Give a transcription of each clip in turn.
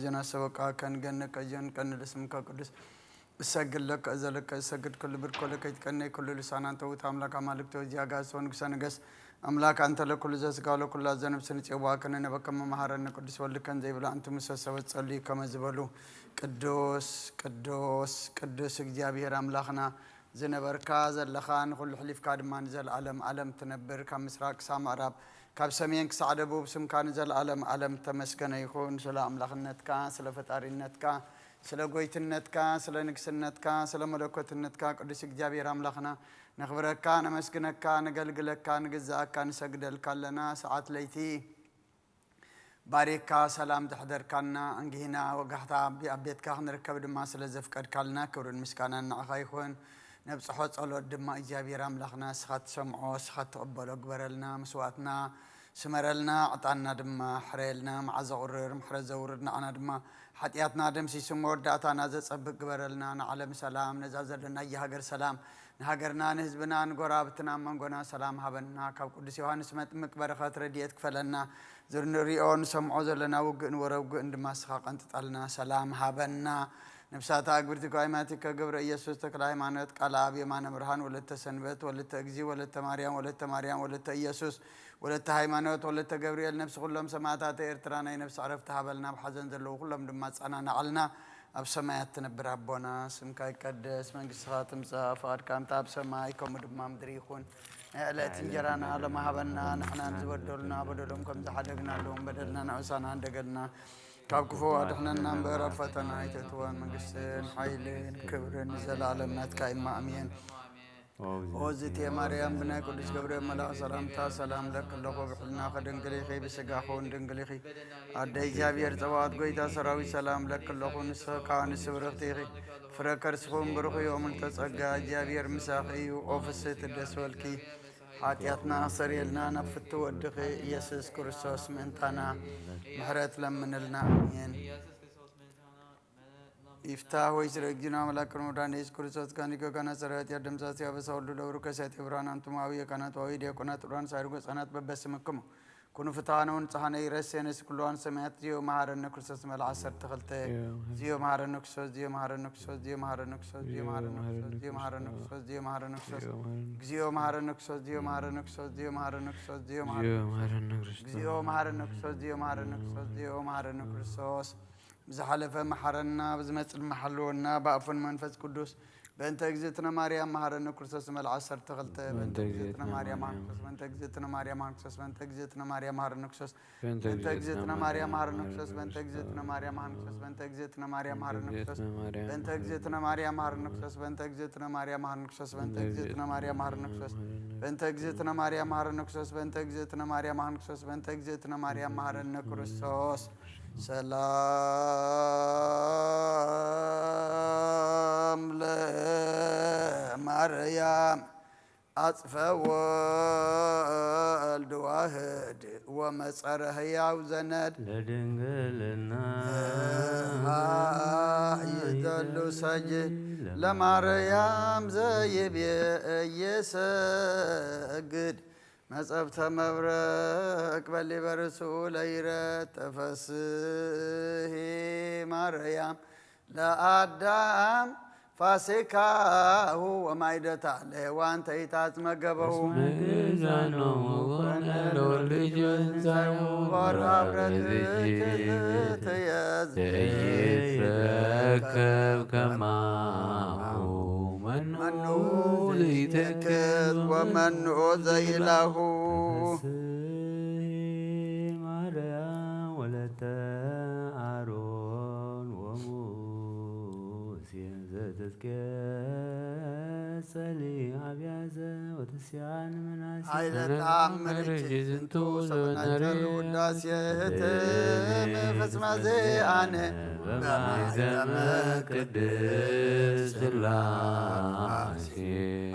ጀና ሰበቃ ከንገን ነቀየን ቀን ለስምካ ቅዱስ እሰግድ ለከ እዘለከ እሰግድ ኩሉ ብርኮ ለከ ይትቀነይ ኩሉ ልሳናን ተውት ኣምላክ ኣማልክቶ እዚኣጋስ ወንግሰ ንገስ ኣምላክ ኣንተ ለኩሉ ዘስጋ ለኩላ ዘነብስ ንጽዋ ከነነበከ መመሃረነ ቅዱስ ወልድከን ዘይብላ ኣንቱ ምሰ ሰበት ጸልዩ ከመ ዝበሉ ቅዱስ ቅዱስ ቅዱስ እግዚኣብሔር ኣምላኽና ዝነበርካ ዘለኻ ንኹሉ ሕሊፍካ ድማ ንዘለኣለም ኣለም ትነብር ካብ ምስራቅ ክሳብ ምዕራብ ካብ ሰሜን ክሳዕ ደቡብ ስምካ ንዘለኣለም ኣለም ተመስገነ ይኹን ስለ ኣምላኽነትካ ስለ ፈጣሪነትካ ስለ ጎይትነትካ ስለ ንግስነትካ ስለ መለኮትነትካ ቅዱስ እግዚኣብሔር ኣምላኽና ነኽብረካ ነመስግነካ ነገልግለካ ንግዛኣካ ንሰግደልካ ኣለና ሰዓት ለይቲ ባሪክካ ሰላም ዘሕደርካና እንግሂና ወጋሕታ ኣብ ቤትካ ክንርከብ ድማ ስለ ዘፍቀድካልና ክብርን ምስጋናን ንዓኻ ይኹን። ነብጽሖ ጸሎት ድማ እግዚኣብሔር ኣምላኽና እስኻ ትሰምዖ እስኻ ትቕበሎ ግበረልና። መስዋእትና ስመረልና፣ ዕጣንና ድማ ሕረየልና። መዓዛ ቁርር ምሕረት ዘውርድ ንዓና ድማ ሓጢኣትና ደምሲሱ መወዳእታና ዘጸብቅ ግበረልና። ንዓለም ሰላም ነዛ ዘለናያ ሃገር ሰላም ንሃገርና ንህዝብና ንጎራብትና ኣብ መንጎና ሰላም ሃበና። ካብ ቅዱስ ዮሃንስ መጥምቅ በረኸት ረድኤት ክፈለና። ዝንሪኦ ንሰምዖ ዘለና ውግእን ወረ ውግእን ድማ እስኻ ቀንጥጠልና። ሰላም ሃበና። ነብሳታ ኣግብርቲ ኳይማቲከ ገብረ ኢየሱስ ተክለ ሃይማኖት ቃል ኣብ የማነ ብርሃን ወለተ ሰንበት ወለተ እግዚ ወለተ ማርያም ወለተ ማርያም ወለተ ኢየሱስ ወለተ ሃይማኖት ወለተ ገብርኤል ነብሲ ኩሎም ሰማእታተ ኤርትራ ናይ ነብሲ ዕረፍቲ ሃበልና። ኣብ ሓዘን ዘለዉ ኩሎም ድማ ኣጸናንዓልና። ኣብ ሰማያት ትነብር ኣቦና፣ ስምካ ይቀደስ፣ መንግስትኻ ትምጻእ፣ ፍቓድካ ከምታ ኣብ ሰማይ ከምኡ ድማ ምድሪ ይኹን። ናይ ዕለት እንጀራና ሎሚ ሃበና፣ ንሕናን ዝበደሉና በደሎም ከም ዝሓደግናሎም በደልና ንዑሳና እንደገልና ካብ ክፉ ኣድሕነና እምበር ኣብ ፈተና ኣይተእትወን። መንግስትን ሓይልን ክብርን ንዘለኣለም ናትካ እማ ኣሜን። ኦዝቴ ማርያም ብናይ ቅዱስ ገብርኤል መልኣኽ ሰላምታ ሰላም ለኪ ኣለኹ፣ ብሕልናኺ ድንግል ኢኺ፣ ብስጋኺ እውን ድንግል ኢኺ። ኣደ እግዚኣብሔር ጸባኦት ጐይታ ሰራዊት ሰላም ለኪ ኣለኹ፣ ንስኺ ከኣ ንስብርኽቲ ኢኺ፣ ፍረ ከርስኺ እውን ብሩኽ እዩ። እምንተ ጸጋ እግዚኣብሔር ምሳኺ እዩ፣ ኦ ፍስሕቲ ደስ በልኪ፣ ሓጢኣትና ኣሰርየልና፣ ናብ ፍትው ወድኺ ኢየሱስ ክርስቶስ ምእንታና ምሕረት ለምንልና። ኣሜን። ይፍታህ ወይ ስለ እግዚእነ አምላክ ቅድመ ወዳን ኢየሱስ ክርስቶስ ካኒጎ ካና ሰራዊት ያደምሳሲ አበሳ ወልዱ ለብሩ ከሳቴ ብርሃን አንትሙ አብየ ካናት ዋዊ ዲያቆናት ብርሃን ሳይርጎ ህጻናት በበስምክሙ ኩኑ ፍትሃነ ወንጽሃነ ይረሴነ ኩሉ ሰማያት ዚዮ መሐረነ ክርስቶስ መልዓ ዓሰርተ ክልተ ዚዮ መሐረነ ክርስቶስ ዚዮ መሐረነ ክርስቶስ ዚዮ መሐረነ ክርስቶስ ዚዮ መሐረነ ክርስቶስ ዚዮ መሐረነ ክርስቶስ ዚዮ መሐረነ ክርስቶስ ዚዮ መሐረነ ክርስቶስ ዚዮ መሐረነ ክርስቶስ ዚዮ መሐረነ ክርስቶስ ዚዮ መሐረነ ክርስቶስ ዚዮ መሐረነ ክርስቶስ ዚዮ መሐረነ ክርስቶስ ዝሓለፈ መሓረና፣ ብዝመጽእ ድማ ሓልወና፣ ብኣብ ወወልድ ወመንፈስ ቅዱስ። በእንተ እግዝእትነ ማርያም መሃረነ ክርስቶስ መልዓ ዓሰርተ ክልተ በእንተ እግዝእትነ ማርያም መሃረነ ክርስቶስ በእንተ እግዝእትነ ማርያም መሃረነ ክርስቶስ በእንተ እግዝእትነ ማርያም መሃረነ ክርስቶስ በእንተ እግዝእትነ ማርያም መሃረነ ክርስቶስ በእንተ እግዝእትነ ማርያም መሃረነ ክርስቶስ በእንተ እግዝእትነ ማርያም መሃረነ ክርስቶስ በእንተ እግዝእትነ ማርያም መሃረነ ክርስቶስ በእንተ እግዝእትነ ማርያም መሃረነ ክርስቶስ በእንተ እግዝእትነ ማርያም መሃረነ ክርስቶስ በእንተ እግዝእትነ ማርያም መሃረነ ክርስቶስ በእንተ እግዝእትነ ማርያም መሃረነ ክርስቶስ ሰላም ለማርያም ኣጽፈ ወልድ ዋህድ ወመጸረ ህያው ዘነድ ለድንግልና ይዘሉ ሰጅድ ለማርያም ዘይቤ እየሰግድ መጸብተ መብረቅ በሊበ ርእሱ ለይረድ ተፈስሂ ማርያም ለአዳም ፋሲካሁ ወማይደታ ለሔዋን ተይታጽመገበሁ እስመ ግዛኖሙ ኮነ ለወልድ ልጅ ወትንሳኤሁ ወርሃ ብረት ትየዝ ዘይትረከብ ከማሁ መኑ ዘይተክዝ ወመኑ ዘይላሁ ማርያም ወለተ አሮን ወሙሴ ዘተዝኬ ጸሊ አብያዘ ወተስያን መናሲ ኃይለ ተአምር ዝንቱ ሰበናይተ ውዳሴ ህትም ፍጽመ ዜአነ በማይተመ ቅድስ ስላሴ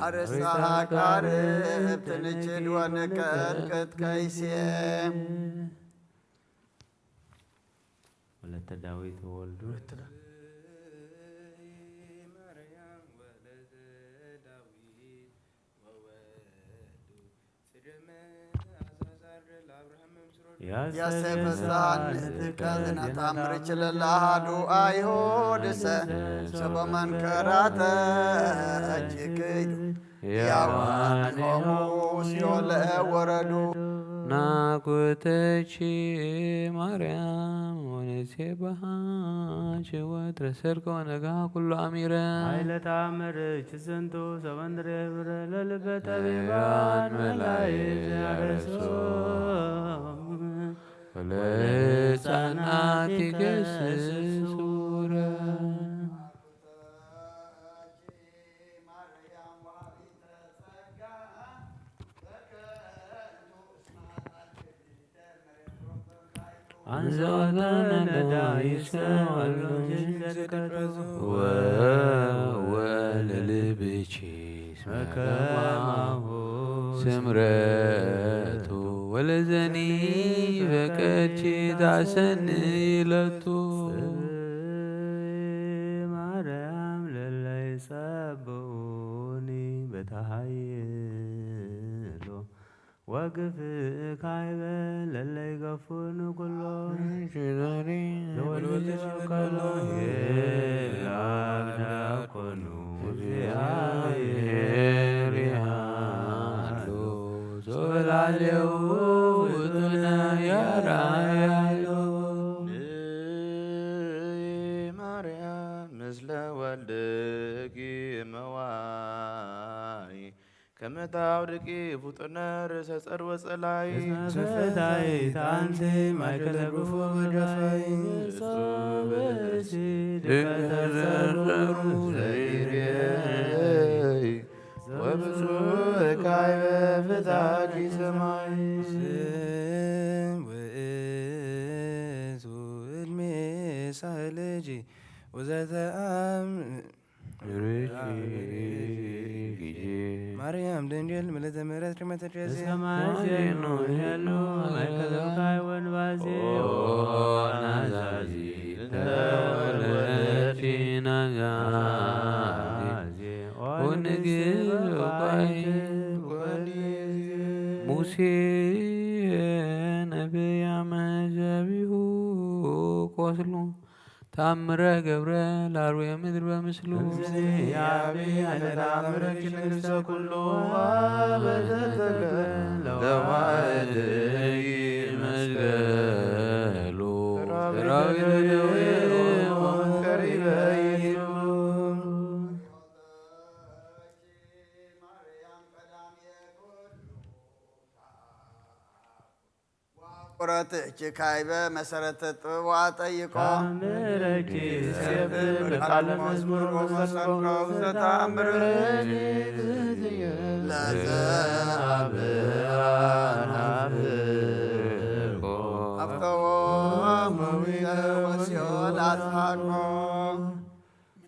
አርእስተ አቃርብ ትንችድ ወንቀጥቅጥ ከይሴ ወለተ ዳዊት ወወልዱ ያሰፈሳን ትካዝና ታምርች ለላሃዱ አይሁድሰ ሰበ መንከራተ እጅክይዱ ያዋን ሆሙ ሲኦል ወረዱ። ናኩተቺ ማርያም ወንሴባሃች ወትረ ሰርቀ ወነግሃ ኩሉ አሚረ። ኃይለ ተአምርች ዝንቱ ሰበንድሬ ብረ ለልበ ጠቢባን መላእክት ያረሶም ወለህፃናት ይገስጹ። አንዘወተነዳ ይሰወሉ ጅንዘድቀቱ ወወለልብቺ መከማሁ ስምረቱ ወለዘኒ ፈቀድኪ ታሰኒ ይለቱ። ማርያም ለለይ ጸብኡኒ በተሃይሎ ወግፍ ካይበ ለለይ ገፉን ኩሎ ዘወልድ ከሎ የላዳ ኮኑ እግዚአብሔር ይሃሉ ሶላሌው ውጡነ ያራያሉ። ማርያም ምስለ ወልድኪ መዋይ ከመ ታውድቂ ፍጡነ ርእሰ ጸር ወጸላይ። እስመ ፈታይት አንቲ ማእከለ ግፉ ወደፋይ። ብእሲ ድቀተዘረሩ ዘይሬይ ወብፁዕ ካይበ ፍታኪ ሰማይ። ስም ውእቱ እድሜ ሳህልጂ ወዘተአም ማርያም ድንግል ምልዕተ ምሕረት ቅድመ ተትሬሲ እስከ ማዜኑ ሄሉ ማእከለ ብካይ ወንባዜ ናዛዚ ተወለደች ናዛዚ ወንግል ባይት ሙሴ ነቢያ መዛቢሁ ቆስሉ ታምረ ገብረ ላርዌ ምድር በምስሉ። እንዝኒ ያቢ ኃይለ ተአምርኪ ንግሥተ ኩሉ አበ ተተክለ ለዋህድ ይመስገሉ ሰራዊተ ደዌ ወመንቀሪበ ይብሉ። ቁረት እቺ ካይበ መሰረተ ጥበብ አጠይቆ ታምረኪ ሴብር ቃለ መዝሙር ወመሰንቆ ዘታምረኪ ለዘ አብአናፍቆ አፍቀዎ መዊተ ወሲኦል አጽናቆ።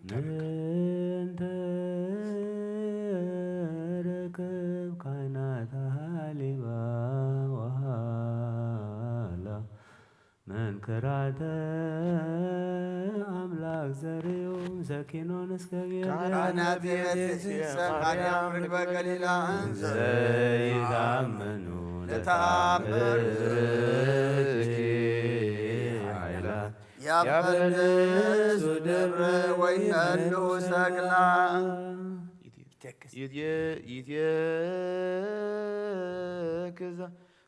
ምንተ ረክብ ካህናት ሃሊባ ወሃላ መንክራተ አምላክ ዘርኡ ሰኪኖን እስከ ካህናት ቤተ ማርያም ርግበ ገሊላ እንዘ ዘይታመኑ ለተአምር ኃይላ ያበለሱ ደብረ ወይነሉ ሰግላ ይትየክዛ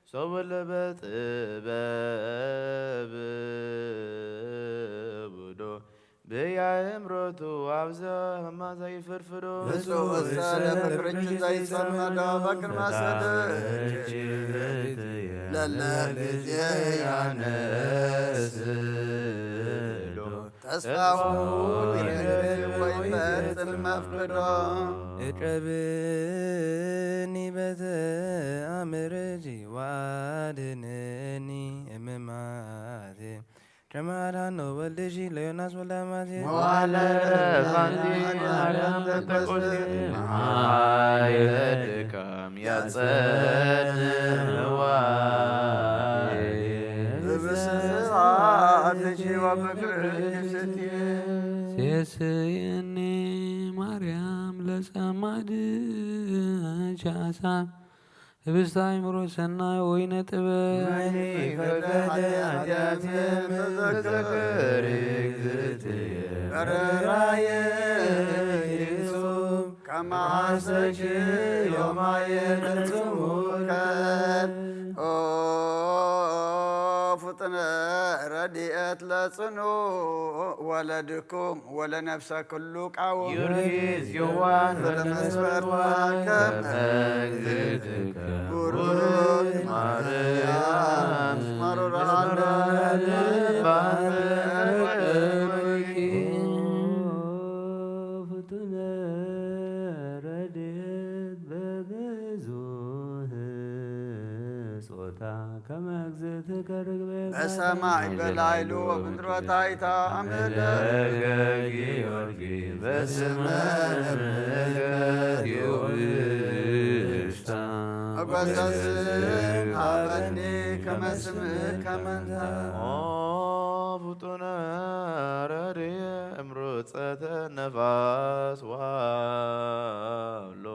ሶበ ለበ ጥበብ ብዶ ብያእምሮቱ አብዘ ህማዛ ይፍርፍዶ ብፁዕ እሰ ለፍቅርኪ ዘይጸመዶ በቅድመ ስድኪ ለለ ጊዜ ያነስዶ ተስፋሁ ይረክብ ወይፈጽም መፍቅዶ። እቀብኒ በተ አምርጂ ወአድነኒ እምማቴ ከመ አድኃኖ ወልድኪ ለዮናስ ወልደ አማቴ። መዋለ ፋንቲ ማርያም ተቆስል ኃይለ ድካም ያጸንዋ ብብስራት ልጅ ወፍቅር ስትየ ሴስየኒ ማርያም ለጸማድ ቻሳ ህብስተ ኣእምሮ ሰናይ ወይነ ጥበብ። ማይኒ ፈቀደ ኃጢአትየ መዘከሪ እግዝእትየ በረራየ ኢየሱስ ከመ ሐሰኪ ዮማየ ለጽሙከ። ኦ ፍጡነ ረድኤት ለጽኑ ወለድኩም ወለነፍሰ ኩሉ ቃወም። ጊዮርጊስ የዋህ ወለመስፈርዋ ከመ እግዝእትከ። ቡሩክ ማርያም መሮራ ፍጡነ ረድኤት በብዙህ ጾታ ከመ እግዝእትከ ርግቤ በሰማይ በላይሉ ወምድር ወታሕታ አምደ። ጊዮርጊስ በስመ እምከ ጊዮርጊስ ሞገሰ ስም ሀበኒ ከመ ስምከ መንተ። ኦ ፍጡነ ረድኤ እምርጸተ ነፋስ ወሃሎ።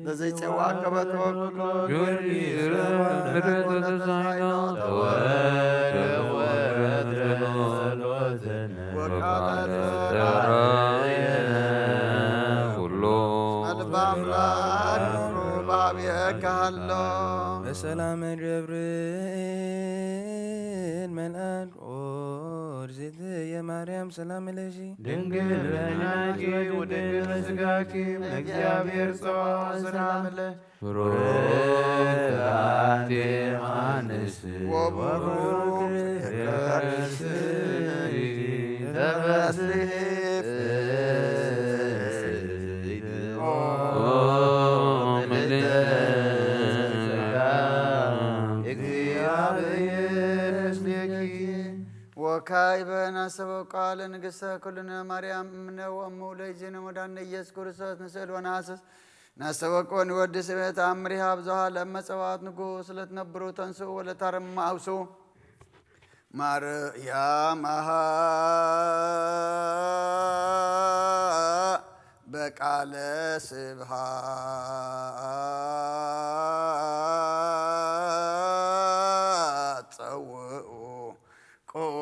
ለዘይጼዋ ከበቶ ኩሎ ጊዮርጊስ ምሕረት ወተሳይሎ ተወልደ ወረድኤ ጸሎትነ ወቃለ ተራየ ኩሎ። መልበ አምላክ ክብሩ በአብየከ ሀሎ። በሰላም ገብርኤል መልአክ ኦርዝት የማርያም ሰላም ለኪ። ድንግል በሕሊናኪ ወድንግል በስጋኪ፣ ለእግዚአብሔር ጸባኦት ሰላም ለኪ። ብሩክ አንቲ እም አንስት ወብሩክ ከርሥኪ ተፈሥሒ ፍሥሕት ኦ ምልዕተ ጸጋ እግዚአብሔር ምስሌኪ። ወካዕበ ናሰበ ቃለ ንግሥተ ኩልነ ማርያም እምነ ወእሙ ለእግዚእነ ወመድኃኒነ ኢየሱስ ክርስቶስ ንስእል ወነሐስስ። ናስተበቅዖ ንወዲ ስሜት አምሪሃ ብዙሃ ለመጸዋት ንጉስ ለትነብሩ ተንስኡ ወለታረሙ አውሱ። ማርያም አሃ በቃለ ስብሃት ጸውኡ ቁሙ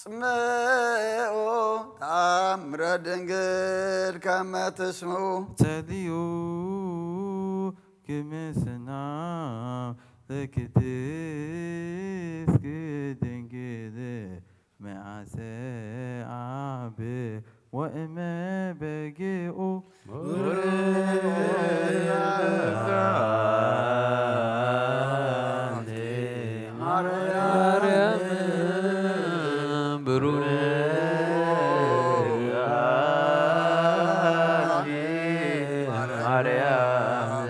ወአጽምዑ ተአምረ ድንግል ከመ ትስምዑ። ጸልዩ ክምስና ለክትስክ ድንግል መዓሰ አብ ወእመ በጊኡ ማርያም ብሩክ ማርያም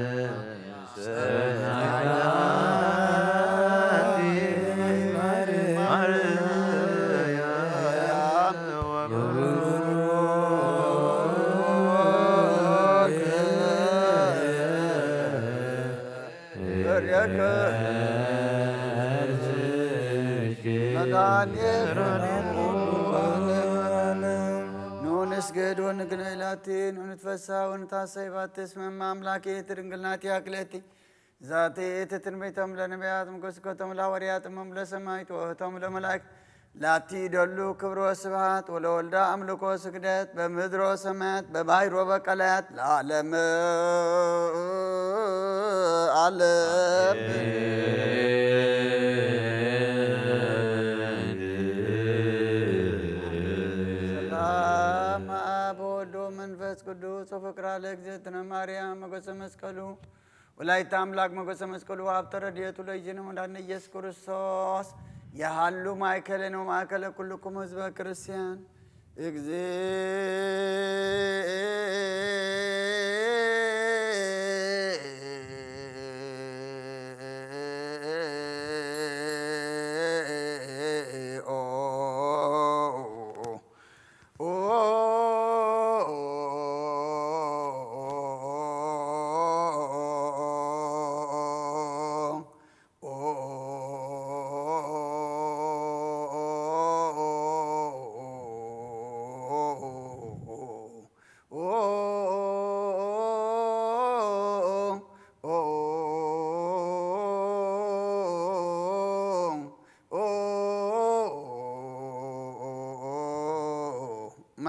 ኑ ንስገድ ወንግነይ ላቲ፣ ኑ ንትፈሳ ወንታሰይ ባቲ፣ እስመ እመ አምላኬ ትድንግል ናቲ አክለቲ። ዛቲ እቲ ትንቢቶም ለነቢያት ምጎስኮቶም ለሐዋርያት እሞም ለሰማይት ወእቶም ለመላእክት ላቲ ደሉ ክብሮ ስብሐት ወለወልዳ አምልኮ ስግደት በምድሮ ሰማያት በባሕሮ በቀላያት ለዓለመ ዓለም። ሰላም አብ ወወልድ ወመንፈስ ቅዱስ ወፍቅራ ለእግዝእትነ ማርያም ሞገሰ መስቀሉ ወላዲተ አምላክ ሞገሰ መስቀሉ ሀብተ ረድኤቱ ለእግዚእነ መድኃኒነ ኢየሱስ ክርስቶስ የሃሉ ማእከሌነ ወማእከለ ኩልኩም ህዝበ ክርስቲያን። እግዚኦ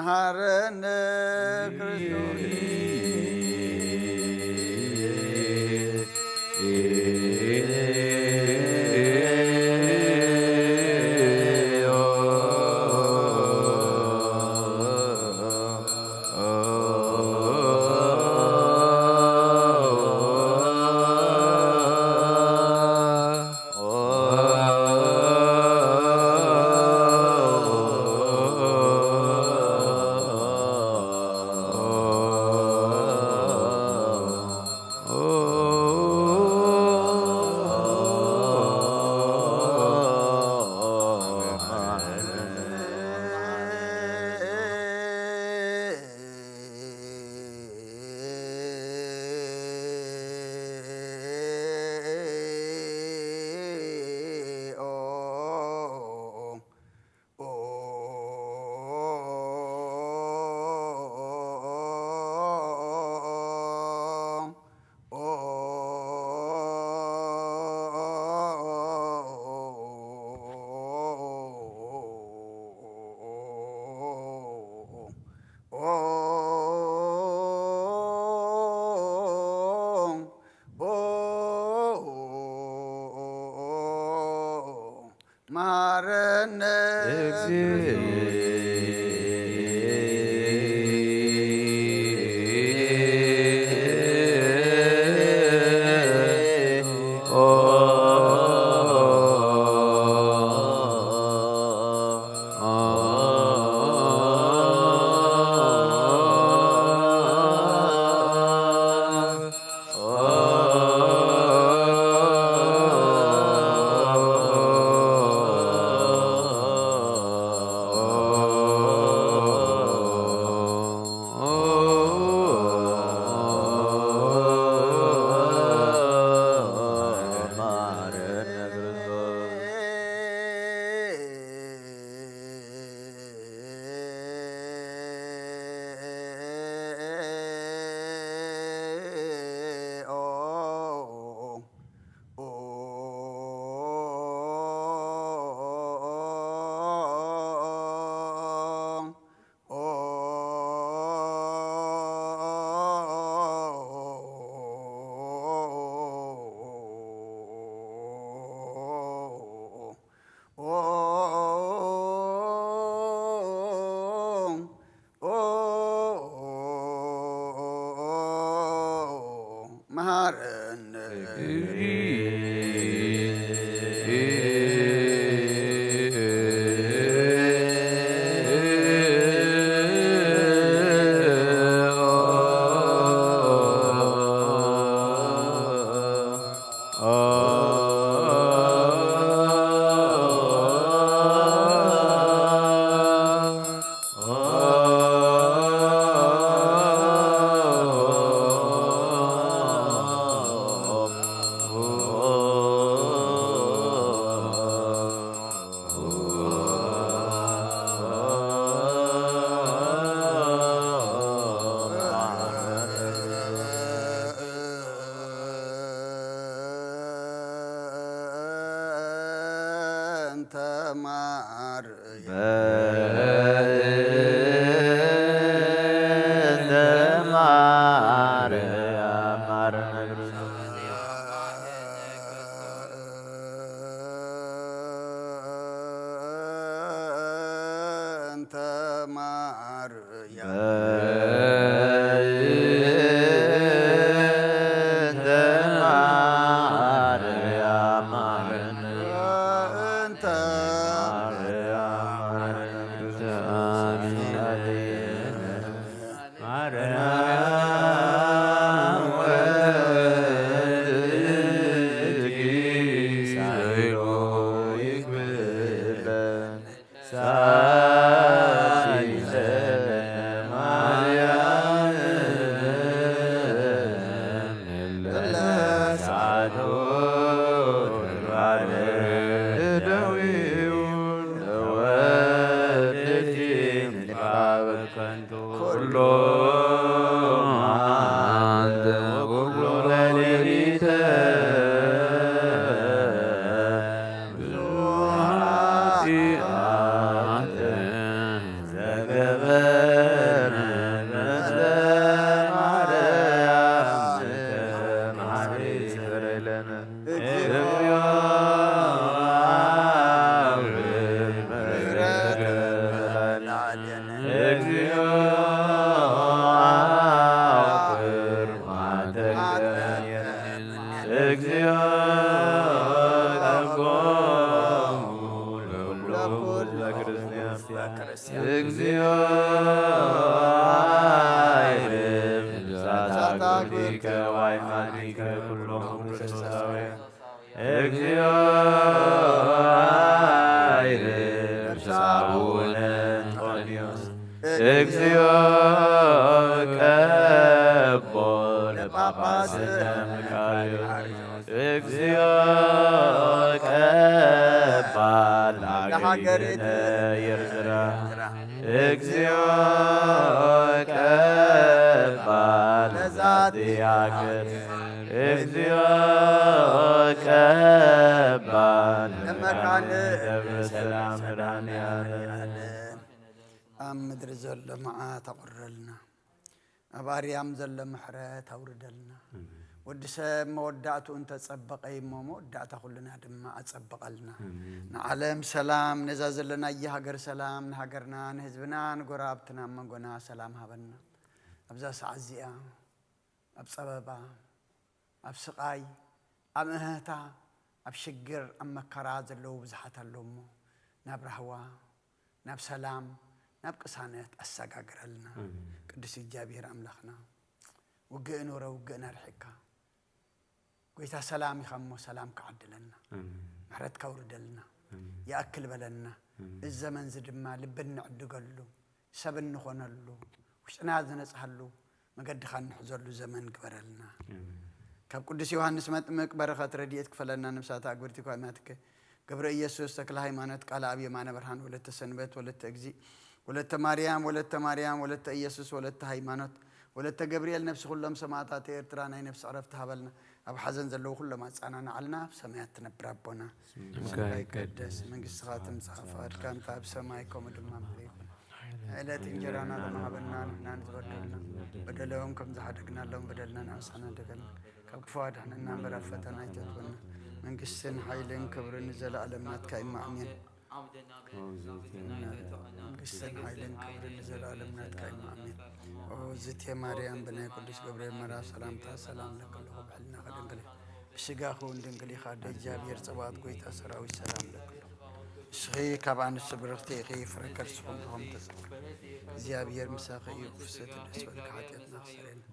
መሐረነ ክርስቶስ። መሐረነ መሐረነ በእንተ ማርያም። በእንተ ማርያም መሐረነ ክርስቶስ። በእንተ ማርያም። በእንተ ማርያም መሐረነ። በእንተ ማርያም መሐረነ። እግዚኦ ቀቦሙ ለኩሉ ለኩሉ ለክርስቲያን። ለክርስቲያን። እግዚኦ አይርፍ ዛታ ግብሪከ ዋይማኒከ ኩሎም ክርስቶሳውያን። እግዚኦ አይርፍ አቡነ እንጦንዮስ። እግዚኦ ቀቦ ለጳጳስነ መቃርዮስ። እግዚኦ ቀባ ለሀገሪነ ኤርትራ። እግዚኦ ቀባ ለዛቲ ሀገር። እግዚኦ ቀባ ለመካነ ደብረ ሰላም መድኃኔዓለም። ኣብ ምድሪ ዘሎ መዓት ኣቑርረልና፣ ኣብ ኣርያም ዘሎ ምሕረት ኣውርደልና። ኣሜን። ወዲ ሰብ መወዳእትኡ እንተጸበቐ እሞ መወዳእታ ኩልና ድማ ኣጸብቐልና። ኣሜን። ንዓለም ሰላም፣ ነዛ ዘለናያ ሃገር ሰላም፣ ንሃገርና፣ ንህዝብና፣ ንጎረባብትና፣ ኣብ መንጎና ሰላም ሃበና። ኣብዛ ሰዓት እዚኣ ኣብ ጸበባ፣ ኣብ ስቓይ፣ ኣብ እህህታ፣ ኣብ ሽግር፣ ኣብ መከራ ዘለዉ ብዙሓት ኣለዉ እሞ፣ ናብ ራህዋ፣ ናብ ሰላም፣ ናብ ቅሳነት ኣሰጋግረልና። ኣሜን። ቅዱስ እግዚኣብሔር ኣምላኽና፣ ውግእ ኑረ፣ ውግእና ኣርሒቕካ፣ ጎይታ ሰላም ኢኻ እሞ ሰላምካ ዓድለና። ኣሜን። ምሕረትካ ኣውርደልና። ኣሜን። ይኣክል በለና። ኣሜን። እዚ ዘመን እዚ ድማ ልቢ እንዕድገሉ፣ ሰብ እንኾነሉ፣ ውሽጥና ዝነጽሃሉ፣ መገድኻ እንሕዘሉ ዘመን ግበረልና። ኣሜን። ካብ ቅዱስ ዮሃንስ መጥምቅ በረኸት ረድኤት ክፈለና። ነፍሳት ኣግብርቲ ኳይማትከ ገብረ ኢየሱስ ተክለ ሃይማኖት ቃል ኣብ የማነ ብርሃን ወለተ ሰንበት ወለተ እግዚእ ወለተ ማርያም ወለተ ማርያም ወለተ ኢየሱስ ወለተ ሃይማኖት ወለተ ገብርኤል ነፍሲ ኩሎም ሰማዕታት ኤርትራ ናይ ነፍሲ ዕረፍቲ ሃበልና። ኣብ ሓዘን ዘለዉ ኩሎም ኣጻናንዓልና። ኣብ ሰማያት ትነብር ኣቦና ስምካ ይቀደስ፣ መንግስትኻ ትምጻእ፣ ፍቓድካ እንተ ኣብ ሰማይ ከምኡ ድማ ኣብ ምድሪ ይኹን። ዕለት እንጀራና ድማ ሃበና፣ ንሕና ንዝበደሉና በደሎም ከም ዝሓደግናሎም በደልና ንኣሳና ደገልና፣ ካብ ክፉ ኣድሕነና እምበር ኣብ ፈተና ኣይተእትወና። መንግስትን ሓይልን ክብርን ንዘለኣለም ናትካ እዩ። ኣሜን። መንግስትን ሓይልን ክብርን ንዘለኣለም ናትካ እዩ። ኣሜን። ኦ ዝቴ ማርያም ብናይ ቅዱስ ገብርኤል መልኣክ ሰላምታ ሰላም ለኪ ኣለኹ፣ ብሕልናኺ ድንግል ኢኺ፣ ብስጋኺ እውን ድንግል ኢኺ። ኣደ እግዚኣብሔር ጸባኦት ጎይታ ሰራዊት ሰላም ለኪ ኣለኹ። ንስኺ ካብ ኣንስቲ ብርኽቲ ኢኺ፣ ፍረ ከርስኺ እውን ብሩኽ ተጸብሐ። እግዚኣብሔር ምሳኺ እዩ። ፍስሕቲ ደስ በልኪ፣ ሓጢኣትና ክሰርየልና፣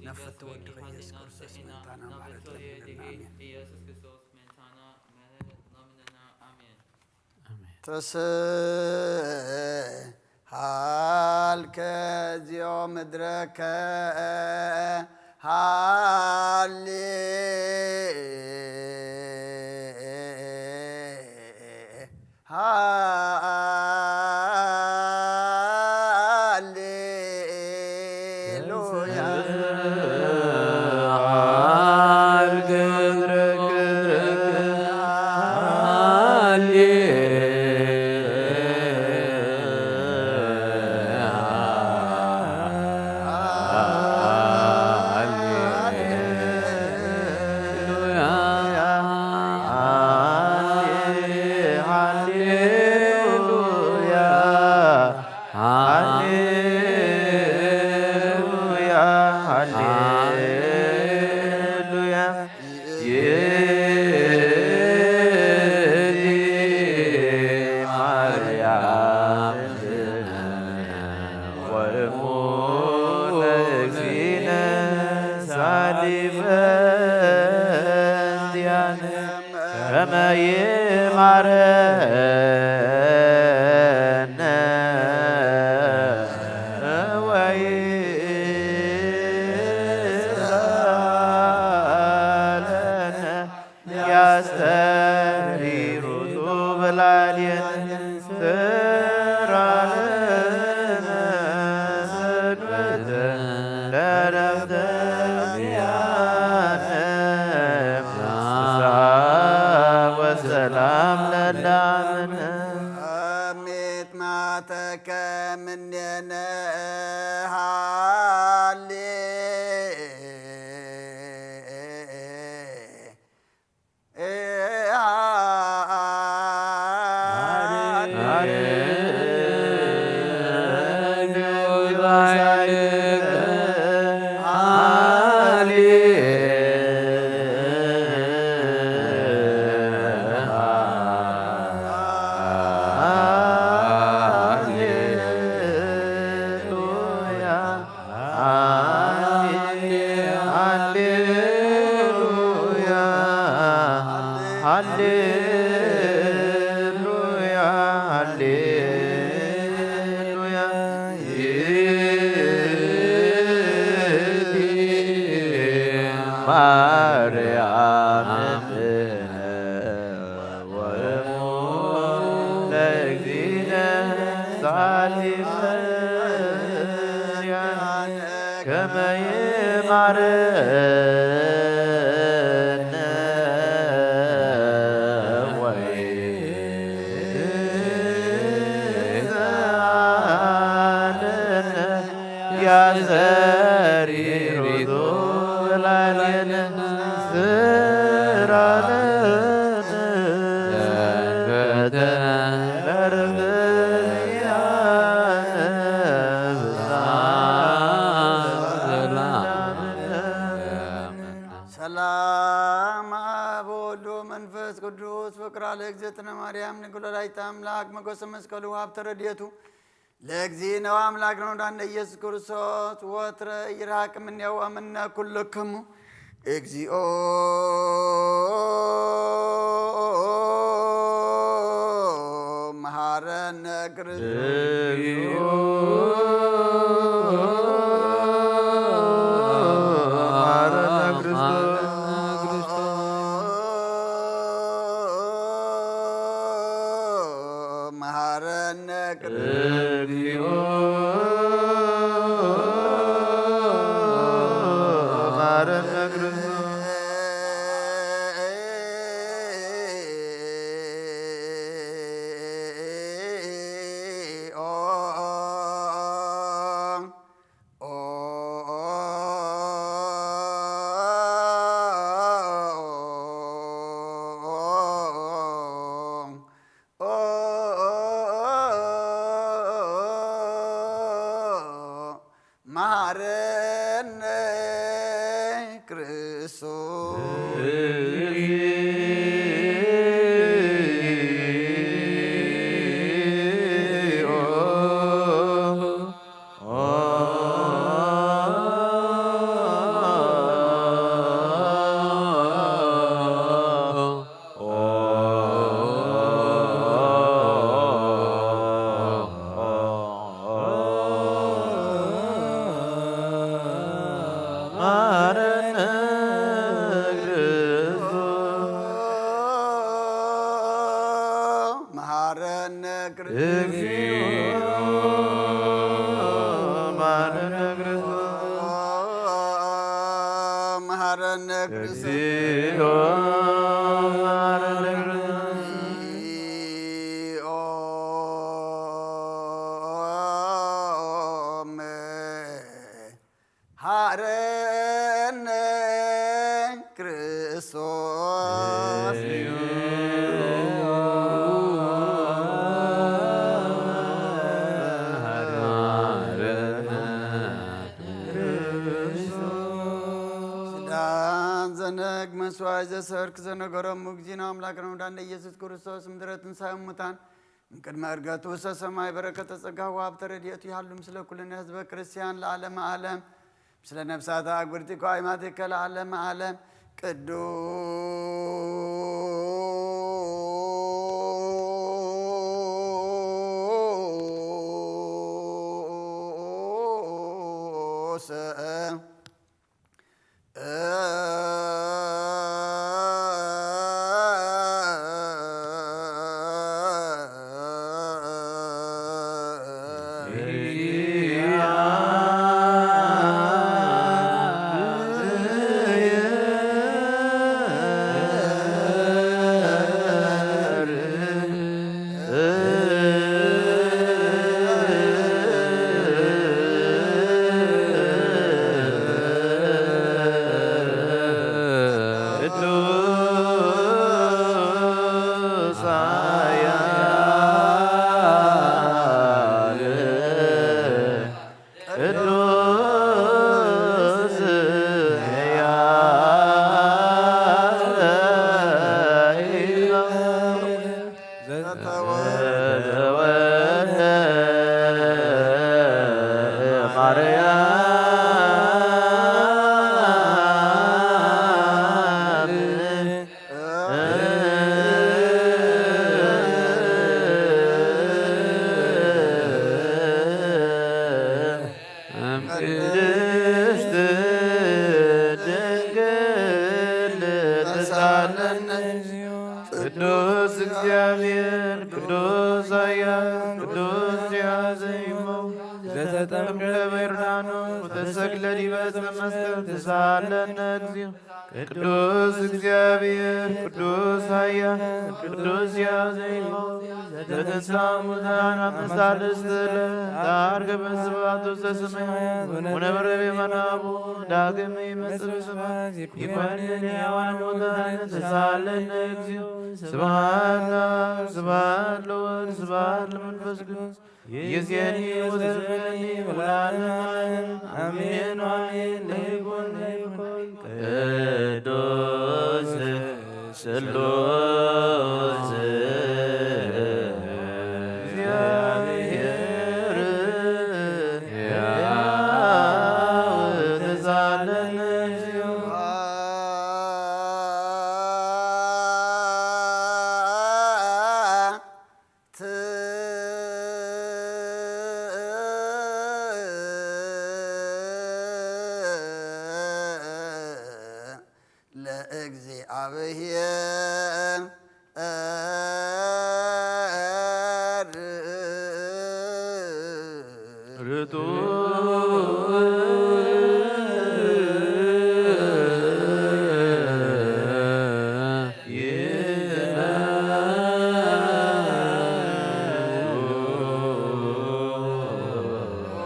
ናብ ፍትው ወድኺ ኢየሱስ ክርስቶስ ምእንታና ምሕረት ለምነልና። ኣሜን። ተስሃልከ እግዚኦ ምድረከ ሃሌ ሃሌሉያ። ሃሌሉያ፣ ሃሌሉያ፣ ሃሌሉያ። ይእቲ ማርያም ወእሙ ለእግዚእነ ሳሊፈ እንዲያነ ከመ ይማረነ ወይሳለነ ያስተሪሩቱ በላልየነ ስራለነ ሰንበተ ለረፍተ ዚአነ ፍስሐ ወሰላም ለላመነ ሃሌሉያ፣ ሃሌሉያ፣ ሃሌሉያ። ይእቲ ማርያም ወእሙ ለእግዚእነ ሳሊመ ከመ ይማረነ ወይስአለነ ያሰሪሪቱ ላዕሌነ ስራለነ ለርፍያነ ብስዓት ሰላም። ሰላም አብ ወወልድ ወመንፈስ ቅዱስ ፍቅራ ለእግዝእትነ ማርያም ንግል ወላዲተ አምላክ መጎሰ መስቀሉ ሀብተ ረድኤቱ ለእግዚእነ ወአምላክነ ወመድኃኒነ ኢየሱስ ክርስቶስ ወትረ ይርሐቅ እምኔሁ ወእምነ ኩልክሙ እግዚኦ መሐረነ ክርስቶስ። እግዚኦ መሐረነ ክርስቶስ። መሐረነ እግዚኦ መሐረነ ክርስቶስ። መሐረነ ክርስቶስ። መሐረነ ክርስቶስ። እግዚኦ መሐረነ ክርስቶስ። መሐረነ ክርስቶስ። እግዚኦ መሐረነ ክርስቶስ። መሐረነ ክርስቶስ። ኪዳን ዘነግ መስዋዕት ዘሰርክ ዘነገሮም እግዚእነ አምላክነ ወመድኃኒነ ኢየሱስ ክርስቶስ ምድረ ትንሣኤ ሙታን እምቅድመ ዕርገቱ ውስተ ሰማይ በረከተ ጸጋሁ ወሀብተ ረድኤቱ ይሃሉ ምስለ ኩልነ ህዝበ ክርስቲያን ለዓለመ ዓለም። ምስለ ነፍሳተ አግብርቲከ ወአዕማዲከ ለዓለመ ዓለም። ቅዱስ መስቀል ተሳለነ እግዚኦ። ቅዱስ እግዚኣብሔር፣ ቅዱስ ኃያል፣ ቅዱስ ሕያው ዘይመውት፣ ዘተንሥአ እሙታን፣ አብ ሳልስት ዕለት ዐርገ በስብሐት ውስተ ሰማያት ወነብረ በየማነ አቡ። ዳግም ይመጽእ በስብሐት ይኮንን ሕያዋን ሙታን። ተሳለነ እግዚኦ። ስብሐት ለአብ፣ ስብሐት ለወልድ፣ ስብሐት ለመንፈስ ቅዱስ። ይእዜኒ ወዘልፈኒ ወለዓለመ ዓለም። አሜን ወአሜን። ለይኩን ለይኩን። ቅዱስ ስሉስ እግዚአብሔር ሕያው ተሳለነ እግዚኦ። ለእግዚአብሔር ርቱ ይእመን። ኦ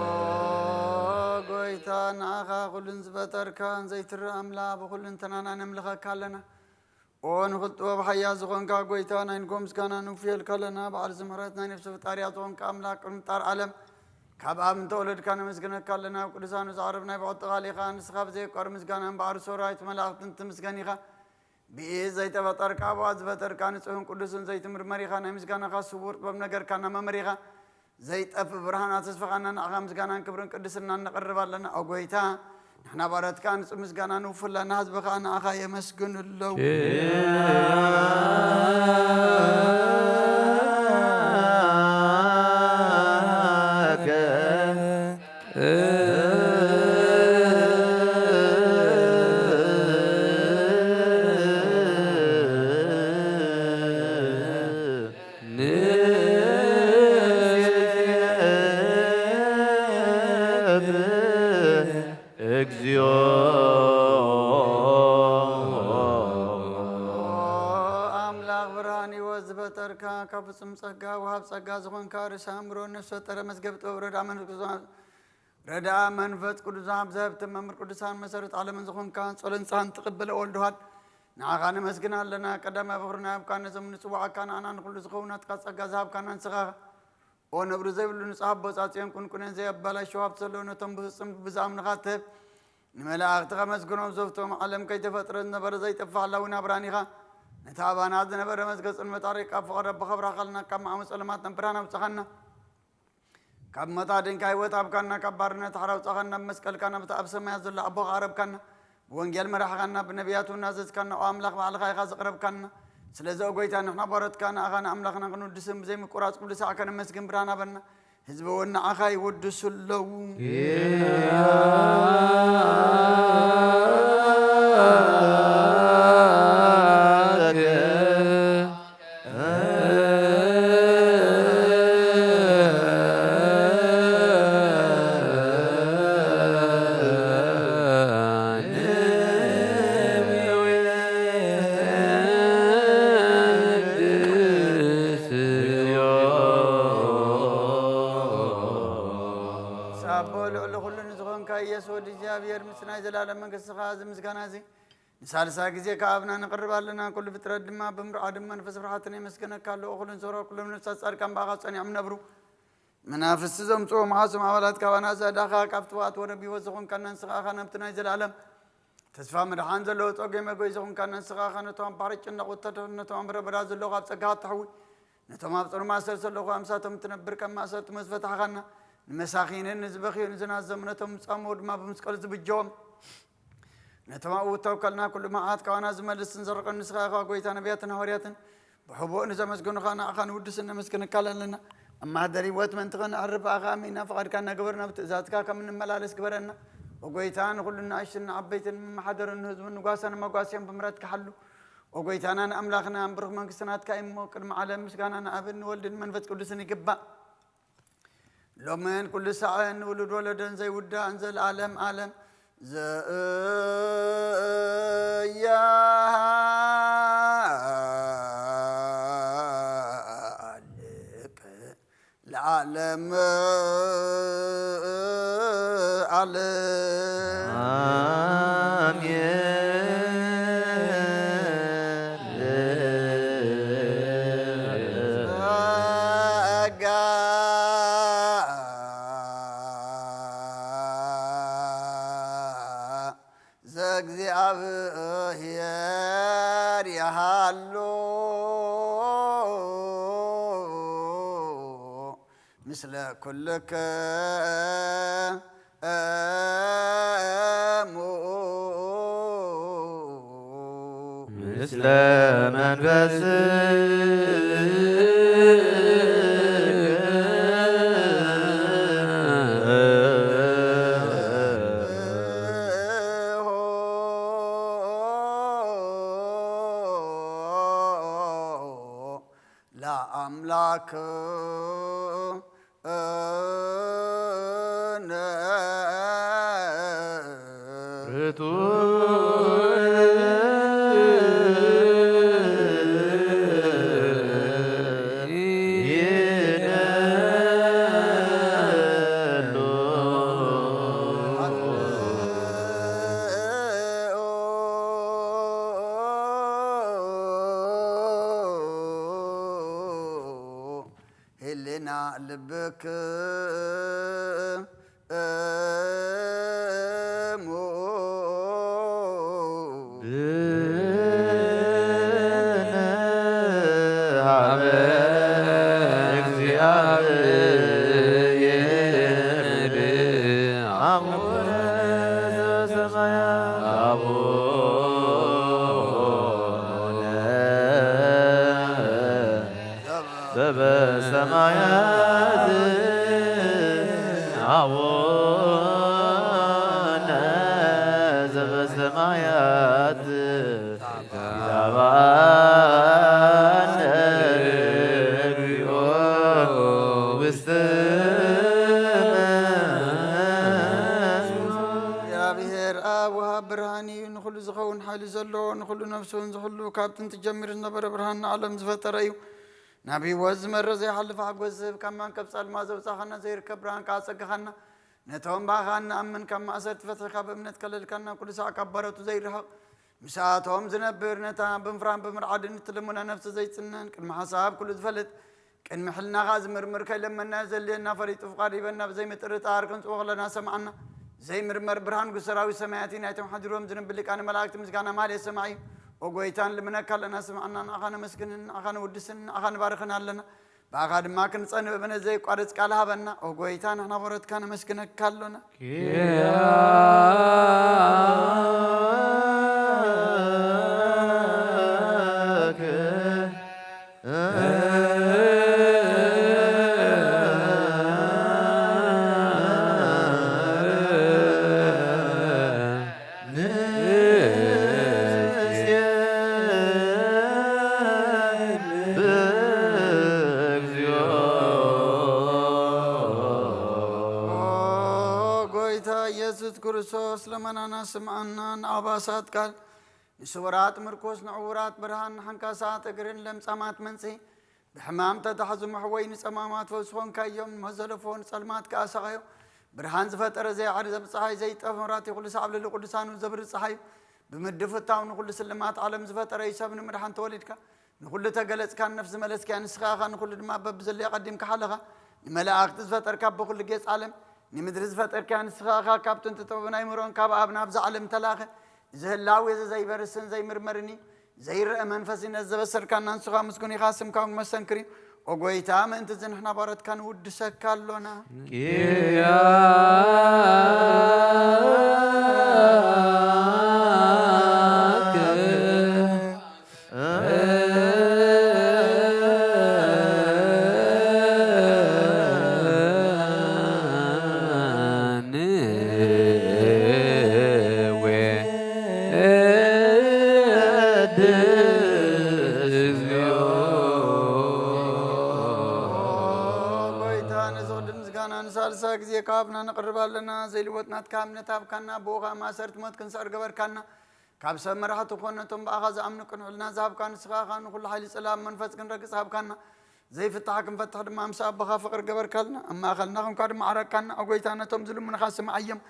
ጎይታ፣ ንዓኻ ኩሉን ዝፈጠርካን ዘይትርኢ ኣምላኽ፣ ብኹልንተናና ነምልኸካ ኣለና። ኦ ንኹሉ ጥበብ ሓያል ዝኾንካ ጎይታ፣ ናይ ንጎ ምስጋና ንውፍየልካ ኣለና። በዓል ዝምሕረት ናይ ነፍሲ ፈጣሪያ ዝኾንካ ኣምላኽ፣ ቅድሚ ምፍጣር ዓለም ካብ ኣብ እንተወለድካ ነመስግነካ ኣለና። ኣብ ቅዱሳኑ ዘዕረብ ናይ ብዕጥቓል ኢኻ። ንስኻ ብዘየቋርጽ ምስጋና እምበኣር፣ ሰራዊት መላእኽትን ትምስገን ኢኻ። ብኢድ ዘይተፈጠርካ፣ ብኣፍ ዝፈጠርካ፣ ንጹህን ቅዱስን ዘይትምርመር ኢኻ። ናይ ምስጋናኻ ስውር ጥበብ ነገርካና መምህር ኢኻ። ዘይጠፍእ ብርሃን ኣተስፋኻና፣ ንዓኻ ምስጋናን ክብርን ቅድስናን ነቕርብ ኣለና። ኦ ጎይታ፣ ንሕና ባሮትካ ንጹህ ምስጋና ንውፍለና፣ ህዝቢ ኸኣ ንዓኻ የመስግኑ ኣለዉ። እግዚኦ። ኣምላኽ ብርሃን ህይወት ዝፈጠርካ፣ ካብ ፍጹም ጸጋ ወሃብ ጸጋ ዝኾንካ፣ ርእሰ ኣእምሮ ነፍሲ ፈጠረ፣ መዝገብ ጥበብ ረድኣ መንፈስ ቅዱስ፣ ረድኣ መንፈስ ቅዱስ ኣብ ዘህብቲ መምህር ቅዱሳን መሰረት ዓለምን ዝኾንካ፣ ጸሎን ንስሓን ትቕበል ወልድ ዋሕድ፣ ንዓኻ ነመስግን ኣለና። ቀዳማይ በኹርና ሃብካ፣ ነዞም ንጽዋዓካ ንዓና ንኹሉ ዝኸውን ናትካ ጸጋ ዝሃብካና ንስኻ ኦ ነብሪ ዘይብሉ ንጹህ ኣቦ፣ ጻጽዮን ቁንቁኔን ዘየባላሽው ሃብቲ ዘለዎ ነቶም ብፍጹም ብዝኣምኑኻ ትህብ፣ ንመላእኽቲ ከመስግኖም ዘፍቶም ዓለም ከይተፈጥረ ዝነበረ ዘይጠፍእ ህላዊ ናብራን ኢኻ። ነቲ ኣባና ዝነበረ መዝገጽን መጣሪቃ ፍቕሪ ኣቦኻ ኣብራኻልና፣ ካብ መዓሙ ጸለማት ናብ ብርሃን ኣውጻኻና። ካብ ሞት ኣድንካ ህይወት ሃብካና፣ ካብ ባርነት ሓራ ኣውጻኻና፣ ብመስቀልካ ናብቲ ኣብ ሰማያት ዘሎ ኣቦኻ ኣቕረብካና። ብወንጌል መራሕኻና፣ ብነቢያት እውን ኣዘዝካና። ኦ ኣምላኽ፣ ባዕልኻ ኢኻ ዘቕረብካና። ስለዚ ኦ ጎይታ፣ ንሕና ባሮትካ ንኣኻ ንኣምላኽና ክንውድስን ብዘይምቁራጽ ኩሉ ሳዕ ከነመስግን ብርሃን ሃበና። ህዝቢ እውን ንኣኻ ይውድሱ ኣለዉ። ኣቦ ልዕሊ ኩሉ ንዝኾንካ ኢየሱስ ወዲ እግዚኣብሔር፣ ምስ ናይ ዘላለም መንግስትኻ እዚ ምስጋና እዚ ንሳልሳይ ግዜ ካብ ኣብና ነቕርብ ኣለና። ኩሉ ፍጥረት ድማ ብምርዓድን መንፈስ ፍርሓትን የመስግነካ ኣሎ። ኩሉን ዞሮ ኩሎም ነፍሳት ጻድቃን ብኣኻ ጸኒዖም ነብሩ። መናፍስቲ ዘምጽኦ መዓሶም ኣባላት ካባና ዘዳኻ፣ ካብ ጥፋኣት ወደብ ህይወት ዝኾንካና ንስኻ ኢኻ። ነብቲ ናይ ዘላለም ተስፋ ምድሓን ዘለዎ ጸጉ መጎይ ዝኾንካና ንስኻ ኢኻ። ነቶም ኣብ ባሕሪ ጭነቕ እተድሕን፣ ነቶም ኣብ ምድረ በዳ ዘለዉ ካብ ጸጋኻ እተሕዊ፣ ነቶም ኣብ ጽኑዕ ማእሰርቲ ዘለዉ ኣምሳቶም እትነብር፣ ካብ ማእሰርቲ ሞት ዝፈታሕኻና፣ ንመሳኺንን ንዝበኽዩን ንዝናዘሙ፣ ነቶም ዝጻምኡ ድማ ብመስቀል ዝብጀዎም፣ ነቶም ኣብኡ እተወከልና ኩሉ መዓት ካባና ዝመልስን ዘርቕን ንስኻ ኢኻ። ጎይታ ነቢያትን ሃዋርያትን ብሕቡእ ንዘመስገኑኻ ንኣኻ ንውድስን ነመስግነካን ኣለና። ኣማሕደሪ ህይወት ምእንቲ ኸነዕርፍ ብኣኻ ኣሚንና ፍቓድካ እናገበርና ብትእዛዝካ ከም እንመላለስ ግበረና። ኦ ጎይታ፣ ንኹሉ ንኣሽቱን ንዓበይትን መመሓደርን ንህዝቡን ንጓሳን መጓስያን ብምሕረትካ ሓሉ። ኦ ጎይታና ንኣምላኽና፣ ብሩኽ መንግስቲ ናትካ እዩ እሞ፣ ቅድሚ ዓለም ምስጋና ንኣብን ንወልድን መንፈስ ቅዱስን ይግባእ። ሎምን ኩሉ ሳዕን ንውሉድ ወለዶን ዘይውዳእን ዘለዓለም ዓለም። ዘእያሃልቅ ለዓለም ዓለም። ጸጋ ዘእግዚኣብሔር ይሃሉ ምስለ ኩልክሙ። ምስለ መንፈስ ለአምላክ ህልና ልብክ እሙ። ብንሃበ እግዚኣብሔር አቡነ ዘበሰማያት። አቡነ ዘበሰማያት። አቡነ ዘበሰማያት። ይትባባነ እግዚኦ ውስተ እግዚኣብሔር ኣብ ወሃብ ብርሃን እዩ። ንኹሉ ዝኸውን ሓይሊ ዘለዎ፣ ንኹሉ ነፍሱ እውን ዝሕሉ፣ ካብ ጥንቲ ጀሚሩ ዝነበረ ብርሃን ንዓለም ዝፈጠረ እዩ። ናብ ህይወት ዝመርሕ ዘይሓልፍ ሓጎስ ዝህብ፣ ካብ ማንቀብ ጸልማ ዘውጻኻና፣ ዘይርከብ ብርሃን ከኣ ጸጋኻና፣ ነቶም ብኣኻ እንኣምን ካብ ማእሰርቲ ፈትሒኻ ብእምነት ከለልካና፣ ኩሉ ሳዕ ካብ ባሮቱ ዘይርሕቕ ምስኣቶም ዝነብር፣ ነታ ብምፍራን ብምርዓድን እትልምና ነፍሲ ዘይጽነን፣ ቅድሚ ሓሳብ ኩሉ ዝፈልጥ፣ ቅድሚ ሕልናኻ ዝምርምር፣ ከይለመናዮ ዘድልየና ፈሊጡ ፍቓዱ ሂበና፣ ብዘይ ምጥርጣር ክንጽዎ ከለና ሰምዓና። ዘይምርመር ብርሃን ጉሰራዊ ሰማያት እዩ፣ ናይቶም ሓዲሮም ዝንብልቃ ንመላእክቲ ምስጋና ማህሌት ሰማዕ እዩ። ኦ ጎይታ፣ ንልምነካ ኣለና፣ ስምዓና፣ ንኣኻ ነመስግንን ንኣኻ ነውድስን ንኣኻ ንባርኽን ኣለና። ብኣኻ ድማ ክንጸንብ እምነት ዘየቋርጽ ቃል ሃበና። ኦ ጎይታ፣ ንሕና በረትካ ነመስግነካ ኣሎና። ኪያከ ንሴብህ እግዚኦ። ኦ ጎይታ ኢየሱስ ክርስቶስ፣ ልመናና ስምዓና፣ ንኣባሳት ቃል፣ ንስውራት ምርኮስ፣ ንዕውራት ብርሃን፣ ንሓንካሳት እግርን ለምጻማት መንጽሂ፣ ብሕማም ተታሕዙ መሕወይ፣ ንጸማማት ፈውሲ ኾንካዮም፣ ንመዘለፎ ንጸልማት ከኣ ሰቓዮ። ብርሃን ዝፈጠረ ዘይዓርብ ጸሓይ፣ ዘይጠፍ መብራህቲ፣ ኩሉ ሰዓብ ልዕሊ ቅዱሳኑ ዘብሪ ጸሓዩ፣ ብምድፍታው ንኹሉ ስልማት ዓለም ዝፈጠረ እዩ። ሰብ ንምድሓን ተወሊድካ፣ ንኹሉ ተገለጽካ፣ ንነፍሲ ዝመለስካያ ንስኻ ኢኻ፣ ንኹሉ ድማ በብዘለዮ ቀዲምካ ሓለኻ። ንመላእኽቲ ዝፈጠርካ፣ ብኹሉ ጌጽ ዓለም ንምድሪ ዝፈጠርካያ ንስኻ ኢኻ። ካብ ጥንቲ ጥበብን ኣይምሮን ካብ ኣብ ናብዛ ዓለም ተላእኸ። እዚ ህላዌ እዚ ዘይበርስን ዘይምርመርን እዩ። ዘይረአ መንፈስ እዩ። ነዚ ዘበሰርካና ንስኻ ምስጉን ኢኻ፣ ስምካ እውን መሰንክር እዩ። ኦ ጎይታ፣ ምእንቲ እዚ ንሕና ባሮትካ ንውድሰካ ኣሎና። ኪያከ ንወድስ። ኦ ጎይታ፣ ነዚ ቅዱስ ምስጋና ንሳልሳይ ግዜ ካባና ነቕርብ ኣለና። ዘይልወጥ ናትካ እምነት ሃብካና፣ ብኡ ኸኣ ማእሰርቲ ሞት ክንስዕር ገበርካና። ካብ ሰብ መራሕቲ ኾነ ነቶም ብኣኻ ዝኣምኑ ቅኑዕ ሕልና ዝሃብካ ንስኻ ኸኣ ንኹሉ ሓይሊ ጸላም መንፈስ ክንረግጽ ሃብካና። ዘይፍታሕ ክንፈትሕ ድማ ምስ ኣቦኻ ፍቕሪ ገበርካልና። ኣብ ማእኸልና ኾንካ ድማ ዓረቅካና። ኦ ጐይታ፣ ነቶም ዝልምኑኻ ስምዓዮም።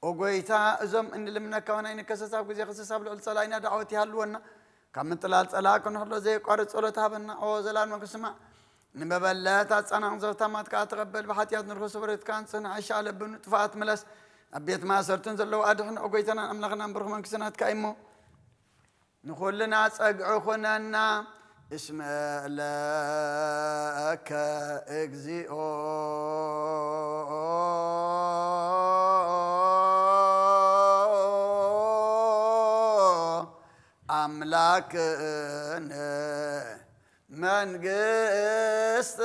ኦ ጐይታ፣ እዞም እንልምነካ ወናይ ንከሰስ ኣብ ግዜ ክሰስ ኣብ ልዕሊ ጸላኢና ዳዕወት ይሃልወና። ካብ ምጥላል ጸላእ ክንሕሎ ዘየቋርጽ ጸሎት ሃበና። ኦ ዘላለም ክስማዕ ንመበለት ኣጻናቕ ዘኽታማት ከኣ ተቐበል። ብሓጢኣት ንርኹስ ወረትካን ጽንዕ ኣይሻለብን ጥፋኣት ምለስ። ኣብ ቤት ማእሰርትን ዘለዉ ኣድሕን። ኦ ጐይታናን ኣምላኽናን ብሩኽ መንግስቲ ናትካ እሞ ንኹልና ጸግዒ ኹነና። እስመ ለከ እግዚኦ ኣምላክነ መንግስት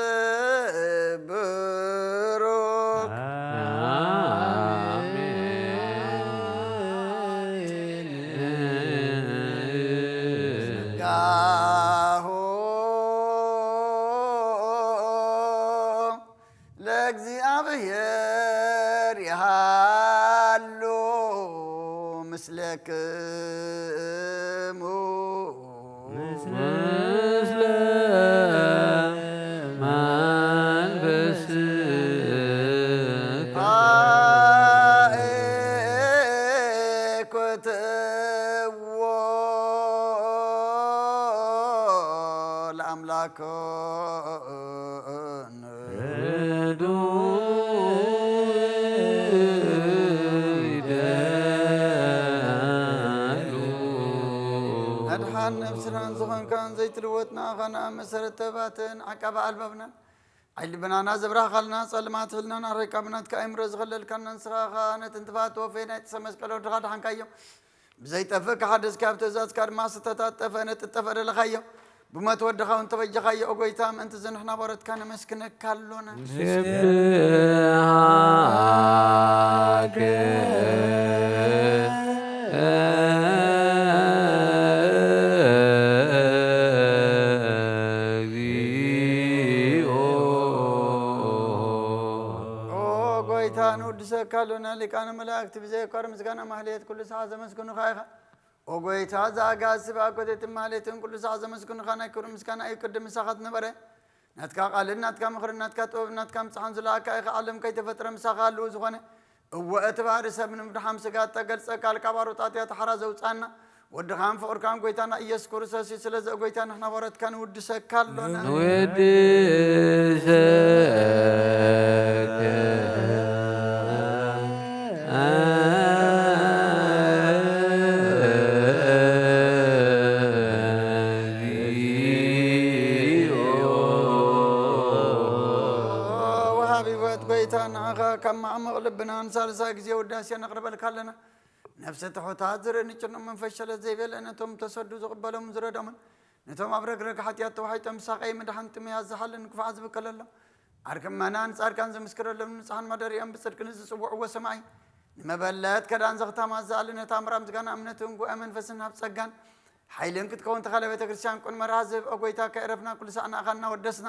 ብሩክ። አሜን። ጸጋሁ ለእግዚኣብሔር ይሃሉ ምስሌክሙ። ምስለ መንፈስከ። አእኩትዎ ለአምላክ። ርዱይ ደሉ። ኣድሓን ነብስናን ዝኾንካን ዘይትልወጥ ንኣኻና መሰረት ተባትን ዓቃቢ ኣልባብናን ዓይኒ ልብናና ዘብራህኻልና ጸልማት ህልናና ሬካ ብናትካ ኣእምሮ ዝኸለልካና ንስኻ ኸኣ ነቲ እንትፋት ወፌ ናይ ጥሰ መስቀል ወድኻ ድሓንካዮ። ብዘይጠፍእ ክሓደስካ ኣብ ትእዛዝካ ድማ ዝተታጠፈ ነጥጠፈ ደለኻዮ። ብሞት ወድኻ እውን ተበጀኻዮ። ኦ ጐይታ፣ ምእንቲ እዚ ንሕና ባሮትካ ነመስግነካ ኣሎና። ንስብሃከ እግዚኦ። ኦ ጐይታ፣ ንውድሰካ ኣሎና። ሊቃነ መላእክቲ ብዘየቋርጽ ምስጋና ማህሌት ኩሉ ሰዓት ዘመስግኑኻ ኢኻ። ኦ ጐይታ፣ እዛ ኣጋዚ ስብኣ ኮቴትን ማህሌትን ኩሉ ሰዓት ዘመስግኑኻ ናይ ክብሪ ምስጋና እዩ። ቅድም ምሳኻ ዝነበረ ናትካ ቃልን ናትካ ምኽርን ናትካ ጥበብን ናትካ ምጽሓን ዝለኣካ ኢኻ። ዓለም ከይተፈጥረ ምሳኻ ህልው ዝኾነ፣ እወ፣ እቲ ባህሪ ሰብ ንምድሓን ስጋ እተገልጸ ቃል ካብ ኣሮጣት እያ ተሓራ ዘውጻና። ወድኻን ፍቕርካን ጐይታና ኢየሱስ ክርስቶስ እዩ። ስለዚ ኦ ጐይታ፣ ንሕና ባሮትካ ንውድሰካ ኣሎና። ንውድሰከ ወሃቢ ህይወት ጐይታ፣ ንዓኻ ካብ ማዕሙቕ ልብና ንሳልሳይ ግዜ ውዳሴ ነቕርበልካ ኣለና። ነፍሲ ትሑታት ዝርኢ ንጭኑቕ መንፈስ ሸለል ዘይበለ፣ ነቶም ተሰዱ ዝቕበሎምን ዝረድኦምን፣ ነቶም ኣብ ረግረግ ሓጢኣት ተዋሒጦም ብሳቐይ ምድሓን ጥምያት ዝሓልን ክፉዓት ዝብቀለሎም፣ ዓርኪ ምእመናን ጻድቃን ዝምስክረሎም ንጹሓን ማደሪኦም ብጽድቂ ንዝጽውዕዎ ሰማይ፣ ንመበለት ከዳን ዘኽታማት ዝኣሊ ነታ ኣምራ ምስጋና እምነትን ጉባኤ መንፈስን ሃብ ጸጋን ሓይልን ክትከውን ተኻለ ቤተ ክርስቲያን ቅድመ ራህዝብ ኦ ጐይታ ከይዕረፍና ኩሉ ሳዕ ንኣኻ እናወደስና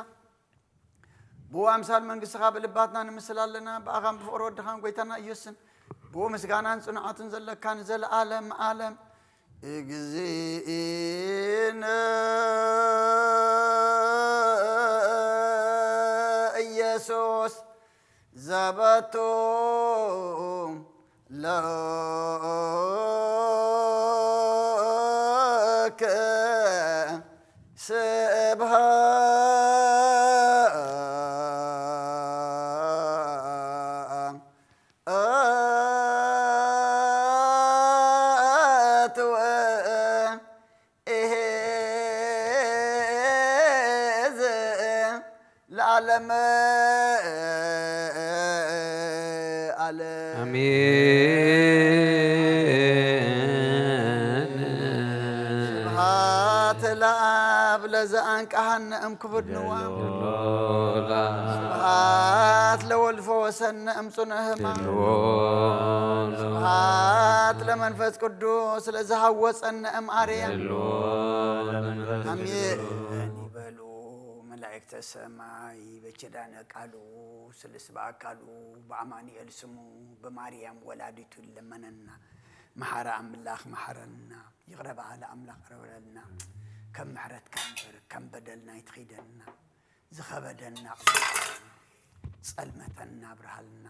ብኡ ኣምሳል መንግስትኻ ብልባትና ንምስል ኣለና። ብኣኻን ብፍቕሪ ወድኻን ጐይታና ኢየሱስን ብኡ ምስጋናን ጽንዓትን ዘለካ ንዘለኣለም ዓለም እግዚእነ ኢየሱስ ዘበቱ ለከ ስብሐት ወእሄዝ ለዓለመ ዓለም። አሜን። ስብሐት ለአብ ለዘአንቀሐነ እምክቡድ ንዋም። ስብሐት ለወልድ ፈወሰነ እምጽኑዕ ሕማም። ስብሐት ለመንፈስ ቅዱስ ለዘሃወጸነ እምአርያም። አሜን ይበሉ። መላእክተ ሰማይ በኪዳነ ቃሉ ስልስ በአካሉ በአማኑኤል ስሙ በማርያም ወላዲቱ ይለመነና። መሓረ አምላኽ መሓረና፣ ይቕረ በሃሊ አምላኽ ቅረበልና። ከም ምሕረትካ እምበር ከም በደልና ይትኺደና። ዝኸበደና ኣቕልለልና፣ ጸልመተና ኣብርሃልና።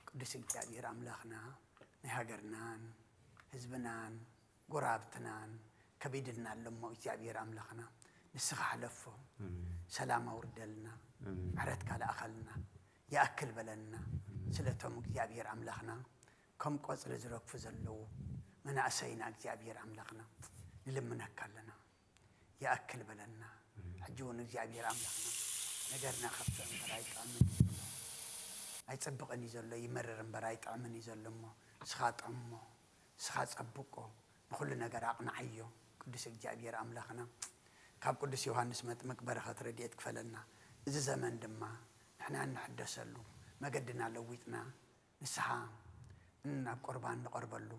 ቅዱስ እግዚኣብሔር ኣምላኽና ናይ ሃገርናን ህዝብናን ጎረባብትናን ከቢድና ኣሎ እሞ እግዚኣብሔር ኣምላኽና ንስኻ ሕለፎ። ሰላም ኣውርደልና። ምሕረትካ ለኣኸልና። ይኣክል በለና። ስለቶም እግዚኣብሔር ኣምላኽና ከም ቆጽሊ ዝረግፉ ዘለዉ መናእሰይና እግዚኣብሔር ኣምላኽና ንልምነካ ኣለና። ይኣክል በለና። ሕጂ እውን እግዚኣብሔር ኣምላኽና ነገርና ከፍትእ እምበር ኣይጥዕምን እዩ ዘሎ። ኣይጽብቕን እዩ ዘሎ፣ ይመርር እምበር ኣይጥዕምን እዩ ዘሎ እሞ ንስኻ ጥዕሞ፣ ንስኻ ጸብቆ፣ ንኹሉ ነገር ኣቕንዓዮ። ቅዱስ እግዚኣብሔር ኣምላኽና ካብ ቅዱስ ዮሃንስ መጥምቅ በረኸት ረድኤት ክፈለና። እዚ ዘመን ድማ ንሕና እንሕደሰሉ መገድና ለዊጥና ንስሓ ናብ ቁርባን ንቐርበሉ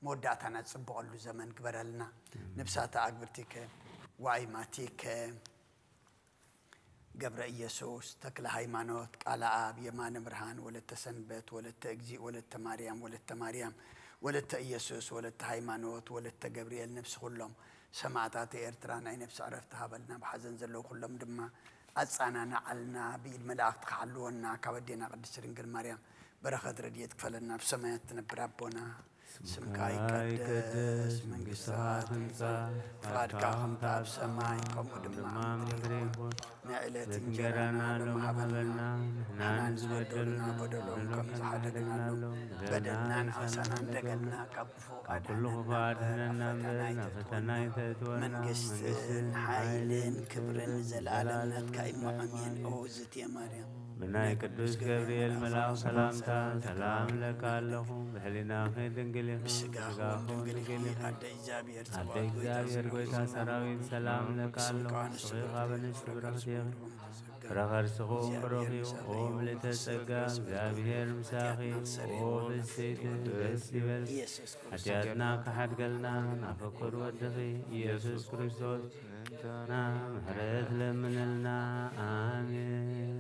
መወዳእታና ዝጽብቐሉ ዘመን ግበረልና። ነብሳተ ኣግብርቲከ ዋይማቲከ ገብረ ኢየሱስ ተክለ ሃይማኖት ቃለ ኣብ የማነ ብርሃን ወለተ ሰንበት ወለተ እግዚእ ወለተ ማርያም ወለተ ማርያም ወለተ ኢየሱስ ወለተ ሃይማኖት ወለተ ገብርኤል ነብሲ ኩሎም ሰማዕታት ኤርትራ ናይ ነብሲ ዕረፍቲ ሃበልና። ብሓዘን ዘለዉ ኩሎም ድማ ኣጻናንዓልና። ብኢድ መላእኽቲ ክሓልወና ካብ ኣዴና ቅድስት ድንግል ማርያም በረኸት ረድኤት ክፈለና። ብሰማያት ትነብር ኣቦና ስምካ ይቀደስ፣ መንግስትኻ ትምጻእ፣ ፍቓድካ ከምቲ ኣብ ሰማይ ከምኡ ድማ ኣብ ምድሪ ይኹን። ንዕለት እንጀራና ሎሚ ሃበና፣ ንሕናን ዝበደሉና በደሎም ከም ዝሓደግናሎም በደልናን ኣበሳናን ደገልና ካብ ክፉእ ኣድሕነና እምበር ናብ ፈተና ኣይተእትወና። መንግስትን ሓይልን ክብርን ንዘለኣለም ናትካ እዩ። ኣሜን። ኦ እግዝእትየ ማርያም ብናይ ቅዱስ ገብርኤል መልኣኽ ሰላምታ ሰላም እብለካ ኣለኹ። ብሕሊናኺ ድንግል ኢኺ፣ ብስጋኺ እውን ድንግል ኢኺ። ኣደ እግዚኣብሔር ኣደ እግዚኣብሔር ጐይታ ሰራዊት ሰላም እብለካ ኣለኹ። ንስኺ ካብ ኣንስቲ ብርኽቲ ኢኺ፣ ፍረ ከርስኺ እውን ብሩኽ እዩ። ኦ ምልእተ ጸጋ እግዚኣብሔር ምሳኺ፣ ኦ ብፅዕቲ ደስ ይበልኪ። ሓጢኣትና ክሓድገልና ናብ ፍቁር ወድኺ ኢየሱስ ክርስቶስ ምሕረት ለምንልና። ኣሜን።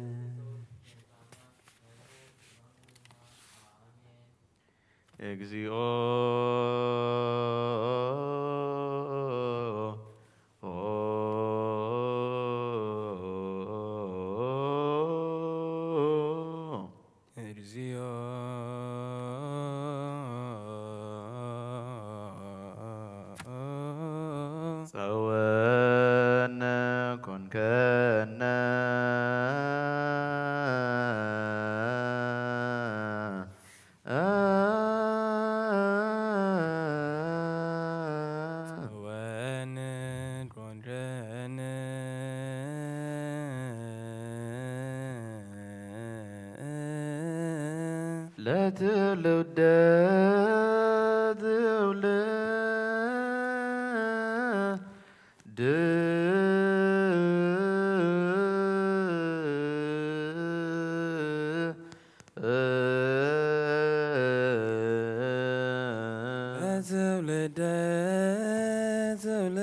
እግዚኦ እግዚኦ። ጸወነ ኮንከነ። ጸወነ ኮንከነ። ለትውልደ ትውልድ ትውልደ ትውልድ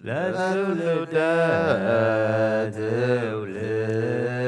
ለትውልደ ትውልድ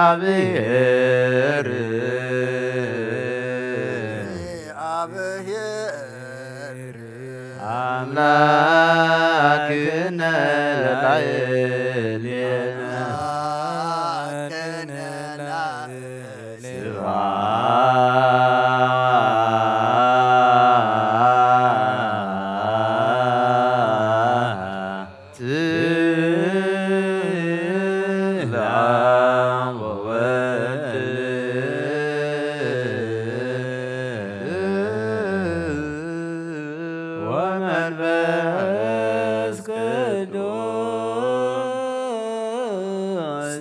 እግዚአብሔር አምላክነ ላዕሌነ ስብሐት ለአብ ወወልድ ወመንፈስ ቅዱስ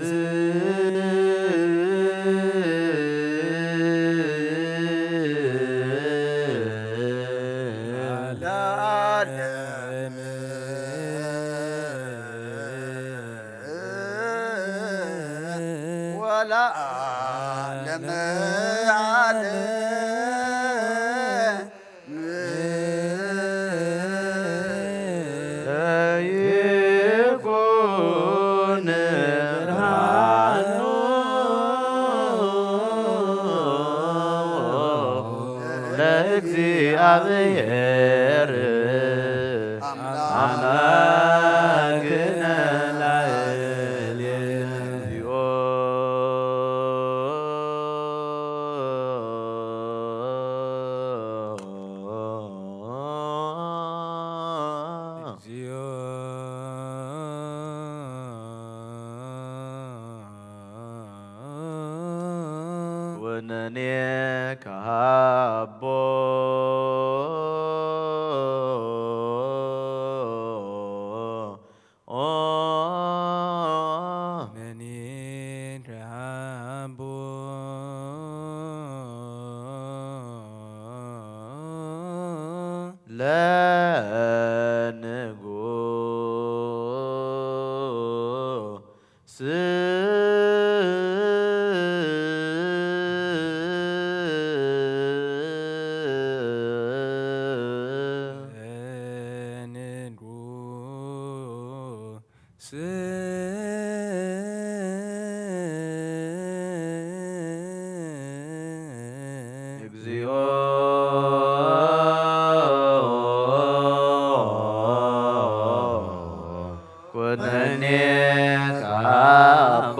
ለዓለም ወለዓለመ ዓለም። ለይኩን ብርሃኑ ለእግዚአብሔር አምላክነ ላዕሌነ። እግዚኦ። ኩነኔ ከሃቦ ኦ ኩነኔ ከሃቦ ለንጉስ እግዚኦ። ኩነኔ ከሃቦ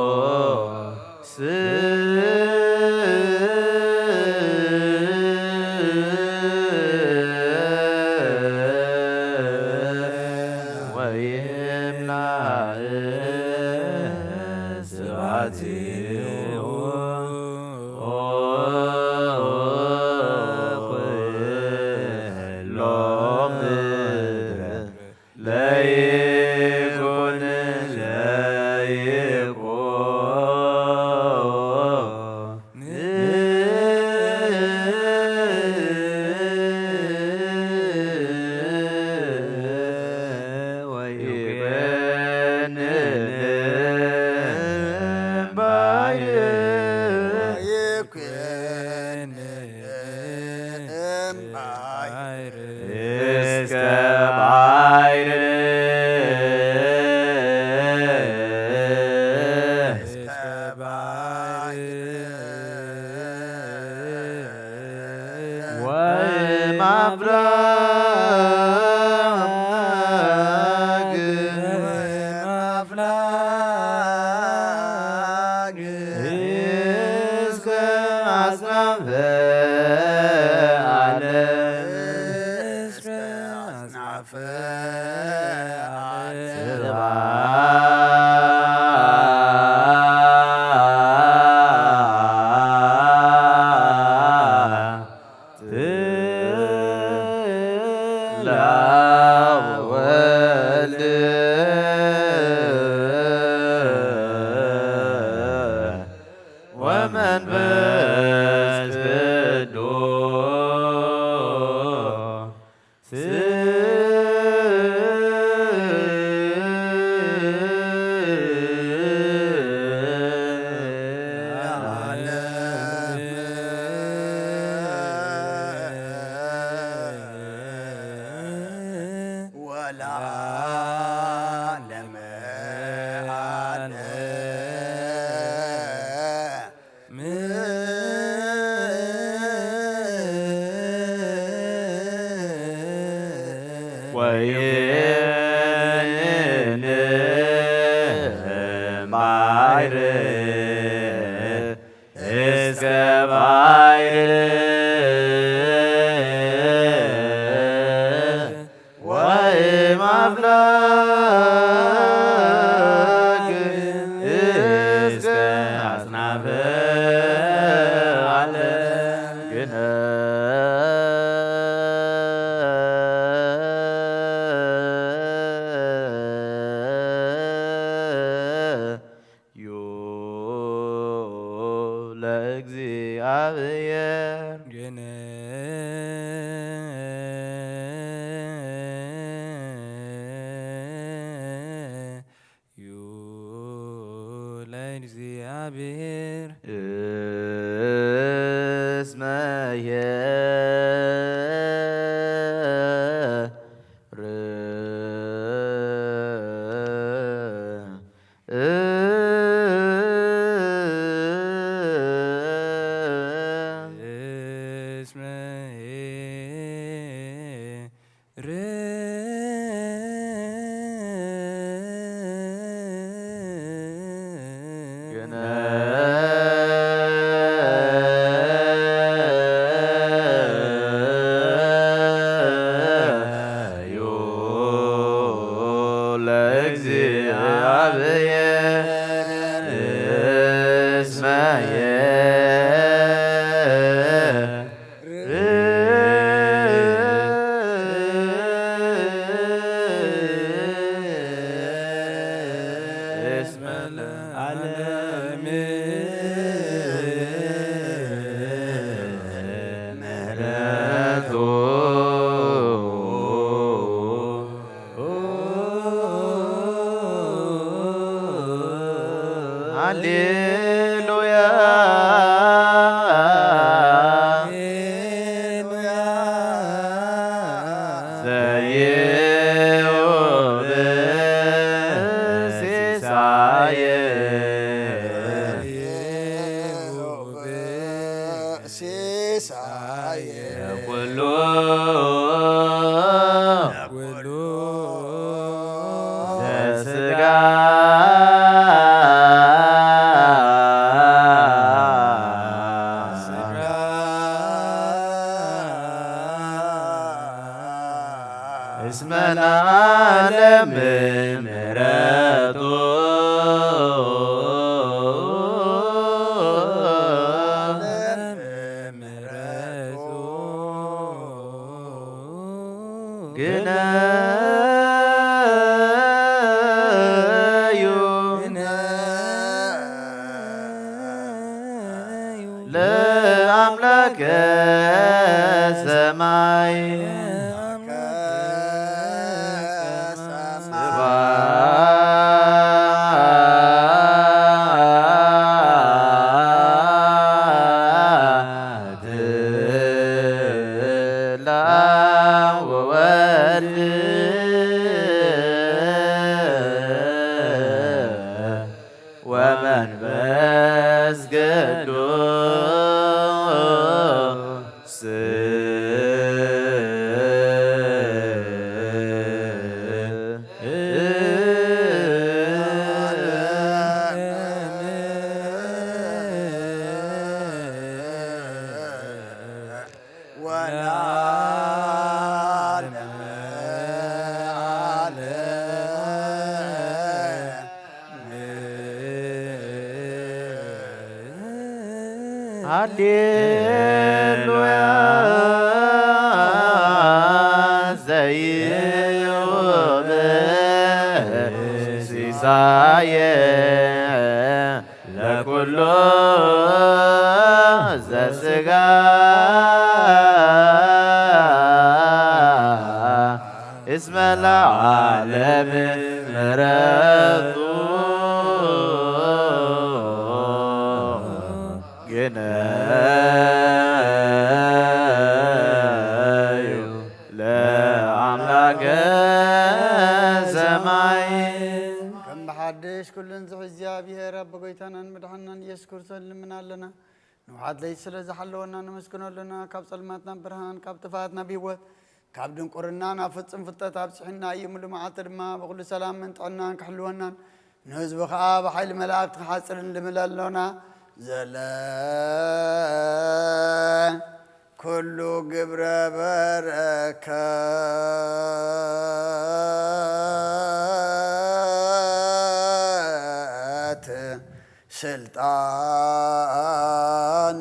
ለንጉስ ወይምላእ ስብሐቲሁ ኩሎ ምድር ለይኩን ለይኩን ወይኩን ባሕር እስከ ባሕር ወይም አፍላግ እስከ አጽናፈ ዓለም እስከ አጽናፈ ዓለም። ስብሐት ለወልድ ወመንፈስ ባሕር እስከ ባሕር ወይም ኣፍላክ እስከ ኣጽናፈ ዓለም ግነ ዩ ለእግዚኣብሔር። ግን ዩ ለእግዚኣብሔር። እስመ ኄር እስመ ኄር ግነ ዩ ለእግዚኣብሔር እስመ ኄር እስመ ለዓለም ምሕረቱ። ሃሌሉያ። ዘይሁብ ሲሳየ። ሲሳየ ኩሉ ኩሉ ዘስጋ እስመ ለዓለም ምሕረቱ። ግነዩ ለአምላከ ሰማይ ስብሐት ለአብ ወወልድ ወመንፈስ ቅዱስ። ወለዓለመ ዓለም። ሃሌሉያ። ዘይሁብ ሲሳየ ለኩሉ ዘስጋ እስመ ለዓለም ምሕረቱ። ግነዩ ለአምላከ ሰማይ። ከም ብሓድሽ ኩሉን ዝሕዝ እግዚኣብሔር ኣቦ ጎይታናን መድሓናን ኢየሱስ ክርስቶስ ንልምን ኣለና። ንውሓት ለይቲ ስለ ዝሓለወና ነመስግኖ ኣለና። ካብ ጸልማት ናብ ብርሃን፣ ካብ ጥፍኣት ናብ ህይወት፣ ካብ ድንቁርና ናብ ፍጹም ፍልጠት ኣብጽሕና እዩ። ምሉእ መዓልቲ ድማ ብኹሉ ሰላምን ጥዕናን ክሕልወናን ንህዝቡ ኸዓ ብሓይሊ መላእክቲ ክሓጽር እንድምል ኣሎና። ዘለ ኩሉ ግብረ በረከት ስልጣን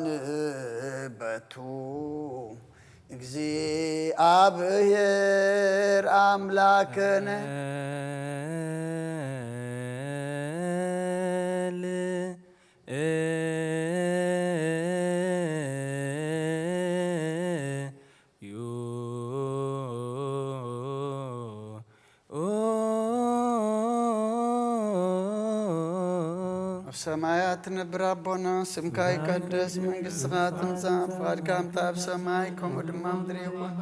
በቱ እግዚኣብሔር ኣምላክነ። ኣብ ሰማያት ትነብር ኣቦና፣ ስምካ ይቀደስ፣ መንግስትኻ ትምጻእ፣ ፍቓድካ ከምታ ኣብ ሰማይ ከምኡ ድማ ምድሪ ይኹን።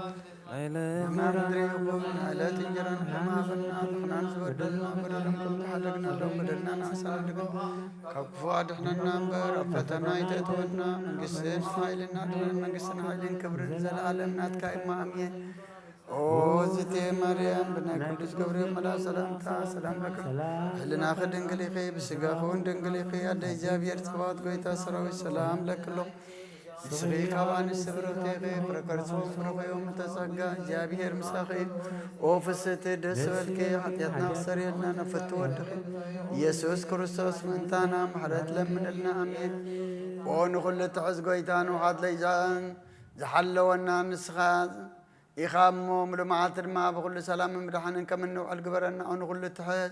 ንሕና ምድሪ ይኹን፣ ዕለት እንጀራና ሃበና፣ ንሕናን ዝበደሉና በደሎም ከም ዝሓለግናሎም በደልና ንኣሳና ድግን፣ ካብ ክፉ ኣድሕነና እምበር፣ ኣብ ፈተና ኣይተእትወና። መንግስትን ሓይልን ኣድሕነን፣ መንግስትን ሓይልን ክብርን ዘለኣለም ናትካ እዩ፣ ኣሜን። ኦ ዝቴ ማርያም፣ ብናይ ቅዱስ ገብርኤል መልኣክ ሰላምታ ሰላም ለኪ። ህልናኺ ድንግል ኢኺ፣ ብስጋኺ እውን ድንግል ኢኺ። ኣደ እግዚኣብሔር ጸባኦት፣ ጎይታ ሰራዊት፣ ሰላም ለኪ ኣለኹ። ንስኺ ካብ ኣንስቲ ብርኽቲ ኢኺ፣ ፍረ ከርስኺ እውን ብሩኽ እዩ። እመ ተጸጋ፣ እግዚኣብሔር ምሳኺ እዩ። ኦ ፍስሕቲ፣ ደስ በልኪ፣ ሓጢኣትና ክሰረየልና ነፍቱ ወድኺ ኢየሱስ ክርስቶስ ምእንታና ምሕረት ለምንልና፣ ኣሜን። ኦ ንኹሉ ትሕዝ ጎይታ፣ ንውሓት ለይዛን ዝሓለወና ንስኻ ኢኻ እሞ፣ ምሉእ መዓልቲ ድማ ብኹሉ ሰላምን ብድሓንን ከም እንውዕል ግበረና። ኦ ንኹሉ ትሕዝ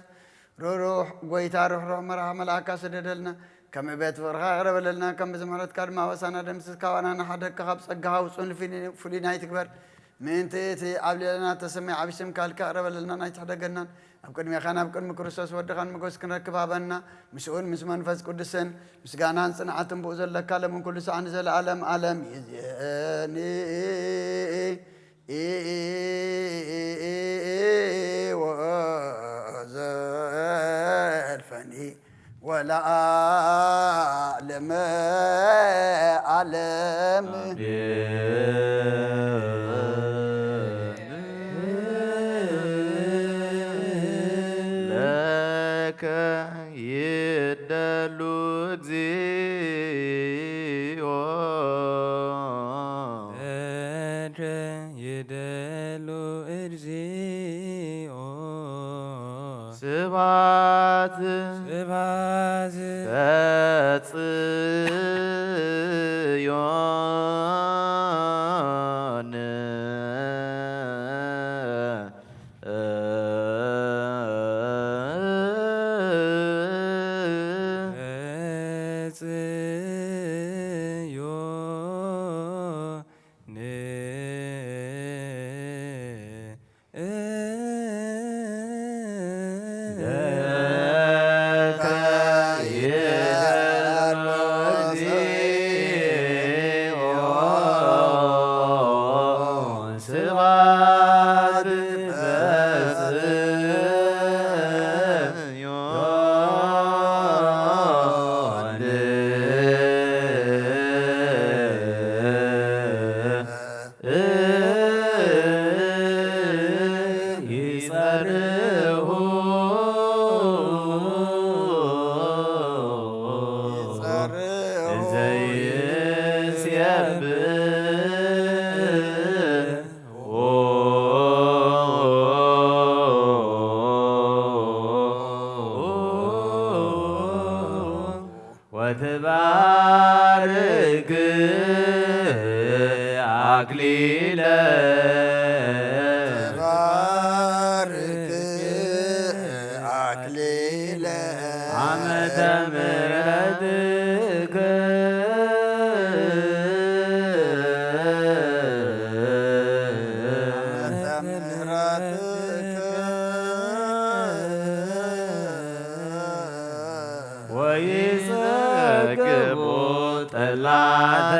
ርህሩህ ጎይታ፣ ርሕሩሕ መራሒ መልኣካ ስደደልና። ከም ዕቤት ፍቕርኻ ይቕረ በለልና። ከም ብዝምሕረትካ ድማ ኣበሳና ደምስስ፣ ካባና ንሓደግካ፣ ካብ ጸጋኻ ውጹን ፍሉይን ኣይትግበር። ምእንቲ እቲ ኣብ ልዕለና እተሰመየ ዓቢ ስምካ ኢልካ ይቕረ በለልናን ኣይትሕደገናን። ኣብ ቅድሜኻን ኣብ ቅድሚ ክርስቶስ ወድኻን ሞገስ ክንረክብ ሃበና። ምስኡን ምስ መንፈስ ቅዱስን ምስጋናን ጽንዓትን ብኡ ዘለካ ለምን ኩሉ ሳዕ ንዘለኣለም ኣለም ይእዜኒ። ወዘልፈኒ ወለዓለመ ዓለም። ለከ ይደሉ እግዚኦ። ይደሉ እግዚኦ። ስብሐት ስብሐት በጽዮን። በጽዮን። ይጸርሁ ዘይስየብዎ። ወትባርክ አክሊለ። ትባርክ አክሊለ። ዓመተ ምሕረትከ። ዓመተ ምሕረትከ። ወይጸግቡ ጠላተ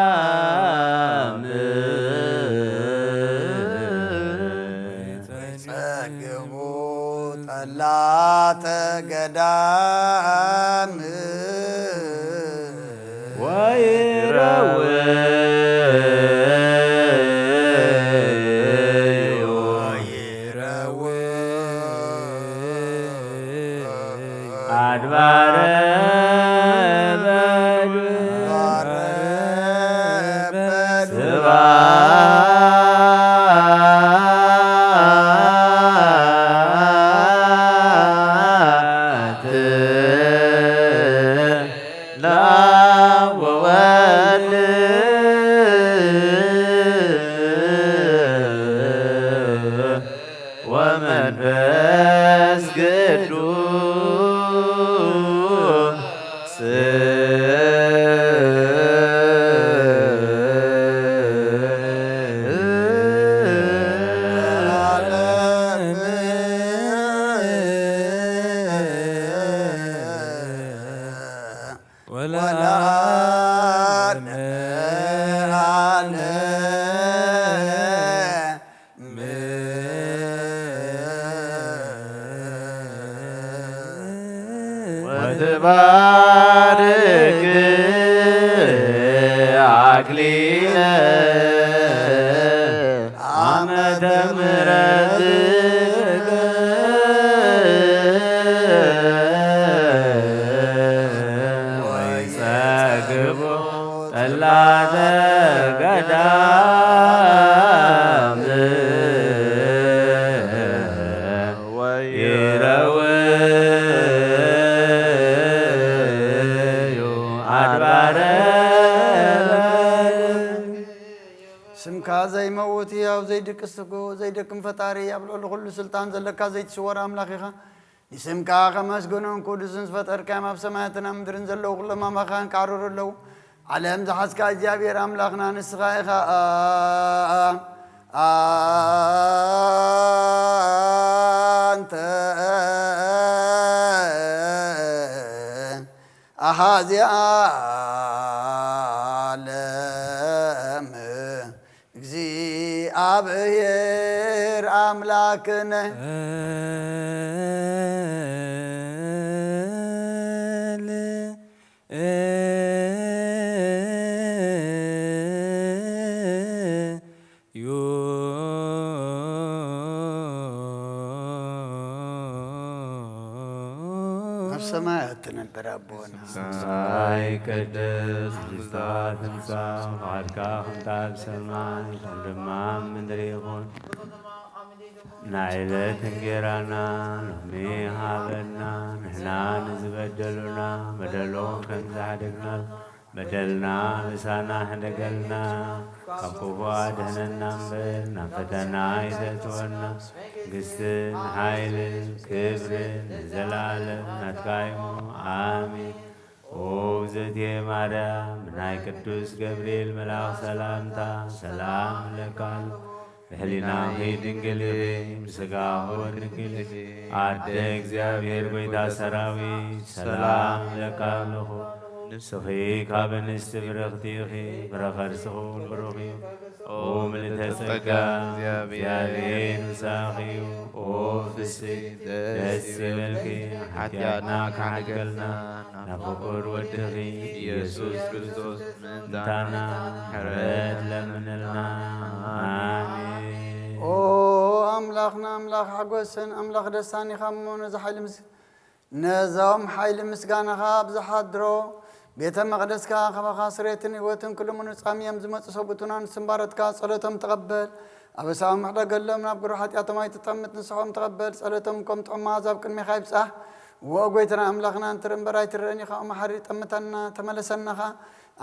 ገዳም። ወይጸግቡ ጠላተ ገዳም። ወይረውዩ። ወይረውዩ። አድባረ በዱ ስብሐት ለአብ ወወልድ ወመንፈስ ቅዱስ ወለዓለመ ዓለም። ወትባርክ አክሊለ ዓመተ ምሕረትከ ወይጸግቦ ጠላተ ገዳም ወይረውዩ አድባረ። ስምካ ዘይመውት ህያው ዘይድቅስ ትጉ ዘይደክም ፈጣሪ ኣብ ልዕሊ ኩሉ ስልጣን ዘለካ ዘይትስወር ኣምላኽ ኢኻ። ንስምካ ከመስግኑን ቅዱስን ዝፈጠርካዮም ኣብ ሰማያትን ኣብ ምድርን ዘለዉ ኩሎም ኣማኻን ክዓርሩ ኣለዉ። ዓለም ዝሓዝካ እግዚኣብሔር ኣምላኽና ንስኻ ኢኻ። ኣንተ ኣሃዚ ዓለም እግዚኣብሔር ኣምላክነ። ኣብ ሰማያት ትነብር ኣቦና። ሰማይ ይቀደስ፣ መንግስትኻ ትምጻእ፣ ፍቓድካ ከምቲ ኣብ ሰማይ ከም ድማ ኣብ ምድሪ ይኹን። ናይ ዕለት እንጌራና ሎሚ ሃበና፣ ንሕና ንዝበደሉና በደሎም ከም ዝሓደግና በደልና ምሳና ሕደገልና፣ ካብ ክፉ ኣድሕነና እምበር ናብ ፈተና ኣይተእትወና። መንግስትን ሓይልን ክብርን ንዘለኣለም ናትካ እዩ። ኣሜን። ኦ እግዝእትየ ማርያም፣ ብናይ ቅዱስ ገብርኤል መልኣኽ ሰላምታ ሰላም እብለኪ ኣለኹ። ብሕሊናኺ ድንግል ኢኺ፣ ብስጋኺ እውን ድንግል ኢኺ። ኣደ እግዚኣብሔር ጐይታ ሰራዊት፣ ሰላም እብለኪ ኣለኹ። ንስኺ ካብ ኣንስቲ ብርኽቲ ኢኺ፣ ፍረ ከርስኺ እውን ብሩኽ እዩ። ኦ ምልዕተ ጸጋ፣ እግዚኣብሔር ምሳኺ እዩ። ኦ ፍስሕቲ ደስ ይበልኪ፣ ሓጢኣትና ክሓድገልና ናብ ፍቁር ወድኺ ኢየሱስ ክርስቶስ ምእንታና ምሕረት ለምንልና። ኣሜን። ኦ ኣምላኽና፣ ኣምላኽ ሓጎስን ኣምላኽ ደስታን ኢኻ እሞ፣ ነዚ ሓይሊ ምስ-፣ ነዞም ሓይሊ ምስጋናኻ ኣብ ዝሓድሮ ቤተ መቕደስካ ካባኻ ስሬትን ህይወትን ክልምኑ ጻምዮም ዝመጹ ሰብኡትና ንስምባረትካ ጸሎቶም ተቐበል። ኣበሳኦም ሕደገሎም፣ ናብ ግብሪ ሓጢኣቶም ኣይትጠምት፣ ንስሖም ተቐበል። ጸሎቶም ከም ጥዑም መኣዛ ኣብ ቅድሜኻ ይብጻሕ። ዎ ጐይታና ኣምላኽና፣ እንትርኢ እምበር ኣይትረእን ኢኻ፣ ኦ መሓሪ፣ ጠምተና፣ ተመለሰና ኸኣ።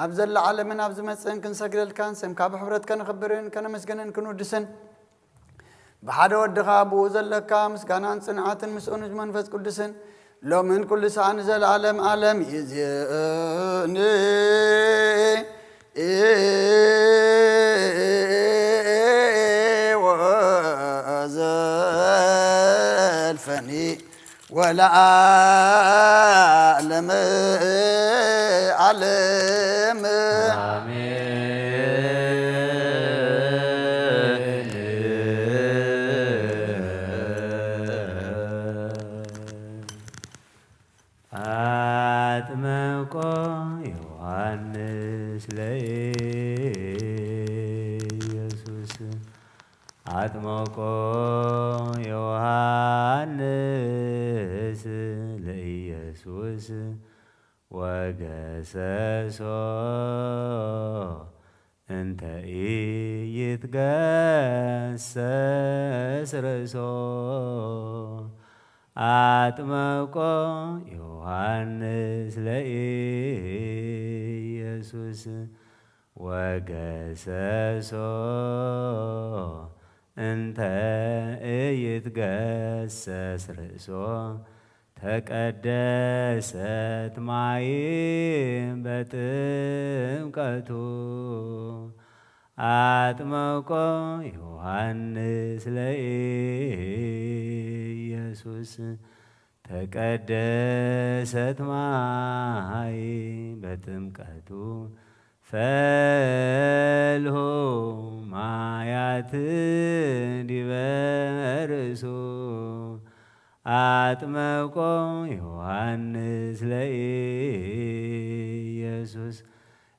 ኣብ ዘላ ዓለምን ኣብ ዝመጽእን ክንሰግደልካን ስምካ ብሕብረት ከነኽብርን ከነመስግንን ክንውድስን ብሓደ ወድኻ ብኡ ዘለካ ምስጋናን ጽንዓትን ምስኡን መንፈስ ቅዱስን ሎምን ኩሉ ሰዓት ንዘለዓለም ዓለም ይእዜኒ። ወዘልፈኒ ወለዓለመ ዓለም። ኣሜን። ኣጥመቆ ዮሃንስ ለኢየሱስ፣ ኣጥመቆ ዮሃንስ ለኢየሱስ። ኢየሱስ ወገሰሶ እንተ ኢይትገሰስ ርእሶ። ኣጥመቆ ዮሃንስ ለኢየሱስ ወገሰሶ እንተ ኢይትገሰስ ርእሶ። ተቀደሰት ማይ በጥምቀቱ። ኣጥመቆ ዮሃንስ ለኢየሱስ ተቀደሰት ማይ በጥምቀቱ። ፈልሁ ማያት ዲበ ርእሱ። ኣጥመቆ ዮሃንስ ለኢየሱስ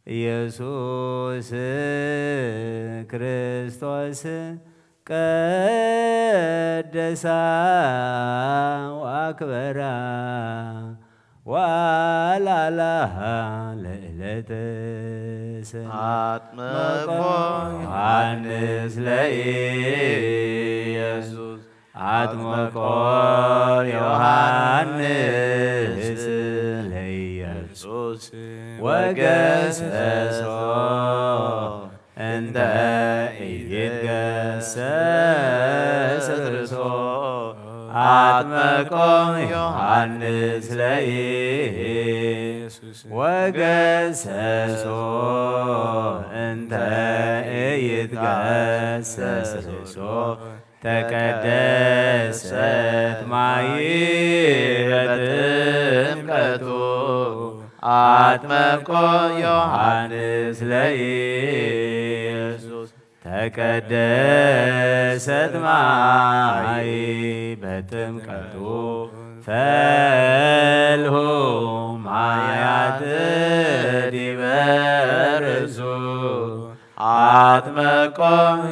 ኢየሱስ ክርስቶስ ቀደሳ ወኣክበራ ወኣልዓላ ለዕለተ ሰንበት። ኣጥመቆ ዮሃንስ ለኢየሱስ። ኣጥመቆ ዮሃንስ ለኢየሱስ ወገሰሶ እንተ ኢይትገሰስ ርእሶ። ኣጥመቆ ዮሃንስ ለኢየሱስ ወገሰሶ እንተ ኢይትገሰስ ርእሶ። ተቀደሰት ማይ በጥምቀቱ። ኣጥመቆ ዮሃንስ ለኢየሱስ ተቀደሰት ማይ በጥምቀቱ። ፈልሁ ማያት ዲበ ርእሱ። ኣጥመቆ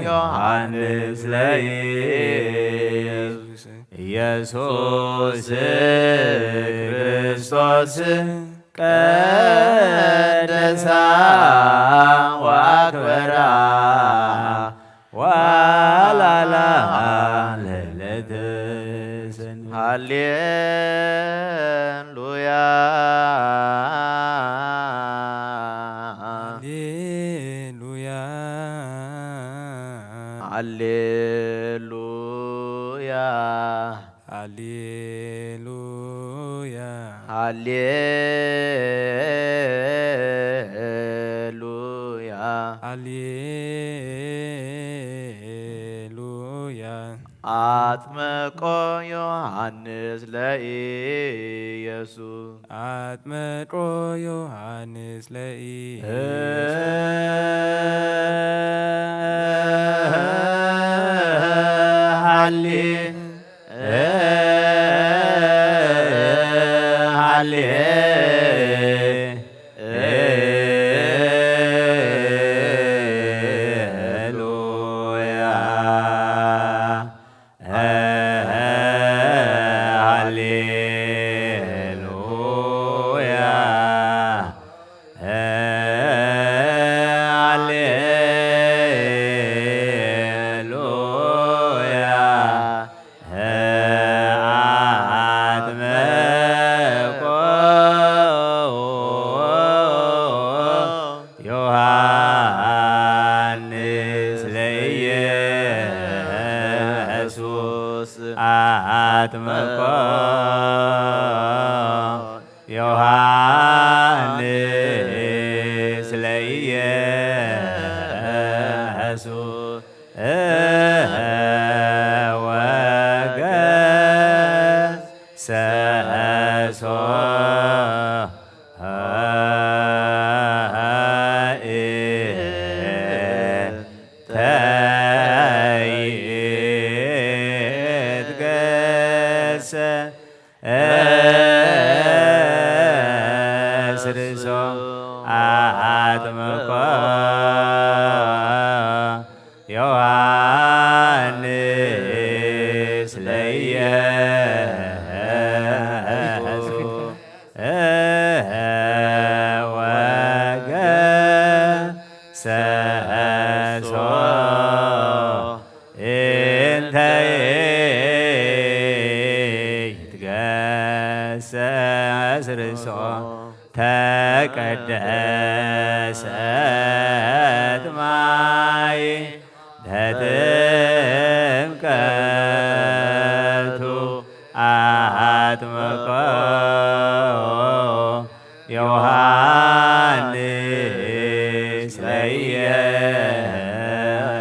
ዮሃንስ ለኢየሱስ ኢየሱስ ክርስቶስ ቀደሳ ወኣክበራ ወኣልዓላ ለዕለተ ሰንበት። ሃሌሉያ። ሃሌሉያ። ሃሌሉያ። ሃሌሉያ። ሃሌሉያ። ሃሌሉያ። ኣጥመቆ ዮሃንስ ለኢየሱስ። ኣጥመቆ ዮሃንስ ለኢየሱስ። ሃሌ ሃሌ ሉያ። ሃሌሉያ። ሃሌሉያ። አጥመቆ ዮሐንስ ለኢየሱስ። አጥመቆ ዮሐንስ ለኢየሱስ። ወገሰሶ ተቀደሰት ማይ በጥምቀቱ አጥምቆ ዮሐንስ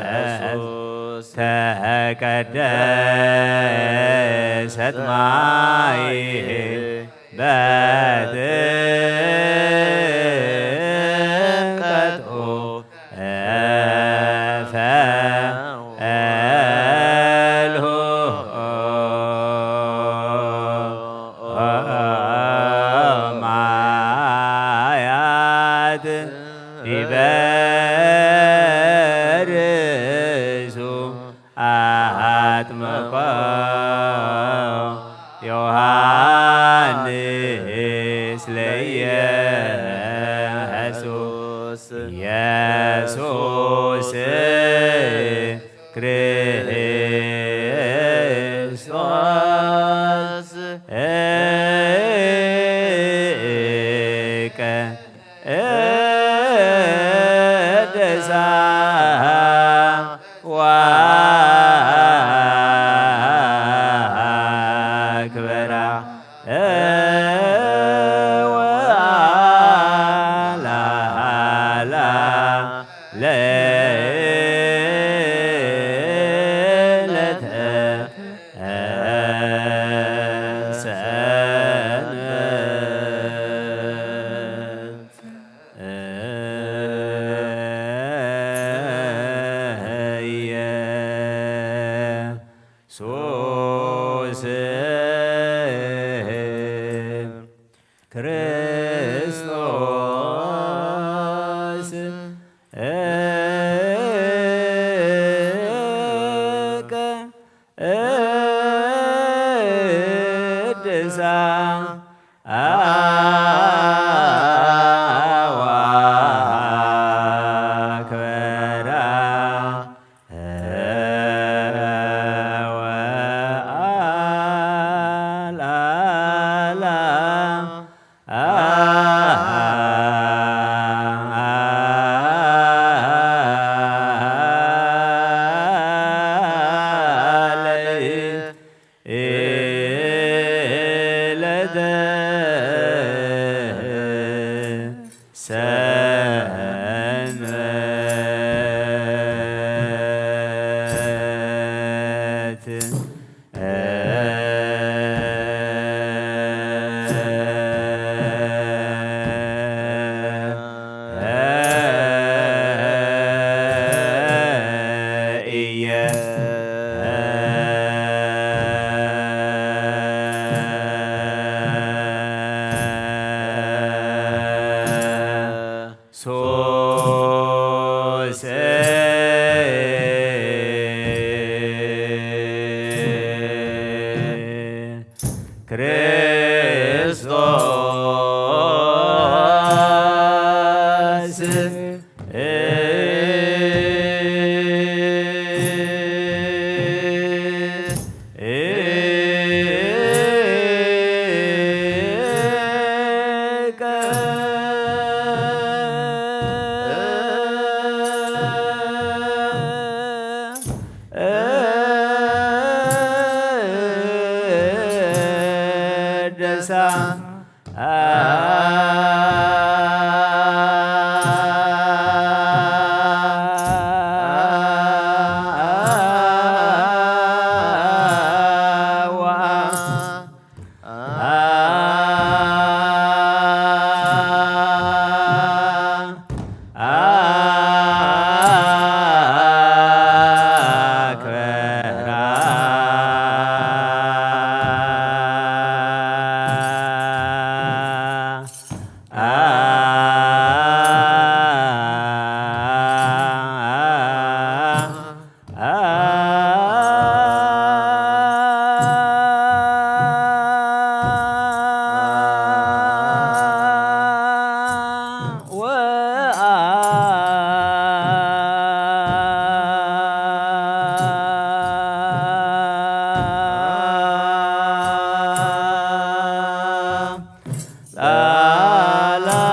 ለኢየሱስ። ተቀደሰት ማይ በጥምቀቱ ፈልሁ ማያት ዲበ ርእሱ አጥምቆ ዮሐንስ ለኢየሱስ። ኢየሱስ ክርስቶስ ቅድሳ ወአክብራ ወአላላ ለይለተ ሰንበት። ኢየሱስ ክርስቶስ ቅድሳ ወአክብራ ወአላላ ለይለተ ሰንበት። ሶስ ክርስቶስ ቅድሳ ላላ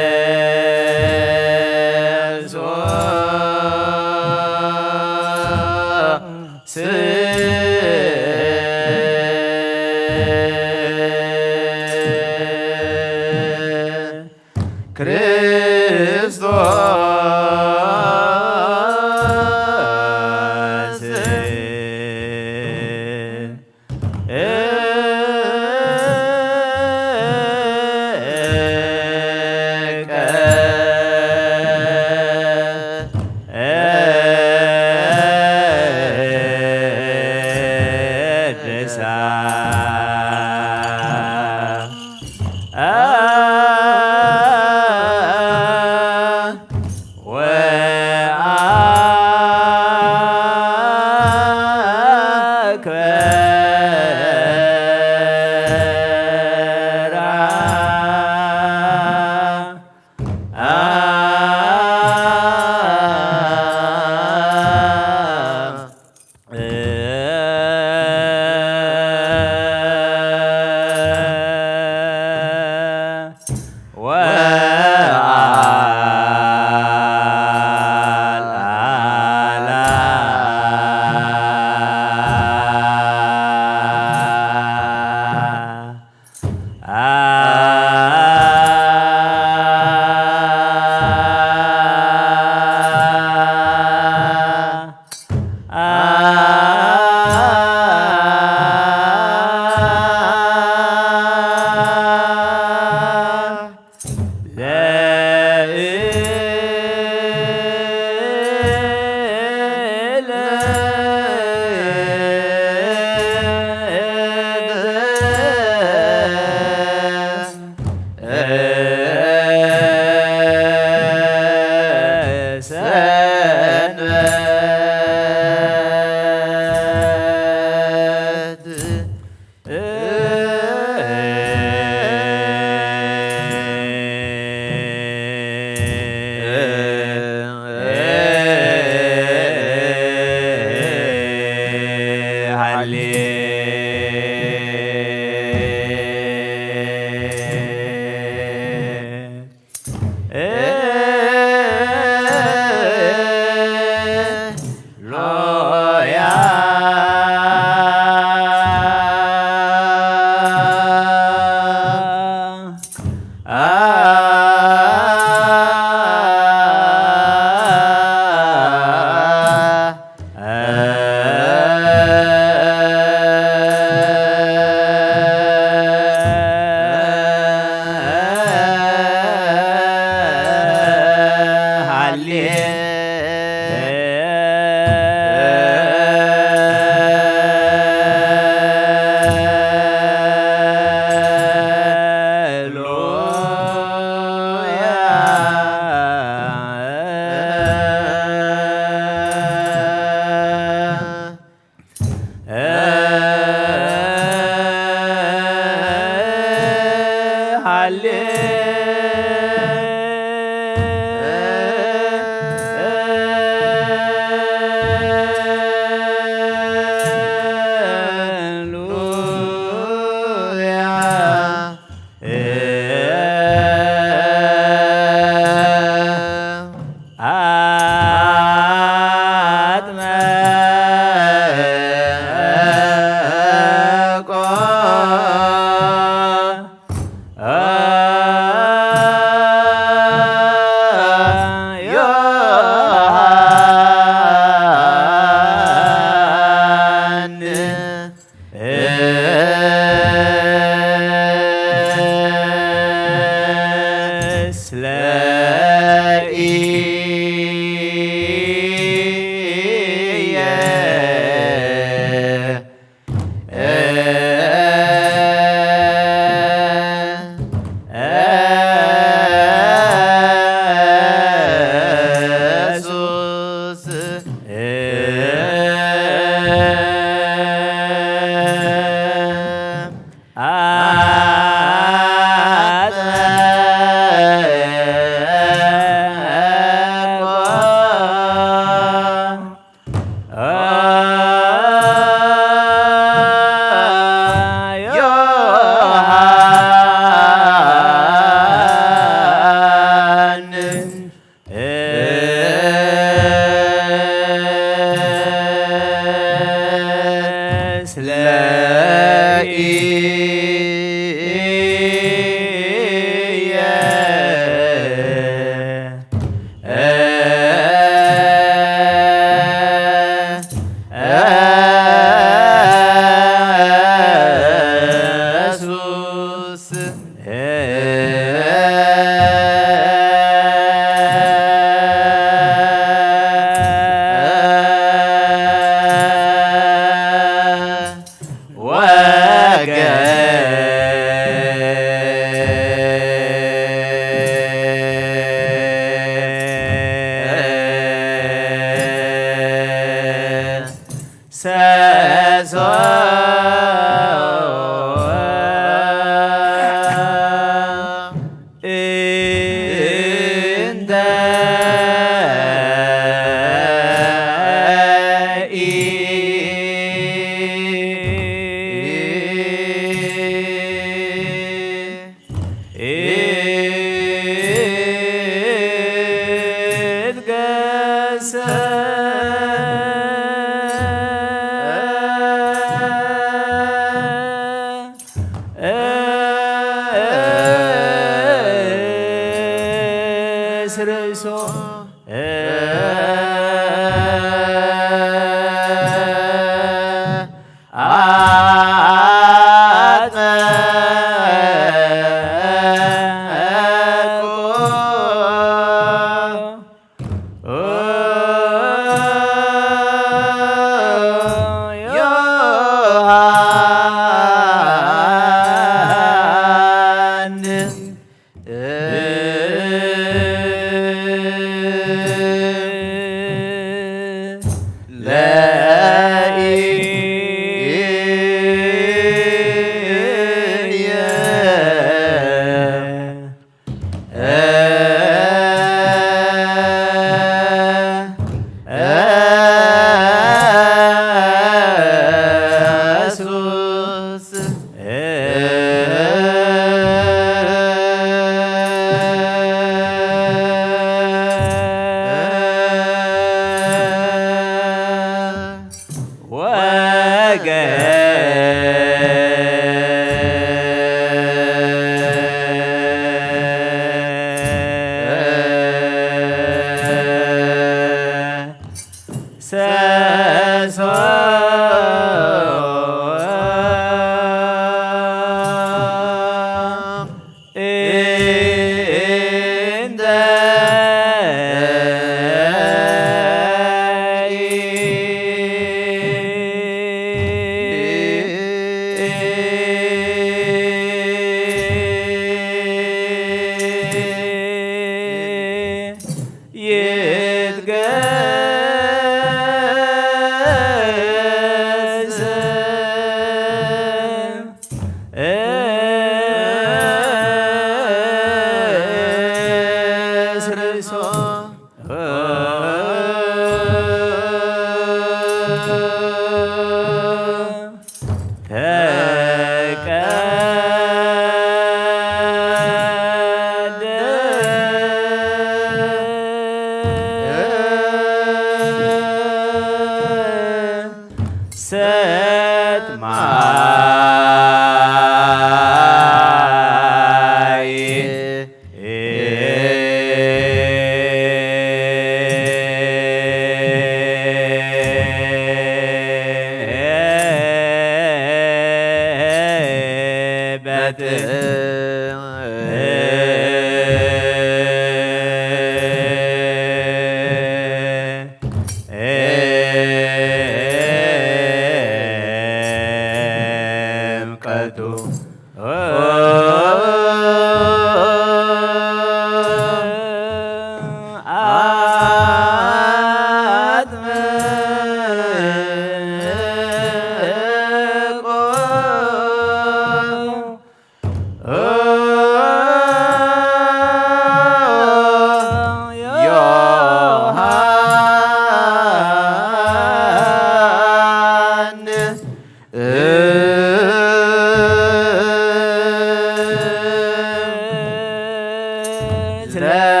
ለኢየ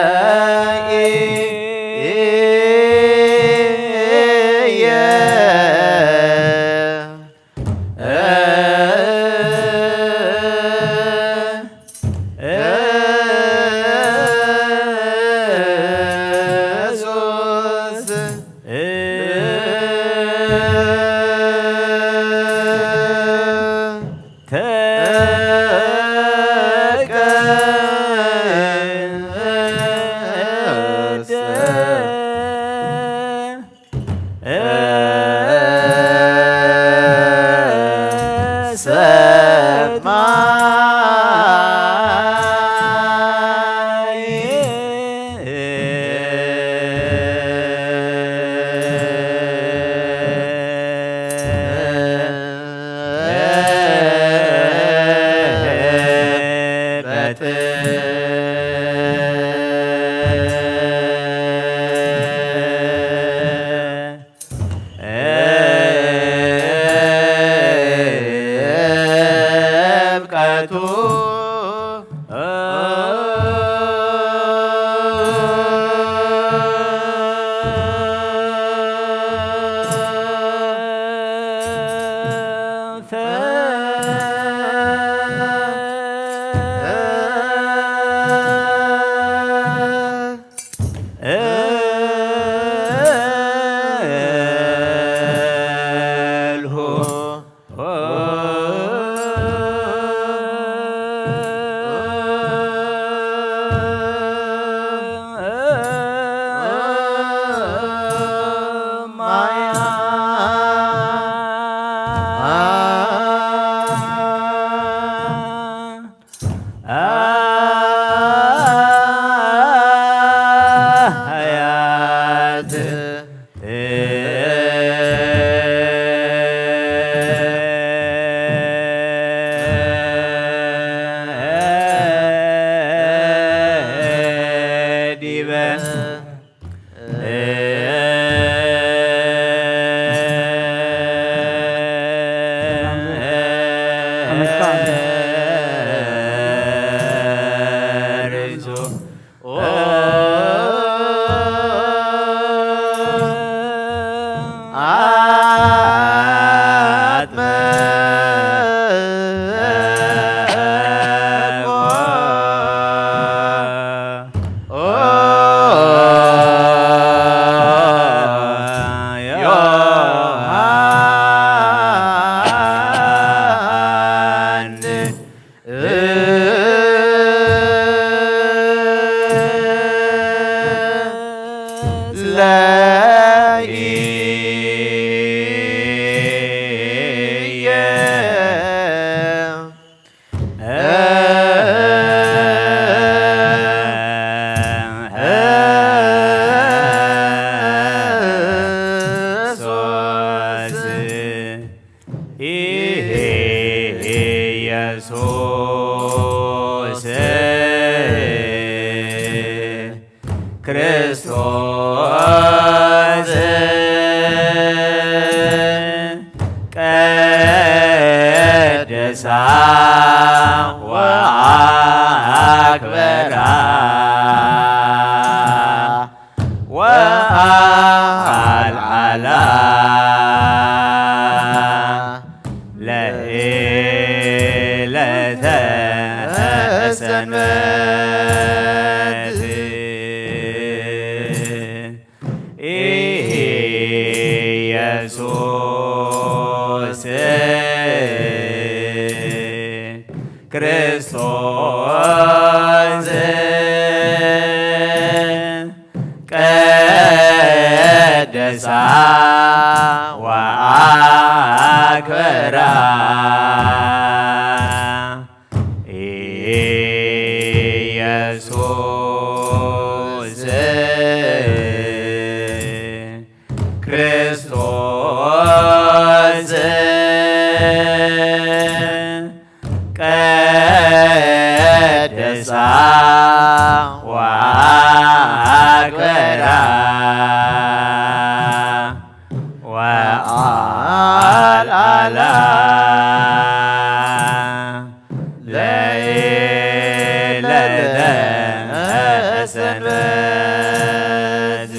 ሰንበት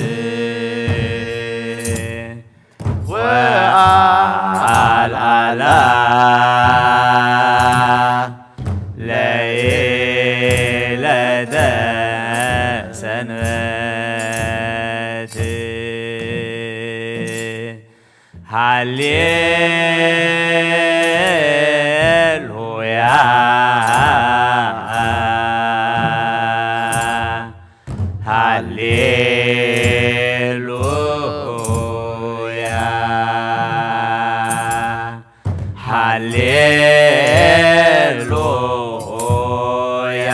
ወአልዓላ ለይለተ ሰንበት ሃሌሉያ ሃሌሉያ ሃሌሉያ።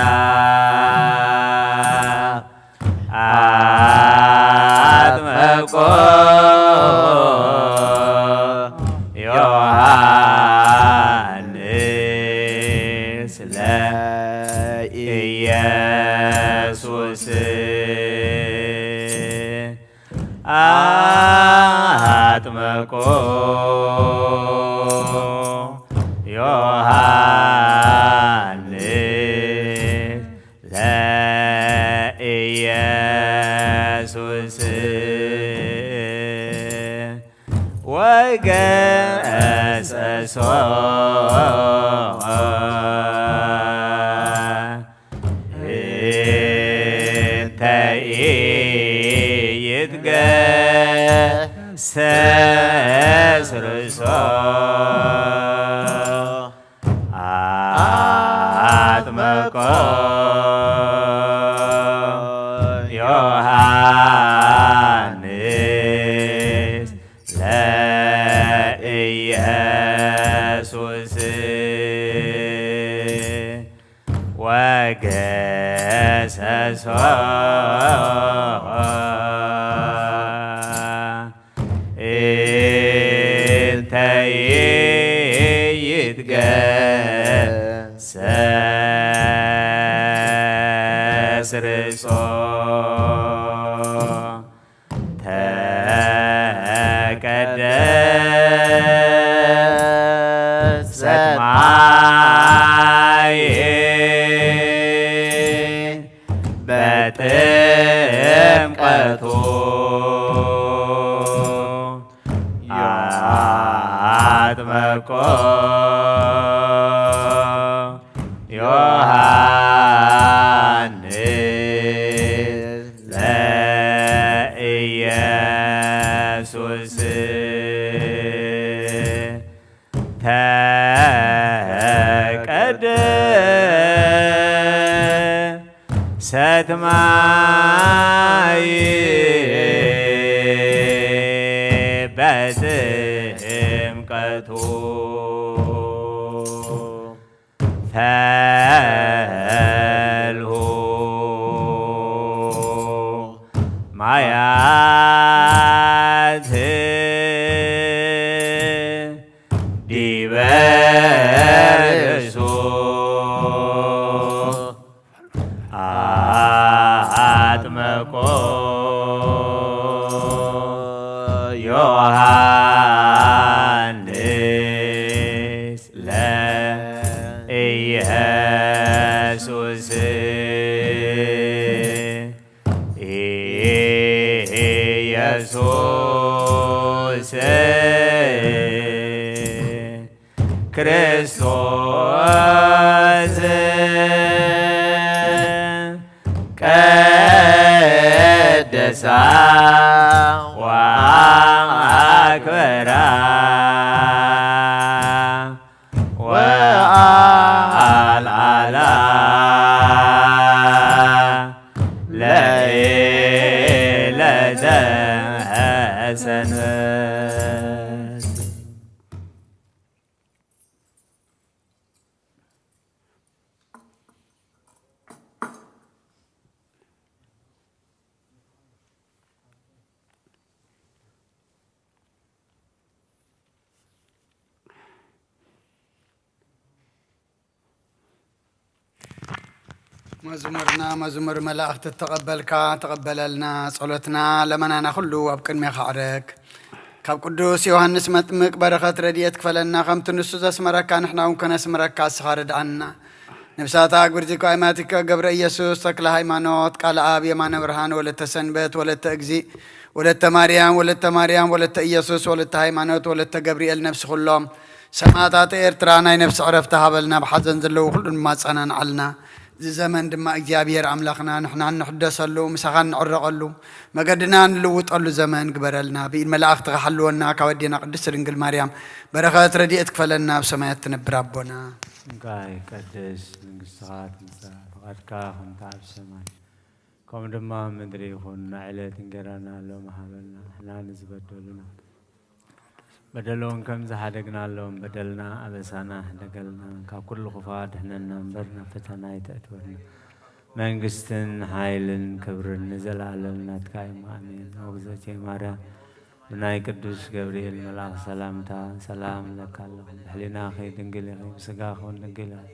ኣጥመቆ ዮሐንስ ለኢየሱስ። ኣጥመቆ ዮሐንስ ለኢየሱስ ወገሰሶ እንተ ኢይትገሰስ ርእሶ ኣጥመቆ ዮሐንስ ለኢየሱስ ወገሰሶ እንተ ኢይትገሰስ ርእሶ ተቀደሰት ማየ በጥምቀቱ ኣጥመቆ ዮሐንስ ለኢየሱስ ተቀደሰት ማየ በጥምቀቱ ፈልሑ ማያት ዲበ ርእሱ ኣጥመቆ ዮሐንስ ለኢየሱስ ኢየሱስ ክርስቶስ ቀደሳ ወአክበራ ወአልዓላ ለይለተ ሰንበት። መዝሙርና መዝሙር መላእኽቲ ተቐበልካ፣ ተቐበለልና። ጸሎትና ለመናና ኩሉ ኣብ ቅድሜኻ ዕረግ። ካብ ቅዱስ ዮሃንስ መጥምቅ በረኸት ረድኤት ክፈለና፣ ከምቲ ንሱ ዘስመረካ ንሕና እውን ከነስምረካ እስኻ ርድኣና። ነፍሳታ ግብርቲ እኮ ኣይማቲከ ገብረ ኢየሱስ ተክለ ሃይማኖት ቃል ኣብ የማነ ብርሃን ወለተ ሰንበት ወለተ እግዚእ ወለተ ማርያም ወለተ ማርያም ወለተ ኢየሱስ ወለተ ሃይማኖት ወለተ ገብርኤል ነፍሲ ኩሎም ሰማዕታት ኤርትራ ናይ ነፍሲ ዕረፍቲ ሃበልና። ብሓዘን ዘለዉ ኩሉ ድማ ኣጸናንዓልና። እዚ ዘመን ድማ እግዚኣብሔር ኣምላኽና ንሕና እንሕደሰሉ ምሳኻ እንዕረቐሉ መገድና እንልውጠሉ ዘመን ግበረልና። ብኢድ መላእኽትኻ ሓልወና። ካብ ኣዴና ቅድስት ድንግል ማርያም በረኸት ረድኤት ክፈለና። ኣብ ሰማያት ትነብር ኣቦና። ስምካ ይቀደስ፣ መንግስትኻ ትምጻእ፣ ፍቓድካ ከምቲ ኣብ ሰማይ ከምኡ ድማ ኣብ ምድሪ ይኹን። ንዕለት እንጌራና ሎም ሃበና፣ ንሕና ንዝበደሉና በደሎም ከም ዝሓደግናሎም በደልና ኣበሳና ሕደገልና፣ ካብ ኩሉ ክፉእ ኣድሕነና እምበር ናብ ፈተና ኣይተእትወና። መንግስትን ሓይልን ክብርን ንዘለኣለም ናትካ እዩ። ኣሜን። ኦግዘቴ ማርያም ብናይ ቅዱስ ገብርኤል መልኣኽ ሰላምታ ሰላም እለካ ኣለኹ። ብሕሊናኺ ድንግል ኢኺ፣ ብስጋኺ እውን ድንግል ኢኺ።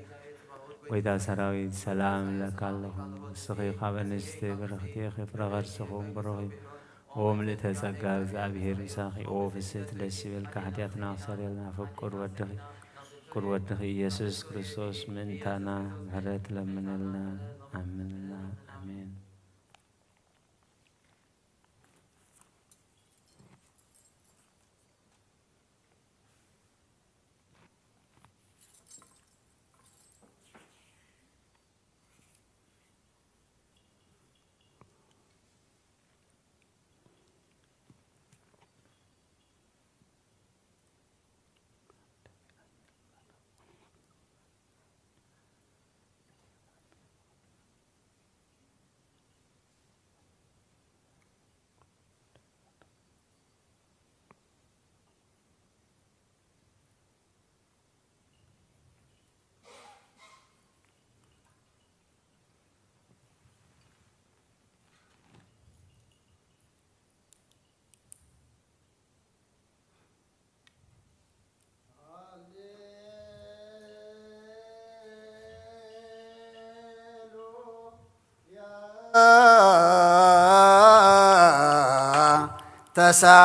ጎይታ ሰራዊት ሰላም እለካ ኣለኹ። ንስኺ ካብ ኣንስቲ ብርኽቲ ኢኺ፣ ፍረ ከርስኺ እውን ብሩኽ እዩ። ኦ ምልእተ ጸጋ፣ እግዚኣብሔር ምሳኺ። ኦ ፍስሕቲ ደስ ይበልካ፣ ሓጢኣትና ክሰርየልና ፍቁር ወድኺ፣ ፍቁር ወድኺ ኢየሱስ ክርስቶስ ምእንታና ምሕረት ለምነልና፣ ኣምንልና። ኣሜን።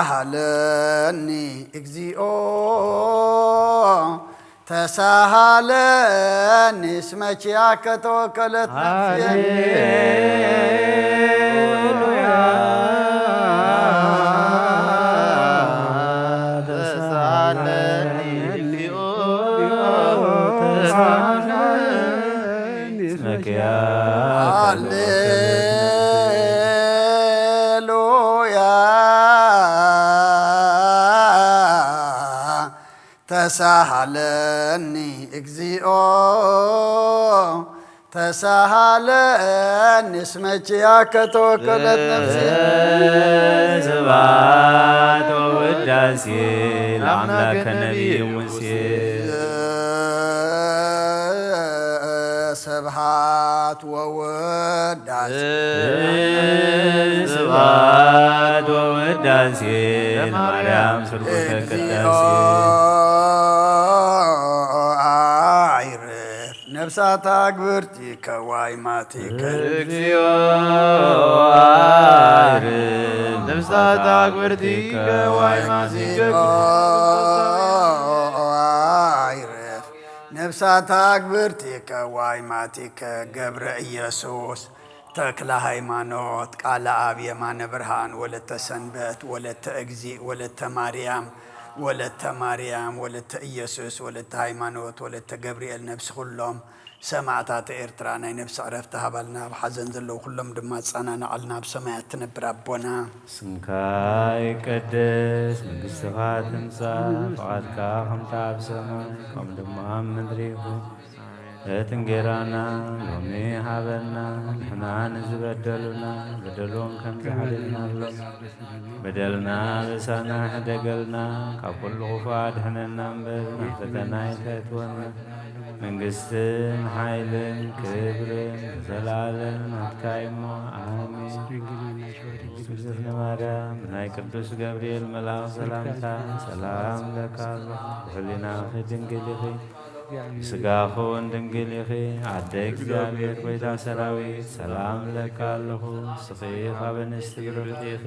ተሳሃለኒ እግዚኦ ተሳሃለኒ እስመ ኪያከ ተወከለት ነፍሴ። ሃሌሉያ። ተሳሃለኒ እግዚኦ ተሳሃለኒ እስመ ኪያከ ሃሌሉያ። ተሳሃለኒ እግዚኦ ተሳሃለኒ እስመ ኪያከ ተወከለት ነፍሴ። ስብሐት ወውዳሴ ለአምላከ ነቢይ ሙሴ። ስብሐት ወውዳሴ። ስብሐት ወውዳሴ ለማርያም ስርጉተ ቅዳሴ። እግዚኦ አይርፍ ነፍሳታ ግብርቲከ ዋይማቲከ። እግዚኦ አይርፍ ነፍሳታ ግብርቲከ ዋይማቲከ። አይርፍ ነፍሳታ ግብርቲከ ዋይማቲከ። ገብረ ኢየሱስ ተክለ ሃይማኖት ቃለ ኣብ የማነ ብርሃን ወለተ ሰንበት ወለተ እግዚእ ወለተ ማርያም ወለተ ማርያም ወለተ ኢየሱስ ወለተ ሃይማኖት ወለተ ገብርኤል ነፍሲ ኩሎም ሰማዕታት ኤርትራ ናይ ነፍሲ ዕረፍቲ ሃባልና። ኣብ ሓዘን ዘለዉ ኩሎም ድማ ኣጸናንዓልና። ኣብ ሰማያት ትነብር ኣቦና። ስምካ ይቀደስ፣ መንግስትኻ ትምጻእ፣ ፍቓድካ ከምታ ኣብ ሰማይ ከምኡ ድማ ኣብ ምድሪ ይኹን። እቲ እንጌራና ሎሚ ሃበና፣ ንሕና ንዝበደሉና በደሎም ከም ዝሓደግናሎም በደልና ኣበሳና ሕደገልና፣ ካብ ኩሉ ክፉእ ኣድሕነና እምበር ናብ ፈተና ኣይተእትወና። መንግስትን ሓይልን ክብርን ንዘለኣለም ናትካ እዩ እሞ፣ ኣሜን። እግዝእትነ ማርያም፣ ብናይ ቅዱስ ገብርኤል መልኣኽ ሰላምታ ሰላም እለካ ኣለኹ። ብሕሊናኺ ድንግል ኢኺ፣ ብስጋኺ እውን ድንግል ኢኺ። ኣደ እግዚኣብሔር፣ ጐይታ ሰራዊት፣ ሰላም እለካ ኣለኹ። ንስኺ ካብ ኣንስቲ ብርኽቲ ኢኺ፣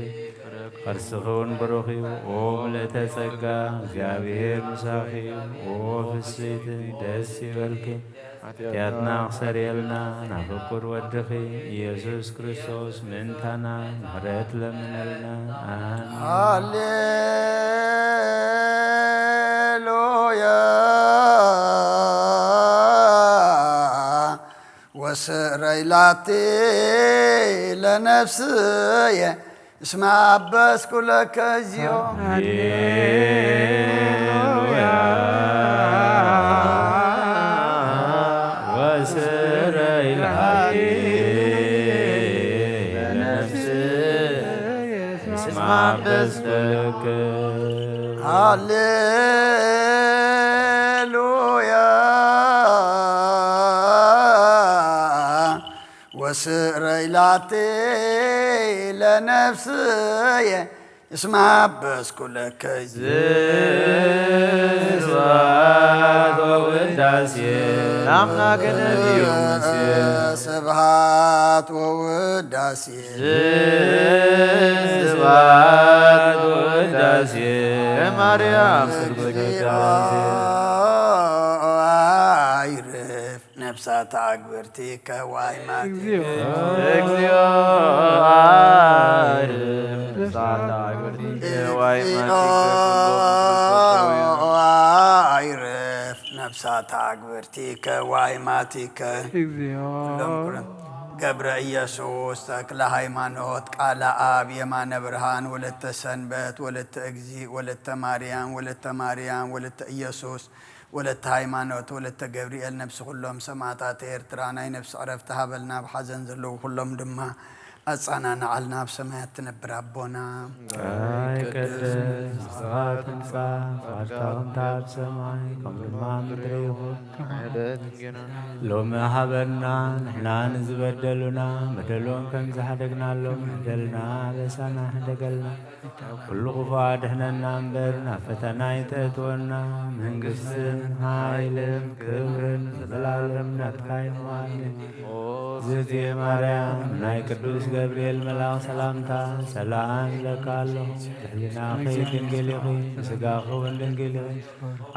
ከርስኺ እውን ብሩኽ እዩ። ኦ ምልእተ ጸጋ፣ እግዚኣብሔር ምሳኺ እዩ። ኦ ፍስሕቲ፣ ደስ ይበልኪ፣ ኃጢኣትና ክሰርየልና ናብ ፍቁር ወድኺ ኢየሱስ ክርስቶስ ምእንታና ምሕረት ለምነልና። ኣሜን። ሃሌሉያ። ወስረይ ላቲ ለነፍስየ እስመ አበስኩ ለከ እግዚኦ። ሃሌሉያ። ወስረይ ላቲ ለነፍስየ እስመ አበስኩ ለከ። ሃሌሉያ። ወስረይ ላቲ ለነፍስየ እስመ አበስኩ ለከ። ስብሐት ወውዳሴ ለአምላክነ ለነቢዩ ሙሴ። ስብሐት ወውዳሴ። ስብሐት ወውዳሴ ለማርያም ስርጎ ቅዳሴ። አይርፍ ነፍሳት አግብርቲከ ዋይማቲከ። እግዚኦ አይርፍ ነፍሳት አግብርቲከ ዋይማቲከ። አይርፍ ነፍሳት አግብርቲከ ዋይማቲከ። እግዚኦ ገብረ ኢየሱስ ተክለ ሃይማኖት ቃለ አብ የማነ ብርሃን ወለተ ሰንበት ወለተ እግዚእ ወለተ ማርያም ወለተ ማርያም ወለተ ኢየሱስ ወለተ ሃይማኖት ወለተ ገብርኤል ነፍሲ ኩሎም ሰማዕታት ኤርትራ ናይ ነፍሲ ዕረፍቲ ሃበልና። ኣብ ሓዘን ዘለዉ ኩሎም ድማ ኣጻናንዓልና። ኣብ ሰማያት ትነብር ኣቦና ይትቀደስ ስምካ ትምጻእ ፍቃድካ ከምቲ ኣብ ሰማይ ከምኡ ድማ ኣብ ምድሪ ይኹን። ሎሚ ሃበና ንሕና ንዝበደሉና በደሎም ከም ዝሓደግናሎም ንበደልና ኣበሳና ሕደገልና። ኩሉ ክፉእ ኣድሕነና እምበር ናብ ፈተና ኣይተእትወና። መንግስትን ሓይልን ክብርን ንዘለኣለም ናትካ እዩ። ኣሜን። እግዝእትየ ማርያም ናይ ቅዱስ ገብርኤል መልኣኽ ሰላምታ ሰላም እብለካ ኣለኹ። ብሕሊናኺ ድንግል ኢኺ፣ ብስጋኺ እውን ድንግል ኢኺ።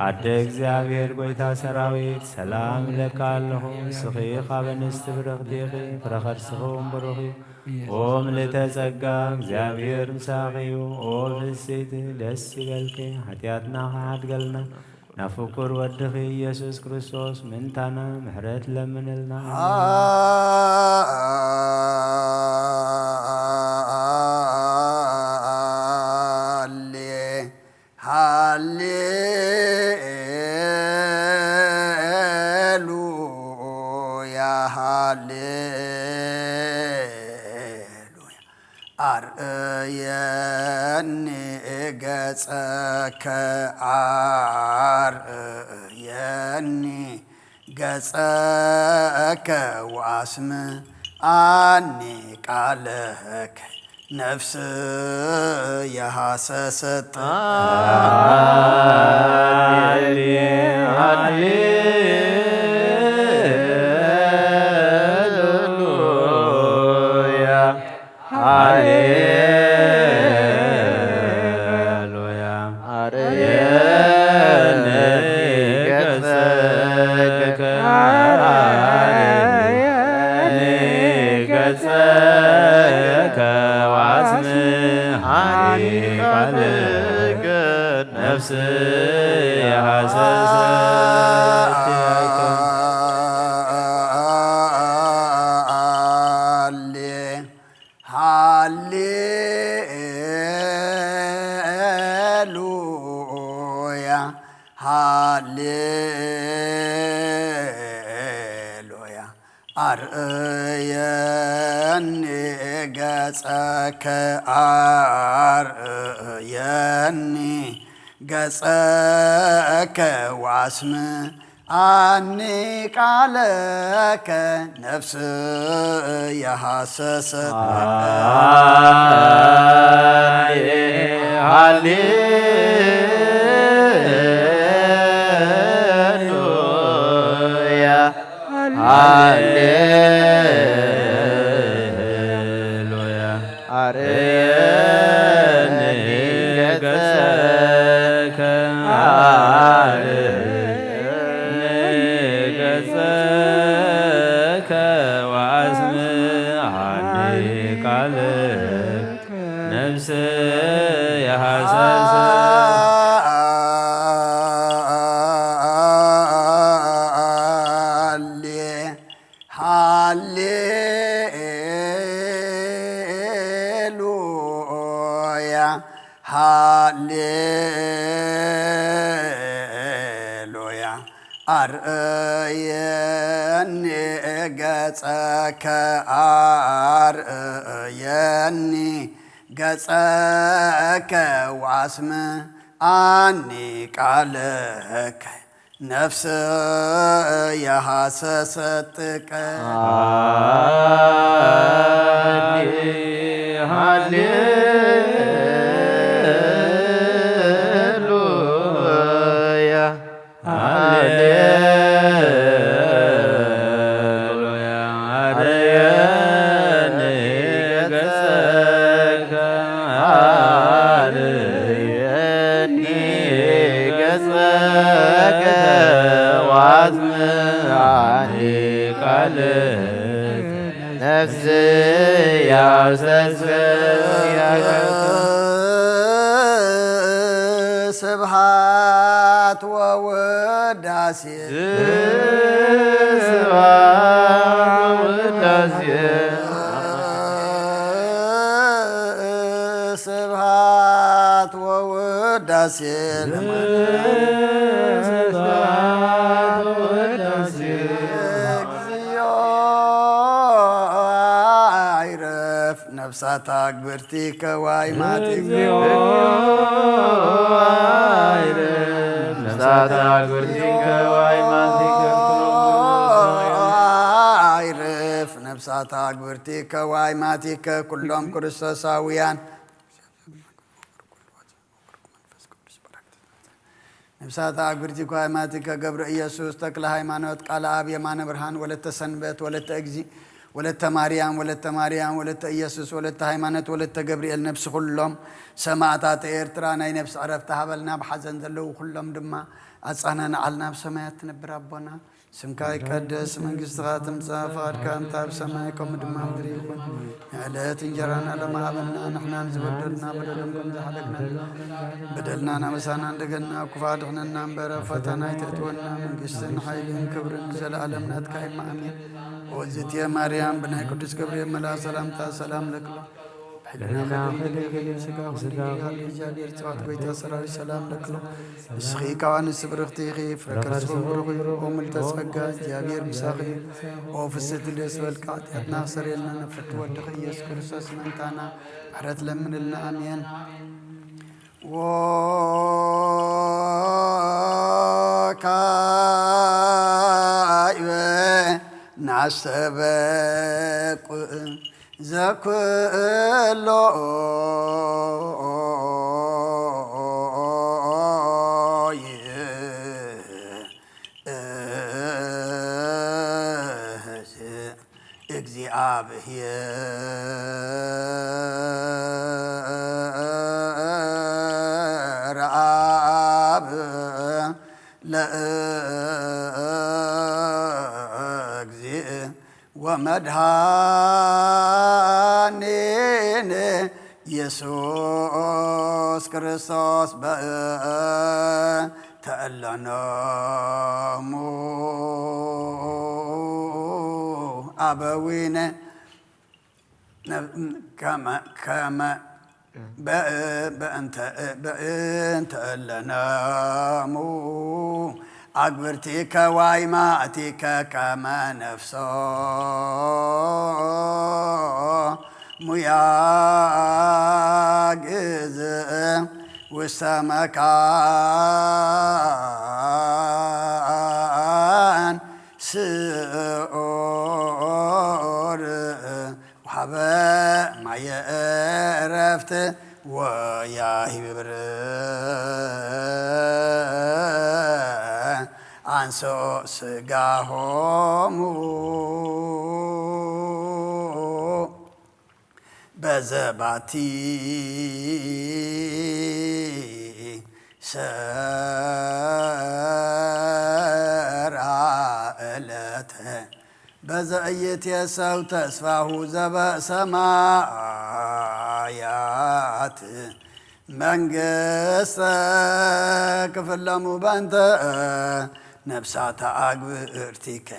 ኣደ እግዚኣብሔር ጐይታ ሰራዊት ሰላም እብለካ ኣለኹ። ንስኺ ካብ ኣንስቲ ብርኽቲ ኢኺ፣ ፍረ ከርስኺ እውን ብሩኽ እዩ። ኦ ምልእተ ጸጋ እግዚኣብሔር ምሳኺ እዩ። ኦ ፍስሕቲ ደስ ይበልኪ፣ ሓጢኣትና ክሓድገልና ናብ ፍቁር ወድኺ ኢየሱስ ክርስቶስ ምእንታና ምሕረት ለምንልና። ሃሌ ሃሌሉያ ሃሌሉያ። አርእየኒ ገጸከ አርእየኒ ገጸከ ወአስምዓኒ ቃለከ ነፍስየ ሃሰሰት። ሃሌሉያ። አርየኒ ገጸከ፣ አርየኒ ገጸከ ወአስምዓኒ ቃልከ፣ ነፍስየ ሃሰሰት። ሃሌሉያ ሃሌሉያ። አርእየኒ ገጸከ አርእየኒ ገጸከ ወአስምዓኒ ቃለከ ነፍስየ ሃሰሰት። ሃሌሉያ ሃሌሉያ። አርየኒ ገጸከ አርየኒ ገጸከ ቃልከ ነፍሰየ ሃሰሰ። ሃሌ ሃሌሉያ ሃሌሉያ። ኣርእየኒ ገጸከ ኣርእየኒ ገጸከ ወኣስምዓኒ ቃለከ ነፍስየ ሃሰሰት ጥቀ። ሃሌ ሃሌሉያ ሃሌሉያ። ኣርየኒ ገጸከ ኣርየኒ ገጸከ ወኣስምዓኒ ቃልከ ነፍስየ ሃሰሰት። ስብሃት ወውዳሴ ስብሃት ወውዳሴ ስብሃት ወውዳሴ ስብሃት ወውዳሴ እግዚኦ ኣይረፍ ነፍሳታ ግብርቲከ ዋይማቲከ። እግዚኦ ኣይረፍ ነፍሳታ ግብርቲከ ዋይማቲከ። ኣይረፍ ነፍሳታ ግብርቲከ ዋይማቲከ ኩሎም ክርስቶሳውያን። ነብሳት ኣግብርቲ ኳይማቲከ ገብረ ኢየሱስ ተክለ ሃይማኖት ቃል ኣብ የማነ ብርሃን ወለተ ሰንበት ወለተ እግዚ ወለተ ማርያም ወለተ ማርያም ወለተ ኢየሱስ ወለተ ሃይማኖት ወለተ ገብርኤል ነብሲ ኩሎም ሰማዕታት ኤርትራ ናይ ነብሲ ዕረፍቲ ሃበልና። ብሓዘን ዘለዉ ኩሎም ድማ ኣጻናንዓልና። ኣብ ሰማያት ትነብር ኣቦና ስምካ ይቀደስ፣ መንግስትኻ ትምጻእ፣ ፍቓድካ እንተ ኣብ ሰማይ ከምኡ ድማ ምድሪ ይኹን። ንዕለት እንጀራና ሎሚ ሃበና፣ ንሕናን ዝበደሉና በደሎም ከም ዝሓለግና በደልና ናበሳና እንደገና፣ ክፉ ኣድሕነና እምበር፣ ኣብ ፈተና ኣይተእትወና፣ መንግስትን ሓይልን ክብርን ንዘለኣለም ናትካ እዩ፣ ኣሜን። ኦዝትየ ማርያም፣ ብናይ ቅዱስ ገብርኤል መልኣክ ሰላምታ ሰላም ለኪ። ብሕልና ከደንግል የገሊል ስጋ ኩንዲ ዲጋ እግዚኣብሔር ጽባሕ ጎይታ ሰራዊት ሰላም ለክሎ። ንስኺ ካብ ኣንስቲ ብርኽቲ ኢኺ፣ ፍረ ከርስኺ ብሩኽ እዩ። ኦ ምልዕተ ጸጋ፣ እግዚኣብሔር ምሳኺ እዩ። ኦ ፍስሕቲ ደስ በልካ፣ ኃጢአትና ክሰርየልና ነፍቱ ወድኺ ኢየሱስ ክርስቶስ መምታና ምሕረት ለምንልና። ኣሜን። ወካዕበ ናስተበቁ ዘኩሎ ይእዝ እግዚኣብሔር ኣብ ለእግዚእ ወመድኃኒነ ኢየሱስ ክርስቶስ በእንተ እለኖሙ ኣበዊነ ከመ ከመ በእንተ በእንተ እለነሙ ኣግብርቲከ ዋይማቲከ ከመ ነፍሶ ሙያግዝ ውስተ መካን ስዑር ወሀበ ማየ ዕረፍት ወያሂብር አንሶ ስጋሆሙ በዘባቲ ሰራ ዕለተ በዘ ኢይትየሰው ተስፋሁ ዘበሰማያት መንግስተ ክፍለሙ በእንተ ነፍሳተ አግብርቲከ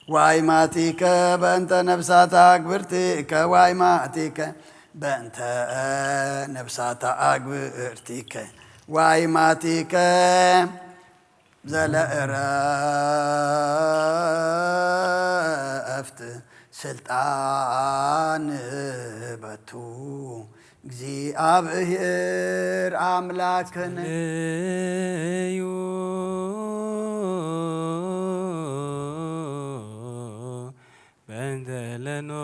ዋይማቲከ በእንተ ነፍሳተ አግብርቲከ ዋይማቲከ በእንተ ነፍሳተ አግብርቲከ ዋይማቲከ ዘለእረፍት ስልጣን በቱ እግዚኣብሔር አምላክን እዩ። በእንተ ለኖሙ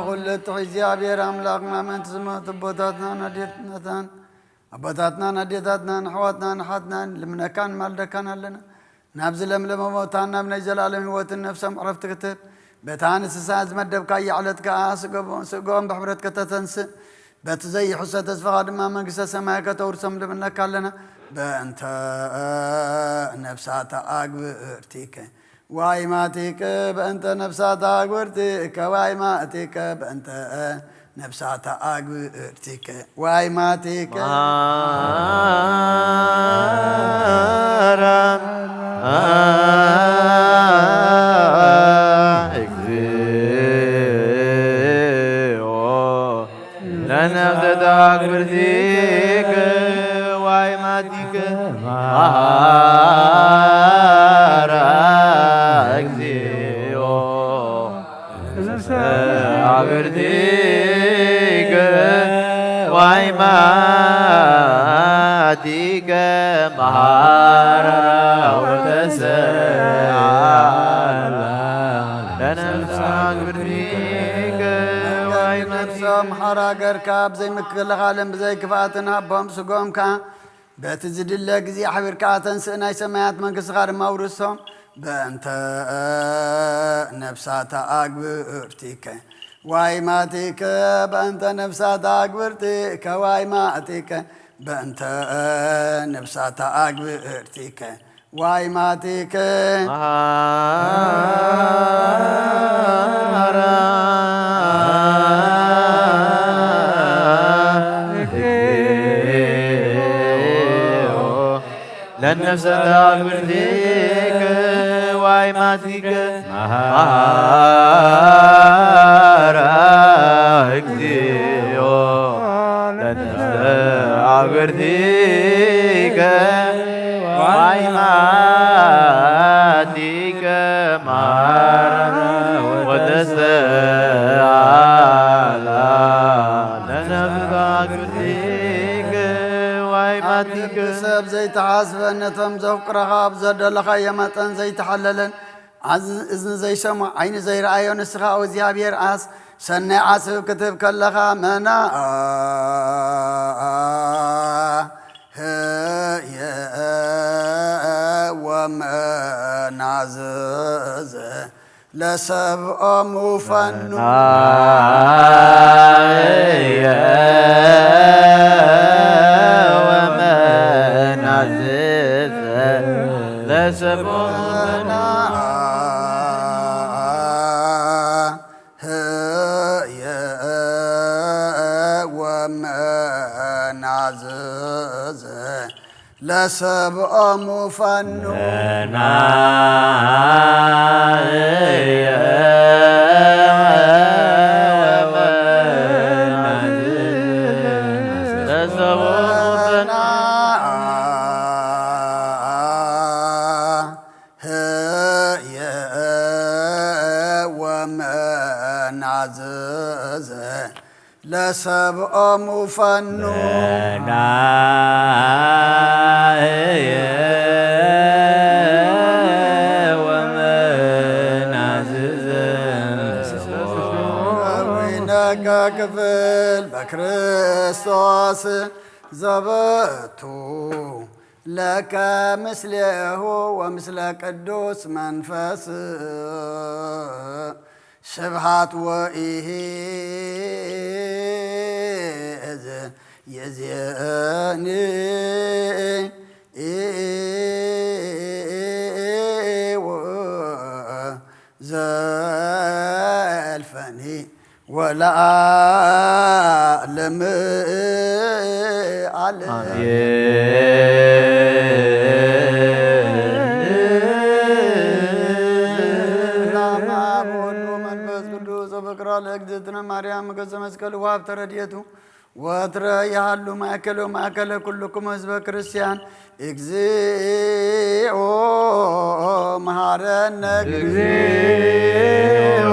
ኩሉ ትሕዚ እግዚኣብሔር ኣምላኽና ምእንቲ ዝሞቱ ኣቦታትናን ኣዴታትናን ኣቦታትናን ኣዴታትናን ኣሕዋትናን ኣሓትናን ልምነካን ማልደካን ኣለና። ናብዚ ለምለመ ቦታን ናብ ናይ ዘላለም ህይወትን ነፍሶም ዕረፍቲ ክትህብ በታ ንስሳ ዝመደብካያ ዕለት ከኣ ስእጎም ብሕብረት ከተተንስእ በቲ ዘይሕሰ ተስፋኻ ድማ መንግስተ ሰማይ ከተውርሶም ልምነካ ኣለና። በእንተ ነፍሳተ አግብርቲከ ዋይማቲከ በእንተ ነፍሳተ አግብርቲከ ዋይማቲከ በእንተ ነፍሳተ አግብርቲከ ዋይማቲከ ለነፍሰ ተአግብርቲከ ዋይማቲከ መሃራ እግዚኦ። አግብርቲከ ዋይማቲከ መሃራ ወተሰአላ ለነፍሰ አግብርቲከ ዋይማቲከ ነፍሶም ሓራ ገርካ ብዘይ ምክልኻልን ብዘይ ክፍኣትን ሃቦም። ስጎም ከኣ በቲ ዝድለ ግዜ ኣሕቢርካ ኣተንስእ፣ ናይ ሰማያት መንግስትኻ ድማ ኣውርሶም። በእንተ ነፍሳተ አግብርቲከ ዋይማቲከ በእንተ ነፍሳተ አግብርቲከ ዋይማቲከ በእንተ ነፍሳተ አግብርቲከ ዋይማቲከ መሃራ እግዚኦ። ለነፍሰ አግብርቲከ ዋይማቲከ መሃራ እግዚኦ። ለነፍሰ አግብርቲከ ዋይማቲከ መሃራ ወተሰአላ ለነፍሰ አግብርቲከ ዋይማቲከ ሰብ ዘይተሓስበ ነቶም ዘፍቅረኻ ኣብ ዘደለኻዮ መጠን ዘይተሓለለን ኣዝ-፣ እዝኒ ዘይሰምዖ ዓይኒ ዘይረኣዮ ንስኻ እግዚኣብሔር ኣስ ሰናይ ዓስብ ክትህብ ከለኻ መና ህየ ወመናዝዘ ለሰብኦሙ ፈኑ ናየ ወመናዝዘ ለሰብኦሙ ፈኑ ህየ ወመናዝዘ ለሰብኦሙ ፈኑ ናየ ወመናዝዘ ለሰብኦሙ ፈኑ አዘዘ ለሰብኦሙ ፈኑ። በናህየ ወመናዝዘ ለሰብኦሙ። ነቀ ክፍል በክርስቶስ ዘበቱ ለከ ምስሌሁ ወምስለ ቅዱስ መንፈስ ስብሐት ወኢሂ እዝ የዜኒ ዘልፈኒ ወለዓለም ዓለም። አሜን። በስመ አብ ወወልድ ወመንፈስ ቅዱስ። ወፍቅራ ለእግዝእትነ ማርያም ገጸ መስቀል ወሀብተ ረድኤቱ ወትረ ያሉ ማእከሎ ማእከለ ኩልኩም ህዝበ ክርስቲያን። እግዚኦ መሐረነ እግዚኦ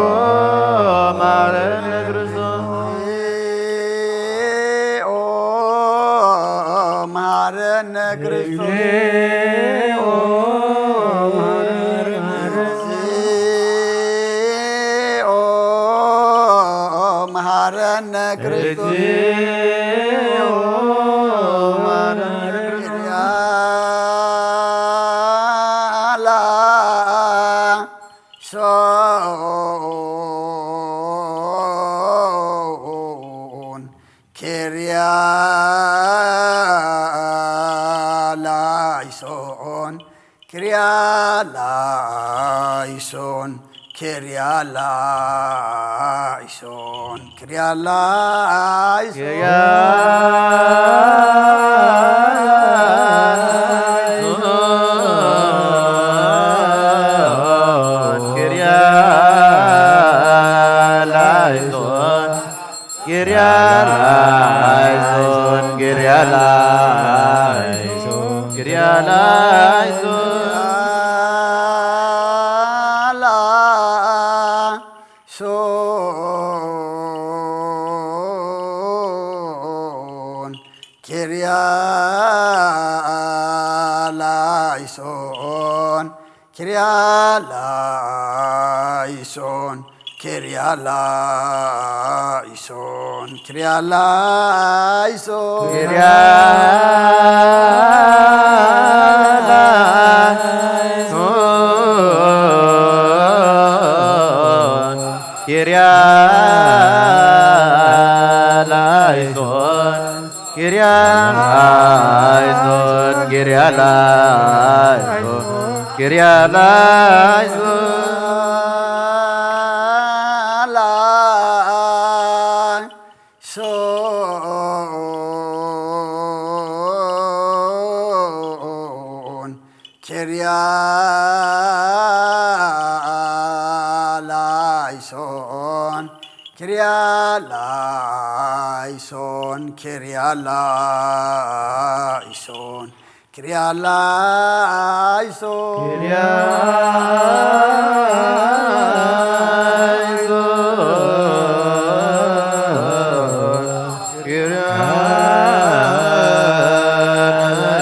መሐረነ ክርስቶስ። እግዚኦ መሐረነ ክርስቶስ። እግዚኦ መሐረነ እግዚኦ መሐረነ ክርስቶስ። እግዚኦ መሐረነ ኪርያላይሶን ኪርያላይሶን ኪርያላይሶን ኪርያላይሶን ኪርያላይሶን ኪርያላይሶን ኪርያላይሶን ኪርያላይሶን ኪርያላይሶን ላይሶን ኪርያላይሶን ኪርያላይሶን ኪርያላይሶን ኪርያላይሶን ኪርያላይሶን ኪርያላይሶን ኪርያላይሶን ኪርያላይሶን ላይሶን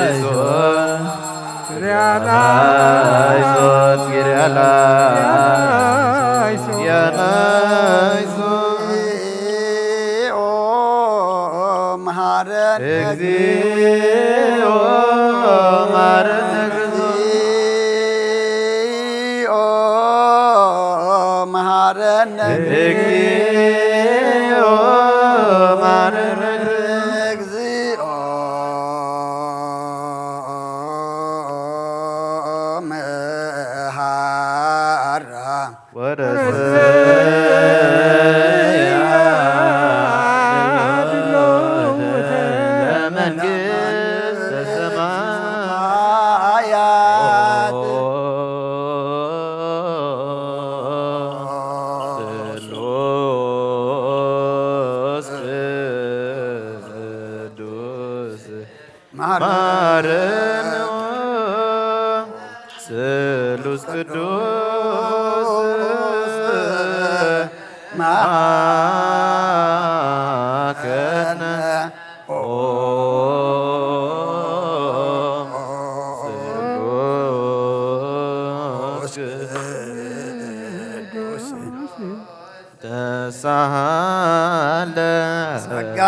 ኪርያላይሶን ኪርያላይሶን ኪርያላይሶን እግዚኦ መሐረነ እግዚኦ መሐረነ እግዚኦ መሐረነ እግዚኦ መሐረነ እግዚኦ መሐራ ወደ መንግስተ ሰማያት አያት ስሉስ ቅዱስ ማረ ማረነ ስሉስ ቅዱስ ተሳሃለ ጸጋ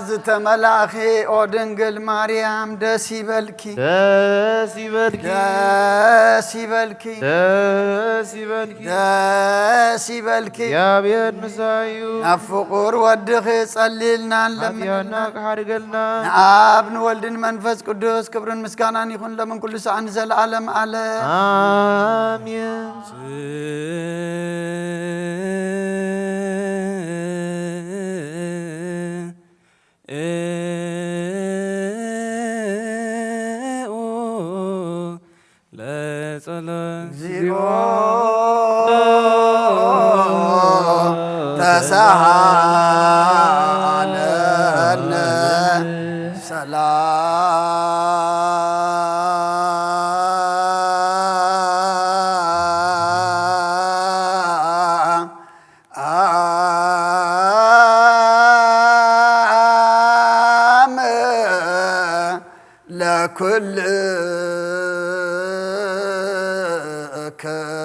ዝተመላእኺ ኦ ድንግል ማርያም ደስ ይበልኪ፣ ደስ ይበልኪ፣ ደስ ይበልኪ፣ ደስ ይበልኪ፣ ደስ ይበልኪ። እግዚኣብሔር ምሳዩ። ናብ ፍቁር ወድኺ ጸሊልና ንለምንና። ሓጢኣትና ክሓድገልና። ንኣብ ንወልድን መንፈስ ቅዱስ ክብርን ምስጋናን ይኹን ለምን ኩሉ ሰዓን ዘለዓለም ዓለም። ኣሜን። ለጸሎት እግዚኦ ተሳሃለነ ሰላም። አም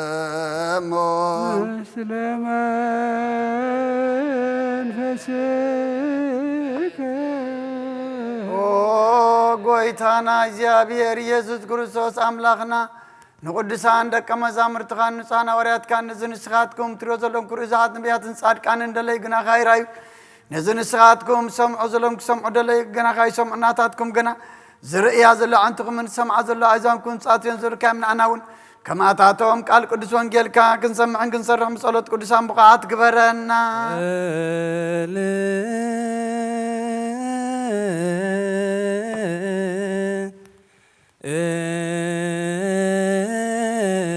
ለኩልክሙ። ምስለ መንፈስከ። ኦ ጎይታና እግዚኣብሔር ኢየሱስ ክርስቶስ ኣምላኽና፣ ንቅዱሳን ደቀ መዛሙርትኻን ንጹሓን ሃዋርያትካን፣ ነዚ ንስኻትኩም ትሪኦ ዘለኹም ክርእዩ ዝሓት ነቢያትን ጻድቃንን ደለዩ ግናኻ ይረኣዩ። ነዚ ንስኻትኩም ሰምዑ ዘለኹም ክሰምዑ ደለዩ ግናኻ ይሰምዑ። ናታትኩም ግና ዝርእያ ዘሎ ኣዕንትኹምን ዝሰምዓ ዘሎ ኣእዛንኩም ጻትዮን ዝብልካ እዮም። ንዓና እውን ከምኣታቶም ቃል ቅዱስ ወንጌልካ ክንሰምዕን ክንሰርሕን ብጸሎት ቅዱሳን ብቑዓት ግበረና።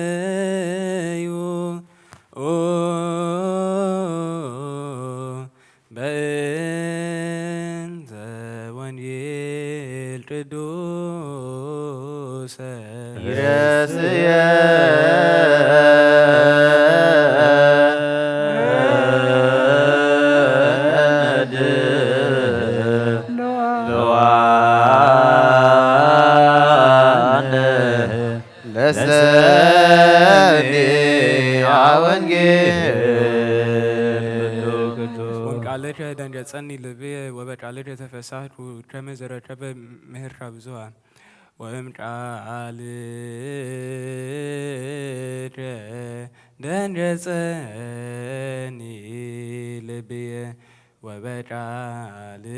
እዩ በእንተ ወንጌል ቅዱሰ የስየ ለዋን ለሰሚዐ ወንጌል። ወንቃለከ ደንገጸኒ ልብየ ወበቃለከ ተፈሳህኩ ከመ ዘረከበ ምህርካ ብዙሃን። ወእም ቃልከ ደንገጸኒ ልብየ ወበቃልከ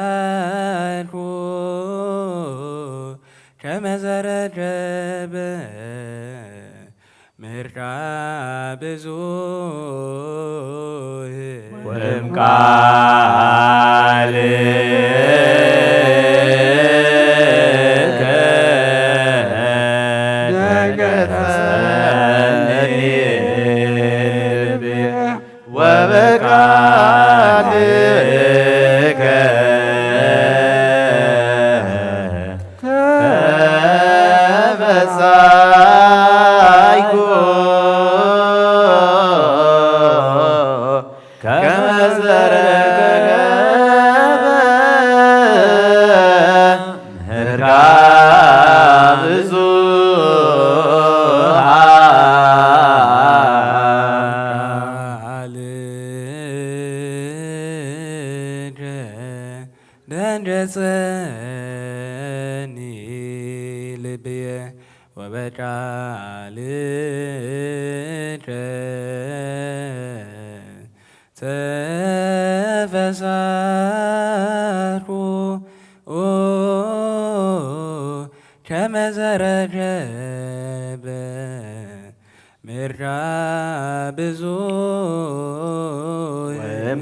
ተፈሳይኩ ከመ ዘረከበ ምህርካ ብዙህ። ወእም ቃልከ ደንገጸኒ ልብየ ወበቃልከ ተፈሳይኩ ከመ ዘረከበ ምህርካ ብዙሃ። ቃልከ ደንገጸኒ ልብየ ወበቃልከ ተፈሳህኩ ከመ ዘረከበ ምህርካ ብዙህ። ወእም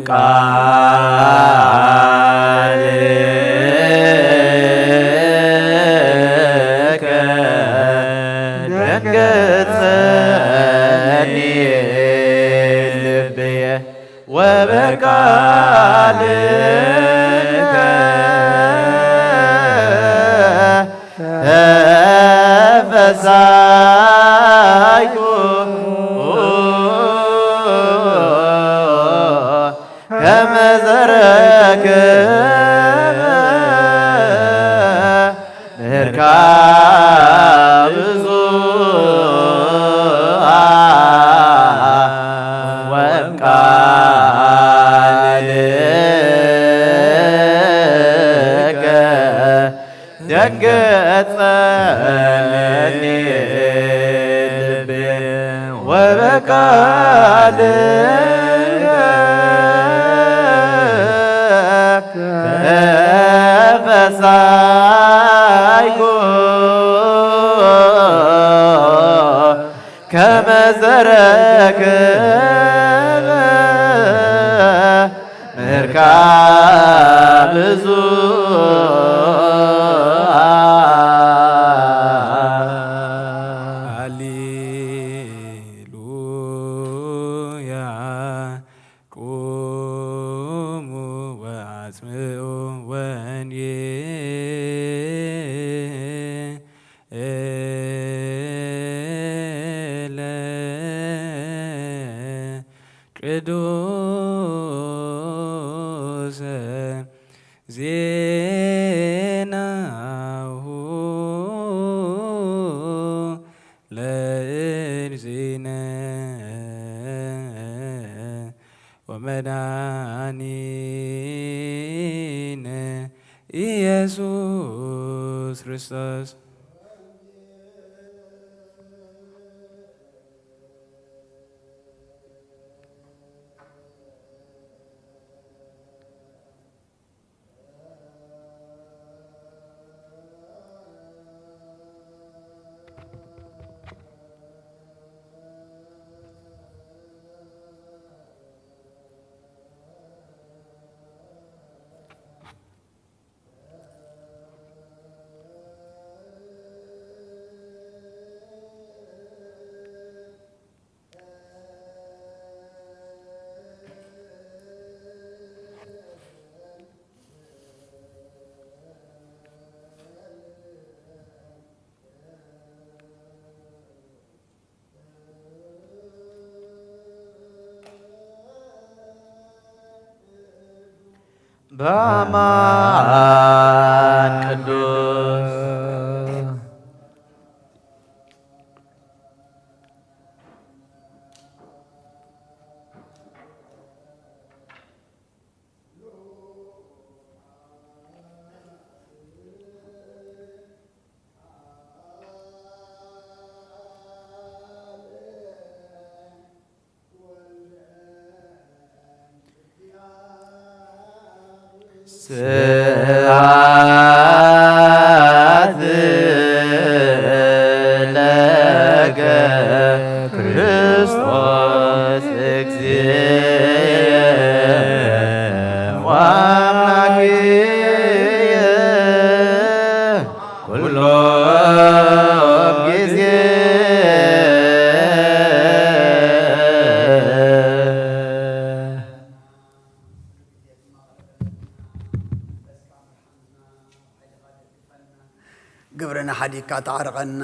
ቃልከ ደንገጸኒ ልብየ ወበቃልከ ተፈሳይኩ ከመ ዘረ ካብ ብዙኃን ወቃልከ ደንገጸኒ ልቤ ወበቃልከ ተፈሳይኩ ከመ ዘረክበ ምርካብ ብዙኃ። ሃሌሉያ። ቁሙ ወአጽምዑ ወንጌለ ቅዱሰ ዜናሁ ለእግዚእነ ወመድኃኒነ ኢየሱስ ክርስቶስ። በአማን ቅዱስ። ስብሐት ለከ ክርስቶስ እግዚእየ ወአምላክየ ኩሎ ጊዜ። ግብርና ሓዲግካ ተዓርቐና፣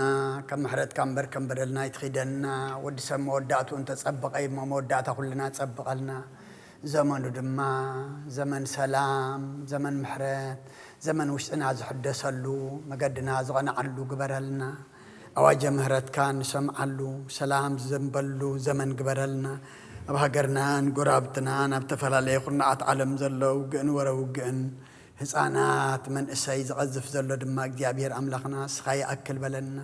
ከም ምሕረትካ እምበር ከም በደልና ኣይትኺደና። ወዲ ሰብ መወዳእትኡ እንተጸበቐ እሞ መወዳእታ ኩልና ጸብቐልና። ዘመኑ ድማ ዘመን ሰላም፣ ዘመን ምሕረት፣ ዘመን ውሽጥና ዝሕደሰሉ፣ መገድና ዝቐንዓሉ ግበረልና። ኣዋጀ ምሕረትካ ንሰምዓሉ፣ ሰላም ዝዘንበሉ ዘመን ግበረልና። ኣብ ሃገርናን ጎረባብትናን ኣብ ዝተፈላለየ ኩርናዓት ዓለም ዘሎ ውግእን ወረ ውግእን ህፃናት፣ መንእሰይ ዝቐዝፍ ዘሎ ድማ እግዚኣብሔር ኣምላኽና ንስኻ ይኣክል በለና።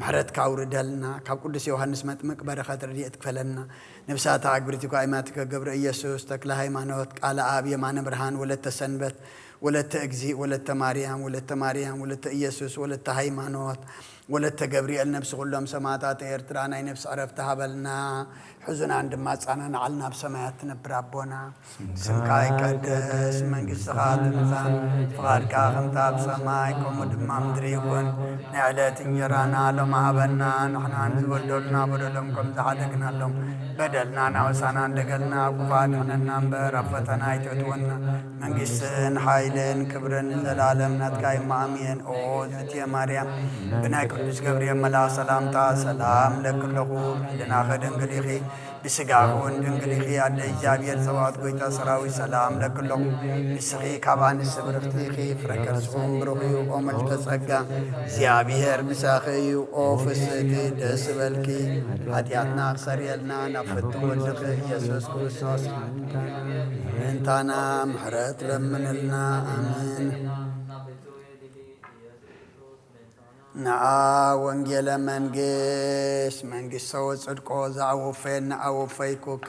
ምሕረትካ ኣውርደልና። ካብ ቅዱስ ዮሃንስ መጥምቅ በረኸት ረድኤት ክፈለና። ነፍሳት ኣግብርቲኮ ኣይማቲኮ ገብረ ኢየሱስ ተክለ ሃይማኖት ቃለ ኣብ የማነ ብርሃን ወለተ ሰንበት ወለተ እግዚእ ወለተ ማርያም ወለተ ማርያም ወለተ ኢየሱስ ወለተ ሃይማኖት ወለተ ገብርኤል ነፍሲ ኩሎም ሰማዕታት ኤርትራ ናይ ነፍሲ ዕረፍቲ ሃበልና። ሕዙናን ድማ ኣጻናንዓልና። ኣብ ሰማያት ትነብር ኣቦና፣ ስምካ ይቀደስ፣ መንግስትኻ ትምጻእ፣ ፍቓድካ ከምታ ኣብ ሰማይ ከምኡ ድማ ምድሪ ይኹን። ናይ ዕለት እንጀራና ሎሚ ሃበና፣ ንሕናን ዝበደሉና በደሎም ከም ዝሓደግናሎም፣ በደልና ናወሳና እንደገልና፣ ክፉእ ኣድሕነና እምበር፣ ኣብ ፈተና ኣይተእትወና። መንግስትን ሓይልን ክብርን ንዘለኣለም ናትካ እዩ። ኣሜን። ኦ ዝትየ ማርያም፣ ብናይ ቅዱስ ገብርኤል መልኣኽ ሰላምታ ሰላም እለኪ ኣለኹ። ብልዕልናኺ ድንግል ኢኺ፣ ብስጋኺ እውን ድንግል ኢኺ። ኣደ እግዚኣብሔር ጸባኦት፣ ጎይታ ሰራዊት፣ ሰላም እለኪ ኣለኹ። ንስኺ ካብ ኣንስቲ ብርኽቲ ኢኺ፣ ፍረ ከርስኹም ብሩኽ እዩ። ኦ ምልዕተ ጸጋ፣ እግዚኣብሔር ምሳኺ እዩ። ኦ ፍስሕቲ፣ ደስ ይበልኪ፣ ሓጢኣትና ክሰርየልና ናብ ፍትው ወድኺ ኢየሱስ ክርስቶስ ምእንታና ምሕረት ለምንልና። ኣሜን። ነአ ወንጌለ መንግስት መንግስተ ወጽድቆ ዘአወፈየን አወፈይኩከ።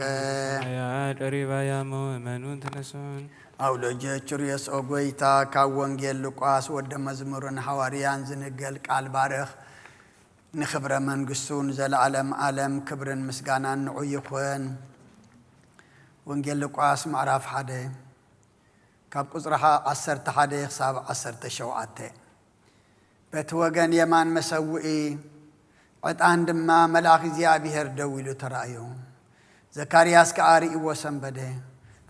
አያ ደሪባያ መወመኑን ተነሱን። አውሎጀ ቹርዮስ ኦ ጎይታ፣ ካብ ወንጌል ሉቃስ ወደ መዝሙርን ሃዋርያን ዝንገል ቃል ባርኽ። ንኽብረ መንግስቱ ንዘለዓለም ዓለም ክብርን ምስጋናን ንዑ ይኹን። ወንጌል ሉቃስ ምዕራፍ ሓደ ካብ ቁጽሪ ሓ-፣ ዓሰርተ ሓደ ክሳብ ዓሰርተ ሸውዓተ። በቲ ወገን የማን መሰውኢ ዕጣን ድማ መልኣኽ እግዚኣብሔር ደው ኢሉ ተራእዮ። ዘካርያስ ከኣ ርእይዎ ሰንበደ፣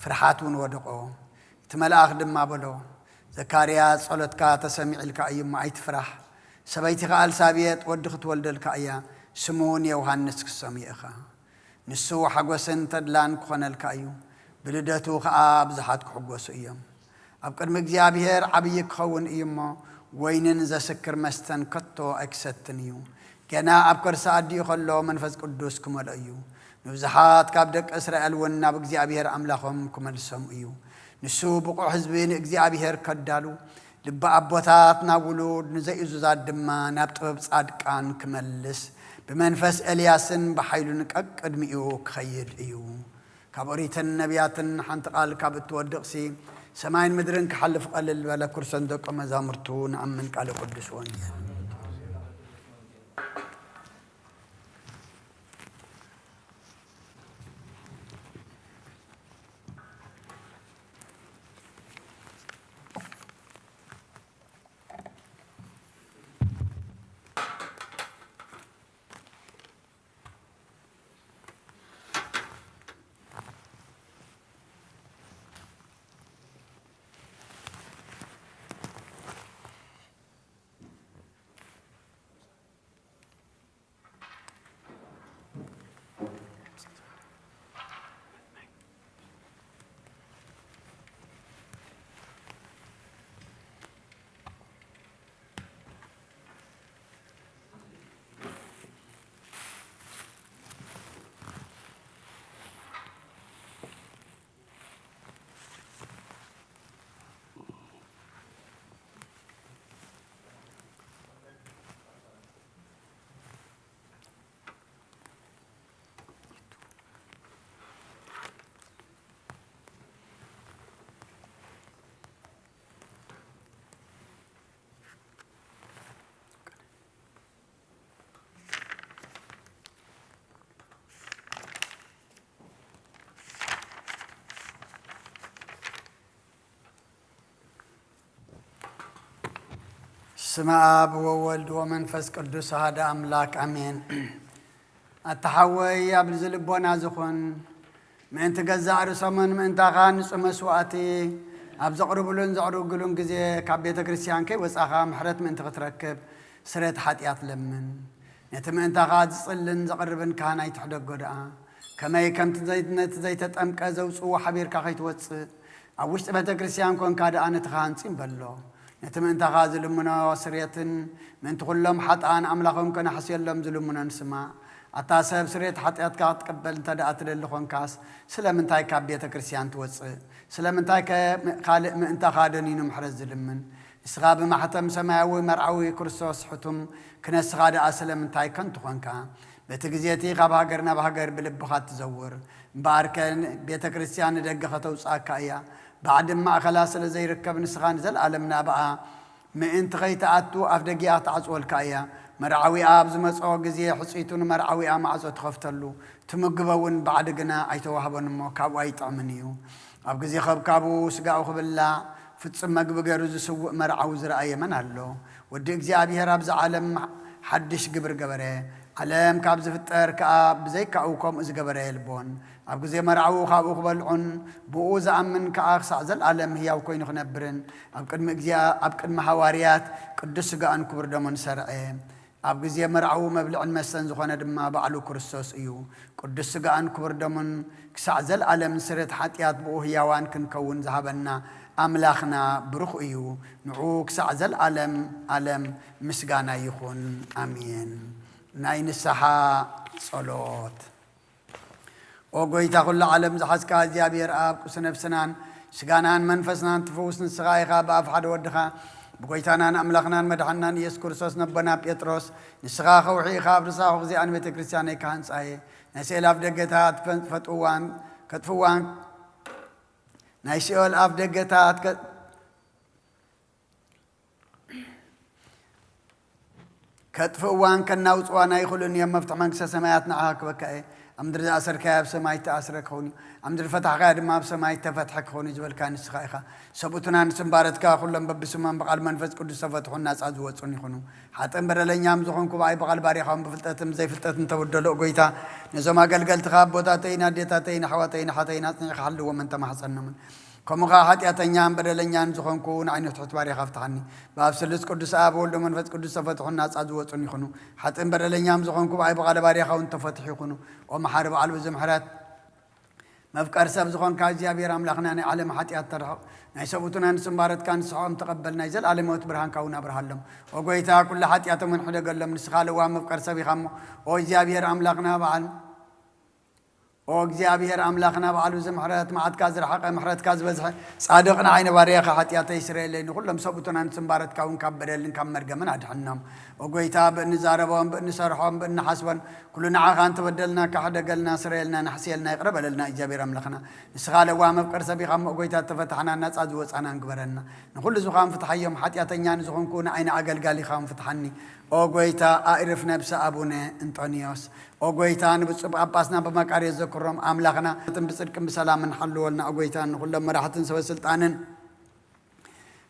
ፍርሓት እውን ወደቖ። እቲ መልኣኽ ድማ በሎ፣ "ዘካርያስ፣ ጸሎትካ ተሰሚዕልካ እዩ እሞ ኣይትፍራሕ። ሰበይትኻ ኣልሳቤጥ ወዲ ክትወልደልካ እያ፣ ስሙ እውን ዮሃንስ ክትሰምዮ ኢኻ። ንሱ ሓጎስን ተድላን ክኾነልካ እዩ፣ ብልደቱ ኸኣ ብዙሓት ክሕጎሱ እዮም። ኣብ ቅድሚ እግዚኣብሔር ዓብዪ ክኸውን እዩ እሞ፣ ወይንን ዘስክር መስተን ከቶ ኣይክሰትን እዩ። ገና ኣብ ከርሲ ኣዲኡ ኸሎ መንፈስ ቅዱስ ክመልኦ እዩ። ንብዙሓት ካብ ደቂ እስራኤል እውን ናብ እግዚኣብሔር ኣምላኾም ክመልሶም እዩ። ንሱ ብቑዕ ህዝቢ ንእግዚኣብሔር ከዳሉ፣ ልቢ ኣቦታት ናብ ውሉድ፣ ንዘይእዙዛት ድማ ናብ ጥበብ ጻድቃን ክመልስ፣ ብመንፈስ ኤልያስን ብሓይሉን ቀቅድሚኡ ክኸይድ እዩ። ካብ ኦሪትን ነቢያትን ሓንቲ ቃል ካብ እትወድቕሲ፣ ሰማይን ምድርን ክሓልፍ ቀልል በለ፣ ኩርሰን ደቀ መዛሙርቱ ንኣምን ቃለ ቅዱስ ወንጌል። ስመ ኣብ ወወልድ ወመንፈስ ቅዱስ ኣሃደ ኣምላክ ኣሜን። ኣታ ሓወይ፣ ኣብዚ ልቦና ዝኹን፣ ምእንቲ ገዛእ ርእሶምን ምእንታኻ ንጹህ መስዋእቲ ኣብ ዘቕርብሉን ዘዕርግሉን ግዜ፣ ካብ ቤተ ክርስቲያን ከይወጻኻ ምሕረት ምእንቲ ክትረክብ ስርየት ሓጢኣት ለምን። ነቲ ምእንታኻ ዝጽልን ዘቕርብን ካህን ኣይትሕደጎ ደኣ። ከመይ ከምቲ ዘይ-፣ ነቲ ዘይተጠምቀ ዘውጽእዎ ሓቢርካ ከይትወጽእ፣ ኣብ ውሽጢ ቤተ ክርስቲያን ኮንካ ደኣ ነቲ ካህን ጺም በሎ። ነቲ ምእንታኻ ዝልምኖ ስርየትን ምእንቲ ኩሎም ሓጥኣን ኣምላኾም ከነሕስየሎም ዝልምኖን ስማዕ። ኣታ ሰብ፣ ስርየት ሓጢኣትካ ክትቅበል እንተ ደኣ ትደሊ ኾንካስ፣ ስለምንታይ ካብ ቤተ ክርስቲያን ትወጽእ? ስለምንታይከ ም-፣ ካልእ ምእንታኻ ደኒኑ ምሕረት ዝልምን? ንስኻ ብማሕተም ሰማያዊ መርዓዊ ክርስቶስ ሕቱም ክነስኻ ደኣ ስለምንታይ ከንቱ ኾንካ? በቲ ግዜ እቲ ካብ ሃገር ናብ ሃገር ብልብኻ እትዘውር፣ እምበኣርከ ቤተ ክርስቲያን ንደገ ከተውጽኣካ እያ። ባዕዲ ማእከላ ስለ ዘይርከብ፣ ንስኻ ንዘለኣለም ናብኣ ምእንቲ ኸይትኣቱ ኣፍ ደጊኣ ክትዓጽወልካ እያ። መርዓዊኣ ኣብ ዝመጽኦ ግዜ፣ ሕጽይቱ ንመርዓዊኣ ማዕጾ ትኸፍተሉ፣ ትምግቦ እውን ባዕዲ ግና ኣይተዋህቦን እሞ፣ ካብኡ ኣይጥዕምን እዩ። ኣብ ግዜ ኸብካቡ ስጋኡ ክብላዕ፣ ፍጹም መግቢ ገይሩ ዝስውእ መርዓዊ ዝረኣየ መን ኣሎ? ወዲ እግዚኣብሔር ኣብዚ ዓለም ሓድሽ ግብሪ ገበረ። ዓለም ካብ ዝፍጠር ከኣ ብዘይካኡ ከምኡ ዝገበረ የልቦን። ኣብ ግዜ መርዓኡ ካብኡ ክበልዑን ብኡ ዝኣምን ከኣ ክሳዕ ዘለኣለም ህያው ኮይኑ ክነብርን ኣብ ቅድሚ እግዚኣብ ኣብ ቅድሚ ሃዋርያት ቅዱስ ስጋኡን ክቡር ደሙን ሰርዐ። ኣብ ግዜ መርዓኡ መብልዕን መስተን ዝኾነ ድማ ባዕሉ ክርስቶስ እዩ። ቅዱስ ስጋኡን ክቡር ደሙን ክሳዕ ዘለኣለም ንስርየት ሓጢኣት ብኡ ህያዋን ክንከውን ዝሃበና ኣምላኽና ብሩኽ እዩ። ንዑ ክሳዕ ዘለኣለም ኣለም ምስጋና ይኹን። ኣሜን። ናይ ንስሓ ጸሎት። ኦ ጎይታ ኩሉ ዓለም ዝሓዝካ እግዚኣብሔር ኣብ ቁስ ነፍስናን ስጋናን መንፈስናን ትፍውስ ንስኻ ኢኻ። ብኣፍ ሓደ ወድኻ ብጎይታናን ኣምላኽናን መድሓንናን ኢየሱስ ክርስቶስ ነቦና ጴጥሮስ ንስኻ ከውሒ ኢኻ። ኣብ ርሳኹ እዚኣን ቤተ ክርስቲያነይ ክሃንጻ እየ። ናይ ስእል ኣፍ ደገታት ፈጥዋን ከጥፍዋን ናይ ሲኦል ኣፍ ደገታት ከ- ከጥፍእዋን ከናውፅዋን ኣይኽእሉን እዮም። መፍትሒ መንግስተ ሰማያት ንዓኻ ክበካ እየ። ኣብ ምድሪ ዝኣሰርካዮ ኣብ ሰማይ ተኣስረ ክኸውን እዩ፣ ኣብ ምድሪ ፈታሕካዮ ድማ ኣብ ሰማይ ተፈትሐ ክኸውን እዩ ዝበልካ ንስኻ ኢኻ። ሰብኡትና ንስምባረትካ ኩሎም በብስሞም ብቓል መንፈስ ቅዱስ ተፈትሑን ናፃ ዝወፁን ይኹኑ። ሓጥእን በደለኛም ዝኾንኩ ብኣይ ብቓል ባሪኻውን ብፍልጠትን ብዘይፍልጠትን ተበደሎ ጎይታ፣ ነዞም ኣገልገልትኻ ኣቦታተይን ኣዴታተይን ኣሕዋተይን ኣሓተይን ኣፅኒዕካ ሓልዎምን ተማሕፀኖምን። ከምኡ ኸዓ ሓጢኣተኛን በደለኛን ዝኾንኩ ንዓይኒ ትሑት ባሪኻ ፍትሓኒ። ብኣብ ስሉስ ቅዱስ ኣብ ወልዶ መንፈስ ቅዱስ ተፈትሑን ናፃ ዝወፁን ይኹኑ። ሓጥእን በደለኛም ዝኾንኩ ብኣይ ብቓለ ባሪኻ እውን ተፈትሑ ይኹኑ። ኦ መሓሪ በዓል ብዙ ምሕረት መፍቀር ሰብ ዝኾንካ እግዚኣብሔር ኣምላኽና ናይ ዓለም ሓጢኣት ተርሕቕ ናይ ሰብኡትና ንስምባረትካ ንስሕኦም ተቐበል ናይ ዘለኣለም ህይወት ብርሃንካ እውን ኣብርሃሎም። ኦ ጎይታ ኩሉ ሓጢኣቶም እውን ሕደገሎም ንስኻ ለዋ መፍቀር ሰብ ኢኻ እሞ ኦ እግዚኣብሔር ኣምላኽና በዓል ኦ እግዚኣብሔር ኣምላኽና በዓሉ ዝምሕረት መዓትካ ዝረሓቐ ምሕረትካ ዝበዝሐ ጻድቕ ንዓይ ንባርያኻ ሓጢኣተይ ስረየለይ ንኹሎም ሰብኡትና ንስምባረትካ እውን ካብ በደልን ካብ መርገምን ኣድሕኖም። ኦ ጎይታ ብእንዛረቦም ብእንሰርሖም ብእንሓስቦን ኩሉ ንዓኻ እንተበደልና ካሕደገልና ስረየልና ንሕስየልና ይቕረ በለልና እግዚኣብሔር ኣምላኽና ንስኻ ለዋ መፍቀር ሰብ ኢኻ እሞ ጎይታ ተፈታሕና ናጻ ዝወጻና ንግበረና ንኹሉ ዝኻን ፍትሓዮም ሓጢኣተኛ ንዝኾንኩ ንዓይ ንኣገልጋሊኻ ፍትሓኒ። ኦ ጎይታ ኣእርፍ ነብሲ ኣቡነ እንጦንዮስ ኦ ጎይታ ንብፁዕ ጳጳስና ብመቃርዮስ ዘክሮም ኣምላኽና ብፅድቅን ብሰላምን ሓልወልና ኦ ጎይታ ንኩሎም መራሕትን ሰበ ስልጣንን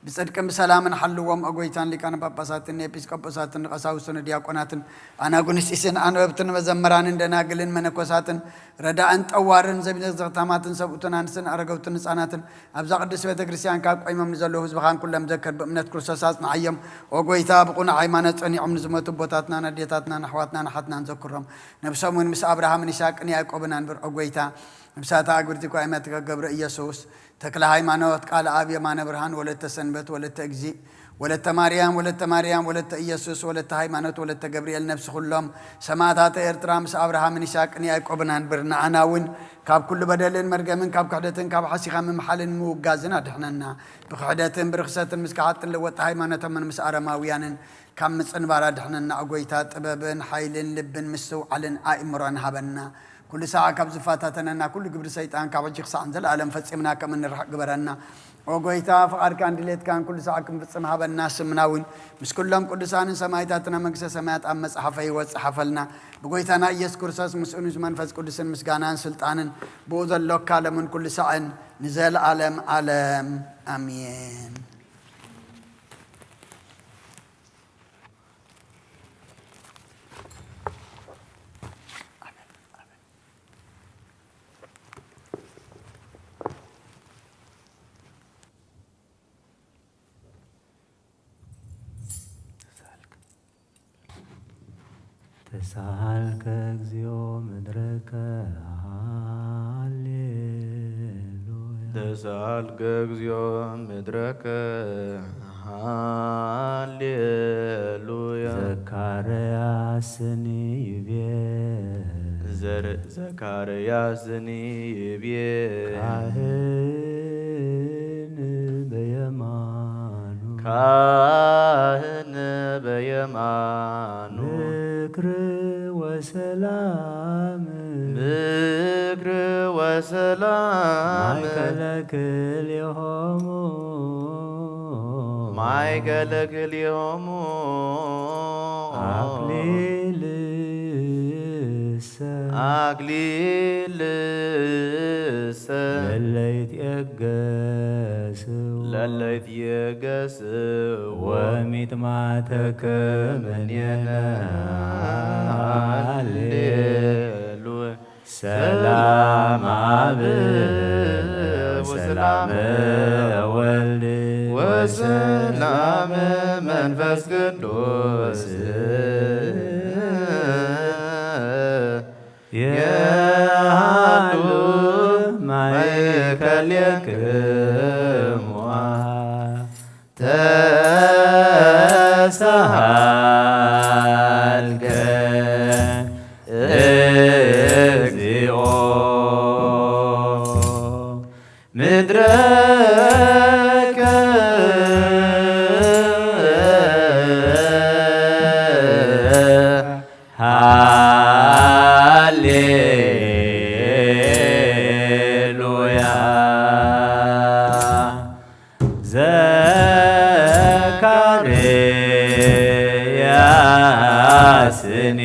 ብፅድቅን ብሰላምን ሓልዎም ኦ ጎይታን ሊቃነ ጳጳሳትን ንኤጲስቆጶሳትን ንቀሳውስትን ንዲያቆናትን ኣናጉንስጢስን ኣንበብትን መዘምራንን ደናግልን መነኮሳትን ረዳእን ጠዋርን ዘቢነ ዘኽታማትን ሰብኡትን ኣንስትን ኣረገውትን ህፃናትን ኣብዛ ቅድስት ቤተ ክርስቲያን ካብ ቆይሞም ንዘለዉ ህዝብኻን ኩሎም ዘክር ብእምነት ክርስቶስ ኣጽንዓዮም ኦ ጎይታ ብቑኑዕ ሃይማኖት ጸኒዖም ንዝሞቱ ኣቦታትናን ኣዴታትናን ኣሕዋትናን ኣሓትናን ዘክሮም ነብሶም እውን ምስ ኣብርሃምን ይስሐቅን ያዕቆብን ኣንብር ኦ ጎይታ ነብሳታ ኣግብርቲ ኳይመትከ ገብረ ኢየሱስ ተክለ ሃይማኖት ቃል ኣብ የማነ ብርሃን ወለተ ሰንበት ወለተ እግዚእ ወለተ ማርያም ወለተ ማርያም ወለተ ኢየሱስ ወለተ ሃይማኖት ወለተ ገብርኤል ነብሲ ኩሎም ሰማእታተ ኤርትራ ምስ ኣብርሃምን ይስሐቅን ያዕቆብን ኣንብር ንኣና እውን ካብ ኩሉ በደልን መርገምን ካብ ክሕደትን ካብ ሓሲኻ ምምሓልን ምውጋዝን ኣድሕነና። ብክሕደትን ብርኽሰትን ምስ ከሓጥን ለወጥቲ ሃይማኖቶምን ምስ ኣረማውያንን ካብ ምጽንባር ኣድሕነና። ኦ ጎይታ ጥበብን ሓይልን ልብን ምስትውዓልን ኣእምሮን ሃበና። ኩሉ ሳዕ ካብ ዝፈታተነና ኩሉ ግብሪ ሰይጣን ካብ ሕጂ ክሳዕ ንዘለኣለም ፈጺምና ከም እንርሕቕ ግበረና። ኦ ጎይታ ፍቓድካን ድሌትካን ኩሉ ሳዕ ክንፍጽም ሃበና። ስምና እውን ምስ ኩሎም ቅዱሳንን ሰማይታትና መንግስተ ሰማያት ኣብ መጽሓፈ ህይወት ጸሓፈልና። ብጎይታና ኢየሱስ ክርስቶስ ምስኡን ምስ መንፈስ ቅዱስን ምስጋናን ስልጣንን ብኡ ዘሎ ካለምን ኩሉ ሳዕን ንዘለኣለም ኣለም ኣሜን። ተሳሃልከ እግዚኦ ምድረከ ሃሌሉያ። ተሳሃልከ እግዚኦ ምድረከ ሃሌሉያ። ዘካርያስን ይቤ ዘር- ዘካርያስን ይቤ ካህን በየማኑ ካህን በየማኑ ምክር ወሰላም ምክር ወሰላም ማይከለ ክልኤሆሙ ማይከለ ክልኤሆሙ ኣክሊልሰ ኣክሊልሰ ለለይትኤገስው ለይትየገስ ወሚጥማተከ ምኔነ። ሃሌሉያ። ሰላም አብ ወሰላም ወልድ ወሰላም መንፈስ ቅዱስ የሃሉ ማእከሌክሙ። ተሳሃልከ እግዚኦ ምድረከ ሃሌሉያ። ዘካርያስኒ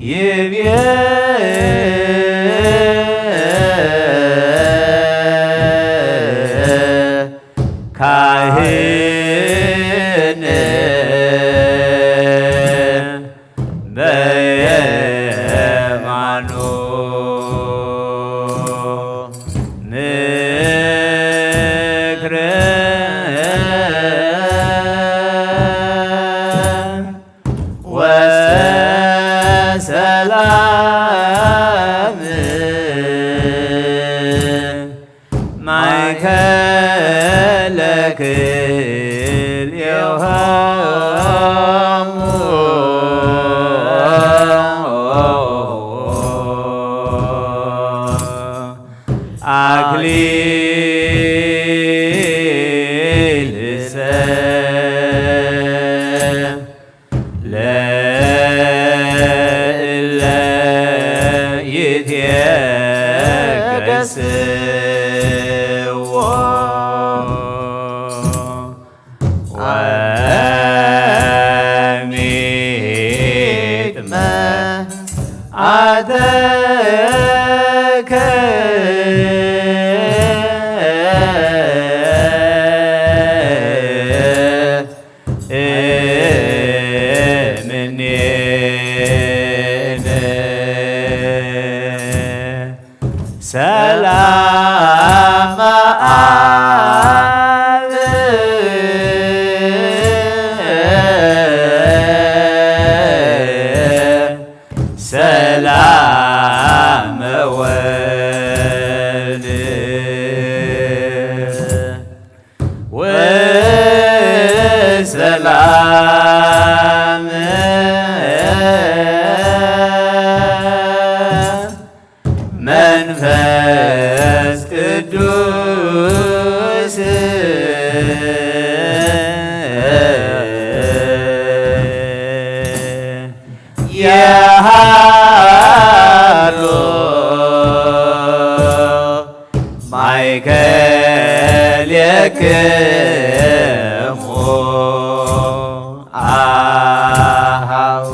ይቤ ካህን በየማኑ ምክረ ወሰላም ማእከለ ክልኤሆሙ አክሊልሰ ለእለ ይትየገስዎ ወሚጥመ አተከ እምኔነ ሰላም አብ ሰላም ወልድ ወሰላም መንፈስ ቅዱስ የሃሎ ማእከሌክሙ አሃው።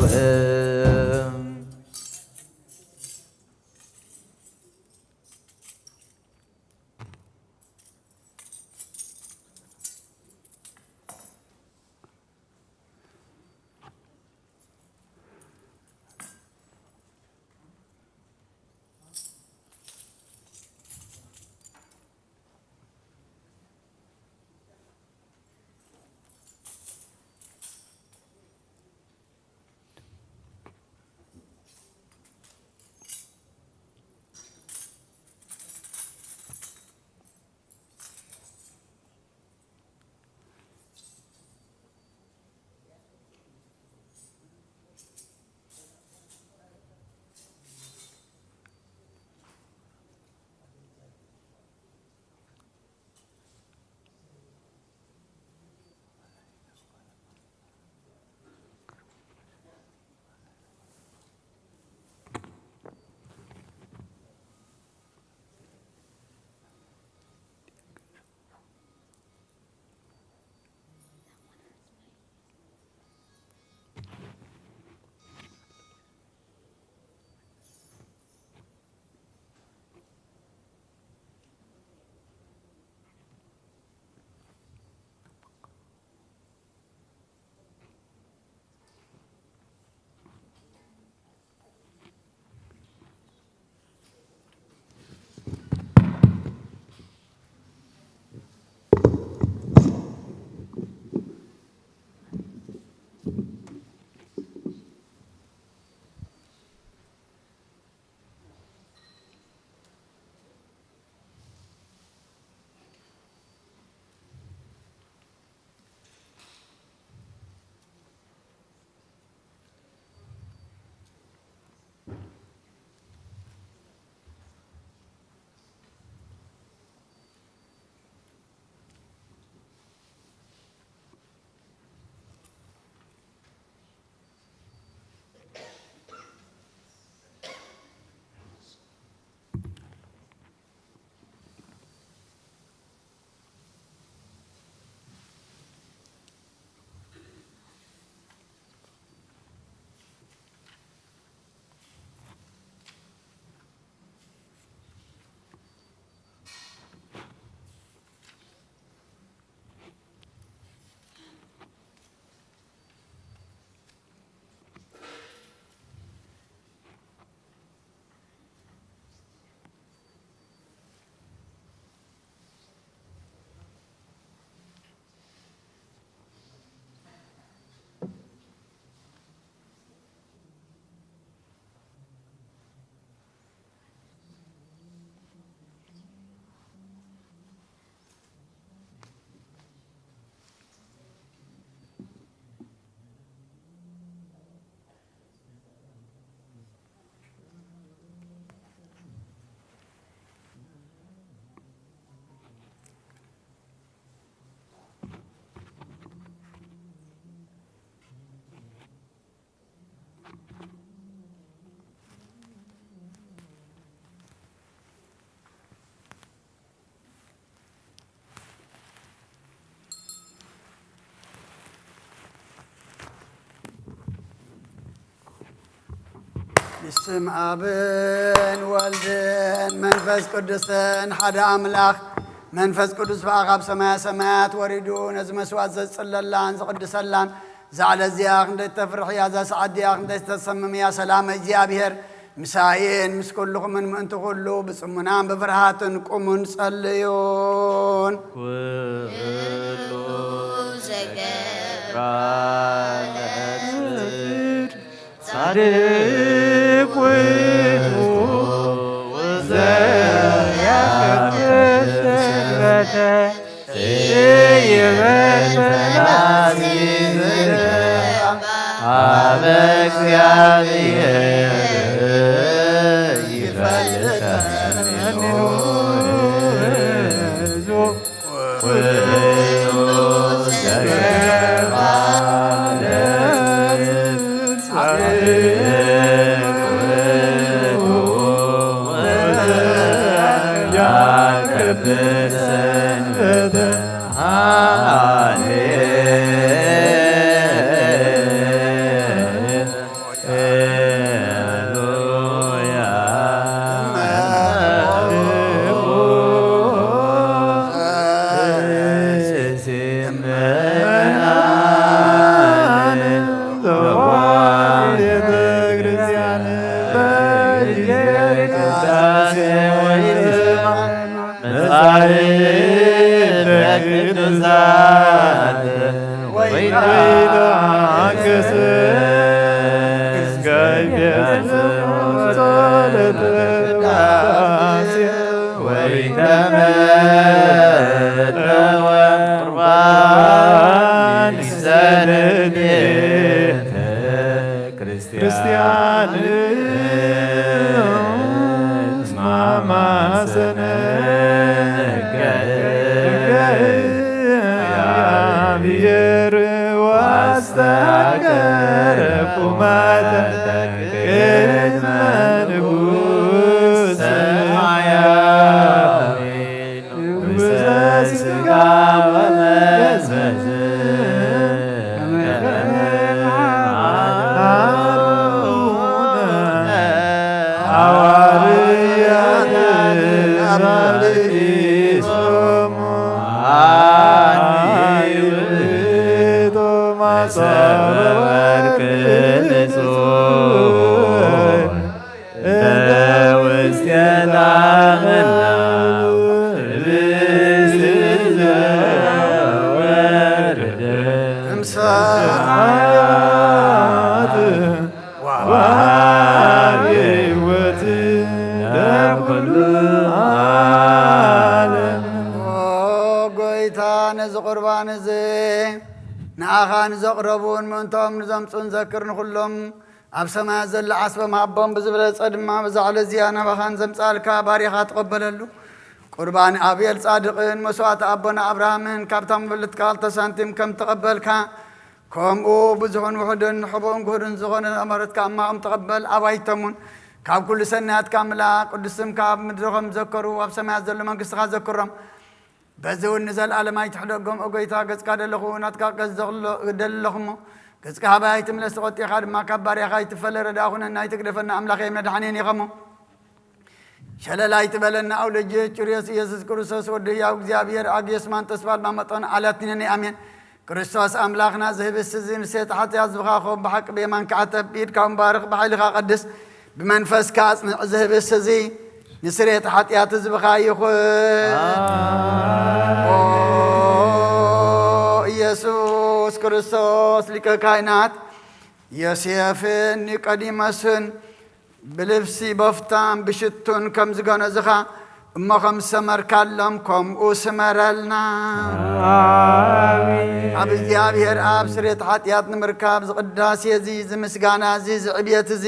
ስም ኣብን ወልድን መንፈስ ቅዱስን ሓደ ኣምላኽ። መንፈስ ቅዱስ ብኣኻ ኣብ ሰማያ ሰማያት ወሪዱ ነዚ መስዋዕት ዘጽለላን ዝቕድሰላን፣ እዛ ዕለት እዚኣ ክንደይ ተፍርሕ እያ፣ እዛ ሰዓት እዚኣ ክንደይ ተሰምም እያ። ሰላም እግዚኣብሔር ምሳይን ምስ ኩልኹምን ምእንቲ ኩሉ ብጽሙናን ብፍርሃትን ቁሙን ጸልዩን። ኩሉ ዘገብራ ለጽድቅ ጻድቅ ውእቱ ዘያከብር ሰንበተ ይበል ፈላሲ ዘገባ አበ እግዚአብሔር ይፈልጠን መጻሕፍተ ቅዱሳት ወይንዓክስ እስከ ይቤጽ ጸሎተ ቅዳሴ ወይተመጠወ ቁርባን ይሰንዴተ ክርስቲያን ማማሰነ እግዚአብሔር ዋስተከረ ቁመተ ቅድመ ንጉሥ ሰማያዊ። ንጉሠ ሥጋ ወመንፈስ ከመ አቡነ ሐዋርያት ራብኢሶሙ አኒ ውእቱ ማሰበ ወርቅ ንጹሕ እንተ ውስቴታ መና ህብስት ዘወረደ እምሰማያት ወሃቢ ሕይወት ለኩሉ ዓለም። ኦ ጎይታ፣ ነዚ ቁርባን እዚ ንኣኻ ንዘቕረቡን ምእንቶም ንዘምጹን ዘክር ንኹሎም ኣብ ሰማያት ዘሎ ዓስቦም ሃቦም ብዝበለጸ ድማ ብዛ ዕለት እዚኣ ናባኻ ንዘምጻልካ ባሪኻ ተቐበለሉ። ቁርባን ኣቤል ጻድቕን መስዋዕቲ ኣቦና ኣብርሃምን ካብታ መበለትካ ክልተ ሳንቲም ከም ተቐበልካ፣ ከምኡ ብዙሑን ውሑድን ሕቡእን ግሁድን ዝኾነ ኣማረትካ እማኦም ተቐበል። ኣባይቶምን ካብ ኩሉ ሰናያትካ ምላ ቅዱስ ስምካ ኣብ ምድሪ ከም ዘከሩ ኣብ ሰማያት ዘሎ መንግስትኻ ዘክሮም። በዚ እውን ንዘለኣለም ኣይትሕደጎም። ኦ ጎይታ፣ ገጽካ ደለኹ፣ ናትካ ገጽ ዘኽሎ-፣ ደለኹ እሞ፣ ገጽካ ሃባይ ኣይትምለስ፣ ተቖጢኻ ድማ ካብ ባርያኻ ኣይትፈለ። ረዳእ ኩነና፣ ኣይትግደፈና፣ ኣምላኸይ መድሓኔን ኢኸሞ። ሸለል ኣይትበለና፣ ኣውለጅ ጭርዮስ ኢየሱስ ክርስቶስ፣ ወዲ ህያው እግዚኣብሔር፣ ኣግዮስ ማንጦስ፣ ባልማ መጦን፣ ኣላቲነኒ፣ ኣሜን። ክርስቶስ ኣምላኽና፣ ዝህብስ እዚ ንሴት ሓጢኣት ዝብኻ ኾም ብሓቂ ብየማንካ ዓተብ፣ ብኢድካ እውን ባርኽ፣ ብሓይልኻ ቀድስ። ብመንፈስካ ኣጽንዕ፣ ዝህብስ እዚ ንስሬት ሓጢኣት ህዝብኻ ይኹን። ኦ ኢየሱስ ክርስቶስ፣ ሊቀ ካህናት ዮሴፍን ኒቆዲሞስን ብልብሲ በፍታን ብሽቱን ከም ዝገነዝኻ እሞ ከም ዝሰመርካሎም ከምኡ ስመረልና። ኣሜን። ኣብ እግዚኣብሔር ኣብ ስሬት ሓጢኣት ንምርካብ ዝቅዳሴ እዚ፣ ዝምስጋና እዚ፣ ዝዕብየት እዚ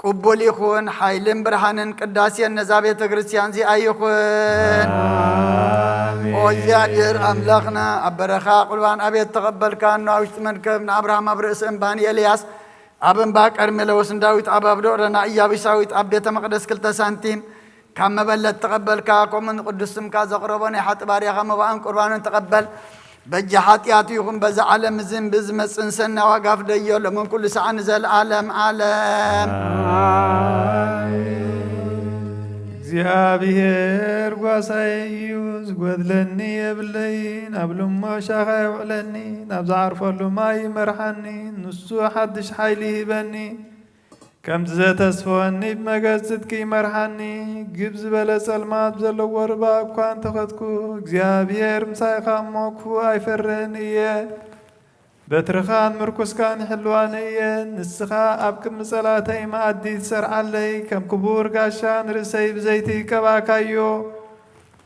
ቅቡል ይኹን። ሓይልን ብርሃንን ቅዳሴን ነዛ ቤተ ክርስቲያን እዚኣ ይኹን። ኣሜን። ኦ እግዚኣብሔር ኣምላኽና፣ ኣብ በረኻ ቁርባን ኣቤት ተቐበልካ፣ እኖ ኣብ ውሽጢ መርከብ ንኣብርሃም ኣብ ርእሲ እምባ ንኤልያስ ኣብ እምባ ቀርሜሎስ ንዳዊት ኣብ ኣብዶ ረና ኢያቡሳዊት ኣብ ቤተ መቕደስ ክልተ ሳንቲም ካብ መበለት ተቐበልካ፣ ከምኡ ንቅዱስ ስምካ ዘቕረቦ ናይ ሓጢ ባርያኻ መባእን ቁርባንን ተቐበል። በጃ ሓጢኣቱ ይኹን በዛ ዓለም ዝንቢ ዝመጽእን ሰና ዋጋ ፍደዮ ሎምን ኩሉ ሰዓን ንዘለዓለም ዓለም። እግዚኣብሔር ጓሳይ እዩ፣ ዝጎድለኒ የብለይን። ኣብ ልሞ ሻኻ የውዕለኒ፣ ናብ ዝዓርፈሉ ማይ ይመርሓኒ። ንሱ ሓድሽ ሓይሊ ይህበኒ፣ ከምቲ ዘተስፈወኒ ብመገድ ጽድቂ ይመርሓኒ። ግብ ዝበለ ጸልማት ዘለዎ ርባ እኳ እንተኸድኩ፣ እግዚኣብሔር ምሳይ እሞ ክፉእ ኣይፈርህን እየ። በትርኻን ምርኩስካን ይሕልዋኒ እየ። ንስኻ ኣብ ቅድሚ ጸላእተይ መኣዲ ትሰርዓለይ፣ ከም ክቡር ጋሻ ንርእሰይ ብዘይቲ ቀባእካዮ።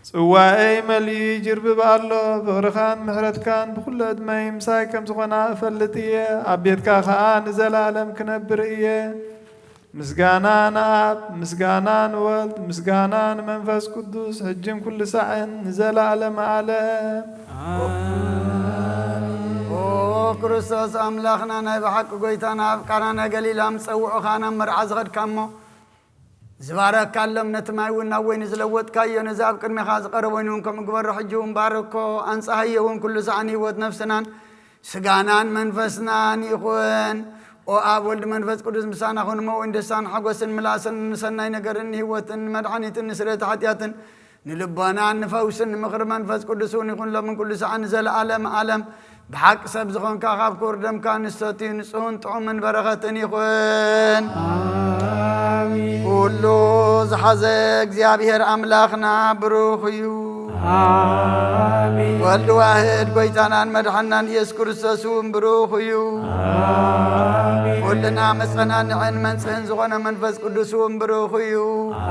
ጽዋኤይ መሊኡ ይጅርብብ ኣሎ። ፍቕርኻን ምሕረትካን ብኹሉ ዕድመይ ምሳይ ከም ዝኾና እፈልጥ እየ። ኣብ ቤትካ ኸኣ ንዘለኣለም ክነብር እየ። ምስጋና ንኣብ፣ ምስጋና ንወልድ፣ ምስጋና ንመንፈስ ቅዱስ፣ ሕጅን ኩሉ ሳዕን ንዘለኣለም ዓለም። ኦ ክርስቶስ ኣምላኽና፣ ናይ ብሓቂ ጎይታና፣ ኣብ ቃና ናይ ገሊላ ምስ ጸውዑኻ ናብ መርዓ ዝኸድካ እሞ፣ ዝባረካሎም፣ ነቲ ማይ እውን ናብ ወይኒ ዝለወጥካዮ፣ ነዚ ኣብ ቅድሜኻ ዝቐረበ ወይኒ እውን ከምኡ ግበሮ። ሕጂ እውን ባርኮ፣ ኣንጻሃዮ እውን ኩሉ ሳዕን ህይወት ነፍስናን ስጋናን መንፈስናን ይኹን። ኦ ኣብ ወልድ መንፈስ ቅዱስ ምሳና ኹን። እሞ እውን ደስታን ሓጎስን ምላስን ንሰናይ ነገርን ንህይወትን ንመድሓኒትን ንስርየት ሓጢኣትን ንልቦናን ንፈውስን ንምኽሪ መንፈስ ቅዱስ እውን ይኹን ሎምን ኩሉ ሰዓን ንዘለዓለም ዓለም። ብሓቂ ሰብ ዝኾንካ ካብ ክቡር ደምካ ንሰትዩ ንጹህን ጥዑምን በረኸትን ይኹን። ኣሜን። ኩሉ ዝሓዘ እግዚኣብሔር ኣምላኽና ብሩኽ እዩ። ኣሜን። ወልድ ዋህድ ጎይታናን መድሓናን ኢየሱስ ክርስቶስ እውን ብሩኽ እዩ። ኣሜን። ኩልና መጸናንዕን መንጽህን ዝኾነ መንፈስ ቅዱስ እውን ብሩኽ እዩ።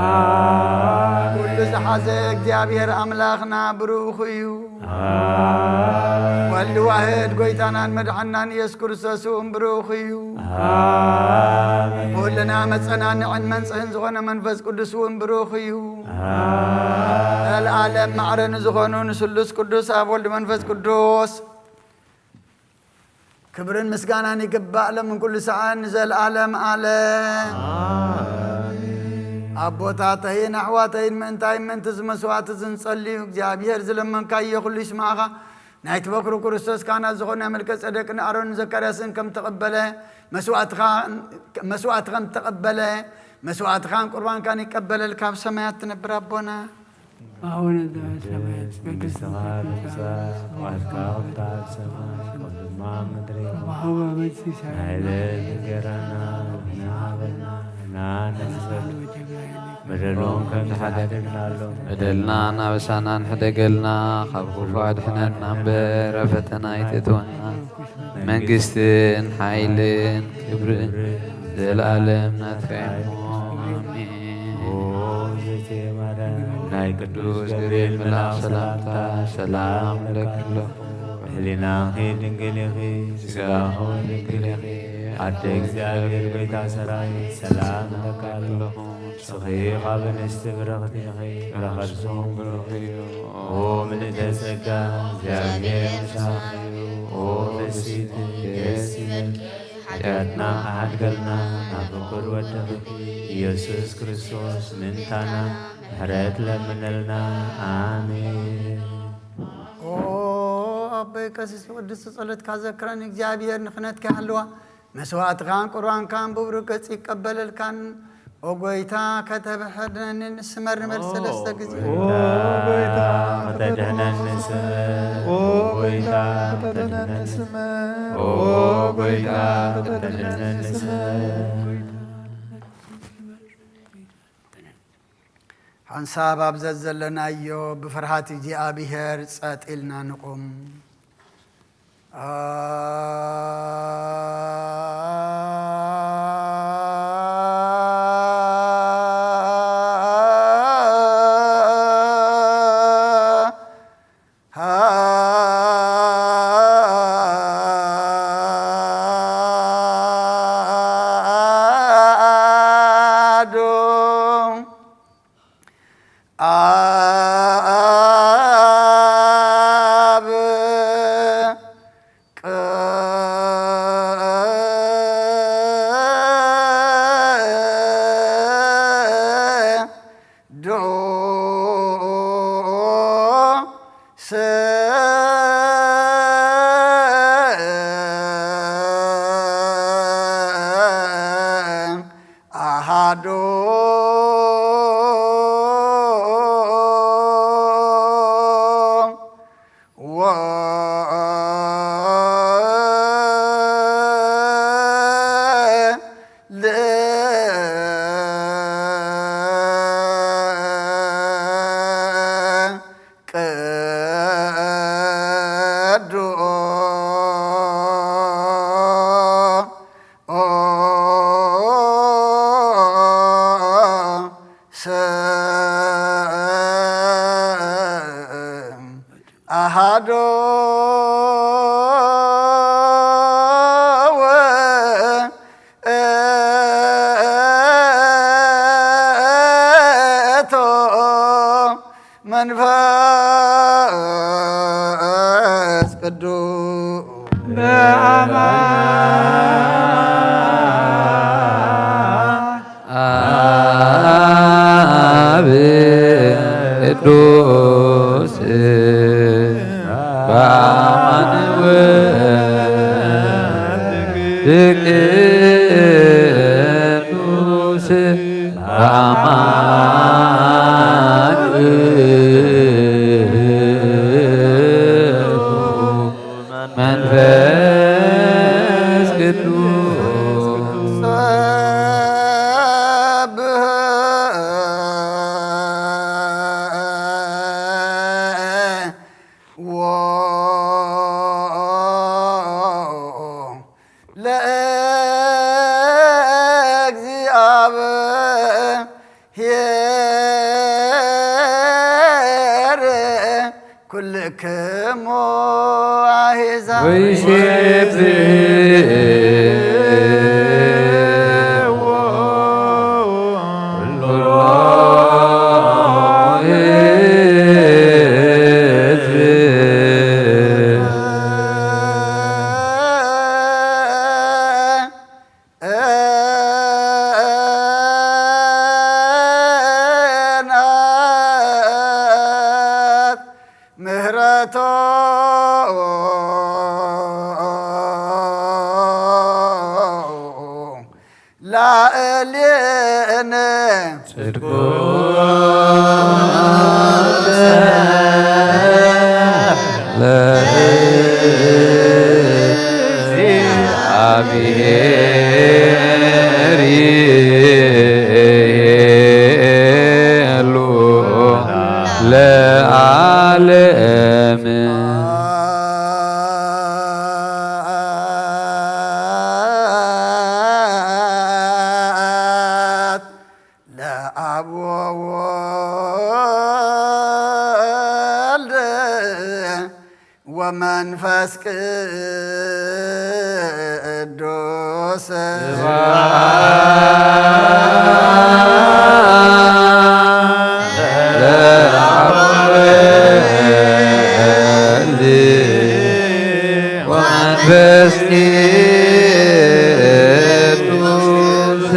ኣሜን። ኩሉ ዝሓዘ እግዚኣብሔር ኣምላኽና ብሩኽ እዩ። ኣሜን። ወልድ ዋህድ ጎይታናን መድሓናን ኢየሱስ ክርስቶስ እውን ብሩኽ እዩ። ኣሜን። ኩልና መጸናንዕን መንጽህን ዝኾነ መንፈስ ቅዱስ እውን ብሩኽ እዩ። ኣሜን። ዘለዓለም ማዕረ ንዝኾኑ ንስሉስ ቅዱስ ኣብ ወልድ መንፈስ ቅዱስ ክብርን ምስጋናን ይግባእ ሎም ኩሉ ሰዓት ንዘለዓለም ዓለም። ኣሜን። ኣቦታተይን ኣሕዋተይን፣ ምእንታይ ምእንቲ እዚ መስዋዕቲ እዚ ንጸልዩ። እግዚኣብሔር ዝለመንካዮ ኩሉ ይስማዕኻ። ናይቲ በኩሩ ክርስቶስ ካህናት ዝኾነ መልከ ጸደቅን ኣሮንን ዘካርያስን ከም ተቐበለ፣ መስዋዕትኻ፣ መስዋዕቲ ከም ተቐበለ፣ መስዋዕትኻን ቁርባንካን ይቀበለልካ። ኣብ ሰማያት ትነብር ኣቦና፣ ኣቡነ ዘበሰማያት፣ ይትቀደስ ስምካ፣ ትምጻእ፣ ፍቃድካ ትምጻእ፣ ፍቃድካ ትምጻእ፣ ኣብ ሰማይ ከም ድማ ኣብ ምድሪ። ከማሁ በምድሪ ሲሳየና፣ ናይ ዕለተ እንጀራና ሀበና፣ ንሕና ንበድለኩም፣ በደሎም ከም ዝሓደግናሎም፣ በደልና እናበሳና ንሕደገልና፣ ካብ ክፉ ኣድሕነና እምበር፣ ኣብ ፈተና ኣይተእትወና። መንግስትን ሓይልን ክብርን ዘለኣለም ናትካ እዩ። ኣሜን። ኦ እግዝእትየ ማርያም፣ ናይ ቅዱስ ገብርኤል መልኣኽ ሰላምታ ሰላም እብለኪ ኣለኹ። ሕሊናኺ ድንግል ኢኺ፣ ስጋኺ ድንግል ኢኺ፣ ኣደ እግዚኣብሔር ጎይታ ሰራዊት ሰላም እብለኪ ኣለኹ። ንስኺ ካብ ኣንስቲ ብርኽቲ ኢኺ፣ ፍረ ከርስኺ እውን ብሩኽ እዩ። ኦ ምልእተ ጸጋ፣ እግዚኣብሔር ምሳኺ እዩ። ኦ ፍስሕቲ ደስ ይበልኪ፣ ሓጢኣትና ክሓድገልና ናብ ፍቁር ወድኺ ኢየሱስ ክርስቶስ ምእንታና ምሕረት ለምነልና። ኣሜን። ኦ ኣቦይ ቀሲስ፣ ብቅድስቲ ጸሎትካ ዘክረን እግዚኣብሔር ንክነትካ ይሓልዋ። መስዋዕትኻን ቁርባንካን ብብሩህ ገጽ ይቀበለልካን። ኦ ጎይታ፣ ከተድሕነኒ ንስመር ንበል ሰለስተ ግዜ። ኦ ጎይታ፣ ከተድሕነኒ ስመር። ኦ ጎይታ፣ ከተድሕነኒ ስመር። ኦ ጎይታ፣ ከተድሕነኒ ስመር። ሓንሳብ ኣብ ዘዘለናዮ ብፍርሃት እግዚኣብሔር ጸጥ ኢልና ንቑም። አብ ቅዱስ በአማን ወልድ ቅዱስ በአማን መንፈስ ቅዱስ ለእግዚአብሔር ኩልክሙ አሕዛብ ወይሴብሕዎ ኩሉ ሕዝብ። ናት ምህረቶ ላዕሌነ ጽድቁ ለእግዚአብሔር ይሉ ለዓለም። ለአብ ወወልድ ወመንፈስ ቅዱስ ለአብ ወወልድ ወመንፈስ ቅዱስ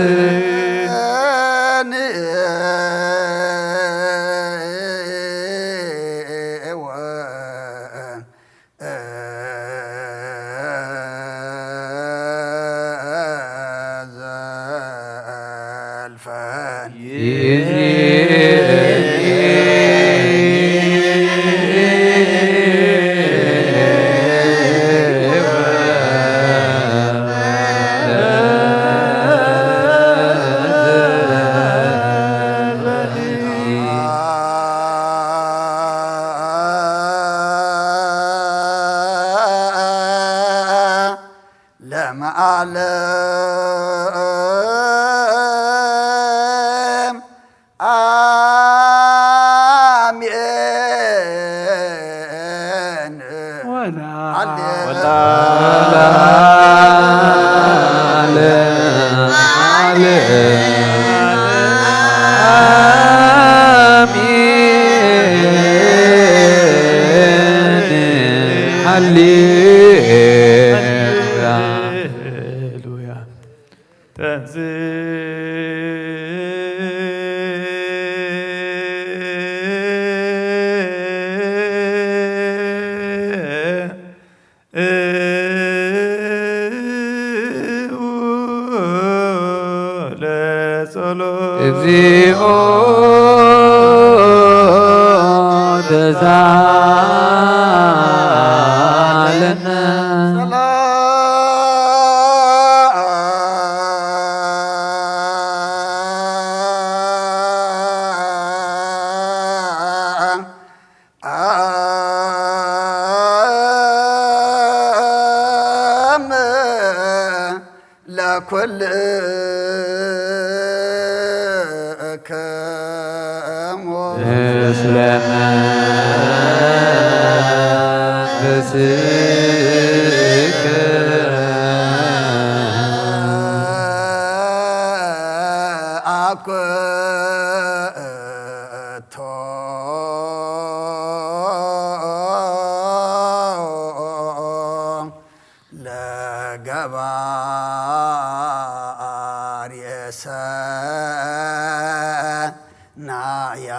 ለመዓለም አሜን። ወላ- ወላ- ወላ- አሜን። ሃሌሉያ። ሃሌሉያ። ተንሥእ ለጸሎት። እግዚኦ ተሳለነ። አም ለኩልክሙ ምስለ መንፈስከ አኮቶ ለገባርየ ሰናያ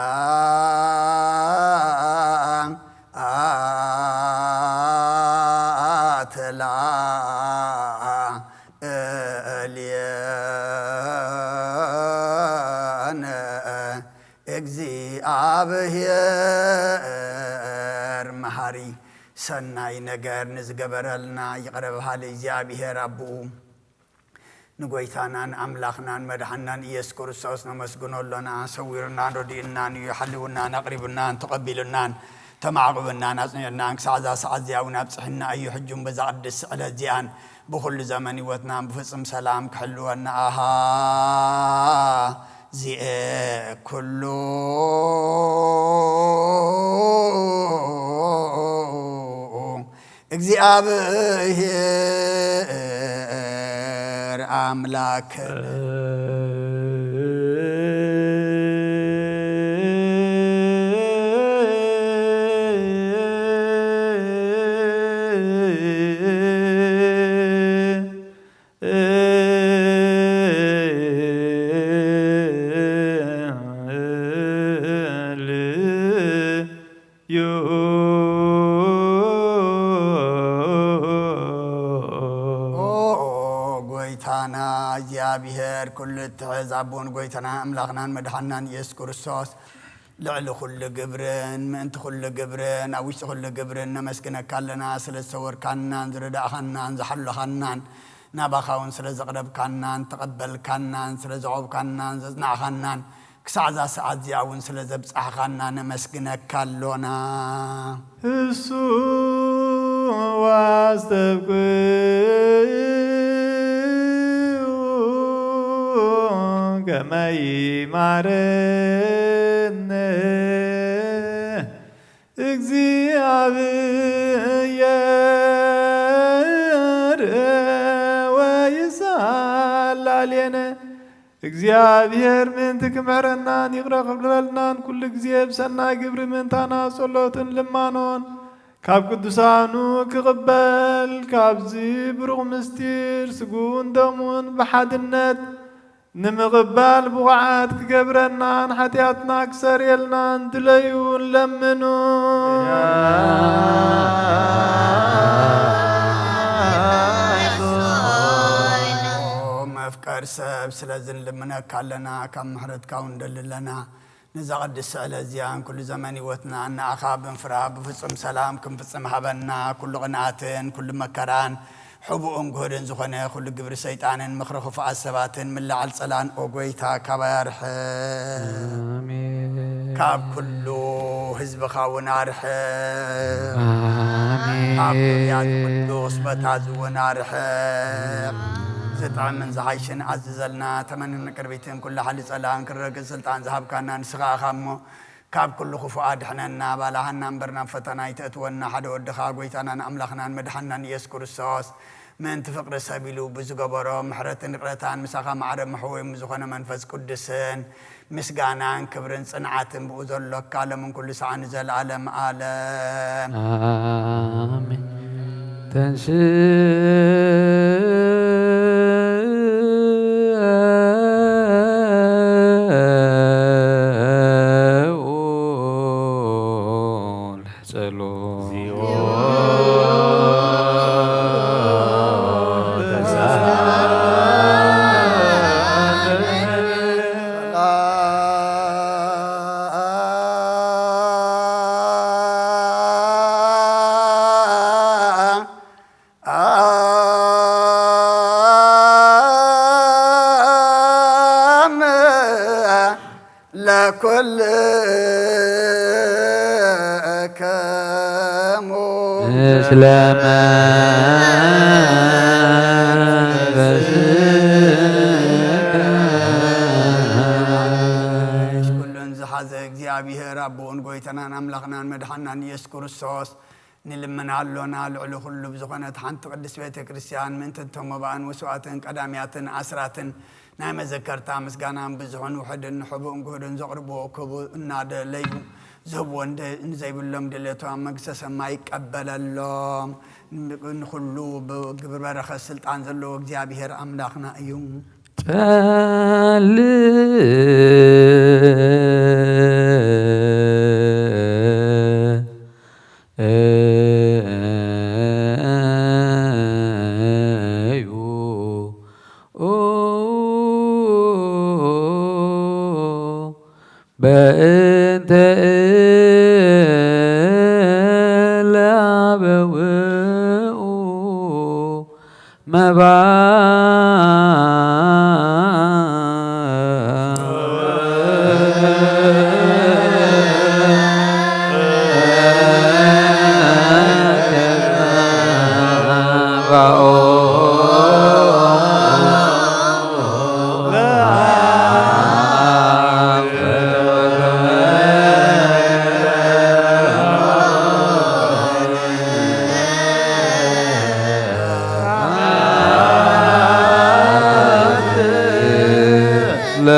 ኣትላእልየነ። እግዚኣብሔር መሃሪ ሰናይ ነገር ንዝገበረልና ይቕረ በሃሊ እግዚኣብሔር ኣቦኡ ንጎይታናን ኣምላኽናን መድሓናን ኢየሱስ ክርስቶስ ነመስግኖ ኣሎና። ሰዊሩናን ረዲኡናን እዩ፣ ሓልውናን ኣቕሪቡናን ተቐቢሉናን ተማዕቑብናን ኣጽኒዑናን ክሳዕ እዛ ሰዓት እዚኣ እውን ኣብጽሕና እዩ። ሕጂ እውን በዛ ቅድስቲ ዕለት እዚኣን ብኹሉ ዘመን ህይወትናን ብፍጹም ሰላም ክሕልወና ኣሃ ዚኤ ኩሉ እግዚኣብሔር ኣምላክ ኦ ጎይታና እግዚኣብሔር ኩሉ እትሕዝ ኣቦን ጎይታና ኣምላኽናን መድሓናን ኢየሱስ ክርስቶስ ልዕሊ ኩሉ ግብርን ምእንቲ ኩሉ ግብርን ኣብ ውሽጢ ኩሉ ግብርን ነመስግነካ ኣለና። ስለ ዝሰወርካናን ዝረዳእኻናን ዝሓለኻናን ናባኻ እውን ስለ ዘቕረብካናን ተቐበልካናን ስለ ዘቖብካናን ዘጽናዕኻናን ክሳዕ እዛ ሰዓት እዚኣ እውን ስለ ዘብጻሕኻና ነመስግነካ ኣሎና። እሱ ዋስተብቅዑ ከመይ ማረነ እግዚኣብሔር ወይሳላሌነ። እግዚኣብሔር ምእንቲ ክምሕረናን ይቕረ ክብለልናን ኩሉ ግዜ ብሰናይ ግብሪ ምእንታና ጸሎትን ልማኖን ካብ ቅዱሳኑ ክቕበል ካብዚ ብሩቕ ምስጢር ስግኡን ደሙን ብሓድነት ንምቕባል ብቑዓት ክገብረናን ሓጢኣትና ክሰርየልናን ድለዩ ለምኑ። መፍቀር ሰብ ስለዚ ንልምነካ ኣለና፣ ካብ ምሕረትካ እውን ንደሊ ኣለና። ነዛ ቅድስቲ ዕለት እዚኣን ኩሉ ዘመን ህይወትና ንኣኻ ብንፍራ ብፍጹም ሰላም ክንፍጽም ሃበና። ኩሉ ቅንኣትን ኩሉ መከራን ሕቡእን ግሁድን ዝኾነ ኩሉ ግብሪ ሰይጣንን ምኽሪ ክፉኣት ሰባትን ምልዓል ጸላን ኦ ጎይታ ካባይ ኣርሕቕ። ኣሜን። ካብ ኩሉ ህዝብኻ እውን ኣርሕቕ። ኣሜን። ካብ ዙርያ እዚ ቅዱስ ቦታ እዚ እውን ኣርሕቕ። ዝጥዕምን ዝሓይሽን ኣዝዘልና። ተመንን ቅርቢትን ኩሉ ሓሊ ጸላን ክረግጽ ስልጣን ዝሃብካና ንስኻ ኢኻ እሞ ካብ ኩሉ ክፉእ ኣድሕነና፣ ባልሃና እምበር ናብ ፈተና ኣይተእትወና። ሓደ ወድኻ ጎይታናን ኣምላኽናን መድሓናን ኢየሱስ ክርስቶስ ምእንቲ ፍቕሪ ሰብ ኢሉ ብዝገበሮ ምሕረትን ይቕረታን ምሳኻ ማዕረ መሕወዮም ዝኾነ መንፈስ ቅዱስን ምስጋናን ክብርን ጽንዓትን ብኡ ዘሎካ ሎምን ኩሉ ሰዓት ንዘለኣለም ኣለም። ኣሜን። ተንስ ጸሎት። ለኩልክሙ ምስለ መንፈስከ። ኩሉን ዝሓዘ እግዚኣብሔር ኣቦኡን ጎይታናን ኣምላኽናን መድሓናን ኢየሱስ ክርስቶስ ንልምን ኣሎና። ልዕሊ ኩሉ ብዝኾነት ሓንቲ ቅድስት ቤተ ክርስቲያን ምእንቲ እቶም መባእን ወስዋእትን ቀዳምያትን ኣስራትን ናይ መዘከርታ ምስጋናን ብዝሑን ውሑድን ሕቡእን ግሁድን ዘቕርብዎ ክቡእ እናደለዩ ዝህብዎ እንደ-፣ ንዘይብሎም ድሌቶም መንግስተ ሰማይ ይቀበለሎም። ን-፣ ንኹሉ ብግብሪ በረኸት ስልጣን ዘለዎ እግዚኣብሔር ኣምላኽና እዩ። ጸልእ እዩ። በእንተ እለ አበውኡ መባ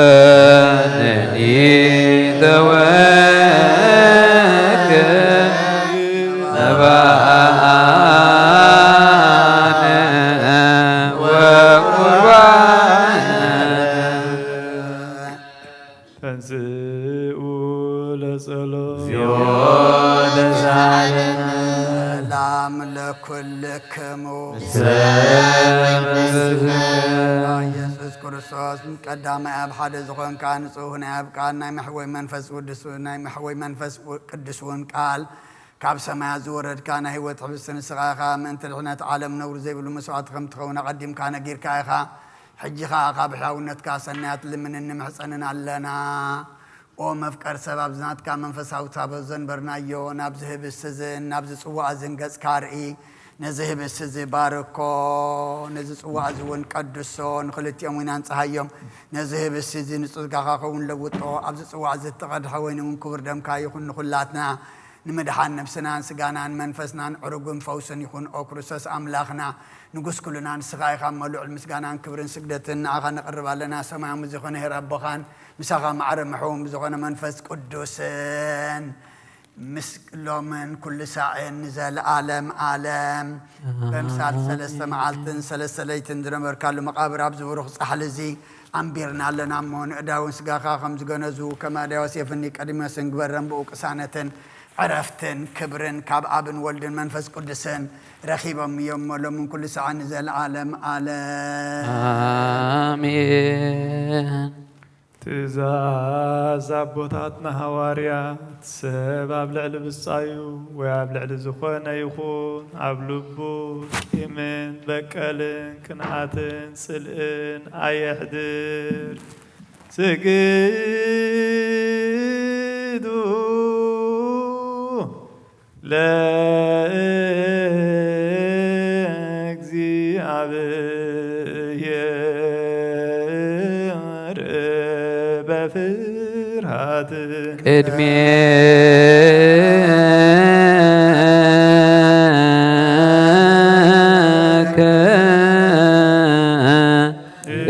ለነኒ ተወከ ነባነ ወቁርባነ። ተንስኡ ለጸሎት። እግዚኦ ተሳለነ። ሰላም ለኩልክሙ። ምስለ መንፈስከ። ኢየሱስ ክርስቶስ ቀዳማይ ኣብ ሓደ ዝኾንካ ንጹህ ናይ ኣብ ቃል ናይ መሕወይ መንፈስ ቅዱስ፣ ናይ መሕወይ መንፈስ ቅዱስ እውን ቃል ካብ ሰማያት ዝወረድካ ናይ ህይወት ሕብስቲ ንስኻ ኢኻ። ምእንቲ ድሕነት ዓለም ነውሪ ዘይብሉ መስዋዕቲ ከም ትኸውን ኣቐዲምካ ነጊርካ ኢኻ። ሕጂ ኸኣ ካብ ሕያውነትካ ሰናያት ልምንን ንምሕጸንን ኣለና። ኦ መፍቀር ሰብ፣ ኣብዚ ናትካ መንፈሳዊ ታቦት ዘንበርናዮ፣ ናብዚ ህብስቲ እዝን ናብዚ ጽዋእ እዝን ገጽካ ርኢ። ነዚ ህብስቲ እዚ ባርኮ፣ ነዚ ጽዋእ እዚ እውን ቀድሶ፣ ንኽልቲኦም እውን ኣንጽሃዮም። ነዚ ህብስቲ እዚ ንጽጋኻ ኸውን ለውጦ፣ ኣብዚ ጽዋእ እዚ እተቐድሐ ወይኒ እውን ክቡር ደምካ ይኹን። ንኹላትና ንምድሓን ነብስናን ስጋናን መንፈስናን ዕሩግን ፈውስን ይኹን። ኦ ክርስቶስ ኣምላኽና፣ ንጉስ ኩልና ንስኻ ኢኻ እሞ፣ ልዑል ምስጋናን ክብርን ስግደትን ንዓኻ ነቕርብ ኣለና። ሰማያዊ ዝኾነ ሄር ኣቦኻን ምሳኻ ማዕረ ምሕውን ብዝኾነ መንፈስ ቅዱስን ምስ ሎምን ኩሉ ሳዕን ንዘለዓለም ዓለም። በምሳል ሰለስተ መዓልትን ሰለስተ ለይትን ዝነበርካሉ መቓብር ኣብዚ ብሩኽ ጻሕሊ እዚ ኣንቢርና ኣለና እሞ፣ ንእዳውን ስጋኻ ከም ዝገነዙ፣ ከም ኣድያዎስ የፍኒ ቀዲሞስን ግበረን ብኡ ቅሳነትን ዕረፍትን ክብርን ካብ ኣብን ወልድን መንፈስ ቅዱስን ረኺቦም እዮም እሞ፣ ሎምን ኩሉ ሳዕን ንዘለዓለም ዓለም። ኣሜን። ትእዛዝ ኣቦታትና ሃዋርያት፣ ሰብ ኣብ ልዕሊ ብጻዩ ወይ ኣብ ልዕሊ ዝኾነ ይኹን ኣብ ልቡ ቂምን በቀልን ቅንኣትን ጽልእን ኣየሕድር። ስግዱ ለእግዚኣብሔር በፍርሃት ቅድሜ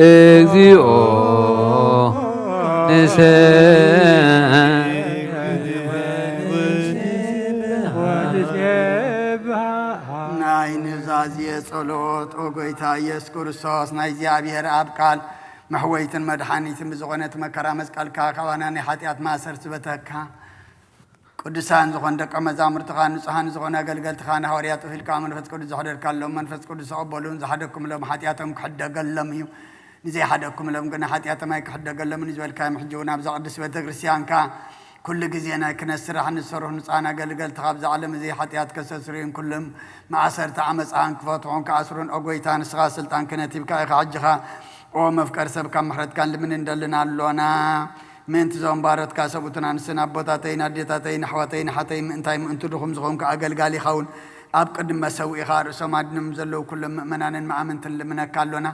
እግዚኦ ንሰ ናይ ኑዛዜ ጸሎት። ኦ ጎይታ ኢየሱስ ክርስቶስ፣ ናይ እግዚኣብሔር ኣብ ቃል መሕወይትን መድሓኒትን ብዝኾነ እቲ መከራ መስቀልካ ካባና ናይ ሓጢኣት ማእሰርቲ ዝበተካ፣ ቅዱሳን ዝኾኑ ደቀ መዛሙርትኻ፣ ንጹሃን ዝኾኑ ኣገልገልትኻ፣ ንሃዋርያት ወኪልካ መንፈስ ቅዱስ ዘሕደርካሎም፣ መንፈስ ቅዱስ ተቐበሉን ዝሓደግኩምሎም ሓጢኣቶም ክሕደገሎም እዩ። ንዘይሓደግኩምሎም ግን ሓጢኣቶም ኣይክሕደገሎምን እዩ ዝበልካዮም። ሕጂ እውን ኣብዛ ቅድስት ቤተ ክርስቲያንካ ኩሉ ግዜ ናይ ክህነት ስራሕ ንዝሰርሑ ንጹሃን ኣገልገልትኻ፣ ኣብዛ ዓለም እዚ ሓጢኣት ከስተስርዩን ኩሎም ማእሰርቲ ዓመጻን ክፈትሑን ክኣስሩን፣ ኦ ጎይታ፣ ንስኻ ስልጣን ክህነት ሂብካ ኢኻ። ሕጂ ኸኣ ኦ መፍቀሪ ሰብ፣ ካብ ምሕረትካን ልምንን ደልና ኣሎና። ምእንቲ እዞም ባሮትካ ሰብኡትን ኣንስትን ኣቦታተይን ኣዴታተይን ኣሕዋተይን ኣሓተይን ምእንታይ ምእንቲ ድኹም ዝኾንኩ ኣገልጋሊኻ እውን ኣብ ቅድሚ መሰውኢኻ ርእሶም ኣድኖም ዘለዉ ኩሎም ምእመናንን መኣምንትን ልምነካ ኣሎና።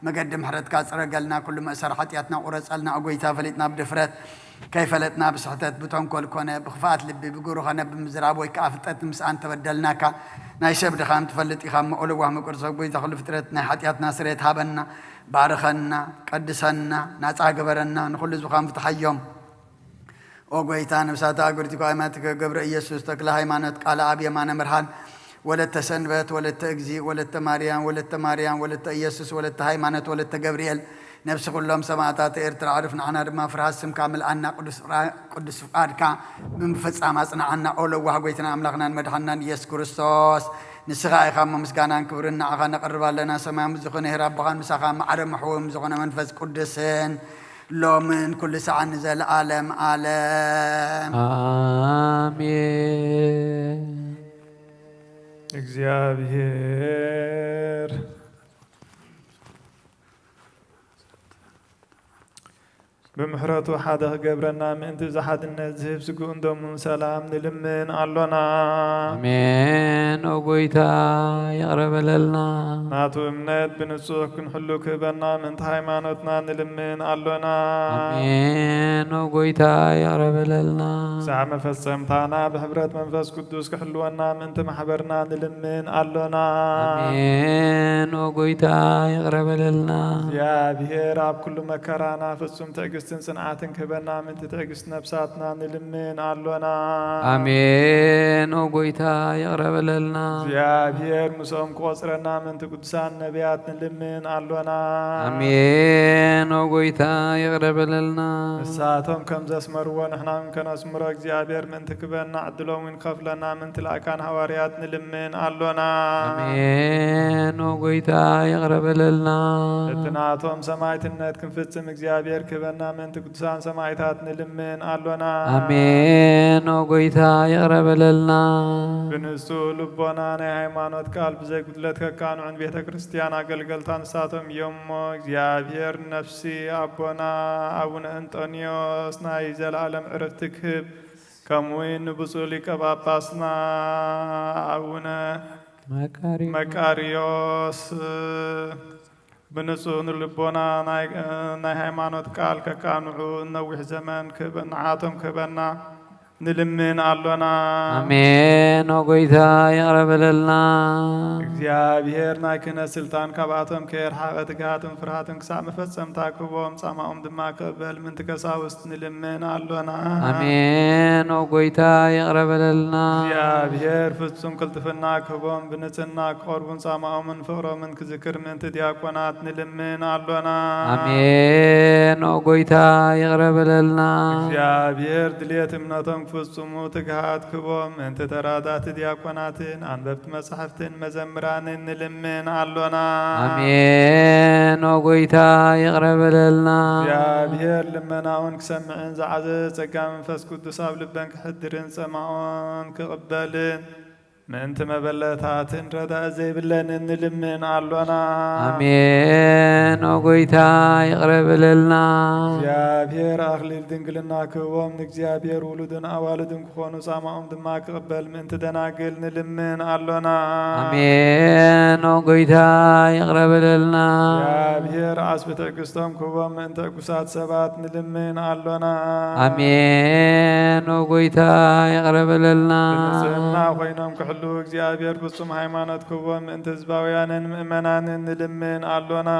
መገዲ ምሕረትካ ጽረገልና፣ ኩሉ መእሰሪ ሓጢኣትና ቁረጸልና። ኦ ጎይታ፣ ፈሊጥና ብድፍረት፣ ከይፈለጥና ብስሕተት፣ ብተንኮል ኮነ ብኽፍኣት ልቢ፣ ብግብሪ ኾነ ብምዝራብ ወይ ከኣ ፍልጠት ንምስኣን ተበደልናካ። ናይ ሰብ ድኻም ትፈልጥ ኢኻ እሞ፣ ኦ ለዋህ ምቁር ሰብ፣ ጎይታ ኩሉ ፍጥረት፣ ናይ ሓጢኣትና ስርየት ሃበና። ባርኸና፣ ቀድሰና፣ ናጻ ግበረና፣ ንኹሉ ህዝብኻ ምፍትሓዮም። ኦ ጎይታ፣ ነፍሳት ኣጉርቲ ኳይማት ገብረ ኢየሱስ ተክለ ሃይማኖት ቃለ ኣብ የማነ ምርሃን ወለተ ሰንበት ወለተ እግዚእ ወለተ ማርያም ወለተ ማርያም ወለተ ኢየሱስ ወለተ ሃይማኖት ወለተ ገብርኤል ነፍሲ ኩሎም ሰማዕታት ኤርትራ ዕርፍ ንዓና ድማ ፍርሃት ስምካ ምልኣና ቅዱስ ፍራ-፣ ቅዱስ ፍቃድካ ብምፍጻም ኣጽንዓና። ኦ ለዋህ ጎይትና ኣምላኽናን መድሓንናን ኢየሱስ ክርስቶስ፣ ንስኻ ኢኻ እሞ ምስጋናን ክብርን ንዓኻ ነቕርብ ኣለና። ሰማያዊ ዝኾነ ሄር ኣቦኻን ምሳኻ ማዕረ ምሕውም ዝኾነ መንፈስ ቅዱስን ሎምን ኩሉ ሰዓት ንዘለዓለም ዓለም። ኣሜን። እግዚኣብሔር ብምሕረቱ ሓደ ክገብረና ምእንቲ እዚ ሓድነት ዝህብ ስግኡን ደሙን ሰላም ንልምን ኣሎና። ኣሜን። ኦ ጎይታ ይቕረ በለልና። ናቱ እምነት ብንጹህ ክንሕሉ ክህበና ምእንቲ ሃይማኖትና ንልምን ኣሎና። ኣሜን። ኦ ጎይታ ይቕረ በለልና። ክሳዕ መፈጸምታና ብሕብረት መንፈስ ቅዱስ ክሕልወና ምእንቲ ማሕበርና ንልምን ኣሎና። ኣሜን። ኦ ጎይታ ይቕረ በለልና። እግዚኣብሔር ኣብ ኩሉ መከራና ፍጹም ትዕግስትን ጽንዓትን ክህበና ምእንቲ ትዕግስቲ ነፍሳትና ንልምን ኣሎና። ኣሜን። ኦ ጎይታ ይቕረ በለልና። እግዚኣብሔር ምስኦም ክቆጽረና ምእንቲ ቅዱሳን ነቢያት ንልምን ኣሎና። ኣሜን። ኦ ጎይታ ይቕረ በለልና። ንሳቶም ከም ዘስመርዎ ንሕና እውን ከነስምሮ እግዚኣብሔር ምእንቲ ክበና ዕድሎም እውን ከፍለና ምእንቲ ልኣካን ሃዋርያት ንልምን ኣሎና። ኣሜን። ኦ ጎይታ ይቕረ በለልና። እቲ ናቶም ሰማዕትነት ክንፍጽም እግዚኣብሔር ክህበና ምእንቲ ቅዱሳን ሰማዕታት ንልምን ኣሎና። ኣሜን። ኦ ጎይታ ይቕረ በለልና። ብንጹህ ልቦና ናይ ሃይማኖት ቃል ብዘይ ጉድለት ከቃንዑን ቤተ ክርስቲያን ኣገልገልታ ንሳቶም እዮም እሞ እግዚኣብሔር ነፍሲ ኣቦና ኣቡነ እንጦንዮስ ናይ ዘለዓለም ዕረፍቲ ክህብ፣ ከምኡ እውን ንብፁዕ ሊቀ ጳጳስና ኣቡነ መቃርዮስ መቃርዮስ ብንጹህ ልቦና ናይ፣ ናይ ሃይማኖት ቃል ከቃንዑ ነዊሕ ዘመን ክህበ-፣ ንዓቶም ክህበና ንልምን ኣሎና። ኣሜን። ኦ ጎይታ ይቕረ በለልና። እግዚኣብሔር ናይ ክህነት ስልጣን ካብኣቶም ከየርሓቐ ትግሃትን ፍርሃትን ክሳዕ መፈጸምታ ክህቦም ጻማኦም ድማ ክቕበል ምእንቲ ቀሳውስት ንልምን ኣሎና። ኣሜን። ኦ ጎይታ ይቕረ በለልና። እግዚኣብሔር ፍጹም ቅልጥፍና ክህቦም ብንጽህና ክቐርቡን ጻማኦምን ፍቕሮምን ክዝክር ምእንቲ ዲያቆናት ንልምን ኣሎና። ኣሜን። ኦ ጎይታ ይቕረ በለልና። እግዚኣብሔር ድልየት እምነቶም ክፍጽሙ ትግሃት ክህቦም ምእንቲ ተራዳእቲ ዲያቆናትን ኣንበብቲ መጻሕፍትን መዘምራንን ንልምን ኣሎና። ኣሜን። ኦ ጎይታ ይቕረ በለልና። እግዚኣብሔር ልመናውን ክሰምዕን ዝዓዘዘ ጸጋ መንፈስ ቅዱስ ኣብ ልበን ክሕድርን ጸማኦን ክቕበልን ምእንቲ መበለታትን ረዳእ ዘይብለንን ንልምን ኣሎና። ኣሜን። ኦ ጎይታ ይቕረ በለልና። እግዚኣብሔር ኣኽሊል ድንግልና ክህቦም ንእግዚኣብሔር ውሉድን ኣዋልድን ክኾኑ ጻማኦም ድማ ክቕበል ምእንቲ ደናግል ንልምን ኣሎና። ኣሜን። ኦ ጎይታ ይቕረ በለልና። እግዚኣብሔር ዓስቢ ትዕግስቶም ክህቦም ምእንቲ ዕጉሳት ሰባት ንልምን ኣሎና። ኣሜን። ኦ ጎይታ ይቕረ በለልና። ብንጽህና ኮይኖም ክሕልዉ እግዚኣብሔር ፍጹም ሃይማኖት ክህቦም ምእንቲ ህዝባውያንን ምእመናንን ንልምን ኣሎና።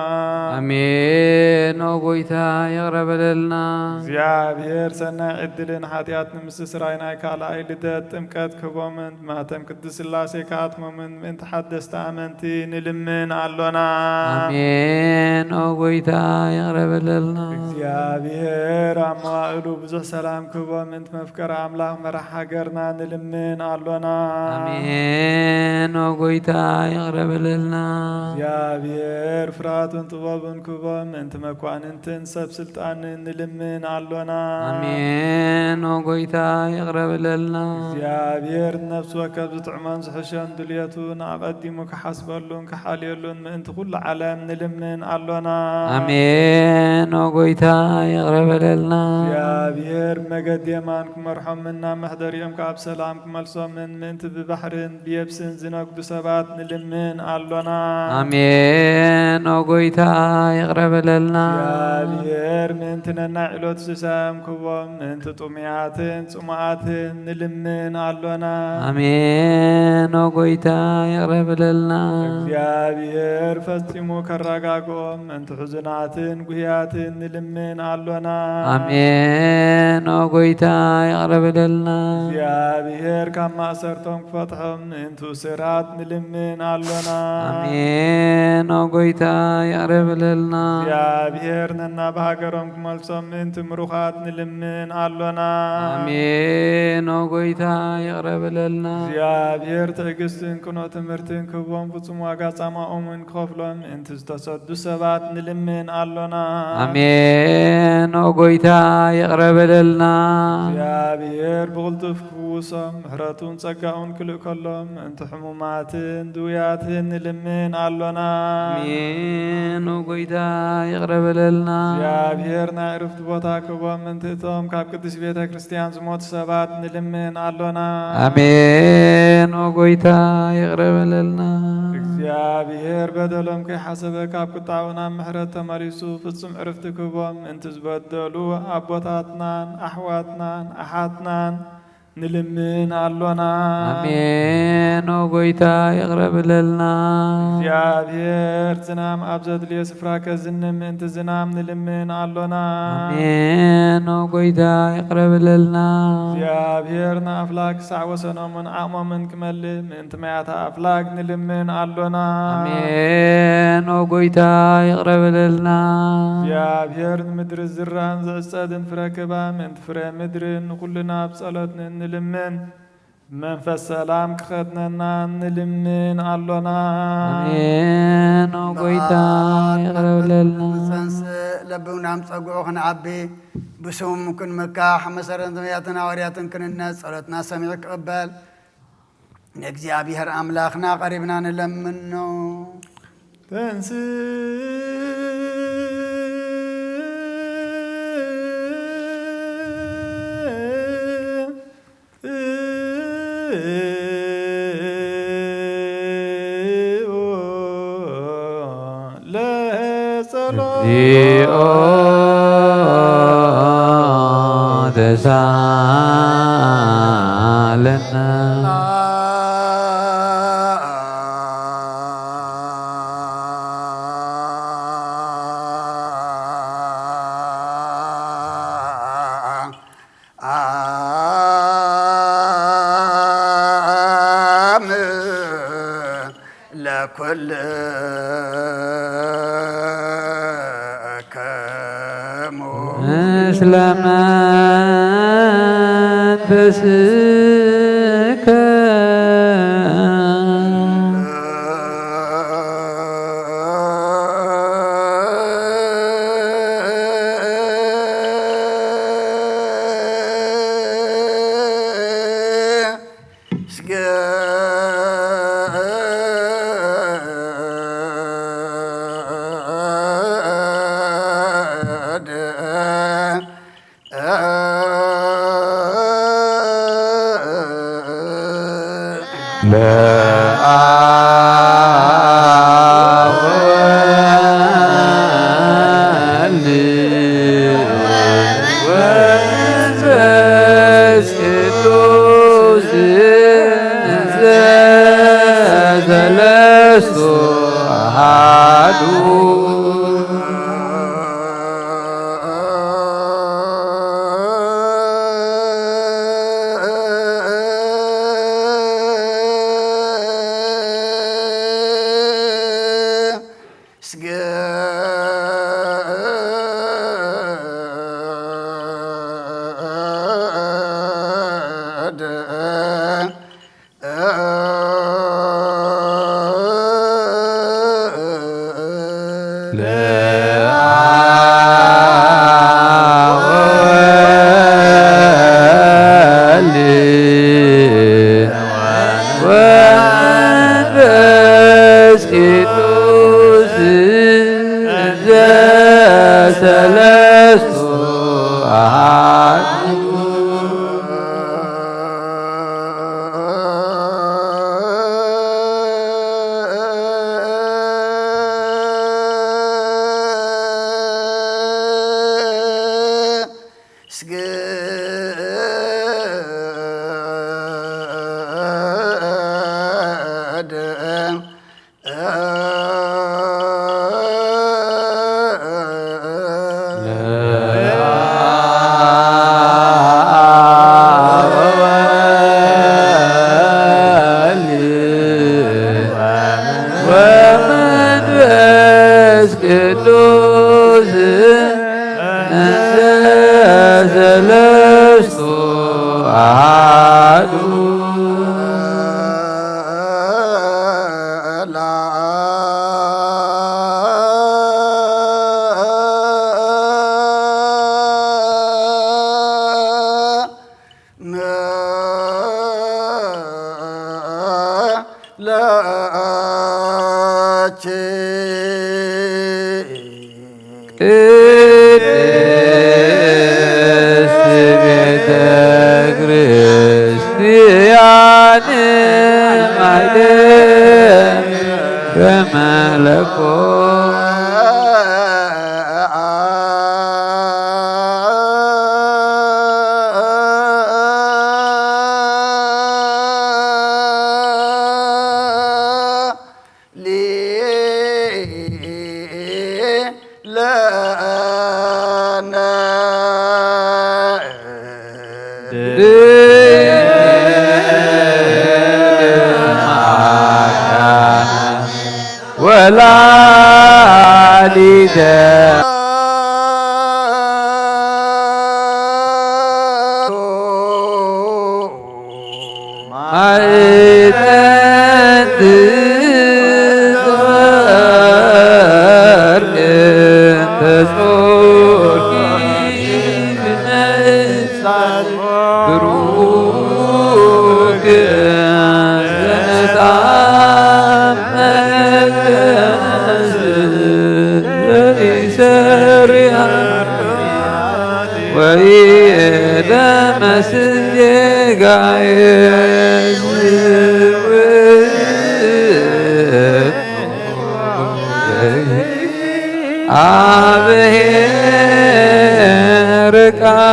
ኣሜን። ኦ ጎይታ ይቕረ በለልና። እግዚኣብሔር ሰናይ ዕድልን ሓጢኣት ንምስትስራይ ናይ ካልኣይ ልደት ጥምቀት ክህቦምን ማተም ቅድስት ስላሴ ክኣትሞምን ምእንቲ ሓደስቲ ኣመንቲ ንልምን ኣሎና። ኣሜን። ኦ ጎይታ ይቕረ በለልና። እግዚኣብሔር ኣብ መዋእሉ ብዙሕ ሰላም ክህቦም ምእንቲ መፍቀሪ ኣምላኽ መራሕ ሃገርና ንልምን ኣሎና። ኣሜን። ኦ ጎይታ ይቕረ በለልና። እግዚኣብሔር ፍርሃቱን ጥበቡን ክህቦም ምእንቲ መኳንንትን ሰብ ስልጣንን ንልምን ኣሎና። ኣሜን። ኦ ጎይታ ይቕረ በለልና። እግዚኣብሔር ነፍሲ ወከፍ ዝጥዕሞን ዝሕሾን ድልየቱ ንኣቐዲሙ ክሓስበሉን ክሓልየሉን ምእንቲ ኩሉ ዓለም ንልምን ኣሎና። ኣሜን። ኦ ጎይታ ይቕረ በለልና። እግዚኣብሔር መገዲ የማን ክመርሖምን ናብ መሕደሪኦም ካብ ሰላም ክመልሶምን ምእንቲ ብባሕርን ብየብስን ዝነግዱ ሰባት ንልምን ኣሎና። ኣሜን። ኦ ጎይታ ይቕረ በለልና። እግዚኣብሔር ምእንቲ ነናይ ዕለቱ ሲሳዮም ክህቦም ምእንቲ ጥሙያትን ጽሙኣትን ንልምን ኣሎና። ኣሜን። ኦ ጎይታ ይቕረ በለልና። እግዚኣብሔር ፈጺሙ ከረጋግኦም ምእንቲ ሕዙናትን ጉህያትን ንልምን ኣሎና። ኣሜን። ኦ ጎይታ ይቕረ በለልና። እግዚኣብሔር ካብ ማእሰርቶም ክፈትሖም ምእንቲ እሱራት ንልምን ኣሎና። ኣሜን። ኦ ጎይታ ይቕረ በለልና። እግዚኣብሔር ነናብ ሃገሮም ክመልሶም ምእንቲ ምሩኻት ንልምን ኣሎና። ኣሜን። ኦ ጎይታ ይቕረ በለልና። እግዚኣብሔር ትዕግስትን ቅኑዕ ትምህርትን ክህቦም ፍጹም ዋጋ ጻማኦም እውን ክኸፍሎም ምእንቲ ዝተሰዱ ሰባት ንልምን ኣሎና። ኣሜን። ኦ ጎይታ ይቕረ በለልና። እግዚኣብሔር ብቕልጡፍ ክፍውሶም ምሕረቱን ጸጋኡን ክልእከሎም ምእንቲ ሕሙማትን ድውያትን ንልምን ኣሎና። ኣሜን። ኦ ጎይታ ይቕረ በለልና። እግዚኣብሔር ናይ ዕርፍቲ ቦታ ክህቦም ምእንቲ እቶም ካብ ቅድስት ቤተ ክርስቲያን ዝሞቱ ሰባት ንልምን ኣሎና። ኣሜን። ኦ ጎይታ ይቕረ በለልና። እግዚኣብሔር በደሎም ከይሓሰበ ካብ ቁጣኡ ናብ ምሕረት ተመሊሱ ፍጹም ዕርፍቲ ክህቦም ምእንቲ ዝበደሉ ኣቦታትናን ኣሕዋትናን ኣሓትናን ንልምን ኣሎና። ኣሜን። ኦ ጎይታ ይቕረ በለልና። እግዚኣብሔር ዝናም ኣብ ዘድልዮ ስፍራ ከዝንም ምእንቲ ዝናም ንልምን ኣሎና። ኣሜን። ኦ ጎይታ ይቕረ በለልና። እግዚኣብሔር ንኣፍላክ ክሳዕ ወሰኖምን ዓቕሞምን ክመልእ ምእንቲ ማያት ኣፍላክ ንልምን ኣሎና። ኣሜን። ኦ ጎይታ ይቕረ በለልና። እግዚኣብሔር ንምድሪ ዝራን ዝዕጸድን ፍረ ክባ ምእንቲ ፍረ ምድርን ንኹልና ብጸሎት ንልምን። መንፈስ ሰላም ክኸድነና ንልምን ኣሎና። ኣሜን። ኦ ጎይታ ይቕረ በለልና። ንጸንስእ ለብውናም ጸግዑ ክንዓቢ ብስሙ ክንምካሕ መሰረት ነቢያትን ሃዋርያትን ክንነጽ ጸሎትና ሰሚዑ ክቕበል ንእግዚኣብሔር ኣምላኽና ቀሪብና ንለምኖ። ተንስ ለጸሎ እግዚኦ ተሳለነ። አም ለኩልክሙ ምስለ መንፈስከ። ስገድ ለአብ ወወልድ ወመንፈስ ቅዱስ ዘሰለስቱ አሐዱ። ስገድ ለአብ ወወልድ ወመንፈስ ቅዱስ ዘሰለስቱ አሐዱ። ስግድ ቅዱስ እንተ ሰለስቱ አሐዱ። ለአኪ ቅድስት ቤተ ክርስቲያን ማይደረ መለኮት። ለነ ወላዲተ ማይጠንት ወርቅ ተጾርኪ ብነሳት ብሩክ ዘነጻመ ዘይሰርያ ወይደመስስ ጌጋየ አብሔር ቃል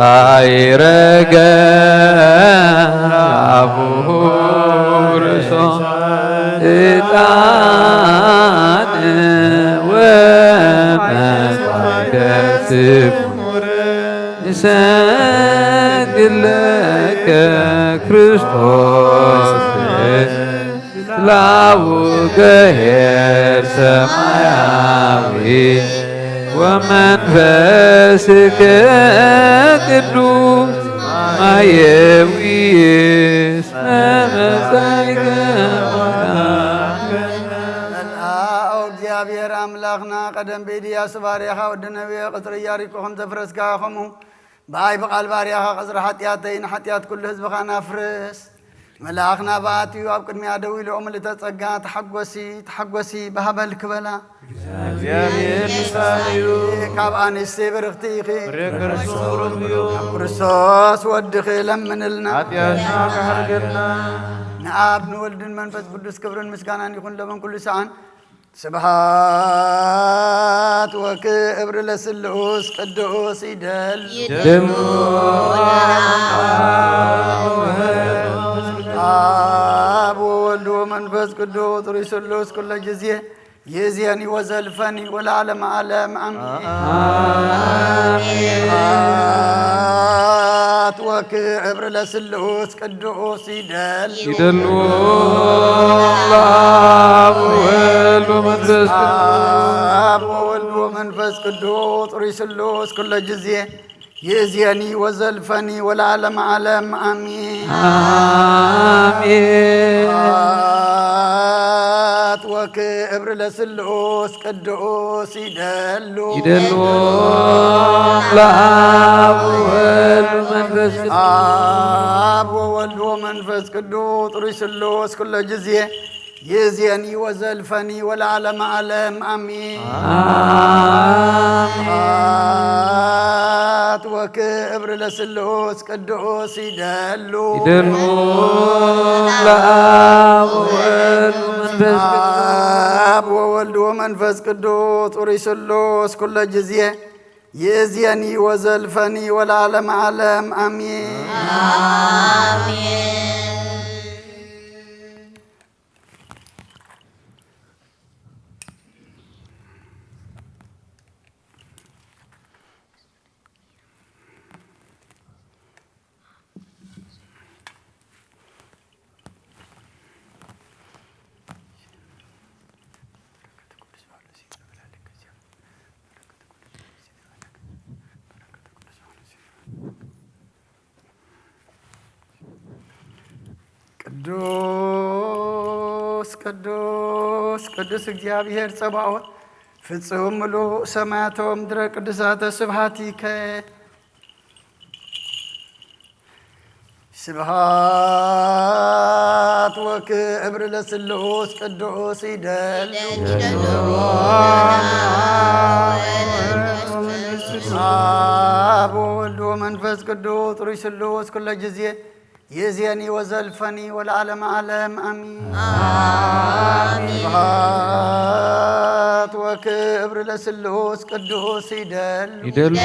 ዛይረገ አቡሁ ርእሶ ዕጣን ወመስዋዕተ ስሙር። ንሰግድ ለከ ክርስቶስ ላቡ ገሄር ሰማያዊ ወመንፈስከ ቅዱስ ማየዊ እስመ መጻእከ መልአው። እግዚኣብሔር ኣምላኽና ቀደም ብኢድያሱ ባርያኻ ወዲ ነቢየ ቅጽሪ ኢያሪኮ ከም ዘፍረስካ ከምኡ ብኣይ ብቓል ባርያኻ ቅጽሪ ሓጢኣተይ ንሓጢኣት ኩሉ ህዝብኻ ናፍርስ። መልኣኽ ናብኣ ኣትዩ ኣብ ቅድሚኣ ደው ኢሉ ምልእተ ጸጋ ተሓጎሲ ተሓጎሲ ባህበል ክበላ እግዚኣብሔር ምሳኺ እዩ። ካብ ኣንስቲ ብርኽቲ ኢኺ። ፍሬ ከርስኺ ብሩኽ እዩ። ክርስቶስ ወድኺ ለምንልና። ሓጢኣትና ክሓርገልና። ንኣብ ንወልድን መንፈስ ቅዱስ ክብርን ምስጋናን ይኹን ለመን ኩሉ ሰዓን። ስብሃት ወክብር ለስሉስ ቅዱስ ይደል ይደሉ አብ ወወልድ ወመንፈስ ቅዱስ ሩይ ስሉስ ኩለ ጊዜ ይእዜኒ ወዘልፈኒ ወለዓለመ ዓለም አሜን። ስብሐት ወክብር ለስሉስ ቅዱስ ይደል ይደሉ ለአብ ወወልድ ወመንፈስ ቅዱስ። አብ ወወልድ ወመንፈስ ቅዱስ ሩይ ስሉስ ኩለ ጊዜ ይእዜኒ ወዘልፈኒ ወለዓለመ ዓለም አሜን። አሜን። ስብሐት ወክብር ለስሉስ ቅዱስ ይደሉ ይደሉ ለአብ ወወልድ ወመንፈስ ቅዱስ። አብ ወወልድ ወመንፈስ ቅዱስ ሩይ ስሉስ ኩለ ጊዜ ይእዜኒ ወዘልፈኒ ወለዓለመ ዓለም አሜን። አሜን። ስብሐት ወክብር ለስሉስ ቅዱስ ይደሉ ይደሉ ለአብ ወወልድ ወመንፈስ ቅዱስ። አብ ወወልድ ወመንፈስ ቅዱስ ሩይ ስሉስ ኩለ ጊዜ ይእዜኒ ወዘልፈኒ ወለዓለመ ዓለም አሜን። አሜን። ቅዱስ ቅዱስ ቅዱስ እግዚኣብሔር ጸባኦት፣ ፍጹም ምሉእ ሰማያት ወምድረ ቅዱሳተ ስብሐቲከ። ስብሐት ወክብር ለስሉስ ቅዱስ ይደሉ። አብ ወወልድ ወመንፈስ ቅዱስ ሩይ ስሉስ ኩለ ጊዜ ይእዜኒ ወዘልፈኒ ወለዓለመ ዓለም አሚን። አሜን። ስብሐት ወክብር ለስሉስ ቅዱስ ይደሉ። ይደሉ።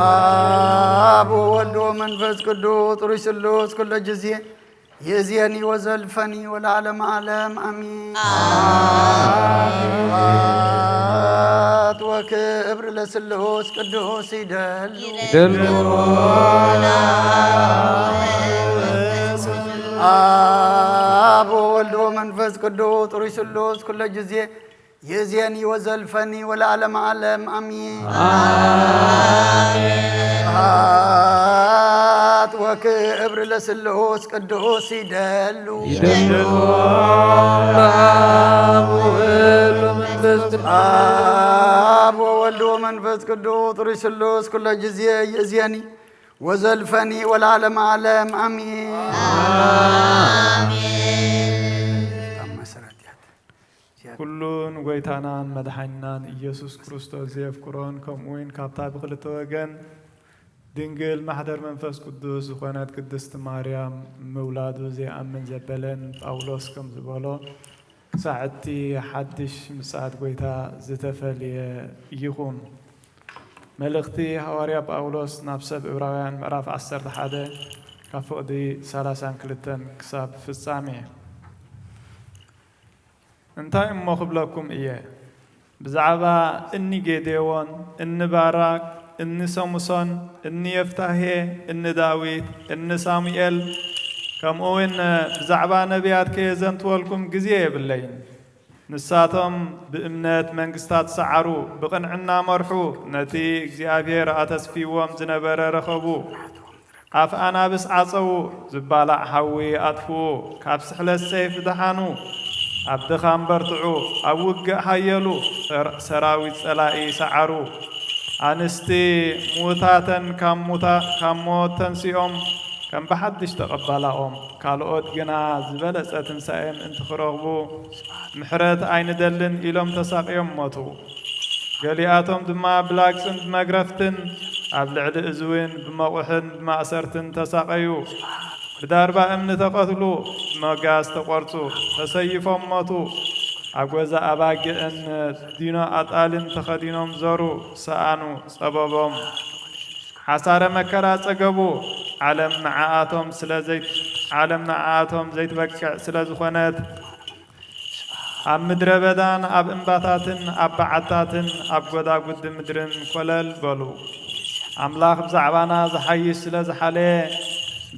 አብ ወወልድ ወመንፈስ ቅዱስ ሩይ ስሉስ ኩለ ጊዜ ይእዜኒ ወዘልፈኒ ወለዓለመ ዓለም አሚን። አሜን። ስብሐት ወክብር ለስሉስ ቅዱስ ይደሉ። ይደሉ። አብ ወወልድ ወመንፈስ ቅዱስ ሩይ ስሉስ ኩለ ጊዜ ይእዜኒ ወዘልፈኒ ወለዓለመ ዓለም አሚን። አሜን። ስብሐት ወክብር ለስሉስ ቅዱስ ይደሉ። ይደሉ። አብ ወወልድ ወመንፈስ ቅዱስ። አብ ወወልድ ወመንፈስ ቅዱስ ሩይ ስሉስ ኩለ ጊዜ ይእዜኒ ወዘልፈኒ ወለዓለመ ዓለም አሚን። አሜን። ኩሉ ንጎይታናን መድሓኒናን ኢየሱስ ክርስቶስ ዘየፍቅሮን፣ ከምኡ እውን ካብታ ብክልተ ወገን ድንግል ማሕደር መንፈስ ቅዱስ ዝኾነት ቅድስቲ ማርያም ምውላዱ ዘይኣምን ዘበለን ጳውሎስ ከም ዝበሎ፣ ክሳዕ እቲ ሓድሽ ምጽኣት ጎይታ ዝተፈልየ ይኹን። መልእኽቲ ሃዋርያ ጳውሎስ ናብ ሰብ ዕብራውያን ምዕራፍ ዓሰርተ ሓደ ካብ ፍቕዲ ሰላሳን ክልተን ክሳብ ፍጻሜ። እንታይ እሞ ክብለኩም እየ? ብዛዕባ እኒ ጌዴዎን፣ እኒ ባራክ፣ እኒ ሰሙሶን፣ እኒ የፍታሄ፣ እኒ ዳዊት፣ እኒ ሳሙኤል፣ ከምኡ እውን ብዛዕባ ነቢያት ከየዘንትወልኩም ግዜ የብለይን። ንሳቶም ብእምነት መንግስታት ሰዓሩ፣ ብቕንዕና መርሑ፣ ነቲ እግዚኣብሔር ኣተስፊዎም ዝነበረ ረኸቡ። ኣፍ ኣናብስ ዓጸዉ፣ ዝባላዕ ሓዊ ኣጥፍኡ፣ ካብ ስሕለት ሰይፍ ደሓኑ፣ ኣብ ድኻም በርትዑ፣ ኣብ ውግእ ሓየሉ፣ ሰር-፣ ሰራዊት ጸላኢ ሰዓሩ። ኣንስቲ ምዉታተን ካብ ሙታ-፣ ካብ ሞት ተንሲኦም፣ ከም ብሓድሽ ተቐበላኦም። ካልኦት ግና ዝበለጸ ትንሳኤ ምእንቲ ክረኽቡ፣ ምሕረት ኣይንደልን ኢሎም ተሳቕዮም ሞቱ። ገሊኣቶም ድማ ብላግጽን ብመግረፍትን፣ ኣብ ልዕሊ እዚ እውን ብመቑሕን ብማእሰርትን ተሳቐዩ። ብዳርባ እምኒ ተቐትሉ፣ ብመጋዝ ተቖርጹ፣ ተሰይፎም ሞቱ። ኣጎዛ ኣባጊዕን ዲኖ ኣጣልን ተኸዲኖም ዞሩ፣ ሰኣኑ፣ ጸበቦም። ሓሳረ መከራ ጸገቡ። ዓለም ንዓኣቶም ስለ ዘይት-፣ ዓለም ንዓኣቶም ዘይትበቅዕ ስለ ዝኾነት፣ ኣብ ምድረ በዳን ኣብ እምባታትን ኣብ በዓታትን ኣብ ጐዳጉዲ ምድርን ኰለል በሉ። ኣምላኽ ብዛዕባና ዝሓይሽ ስለ ዝሓለየ፣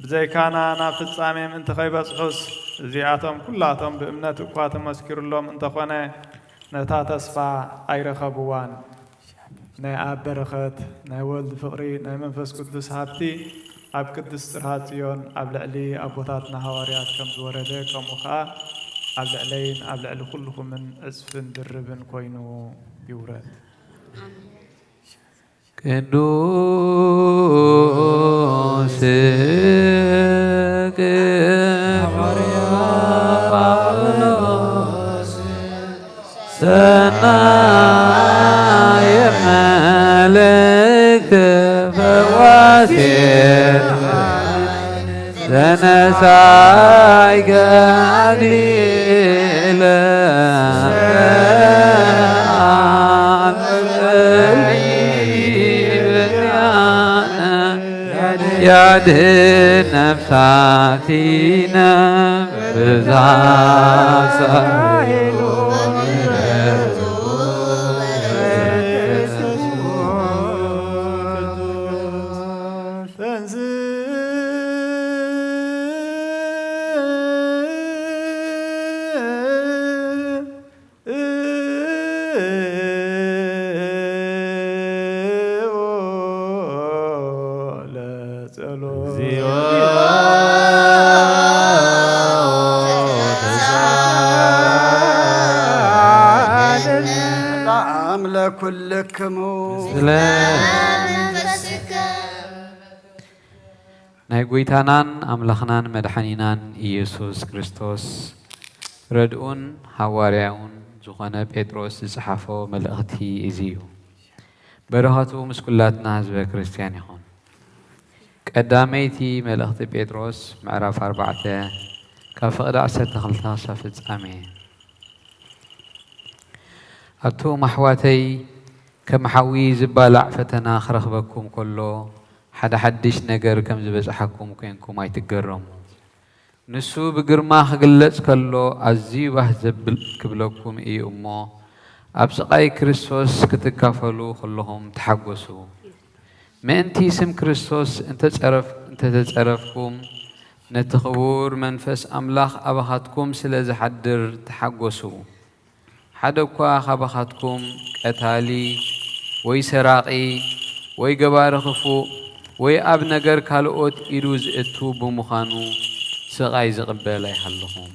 ብዘይካና ናብ ፍጻሜ ምእንቲ ኸይበጽሑስ፣ እዚኣቶም ኵላቶም ብእምነት እኳ ተመስኪሩሎም እንተኾነ፣ ነታ ተስፋ ኣይረኸብዋን። ናይ ኣብ በረኸት፣ ናይ ወልድ ፍቕሪ፣ ናይ መንፈስ ቅዱስ ሃብቲ ኣብ ቅድስት ጽርሃ ጽዮን ኣብ ልዕሊ ኣቦታትና ሃዋርያት ከም ዝወረደ፣ ከምኡ ኸኣ ኣብ ልዕለይን ኣብ ልዕሊ ኵልኹምን ዕጽፍን ድርብን ኮይኑ ይውረድ። ቅዱስ ቅ-፣ ጳውሎስ ሰናየ መልእክት ፈዋሴ ዘነሳይ ገሊለ ያድን ነፍሳቲነ ብዛ ሳይሉ ጸሎት። እግዚኦ ተሳለነ። ሰላም ለኩልክሙ። ምስለ ናይ ጐይታናን ኣምላኽናን መድሓኒናን ኢየሱስ ክርስቶስ ረድኡን ሃዋርያውን ዝኾነ ጴጥሮስ ዝጸሓፎ መልእኽቲ እዚ እዩ። በረኸቱ ምስ ኩላትና ህዝበ ክርስትያን ይኹን። ቀዳመይቲ መልእኽቲ ጴጥሮስ ምዕራፍ ኣርባዕተ ካብ ፍቕዲ ዓሰርተ ክልተ ክሳብ ፍጻሜ። ኣቱም ኣሕዋተይ፣ ከም ሓዊ ዝባላዕ ፈተና ክረኽበኩም ከሎ፣ ሓደ ሓድሽ ነገር ከም ዝበጽሓኩም ኮይንኩም ኣይትገረሙ። ንሱ ብግርማ ክግለጽ ከሎ፣ ኣዝዩ ባህ ዘብል ክብለኩም እዩ እሞ፣ ኣብ ስቓይ ክርስቶስ ክትካፈሉ ከለኹም ተሓጎሱ። ምእንቲ ስም ክርስቶስ እንተጸረፍ-፣ እንተተጸረፍኩም፣ ነቲ ክቡር መንፈስ ኣምላኽ ኣባኻትኩም ስለ ዝሓድር ተሓጎሱ። ሓደ እኳ ካባኻትኩም ቀታሊ ወይ ሰራቒ ወይ ገባሪ ክፉእ ወይ ኣብ ነገር ካልኦት ኢዱ ዝእቱ ብምዃኑ ስቓይ ዝቕበል ኣይሃልኹም።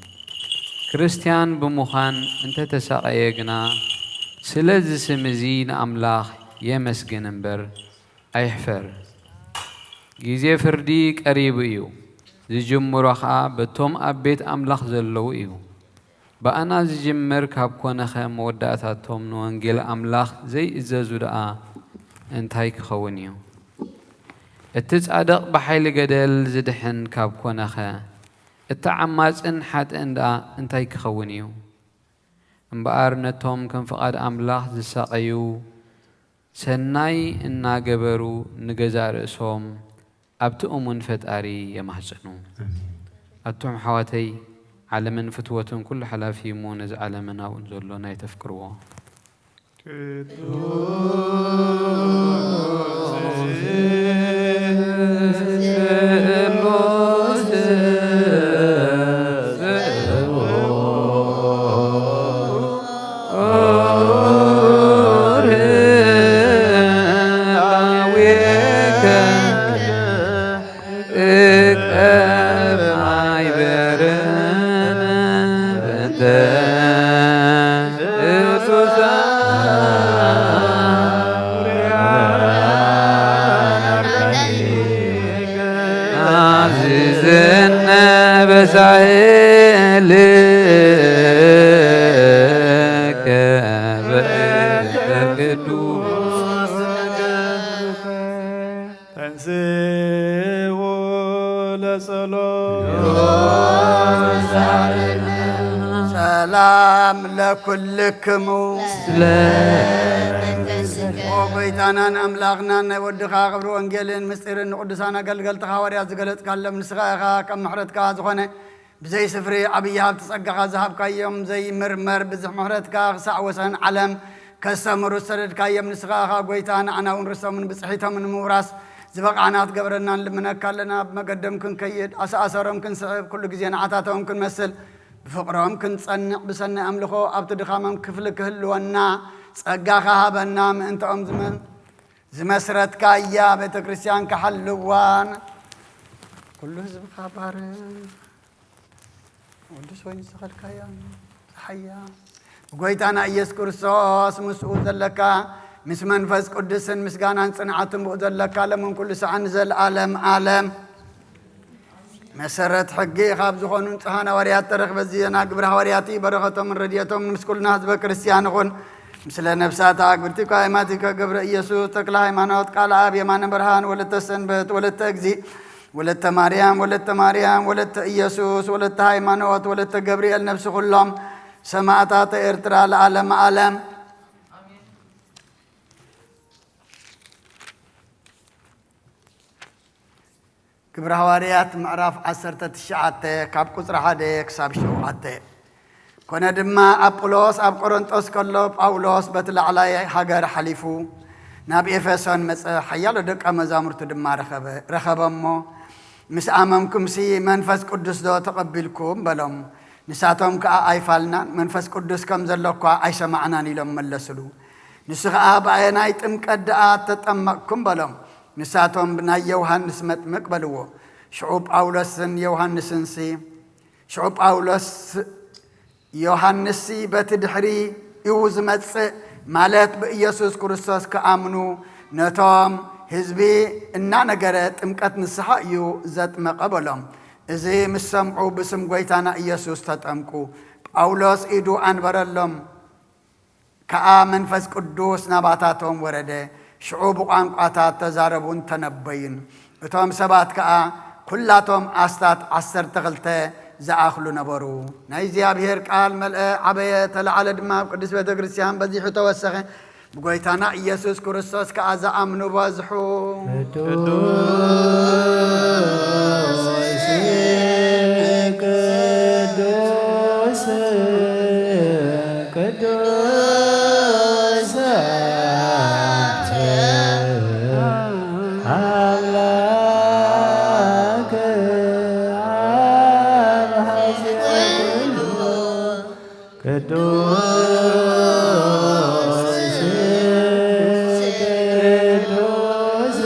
ክርስትያን ብምዃን እንተተሳቐየ ግና፣ ስለዚ ስም እዚ ንኣምላኽ የመስግን እምበር ኣይሕፈር። ግዜ ፍርዲ ቀሪቡ እዩ፣ ዝጅምሮ ኸኣ በቶም ኣብ ቤት ኣምላኽ ዘለዉ እዩ። ብኣና ዝጅምር ካብ ኮነኸ፣ መወዳእታቶም ንወንጌል ኣምላኽ ዘይእዘዙ ደኣ እንታይ ክኸውን እዩ? እቲ ጻድቕ ብሓይሊ ገደል ዝድሕን ካብ ኮነኸ፣ እቲ ዓማጽን ሓጥእን ደኣ እንታይ ክኸውን እዩ? እምበኣር ነቶም ከም ፍቓድ ኣምላኽ ዝሳቐዩ፣ ሰናይ እናገበሩ ንገዛእ ርእሶም ኣብቲ እሙን ፈጣሪ የማህጽኑ። ኣሜን። ኣቱም ኣሕዋተይ፣ ዓለምን ፍትወቱን ኩሉ ሓላፊ እዩ እሞ፣ ነዚ ዓለምን ኣብኡን ዘሎ ናይ ተፍቅርዎ። ተንሥኡ ለጸሎት። ሰላም ለኩልክሙ። ኦ ጎይታናን ኣምላኽናን፣ ናይ ወድኻ ክብሪ ወንጌልን ምስጢርን ንቅዱሳን ኣገልገልትኻ ሃዋርያት ዝገለጽካሎም፣ ንስኻ ኢኻ ከም ምሕረትካ ዝኾነ ብዘይ ስፍሪ ዓብዪ ሃብቲ ጸጋኻ ዝሃብካዮም፣ ዘይምርመር ብዝሒ ምሕረትካ ክሳዕ ወሰን ዓለም ከስተምህሩ ዝሰደድካዮም፣ ንስኻ ኢኻ ጎይታ፣ ንዓና እውን ርስቶምን ብጽሒቶምን ንምውራስ ዝበቓዕና ክትገብረና ንልምነካ ኣለና። ብመገዶም ክንከይድ፣ ኣሰኣሰሮም ክንስዕብ፣ ኩሉ ግዜ ንዓታቶም ክንመስል፣ ብፍቕሮም ክንጸንዕ፣ ብሰናይ ኣምልኾ ኣብቲ ድኻሞም ክፍሊ ክህልወና ጸጋኻ ሃበና። ምእንትኦም ዝመ-፣ ዝመስረትካያ ቤተ ክርስቲያን ክሓልዋን ኩሉ ህዝብኻ ባርኽ። ቅዱስ ወይኒ ዝተኸልካያ ጸሓያ ብጎይታና ኢየሱስ ክርስቶስ ምስኡ ዘለካ፣ ምስ መንፈስ ቅዱስን ምስጋናን ጽንዓትን ብኡ ዘለካ፣ ሎምን ኩሉ ሰዓን ንዘለኣለም ዓለም። መሰረት ሕጊ ካብ ዝኾኑ ንጹሃን ሃዋርያት ተረኽበ። እዚ ዜና ግብረ ሃዋርያት እዩ። በረኸቶምን ረድኤቶምን ምስ ኩልና ህዝበ ክርስቲያን ይኹን። ምስለ ነፍሳታ ግብርቲ እኳ የማቲከ ገብረ ኢየሱስ ተክለ ሃይማኖት ቃል ኣብ የማነ ብርሃን ወለተ ሰንበት ወለተ እግዚእ ወለተ ማርያም፣ ወለተ ማርያም፣ ወለተ ኢየሱስ፣ ወለተ ሃይማኖት፣ ወለተ ገብርኤል፣ ነፍሲ ኩሎም ሰማዕታተ ኤርትራ ለዓለመ ዓለም። ግብረ ሃዋርያት ምዕራፍ ዓሰርተ ትሽዓተ ካብ ቁጽሪ ሓደ ክሳብ ሸውዓተ። ኮነ ድማ ኣጵሎስ ኣብ ቆሮንጦስ ከሎ ጳውሎስ በቲ ላዕላይ ሃገር ሓሊፉ ናብ ኤፌሶን መጸ። ሓያሎ ደቀ መዛሙርቱ ድማ ረኸበ፣ ረኸበ እሞ፣ ምስ ኣመንኩምሲ መንፈስ ቅዱስ ዶ ተቐቢልኩም? በሎም። ንሳቶም ከኣ ኣይፋልናን፣ መንፈስ ቅዱስ ከም ዘሎ እኳ ኣይሰማዕናን ኢሎም መለስሉ። ንሱ ኸኣ ብኣየናይ ጥምቀት ደኣ ተጠመቕኩም? በሎም። ንሳቶም ብናይ ዮሃንስ መጥምቅ በልዎ። ሽዑ ጳውሎስን ዮሃንስንሲ ሽዑ ጳውሎስ ዮሃንስሲ በቲ ድሕሪኡ ዝመጽእ፣ ማለት ብኢየሱስ ክርስቶስ ክኣምኑ፣ ነቶም ህዝቢ እናነገረ፣ ጥምቀት ንስሓ እዩ ዘጥመቐ በሎም። እዚ ምስ ሰምዑ፣ ብስም ጐይታና ኢየሱስ ተጠምቁ። ጳውሎስ ኢዱ ኣንበረሎም፣ ከኣ መንፈስ ቅዱስ ናባታቶም ወረደ። ሽዑ ብቋንቋታት ተዛረቡን ተነበዩን። እቶም ሰባት ከኣ ኲላቶም ኣስታት ዓሰርተ ክልተ ዝኣኽሉ ነበሩ። ናይ እግዚኣብሔር ቃል መልአ፣ ዓበየ፣ ተለዓለ ድማ፣ ኣብ ቅድስት ቤተ ክርስቲያን በዚሑ ተወሰኸ። ብጐይታና ኢየሱስ ክርስቶስ ከኣ ዝኣምኑ በዝሑ። ቅዱስ፣ ቅዱስ፣ ቅዱስ ኣምላክ ኣብ ሀዜ ኩሉ ቅዱስ፣ ቅዱስ፣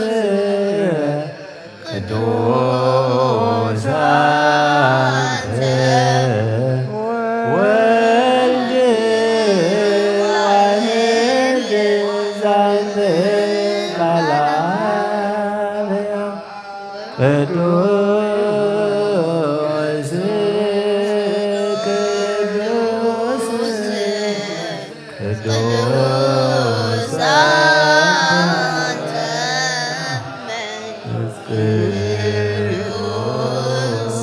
ቅዱስ አንተ ወልድ ዋሕድ ዛንተ ቃል አብ ቅዱስ፣ ቅዱስ፣ ቅዱስ አንተ መንፈስ ቅዱስ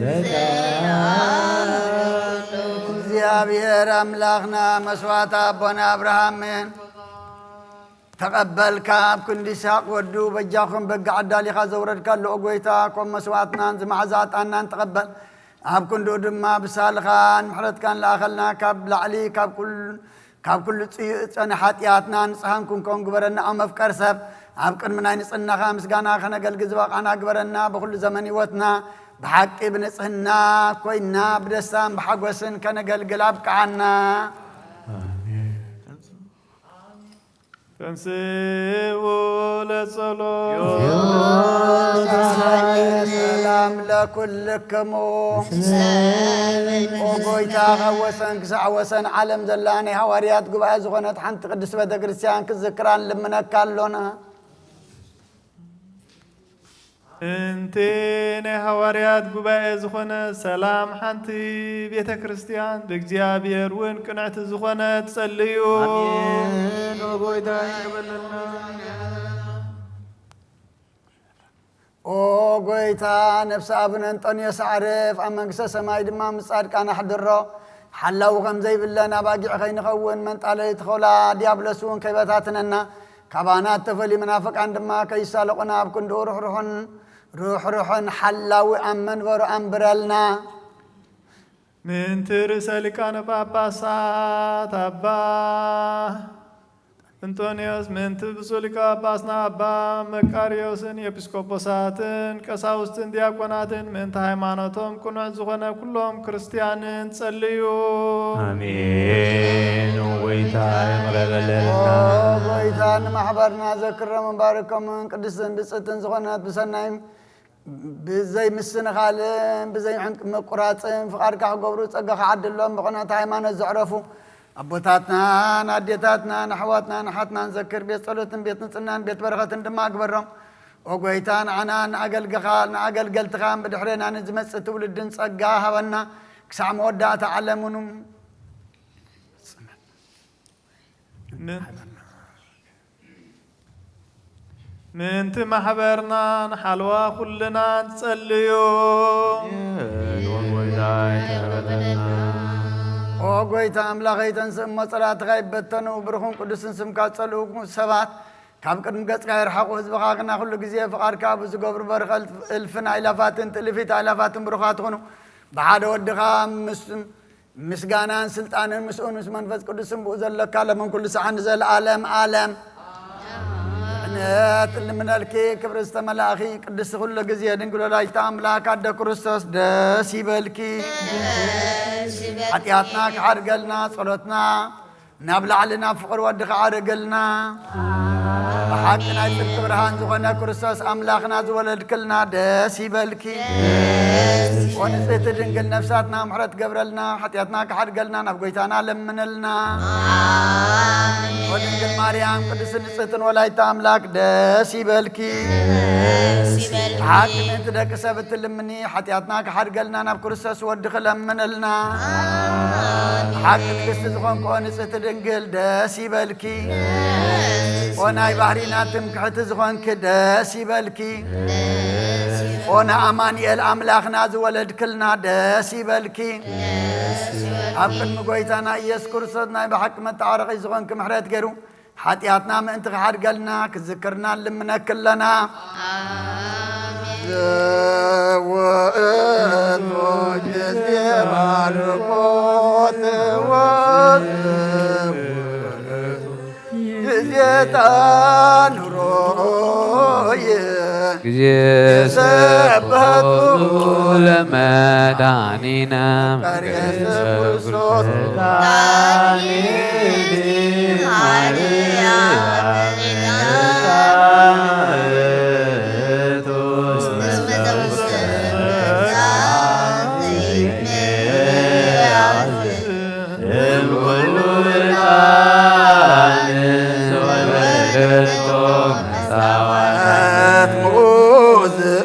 ዘተአምር። እግዚኣብሔር ኣምላኽና መስዋዕት ኣቦና ኣብርሃምን ተቐበል። ካብ ክንዲ ይስሐቅ ወዱ በጃኹም በጊዕ ኣዳሊኻ ዘውረድካሉ፣ ኦ ጐይታ፣ ከም መስዋዕትናን ዝመዓዛ ዕጣንናን ተቐበል። ኣብ ክንድኡ ድማ ብሳልኻን ምሕረትካን ለኣኸልና። ካብ ላዕሊ ካብ ኩሉ ካብ ኩሉ ጽዩእ ጸነ ሓጢኣትና ንጽሃን ክንኮን ግበረና። ኦ መፍቀር ሰብ፣ ኣብ ቅድሚ ናይ ንጽህናኻ ምስጋና ከነገልግል ዝበቓና ግበረና። ብኹሉ ዘመን ህይወትና ብሓቂ ብንጽህና ኮይና ብደስታን ብሓጎስን ከነገልግል ኣብቅዓና። ኣሜን። ተንስኡ ለጸሎት። ሰላም ለኩልክሙ። ኦ ጐይታ፣ ካብ ወሰን ክሳዕ ወሰን ዓለም ዘላ ናይ ሃዋርያት ጉባኤ ዝኾነት ሓንቲ ቅድስት ቤተ ክርስቲያን ክዝክራ ንልምነካ ኣሎና። እንቲ ናይ ሃዋርያት ጉባኤ ዝኾነ ሰላም ሓንቲ ቤተ ክርስቲያን ብእግዚኣብሔር እውን ቅንዕቲ ዝኾነ ትጸልዩ። ኣሜን። ኦ ጐይታ ይቅበለልና። ኦ ጐይታ፣ ነፍሲ ኣቡነ እንጦንዮስ ኣዕርፍ፣ ኣብ መንግስተ ሰማይ ድማ ምስ ጻድቃን ኣሕድሮ። ሓላዊ ከም ዘይብለን ኣባጊዕ ከይንኸውን፣ መንጣለሊት ኾላ ዲያብሎስ እውን ከይበታትነና፣ ካባና እተፈልዩ መናፍቃን ድማ ከይሳለቑና፣ ኣብ ክንድኡ ርሕሩሕን ርሕሩሕን ሓላዊ ኣብ መንበሩ ኣንብረልና። ምእንቲ ርእሰ ሊቃነ ጳጳሳት ኣባ እንጦንዮስ፣ ምእንቲ ብፁዕ ሊቀ ጳጳስና ኣባ መቃርዮስን ኤጲስቆጶሳትን ቀሳውስትን ዲያቆናትን፣ ምእንቲ ሃይማኖቶም ቅኑዕ ዝኾነ ኩሎም ክርስትያንን ጸልዩ። ኣሜን። ኦ ጐይታ፣ ይቕረ በለልና። ኦ ጐይታ፣ ንማሕበርና ዘክሮምን ባርኮምን ቅድስትን ብጽእትን ዝኾነት ብሰናይም ብዘይ ምስንኻልን ብዘይ ምቁራጽን ፍቓድካ ክገብሩ ጸጋኻ ዓድሎም። ብቕንዕቲ ሃይማኖት ዘዕረፉ ኣቦታትናን ኣዴታትናን ኣሕዋትናን ኣሓትናን ዘክር። ቤት ጸሎትን ቤት ንጽህናን ቤት በረኸትን ድማ ግበሮም። ኦ ጐይታ፣ ንዓናን ንኣገልግኻ-፣ ንኣገልገልትኻን ብድሕሬና ንዝመጽእ ትውልድን ጸጋ ሃበና። ክሳዕ መወዳእታ ዓለም እውን ምን-፣ ምእንቲ ማሕበርናን ሓለዋ ኩልና ንጸልዩ። ኦ ጐይታ ኣምላኸይ፣ ተንስእ እሞ ጸላእትኻ ይበተኑ፣ ብሩኽን ቅዱስን ስምካ ዝጸልኡ ሰባት ካብ ቅድሚ ገጽካ ይርሓቑ። ህዝብኻ ግና ኩሉ ግዜ ፍቓድካ ብዝገብሩ በርኸ እልፍን ኣእላፋትን ትእልፊት ኣእላፋትን ብሩኻት ይኹኑ። ብሓደ ወድኻ ምስ ምስጋናን ስልጣንን ምስኡን ምስ መንፈስ ቅዱስን ብኡ ዘለካ፣ ለምን ኩሉ ሰዓን ንዘለኣለም ኣለም። ድሕነት እንምነልኪ ክብሪ ዝተመላእኺ ቅድስቲ ኩሉ ግዜ ድንግል ወላዲተ ኣምላክ ኣደ ክርስቶስ ደስ ይበልኪ። ሓጢኣትና ክሓርገልና ጸሎትና ናብ ላዕሊ ናብ ፍቕሪ ወድኻ ዓርግልና። ሓቂ ናይ ጽድቂ ብርሃን ዝኾነ ክርስቶስ ኣምላኽና ዝወለድክልና ደስ ይበልኪ። ወንጽሕቲ ድንግል ነፍሳትና ምሕረት ገብረልና፣ ሓጢኣትና ክሓድገልና፣ ናብ ጎይታና ለምንልና። ወድንግል ማርያም ቅድስት ንጽሕትን ወላዲተ ኣምላክ ደስ ይበልኪ። ሓቂ ምእንቲ ደቂ ሰብ እትልምኒ፣ ሓጢኣትና ክሓድገልና ናብ ክርስቶስ ወድኺ ለምንልና። ሓቂ ንግስቲ ዝኾንክኦ ንጽሕቲ ድንግል ደስ ይበልኪ። ኦ ናይ ባህሪና ትምክሕቲ ዝኾንኪ ደስ ይበልኪ። ኦ ንኣማኑኤል ኣምላኽና ዝወለድክልና ደስ ይበልኪ። ኣብ ቅድሚ ጎይታና ኢየሱስ ክርስቶስ ናይ ብሓቂ መተዓረቒ ዝኾንኪ ምሕረት ገይሩ ሓጢኣትና ምእንቲ ክሓድገልና ክዝክርና ንልምነኪ ኣለና። ዘውእቱ ግዜ ባርኮት ወዘውእቱ ግዜ ጣኑሮይ ግዜ ሰበቱ ለመድኃኒነ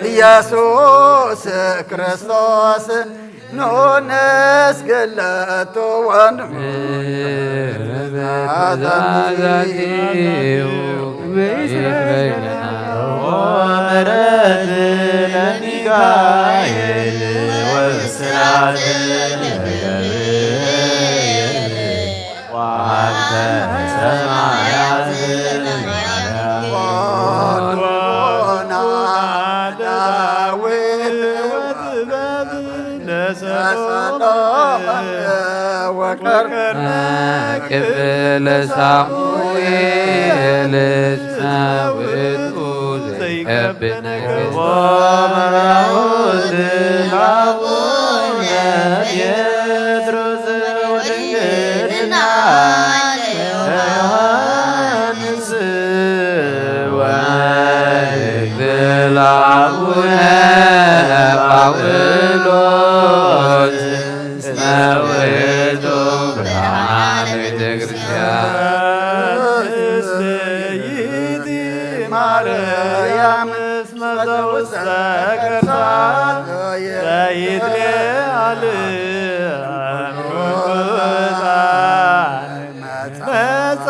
ኢየሱስ ክርስቶስ ኑ ነስግድ ለቱ ወንምሕረት ለሚካኤል ወስራት ለገብርኤል ወሀብተ ሰማያት ለማርያም። ዳዊት ወጥበብ ለሰሎሞን ወከርነ ክብለ ሳሙኤል እስመ ውእቱ ዘይከብድ ነገስት። ወመራሁት ለአቡነ ጴጥሮስ ወድንግልና ለዮሐንስ ወመልእክት ለአቡነ ጳውሎስ እስመ ውእቱ ብርሃነ ቤተ ክርስቲያን። እስተይእቲ ማርያም እስመ ዘውስተ ከርሳ ዘይትለዓል እምኩሉ መጻ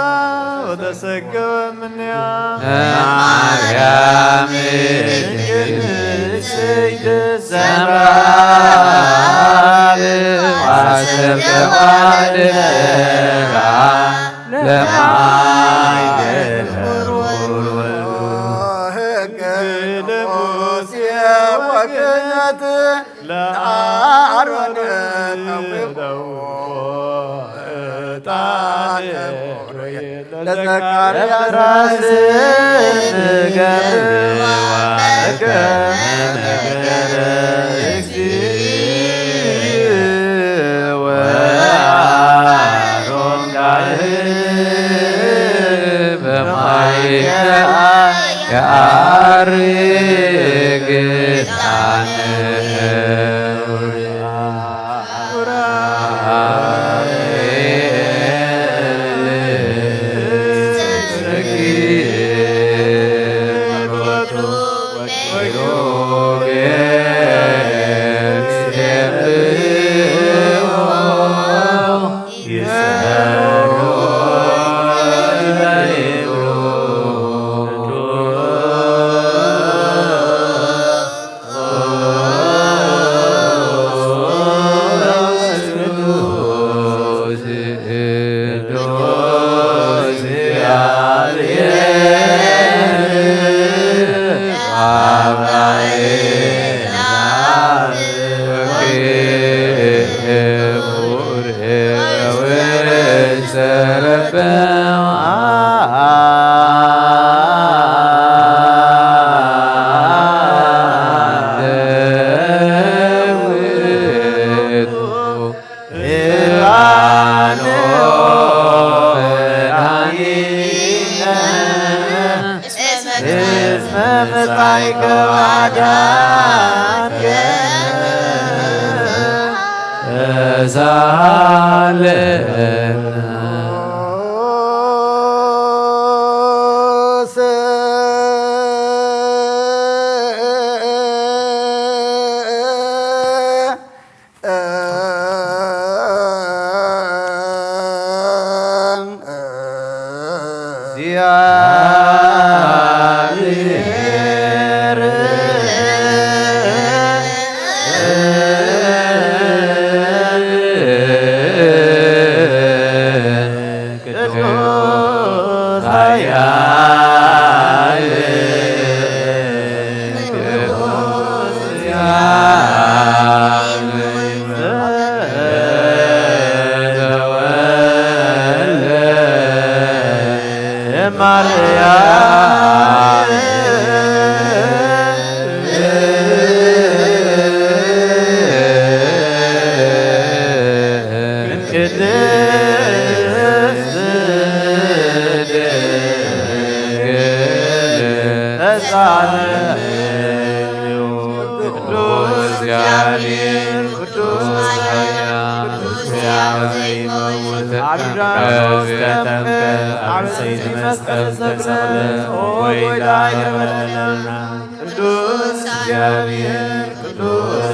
ወተሰገወ እምኔሃ። ማርያም ንጽሕት ዘምራብ አሰብሐ ለማይ ገበሩ። ሕግ ለሙሴ ወክህነት ለአሮን ለዘካርያስ ንገር ወከመ ነገረ እግዚእ ወአሮን ካህን በማይ የዐርግ ዕጣን። ኣዳንከ ተሳለና። ቅዱስ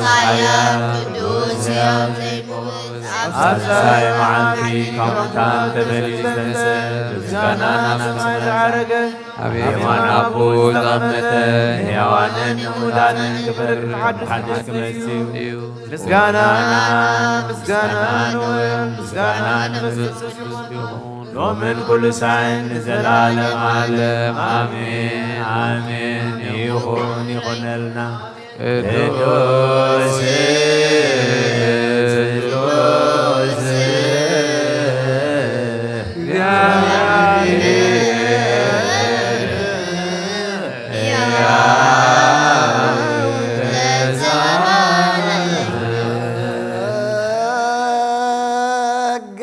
ኃያል ቅዱስ ሕያው ዘይኮን ኣብ ሳልሳይ መዓልቲ ካብ ሙታን ተፈልዩ ዝተንስአ ምስጋና ናብ ሰማይ ዝዓረገ ኣብ የማን ኣቦ ዝተቐመጠ ንሕያዋንን ንሙታንን ክፈርድ ሓድሽ ክመጽእ እዩ። ምስጋና ምስጋና ንወልድ ምስጋና ንመንፈስ ቅዱስ ይኹን ሎምን ኩሉ ሳዕን ንዘለዓለም ዓለም ኣሜን ኣሜን። ይኹን ይኹነልና። ቅዱስ ስሉስ ጸጋ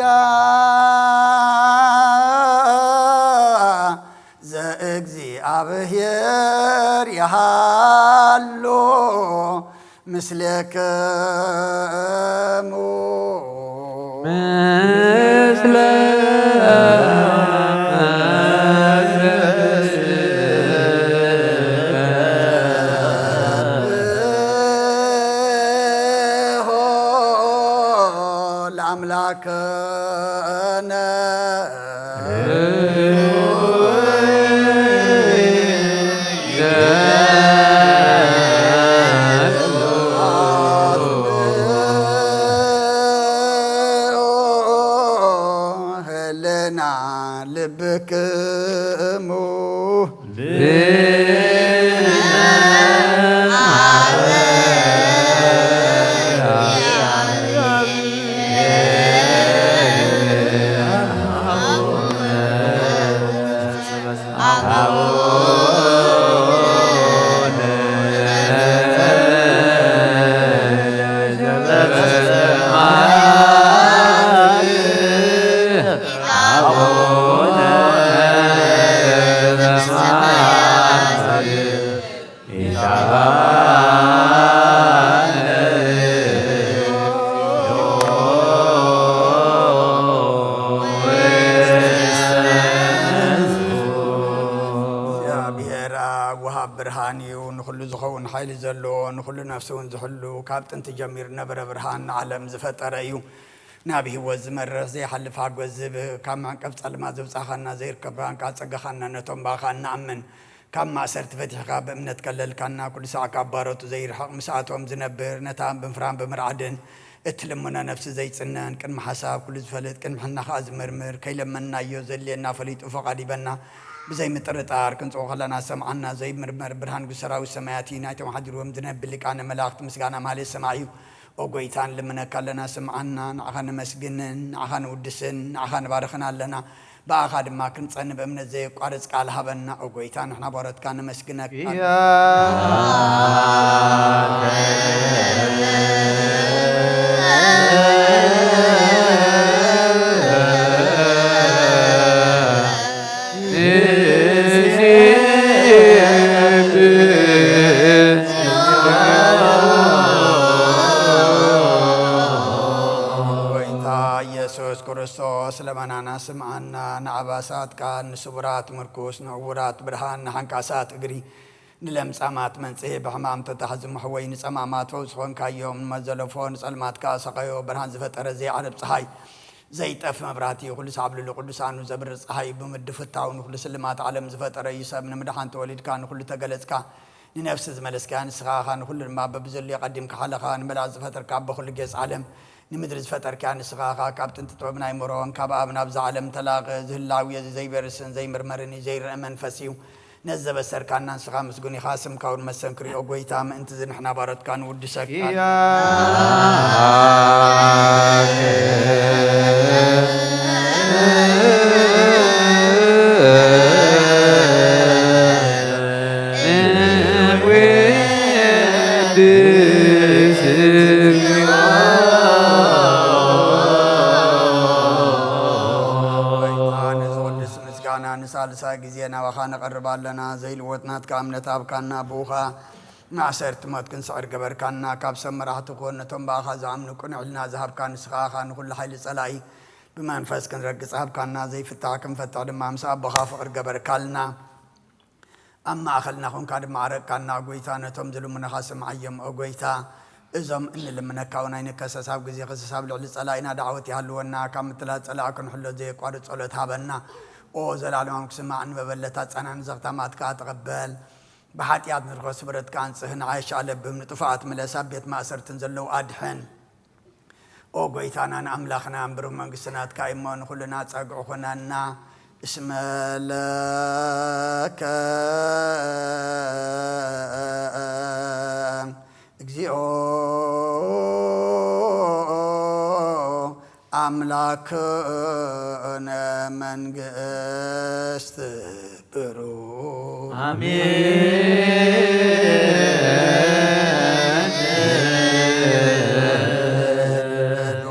ዘእግዚኣብሔር ይሃሉ ምስሌክሙ። ምስለ ለአምላክነ ህልና ልብክሙ እግዚኣብሔር ኣብ ወሃብ ብርሃን እዩ። ንኹሉ ዝኸውን ሓይሊ ዘለዎ፣ ንኹሉ ነፍሲ እውን ዝሕሉ፣ ካብ ጥንቲ ጀሚሩ ነበረ ብርሃን ንዓለም ዝፈጠረ እዩ። ናብ ህይወት ዝመርሕ ዘይሓልፍ ሓጎስ ዝህብ፣ ካብ ማዕቀፍ ጸልማት ዘውጻኻና፣ ዘይርከብ ብርሃንካ ጸጋኻና ነቶም ብኣኻ እንኣምን። ካብ ማእሰርቲ ፈቲሕካ ብእምነት ከለልካና፣ ኩሉ ሳዕ ካብ ባሮቱ ዘይርሕቕ ምስኣቶም ዝነብር፣ ነታ ብምፍራን ብምርዓድን እትልምኖ ነፍሲ ዘይጽነን፣ ቅድሚ ሓሳብ ኩሉ ዝፈልጥ፣ ቅድሚ ሕልና ከኣ ዝምርምር፣ ከይለመንናዮ ዘድልየና ፈሊጡ ፈቓድ ይበና። ብዘይምጥርጣር ክንጽኦ ከለና ዝሰምዓና ዘይምርመር ብርሃን ንጉስ ሰራዊት ሰማያት እዩ። ናይቶም ሓዲርዎም ዝነብር ሊቃነ መላእኽቲ ምስጋና ማህሌት ሰማዕ እዩ። ኦ ጎይታ ንልምነካ ኣለና፣ ስምዓና። ንዓኻ ነመስግንን ንዓኻ ንውድስን ንዓኻ ንባርኽን ኣለና። ብኣኻ ድማ ክንጸንእ ብእምነት ዘየቋርጽ ቃል ሃበና። ኦ ጎይታ ንሕና ባሮትካ ነመስግነካ። ስምዓና፣ ንዓባሳት ቃል፣ ንስቡራት ምርኩስ፣ ንዕውራት ብርሃን፣ ንሓንካሳት እግሪ፣ ንለምጻማት መንጽሄ፣ ብሕማም ተታሕዚ መሕወይ፣ ንጸማማት ፈውሲ ኾንካዮም፣ ንመዘለፎ ንጸልማት ከኣ ሰቐዮ፣ ብርሃን ዝፈጠረ ዘይዓርብ ጸሓይ፣ ዘይጠፍ መብራህቲ፣ ኩሉ ሳዕብልሉ ቅዱሳኑ ዘብርህ ጸሓይ፣ ብምድፍታው ንኹሉ ስልማት ዓለም ዝፈጠረ እዩ፣ ሰብ ንምድሓን ተወሊድካ ንኹሉ ተገለጽካ፣ ንነፍሲ ዝመለስካያ ንስኻ ኢኻ፣ ንኹሉ ድማ በብዘድልዮ ቀዲምካ ሓለኻ፣ ንመላእ ዝፈጠርካ ኣቦ ኩሉ ጌጽ ዓለም፣ ንምድሪ ዝፈጠርካያ ንስኻ ኢኻ፣ ካብ ጥንቲ ጥበብ ናይ ሞሮን ካብ ኣብ ናብዛ ዓለም ተላእኸ፣ እዚ ህላዌ እዚ ዘይበርስን ዘይምርመርን እዩ፣ ዘይረአ መንፈስ እዩ። ነዚ ዘበሰርካና ንስኻ ምስጉን ኢኻ፣ ስምካ እውን መሰንክር እዩ፣ ኦ ጐይታ፣ ምእንቲ እዚ ንሕና ባሮትካ ንውድሰካ። ጐይታ፣ ነዚ ቅዱስ ምስጋና ንሳልሳይ ግዜ ናባኻ ነቐርብ ኣለና። ዘይልወጥ ናትካ እምነት ሃብካና፣ ብኡ ኸኣ ማእሰርቲ ሞት ክንስዕር ገበርካና። ካብ ሰብ መራሕቲ ኩን፣ ነቶም ብኣኻ ዝኣምኑ ቅኑዕ ሕልና ዝሃብካ ንስኻ ኢኻ። ንኹሉ ሓይሊ ጸላኢ ብመንፈስ ክንረግጽ ሃብካና። ዘይፍታሕ ክንፈትሕ ድማ ምስ ኣቦኻ ፍቕሪ ገበርካልና። ኣብ ማእኸልና ኾንካ ድማ ኣረቅካና፣ ኦ ጐይታ፣ ነቶም ዝልምኑኻ ስምዓዮም፣ ኦ ጐይታ። እዞም እንልምነካ እውን ኣይንከሰስ፣ ኣብ ግዜ ክሰስ ኣብ ልዕሊ ጸላኢና ዳዕወት ይሃልወና፣ ካብ ምትላል ጸላኢ ክንሕሎ ዘየቋርጽ ጸሎት ሃበና። ኦ ዘላለማዊ ክስማዕ ንመበለት ኣጻናኒ ዘኽታማት ከኣ ተቐበል። ብሓጢኣት ንርኸስ ስብረትካ ኣንጽህ፣ ንዓይሽ ኣለብም፣ ንጥፉኣት ምለስ፣ ኣብ ቤት ማእሰርትን ዘለዉ ኣድሕን። ኦ ጐይታናን ኣምላኽናን፣ ብሩህ መንግስቲ ናትካ እዩ እሞ፣ ንኹልና ጸግዒ ኹነና። እስመ ለከ እግዚኦ ኣምላክነ መንግስት ብሩክ። ኣሜን። በሉ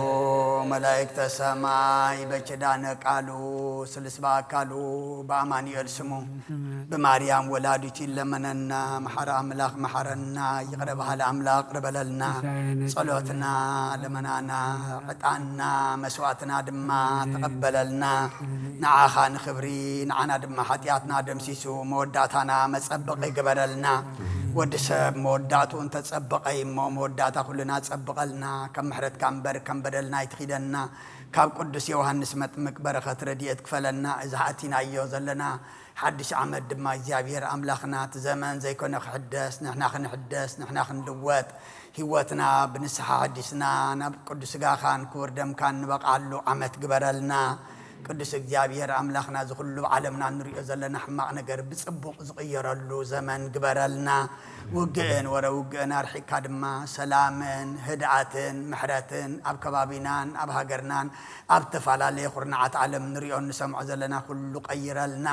መላእክተ ሰማይ በኪዳነ ቃሉ ስልስ በአካሉ በአማኑኤል ስሙ ብማርያም ወላዲቱ ይለመነና። መሓሪ ኣምላኽ መሓረና፣ ይቕረ በሃሊ ኣምላኽ ይቕረ በለልና። ጸሎትና፣ ልመናና፣ ዕጣንና፣ መስዋእትና ድማ ተቐበለልና። ንዓኻ ንኽብሪ፣ ንዓና ድማ ሓጢኣትና ደምሲሱ መወዳእታና መጸበቒ ግበረልና። ወዲ ሰብ መወዳእትኡ እንተጸበቐ እዩ እሞ፣ መወዳእታ ኩልና ጸብቐልና። ከም ምሕረትካ እምበር ከም በደልና ኣይትኺደና። ካብ ቅዱስ ዮሃንስ መጥምቅ በረኸት ረድኤት ክፈለና። እዚ ኣቲናዮ ዘለና ሓድሽ ዓመት ድማ እግዚኣብሔር ኣምላኽና፣ እቲ ዘመን ዘይኮነ ክሕደስ፣ ንሕና ክንሕደስ፣ ንሕና ክንልወጥ፣ ህይወትና ብንስሓ ኣሐዲስና ናብ ቅዱስ ስጋኻን ክቡር ደምካን ንበቕዓሉ ዓመት ግበረልና። ቅዱስ እግዚኣብሔር ኣምላኽና፣ እዚ ኩሉ ኣብ ዓለምና እንሪኦ ዘለና ሕማቕ ነገር ብጽቡቕ ዝቕየረሉ ዘመን ግበረልና። ውግእን ወረ ውግእን ኣርሒቕካ ድማ ሰላምን ህድኣትን ምሕረትን ኣብ ከባቢናን ኣብ ሃገርናን ኣብ ዝተፈላለየ ኩርናዓት ዓለም ንሪኦ እንሰምዖ ዘለና ኩሉ ቀይረልና።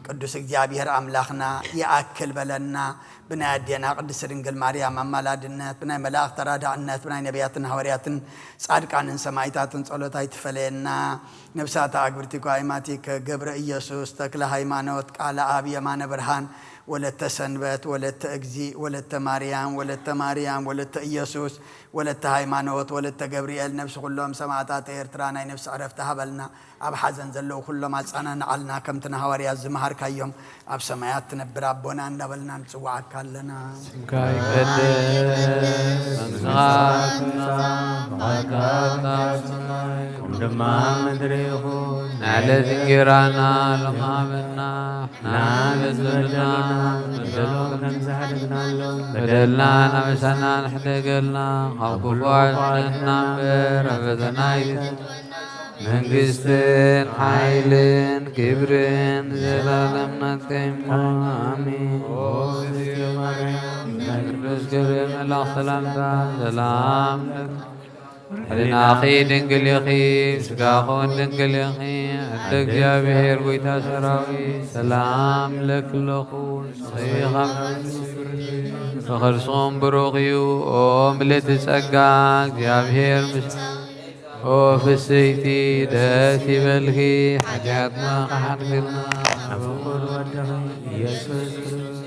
ቅዱስ እግዚኣብሔር ኣምላኽና ይኣክል በለና። ብናይ ኣዴና ቅድስት ድንግል ማርያም ኣማላድነት፣ ብናይ መላእኽቲ ተራዳእነት፣ ብናይ ነቢያትን ሃዋርያትን ጻድቃንን ሰማዕታትን ጸሎት ኣይትፈለየና። ነብሳት ኣግብርቲ ጓይማቲከ ገብረ ኢየሱስ፣ ተክለ ሃይማኖት፣ ቃለ ኣብ፣ የማነ ብርሃን፣ ወለተ ሰንበት፣ ወለተ እግዚእ፣ ወለተ ማርያም፣ ወለተ ማርያም፣ ወለተ ኢየሱስ፣ ወለተ ሃይማኖት፣ ወለተ ገብርኤል፣ ነብሲ ኩሎም ሰማዕታት ኤርትራ ናይ ነብሲ ዕረፍቲ ሃበልና። ኣብ ሓዘን ዘለዉ ኩሎም ኣጸናንዓልና፣ ከምቲ ንሃዋርያት ዝመሃርካዮም፣ ኣብ ሰማያት ትነብር ኣቦና እንዳበልና ንጽውዓካ ኣለና። ስምካ ይቀደስ፣ መንግስትኻ ትምጻእ፣ ፍቓድካ ትኹን፣ ከም ድማ ኣብ ምድሪ ይኹን። ንዕለት እንጌራና ሎሚ ሃበና፣ ንዓና ዝበደሉና፣ ዝበደሉ ከም ዝሓደግናሎም፣ በደልና ናበሳና ንሕደገልና፣ ካብ ክፉ ኣድሕነና እምበር፣ ኣብ ፈተና ኣይተእትወና። መንግስትን ሓይልን ክብርን ዘላለም ናትካ እዩ እሞ፣ ኣሜን። ኦ እግዝእትየ ማርያም፣ ናይ ቅዱስ ገብርኤል መልኣኽ ሰላምታ፣ ሰላም ለኪ። ሕሊናኺ ድንግል ኢኺ፣ ስጋኺ እውን ድንግል ኢኺ። ኣደ እግዚኣብሔር ጐይታ ሰራዊት፣ ሰላም ለኪ ኣለኹ። ንስኺ ካብ ኣንስቲ ብሩኽ ኢኺ፣ ፍረ ከርስኺ እውን ብሩኽ እዩ። ኦ ምልእቲ ጸጋ፣ እግዚኣብሔር ምስ ኦ ፍስይቲ ደስ ይበልኪ፣ ሓጢኣትና ክሓድግልና፣ ናብ ፍቁር ወድኺ ኢየሱስ ክርስቶስ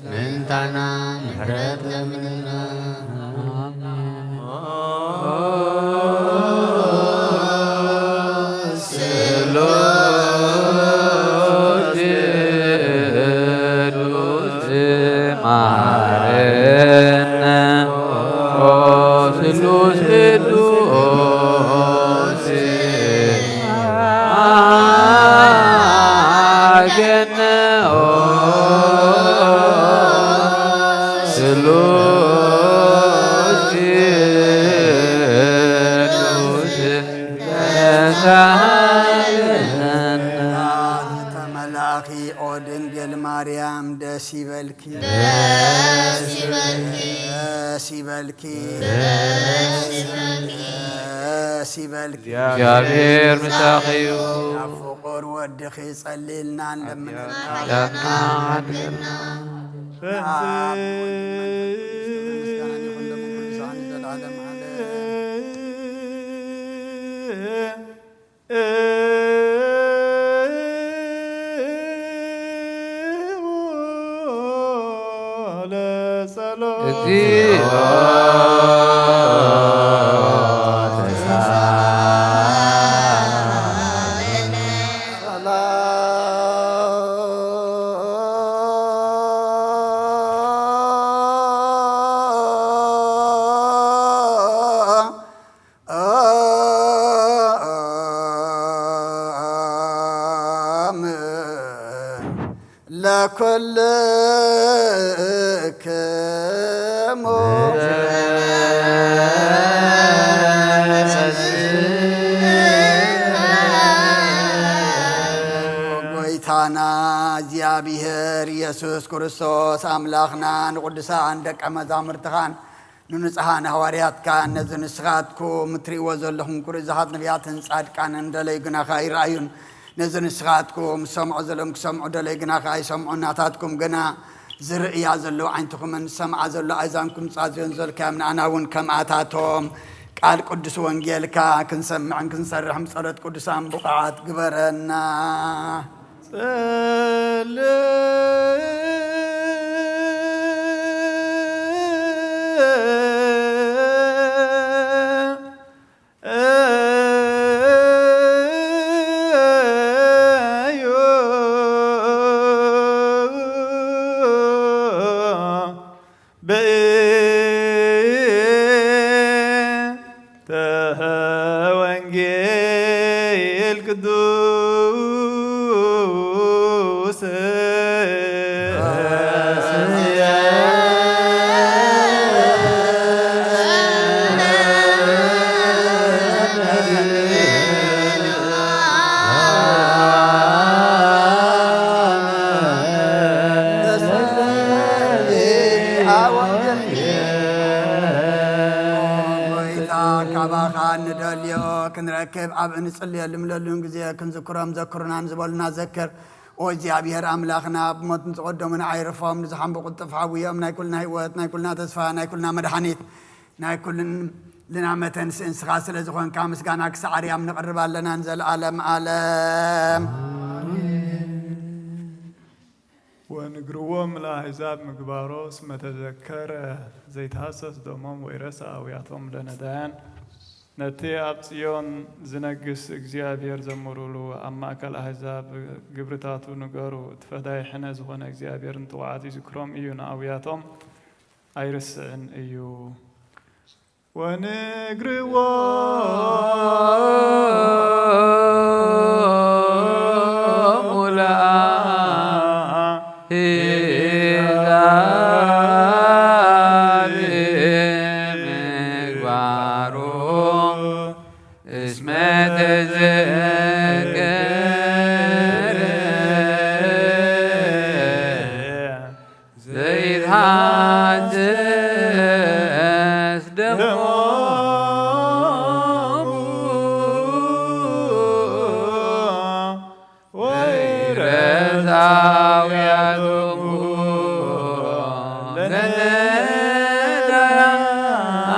ምእንታና ምሕረት ለምንልና። ኣሜን። ኦ ስሎ ይበልኪ፣ ደስ ይበልኪ። እግዚኣብሔር ምሳኺ እዩ። ኣብ ፍቑር ወድኺ ጸልይልና፣ ንለምነና። ኃጢኣትና ሓድገና። በእንተ ንኣብ ወወልድ ወመንፈስ ቅዱስ ምስጋና ይኹን፣ ሎምን ኩሉ ሰዓት ንዘለዓለም ዓለም። እግዚኦ ተሳለነ። ለኩልክሙ። ጎይታና እግዚኣብሔር ኢየሱስ ክርስቶስ ኣምላኽና ንቅዱሳን ደቀ መዛሙርትኻን ንንጹሓን ሃዋርያትካ ነዚ ንስኻትኩም እትርእይዎ ዘለኹም ግሩዛት ነቢያትን ጻድቃንን ደለዩ ግናኻ ይረኣዩን፣ ነዚ ንስኻትኩም ዝሰምዖ ዘለኹም ክሰምዑ ደለዩ ግናኻ ይሰምዑን፣ ናታትኩም ግና ዝርእያ ዘለዉ ዓይንትኹምን ዝሰምዓ ዘለዋ ኣእዛንኩም ጻዝዮን ዘልካዮም ንኣና እውን ከምኣታቶም ቃል ቅዱስ ወንጌልካ ክንሰምዕን ክንሰርሕን ጸሎት ቅዱሳን ብቑዓት ግበረና። ጸልዩ በእንተ ወንጌል ቅዱስ። ጎይታ፣ ካባኻ ንደልዮ ክንረክብ፣ ኣብ እንጽልየሉ ምለሉን ግዜ ክንዝክሮም ዘክሩናን ዝበሉና ዘክር። ኦ እግዚኣብሔር ኣምላኽና፣ ብሞት ንዝቐደሙና ኣይርፎም፣ ንዝሓምቡ ቅልጥፍ ሓውዮም፣ ናይ ኩልና ህይወት፣ ናይ ኩልና ተስፋ፣ ናይ ኩልና መድሓኒት፣ ናይ ኩልና መተንስኢ ንስኻ ስለ ዝኾንካ ምስጋና ክሳዕ ኣርያም ነቕርብ ኣለና ንዘለኣለም ኣለም። ወንግርዎም ለኣሕዛብ ምግባሮ እስመ ተዘከረ ዘይትሃሰስ ደሞም ወይረስ ኣውያቶም ለነዳያን። ነቲ ኣብ ጽዮን ዝነግስ እግዚኣብሔር ዘምሩሉ፣ ኣብ ማእከል ኣሕዛብ ግብርታቱ ንገሩ። እቲ ፈዳይ ሕነ ዝኾነ እግዚኣብሔር ንጥዋዓት ይዝክሮም እዩ፣ ንኣውያቶም ኣይርስዕን እዩ። ወንግርዎ ዘይትሃስስ ደሞሙ ወይረሳውያቶሙ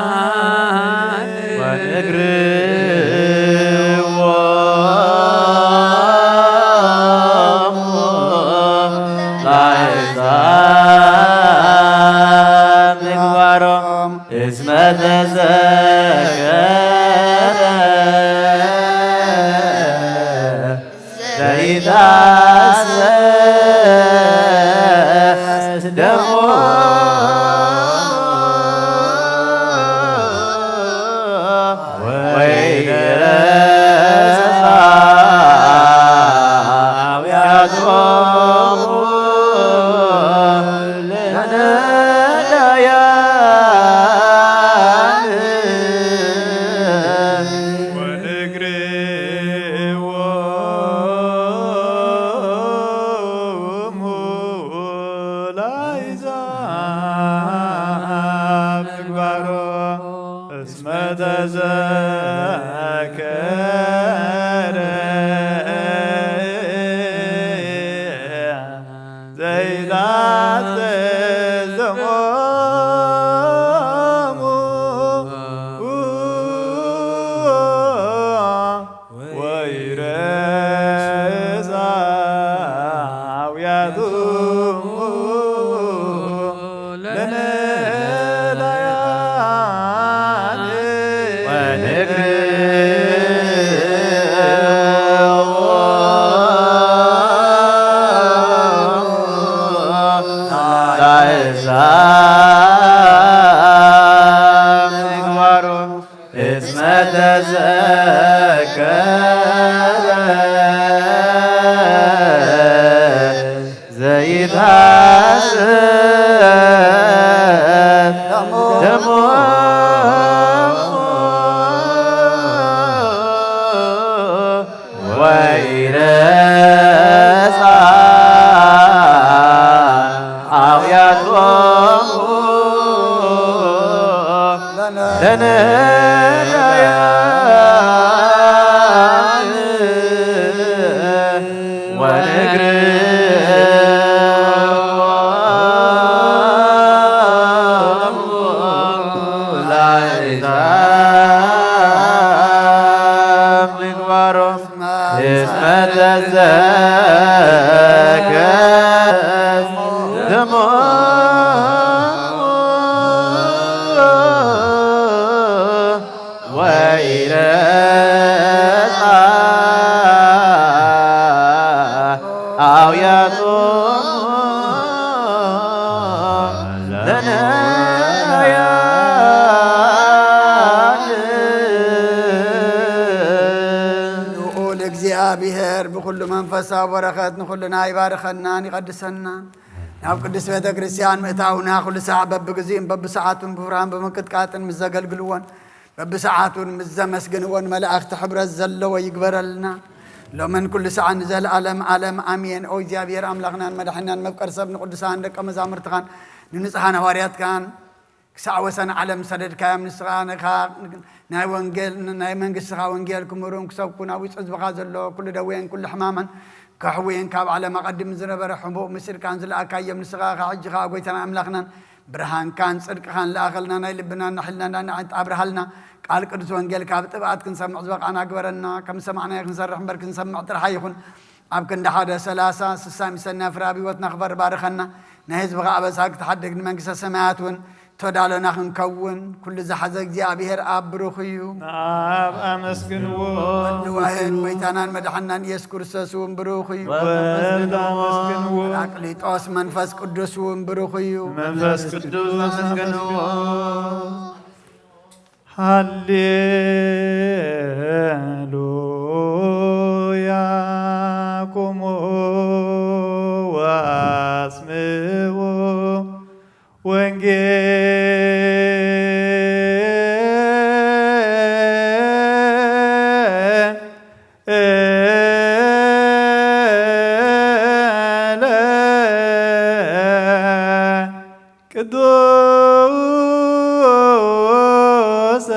ለነዳያን ወንግርዎ ላይዛ ምግባሮም እስመ ተዘከረ ዘይታሰስ ደሞ ወይረሳ ዘከረ ዘይታዘዝ ደሞሙ ወይረሳ አውያቶሙ ለነዳያን ወንግርዎ ለአሕዛብ ምግባሮም እስመ ተዘከረ ዘይትሐሰስ ደሞሙ ወኢረሳ አውያቶሙ ለነዳያን ወንግርዎ ለአሕዛብ ምግባሮም እስመ ተዘከረ ደሞሙ ወኢረሳ አውያቶሙ ለነዳያን። ልዑል እግዚኣብሔር ብኹሉ መንፈሳዊ በረኸት ንኹልና ይባርኸናን ይቐድሰናን። ናብ ቅድስት ቤተ ክርስቲያን ምእታውና ኩሉ ሳዕ በብግዜኡን በብሰዓቱን ብፍርሃን ብምንቅጥቃጥን ምስ ዘገልግልዎን በብሰዓቱን ምስ ዘመስግንዎን መላእኽቲ ሕብረት ዘለዎ ይግበረልና። ሎምን ኩሉ ሳዕን ንዘለዓለም ዓለም ኣሜን። ኦ እግዚኣብሔር ኣምላኽናን መድሓኒናን መፍቀር ሰብ ንቅዱሳን ደቀ መዛሙርትኻን ንንጹሓን ሃዋርያትካን ክሳዕ ወሰን ዓለም ሰደድካዮም። ንስኻ ንኻ ናይ ወንጌል ናይ መንግስትኻ ወንጌል ክምህሩን ክሰብኩን ኣብ ውሽጢ ህዝብኻ ዘሎ ኩሉ ደዌን ኩሉ ሕማምን ከሕውየን ካብ ዓለም ኣቐዲሙ ዝነበረ ሕቡእ ምስ ኢድካን ዝለኣካዮም ንስኻ ኸዓ ሕጂ ኸዓ ጎይታና ኣምላኽናን ብርሃንካን ጽድቅኻን ለኣኸልና። ናይ ልብናን ናይ ሕልናን ዳንዓት ኣብርሃልና። ቃል ቅዱስ ወንጌል ካብ ጥብኣት ክንሰምዕ ዝበቕዓና ግበረና። ከም ዝሰማዕናዮ ክንሰርሕ እምበር ክንሰምዕ ጥራሕ ኣይኹን። ኣብ ክንዲ ሓደ ሰላሳ ስሳ ሚሰና ፍረ ኣብ ህይወትና ክፈሪ ባርኸና። ናይ ህዝብኻ ኣበሳ ክትሓድግ ንመንግስተ ሰማያት እውን ተዳሎና ክንከውን ኩሉ ዝሓዘ እግዚኣብሔር ኣብ ብሩኽ እዩ። ኣብ ኣመስግንዎ። ንዋህን ጎይታናን መድሓናን ኢየሱስ ክርስቶስ እውን ብሩኽ እዩ። ወልድ ኣመስግንዎ። ጳራቅሊጦስ መንፈስ ቅዱስ እውን ብሩኽ እዩ። መንፈስ ቅዱስ ኣመስግንዎ። ሃሌሉያ ቁሙ ወአስምዑ ወንጌል ቅዱስ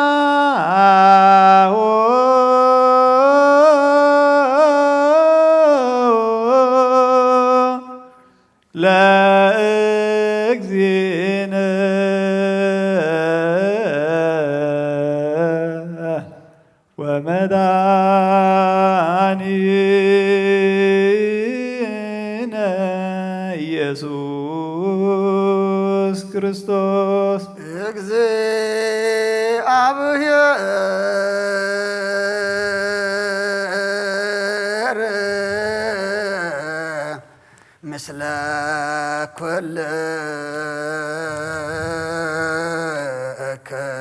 ዜናሁ ለእግዚእነ ወመድኃኒነ ኢየሱስ ክርስቶስ። እግዚአብሔር ምስለ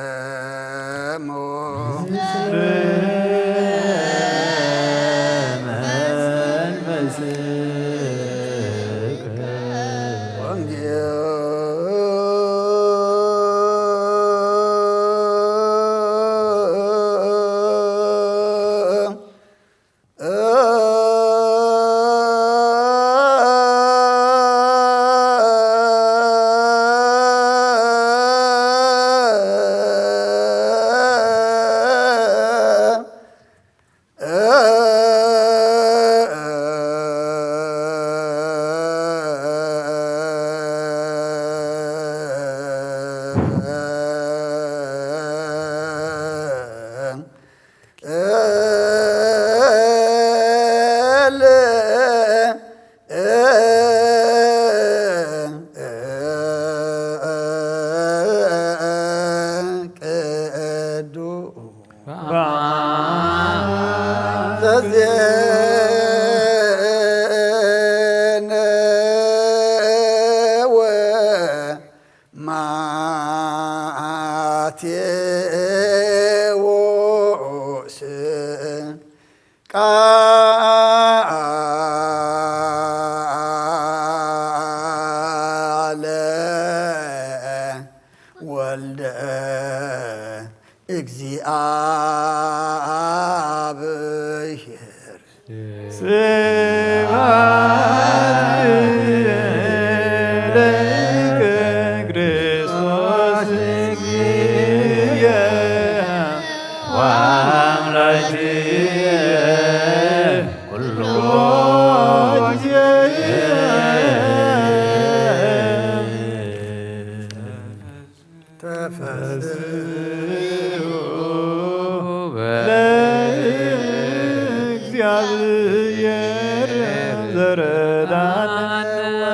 ኩልክሙ።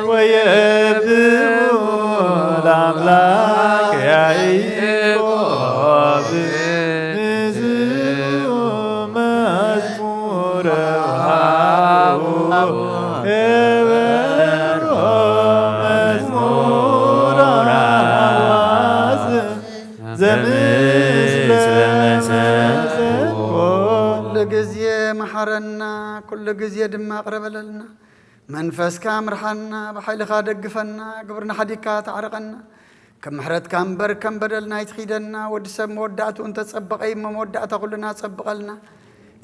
ወየብኡ ለአምላክ ያዕቆብ ንስኡ መዝሙረ ወሃቡ ክብር መዝሙረ አዋዝ ዘምስለ መሰኮ። ኩሉ ግዜ መሓረና፣ ኩሉ ግዜ ድማ ቅረበለልና። መንፈስካ ምርሓና፣ ብሓይልኻ ደግፈና፣ ግብርና ሓዲግካ ተዓርቐና። ከም ምሕረትካ እምበር ከም በደልና ኣይትኺደና። ወዲ ሰብ መወዳእትኡ እንተጸበቐ እዩ እሞ መወዳእታ ኩልና ጸብቐልና።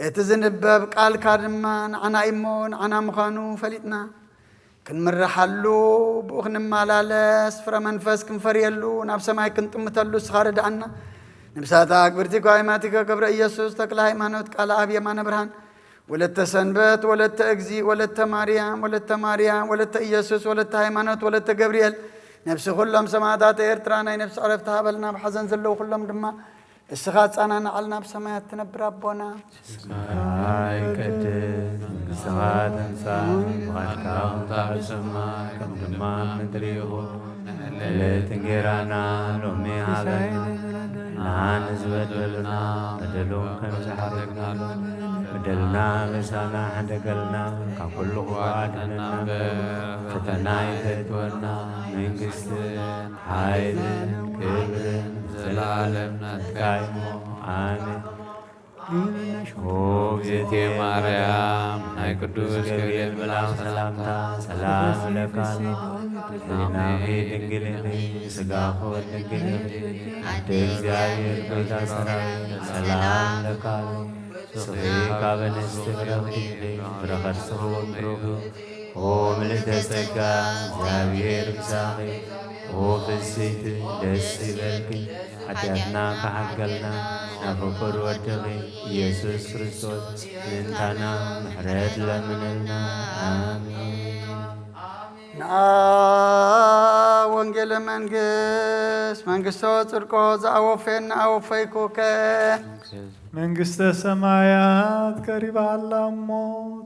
እቲ ዝንበብ ቃልካ ድማ ንዓና እዩ እሞ ንዓና ምዃኑ ፈሊጥና። ክንምርሓሉ፣ ብኡ ክንመላለስ፣ ፍረ መንፈስ ክንፈርየሉ፣ ናብ ሰማይ ክንጥምተሉ እስኻ ርድኣና። ንብሳታ ኣግብርቲ ጓይማቲከ ገብረ ኢየሱስ ተክለ ሃይማኖት ቃል ኣብ የማነ ብርሃን ወለተ ሰንበት፣ ወለተ እግዚእ፣ ወለተ ማርያም፣ ወለተ ማርያም፣ ወለተ ኢየሱስ፣ ወለተ ሃይማኖት፣ ወለተ ገብርኤል፣ ነፍሲ ኩሎም ሰማዕታት ኤርትራ ናይ ነፍሲ ዕረፍቲ ሃበልና። ኣብ ሓዘን ዘለዉ ኩሎም ድማ እስኻ ኣጻናንዓልና። ኣብ ሰማያት ትነብር ኣቦና። ስምካ ይቀደስ፣ መንግስትኻ ትምጻእ፣ ፍቓድካ ትኹን ኣብ ሰማይ ከም ድማ ኣብ ምድሪ ይኹን። ዕለት እንጌራና ሎሚ ሃበና፣ ንዓና ዝበደሉና በደሎም ከም ዝሓተግናሉ በደልና በሳና ሓደገልና፣ ካብ ኩሉ ክፉእ ኣድነና እምበር፣ ፈተና ኣይተእትወና፣ መንግስትን ሓይልን ክብርን ዘለዓለም ናትካ እዩ። ኣሜን። ኦ እግዝእትየ ማርያም፣ ናይ ቅዱስ ገብርኤል መልኣኽ ሰላምታ ሰላም እብለካ ኣለኹ። ሕሊናኺ ድንግል ኢኺ፣ ስጋኺ እውን ድንግል ኢኺ። ኣደ እግዚኣብሔር፣ ጎይታ ሰራዊት፣ ሰላም እብለካ ኣለኹ። ንስኺ ካብ ኣንስቲ ብርኽቲ ኢኺ፣ ፍረ ከርስኺ እውን ብሩኽ እዩ። ኦ ምልእተ ጸጋ፣ እግዚኣብሔር ምሳኺ፣ ኦ ፍስሕቲ፣ ደስ ይበልኪ። ሓጢኣትና ክሓድገልና ናብ ፍቁር ወድኺ ኢየሱስ ክርስቶስ ምእንታና ምሕረት ለምንልና። ኣሜን። ንኣ ወንጌለ መንግስት መንግስቶ ጽድቆ ዝኣወፈየና ኣወፈይኩከ። መንግስተ ሰማያት ቀሪባ ኣላ እሞ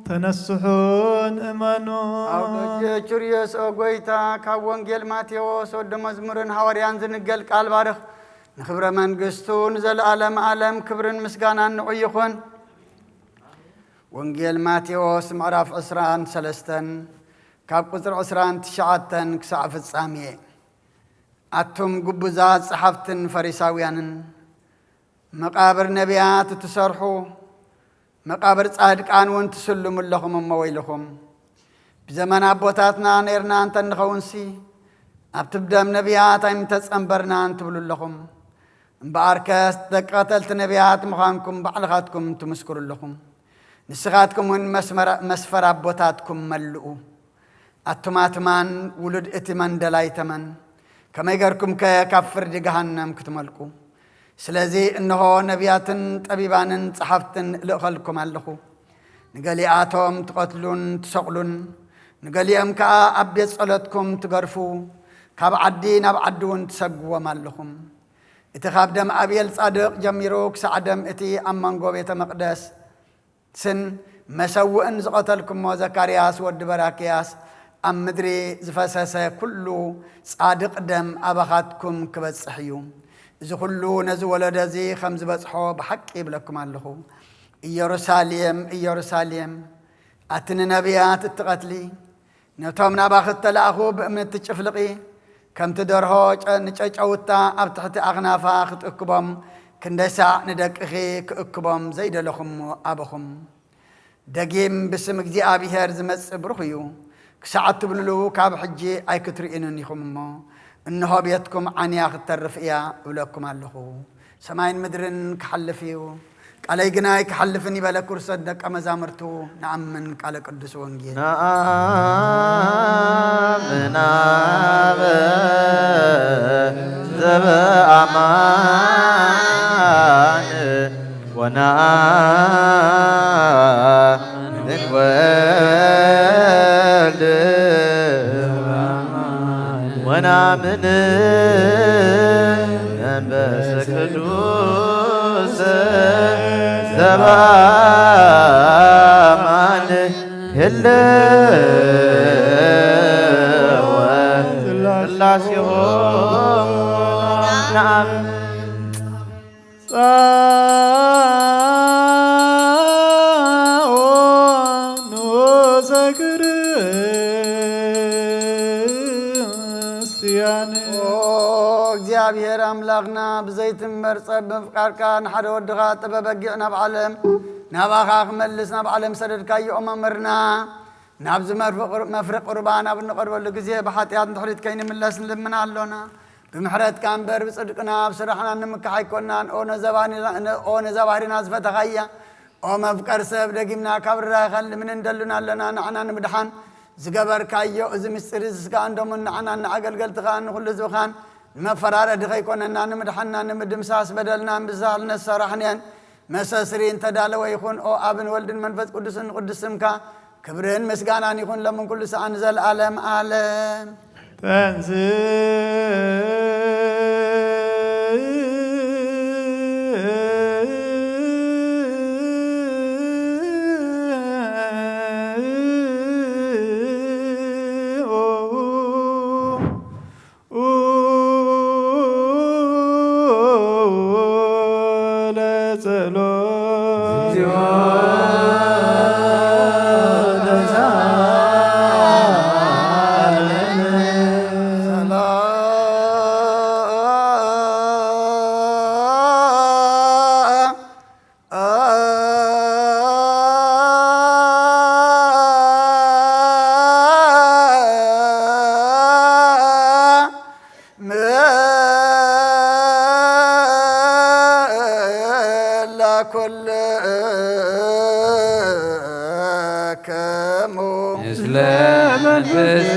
ተነስሑን እመኑ። ኣውደጀ ቹርዮስ ኦ ጎይታ፣ ካብ ወንጌል ማቴዎስ ወዲ መዝሙርን ሃዋርያን ዝንገል ቃል ባርኽ። ንኽብረ መንግስቱ ንዘለዓለም ዓለም ክብርን ምስጋናን ንዑ ይኹን። ወንጌል ማቴዎስ ምዕራፍ ዕስራን ሰለስተን ካብ ቁጽሪ ዕስራን ትሽዓተን ክሳዕ ፍጻሜ። ኣቱም ግቡዛት ጸሓፍትን ፈሪሳውያንን፣ መቓብር ነቢያት እትሰርሑ፣ መቓብር ጻድቃን እውን ትስልሙ ኣለኹም እሞ ወይልኹም። ብዘመን ኣቦታትና ነይርና እንተ ንኸውንሲ፣ ኣብቲ ብደም ነቢያት ኣይምተጸንበርናን ትብሉ ኣለኹም። እምበኣርከስ ደቂ ቀተልቲ ነቢያት ምዃንኩም ባዕልኻትኩም ትምስክሩ ኣለኹም። ንስኻትኩም እውን መስመራ-፣ መስፈር ኣቦታትኩም መልኡ። ኣቱም ኣትማን ውሉድ እቲ መንደላይ ተመን፣ ከመይ ጌርኩምከ ካብ ፍርዲ ገሃነም ክትመልቁ? ስለዚ እንሆ ነቢያትን ጠቢባንን ጸሓፍትን እልእኸልኩም ኣለኹ። ንገሊኣቶም ትቐትሉን ትሰቕሉን፣ ንገሊኦም ከኣ ኣብ ቤት ጸሎትኩም ትገርፉ፣ ካብ ዓዲ ናብ ዓዲ እውን ትሰግዎም ኣለኹም። እቲ ካብ ደም ኣቤል ጻድቕ ጀሚሩ ክሳዕ ደም እቲ ኣብ መንጎ ቤተ መቕደስ ስን መሰውእን ዝቐተልኩሞ ዘካርያስ ወዲ በራክያስ ኣብ ምድሪ ዝፈሰሰ ኩሉ ጻድቕ ደም ኣባኻትኩም ክበጽሕ እዩ። እዚ ኩሉ ነዚ ወለዶ እዚ ከም ዝበጽሖ ብሓቂ ይብለኩም ኣለኹ። ኢየሩሳሌም፣ ኢየሩሳሌም፣ ኣቲ ንነቢያት እትቐትሊ፣ ነቶም ናባኺ እተላእኹ ብእምኒ እትጭፍልቒ፣ ከምቲ ደርሆ ጨ-፣ ንጨጨውታ ኣብ ትሕቲ ኣኽናፋ ክትእክቦም፣ ክንደይ ሳዕ ንደቅኺ ክእክቦም ዘይደለኹሞ ኣበኹም። ደጊም ብስም እግዚኣብሄር ዝመጽእ ብሩኽ እዩ፣ ክሳዕ እትብልሉ ካብ ሕጂ ኣይክትርእዩንን ኢኹም እሞ፣ እንሆ ቤትኩም ዓንያ ክትተርፍ እያ እብለኩም ኣለኹ። ሰማይን ምድርን ክሓልፍ እዩ፣ ቃለይ ግና ኣይክሓልፍን እዩ በለ። ክርስቶስ ደቀ መዛሙርቱ ንኣምን ቃለ ቅዱስ ወንጌል። ነአምን አበ ዘበአማን ወነአምን ወልድ ወነአምን መንፈስ ቅዱስ ዘበአማን ህልወ ስላሴሆሙ ነአምን። ጻኦ ንዑሰ ክርስቲያን። ኦ እግዚኣብሔር ኣምላኽና፣ ብዘይትመርጸ ብምፍቃርካ ንሓደ ወድኻ ጥበብ በጊዕ ናብ ዓለም፣ ናባኻ ክመልስ ናብ ዓለም ሰደድካዮ። ኦ መምህርና፣ ናብዚ መርፍ-፣ መፍሪ ቁርባን ኣብ እንቐርበሉ ግዜ ብሓጢኣት ንድሕሪት ከይንምለስ ንልምና ኣሎና። ብምሕረትካ እምበር ብጽድቅና ኣብ ስራሕና ንምካሕ ኣይኮናን። ኦ ነዘባኒ-፣ ኦ ነዛ ባህሪና ዝፈተኻያ፣ ኦ መፍቀር ሰብ፣ ደጊምና ካብ ርራኸን ልምን እንደሉን ኣለና። ንዓና ንምድሓን ዝገበርካዮ እዚ ምስጢር እዚ ስጋን ደሙን ንዓናን ንኣገልገልትኻን ንኹሉ ህዝብኻን ንመፈራረዲ ከይኮነና፣ ንምድሓንና፣ ንምድምሳስ በደልና ምብዛሕ ልነሰራሕንየን መሰስሪ እንተዳለወ ይኹን። ኦ ኣብን ወልድን መንፈስ ቅዱስን ቅዱስ ስምካ ክብርን ምስጋናን ይኹን ሎምን ኩሉ ሰዓን ንዘለዓለም ዓለም። ተንስ ለጸሎት ኩልክሙ። ምስለ መንፈስ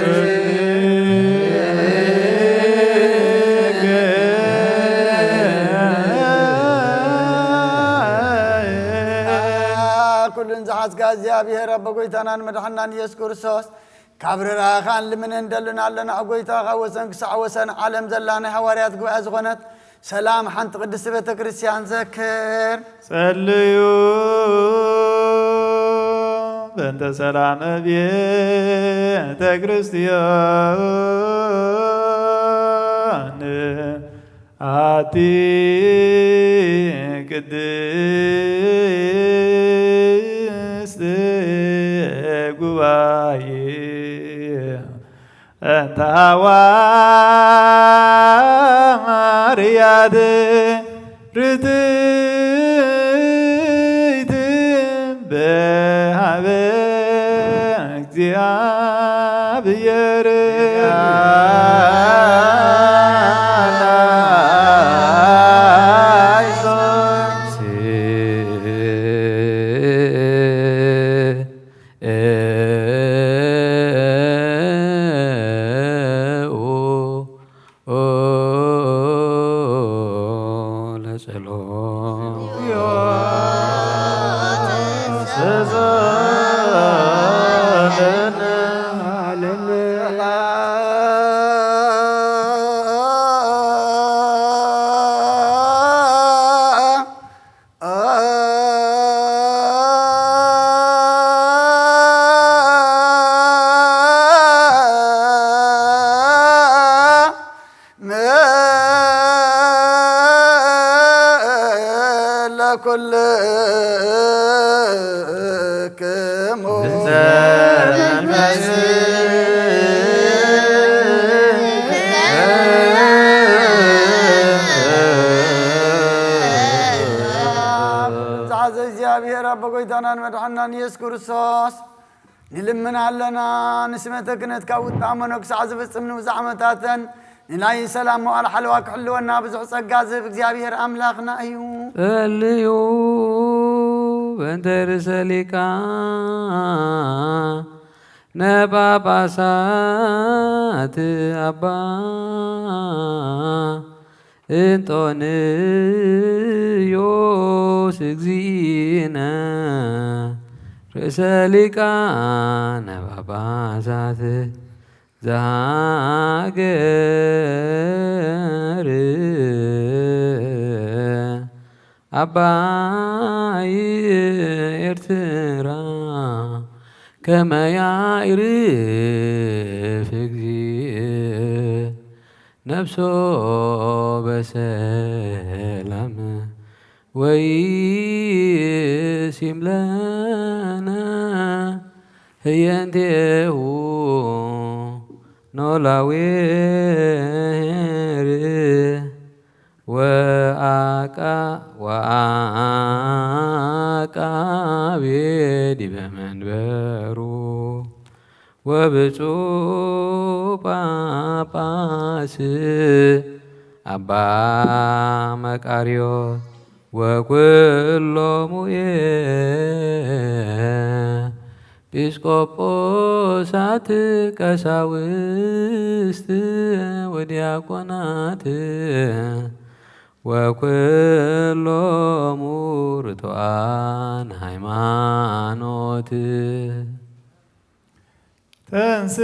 ኩሉን ዝሓዝካ እግዚኣብሔር ኣቦ ጎይታናን መድሓናን ኢየሱስ ክርስቶስ፣ ካብ ርራኻን ልምንን ደሉን ኣለና። ጎይታ፣ ካብ ወሰን ክሳዕ ወሰን ዓለም ዘላ ናይ ሃዋርያት ጉባኤ ዝኾነት ሰላም ሓንቲ ቅድስቲ ቤተ ክርስቲያን ዘክር። ጸልዩ በእንተ ሰላም ቤተ ክርስቲያን ኣቲ ቅድስት ጉባኤ እንተ ሃዋርያት ርትዕት በሃበ እግዚኣብሔር እግዚኣብሔር ኣቦ ጎይታናን መድሓናን ኢየሱስ ክርስቶስ ንልምን ኣለና። ንስመተ ክህነትካ ውጣ መኖ ክሳዕ ዝፍጽም ንብዙሕ ዓመታተን ንናይ ሰላም መዋል ሓለዋ ክሕልወና ብዙሕ ጸጋ ዝህብ እግዚኣብሔር ኣምላኽና እዩ። ጸልዩ በእንተ ርእሰ ሊቃነ ጳጳሳት ኣባ እንጦንዮስ እግዚእነ ርእሰ ሊቃነ ጳጳሳት ዘሃገር ኣባይ ኤርትራ ከመ ያዕርፍ እግዚእ ነፍሶ በሰላም ወይሲም ለነ ህየንቴሁ ኖላዌ ኄር ወአቃ- ወአቃቤ ዲበ መንበሩ ወብፁዕ ጳጳስ አባ መቃርዮስ ወኩሎሙ ኤ ጲስቆጶሳት ቀሳውስት ወዲያቆናት ወኩሎሙ ርቱዓን ሃይማኖት። ተንስ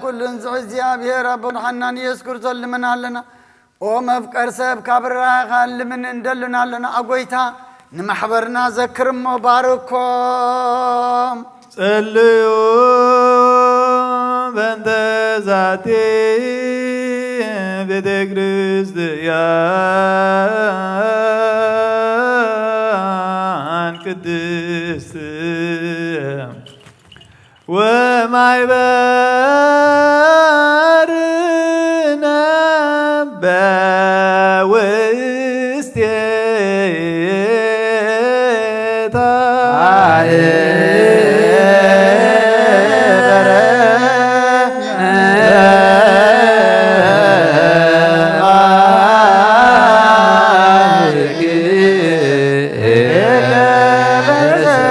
ኩሉን ዝዕ እግዚኣብሔር ኣቦን ሓናን ኢየሱስ ክርስቶስ ልምን ኣለና። ኦ መፍቀር ሰብ፣ ካብ ርህራሄኻ ልምን እንደልን ኣለና። ኣጎይታ፣ ንማሕበርና ዘክር እሞ ባርኮም። ጸልዩ በእንተ ዛቲ ቤተ ክርስቲያን ቅድስት ወማይበርነ በውስቴታ።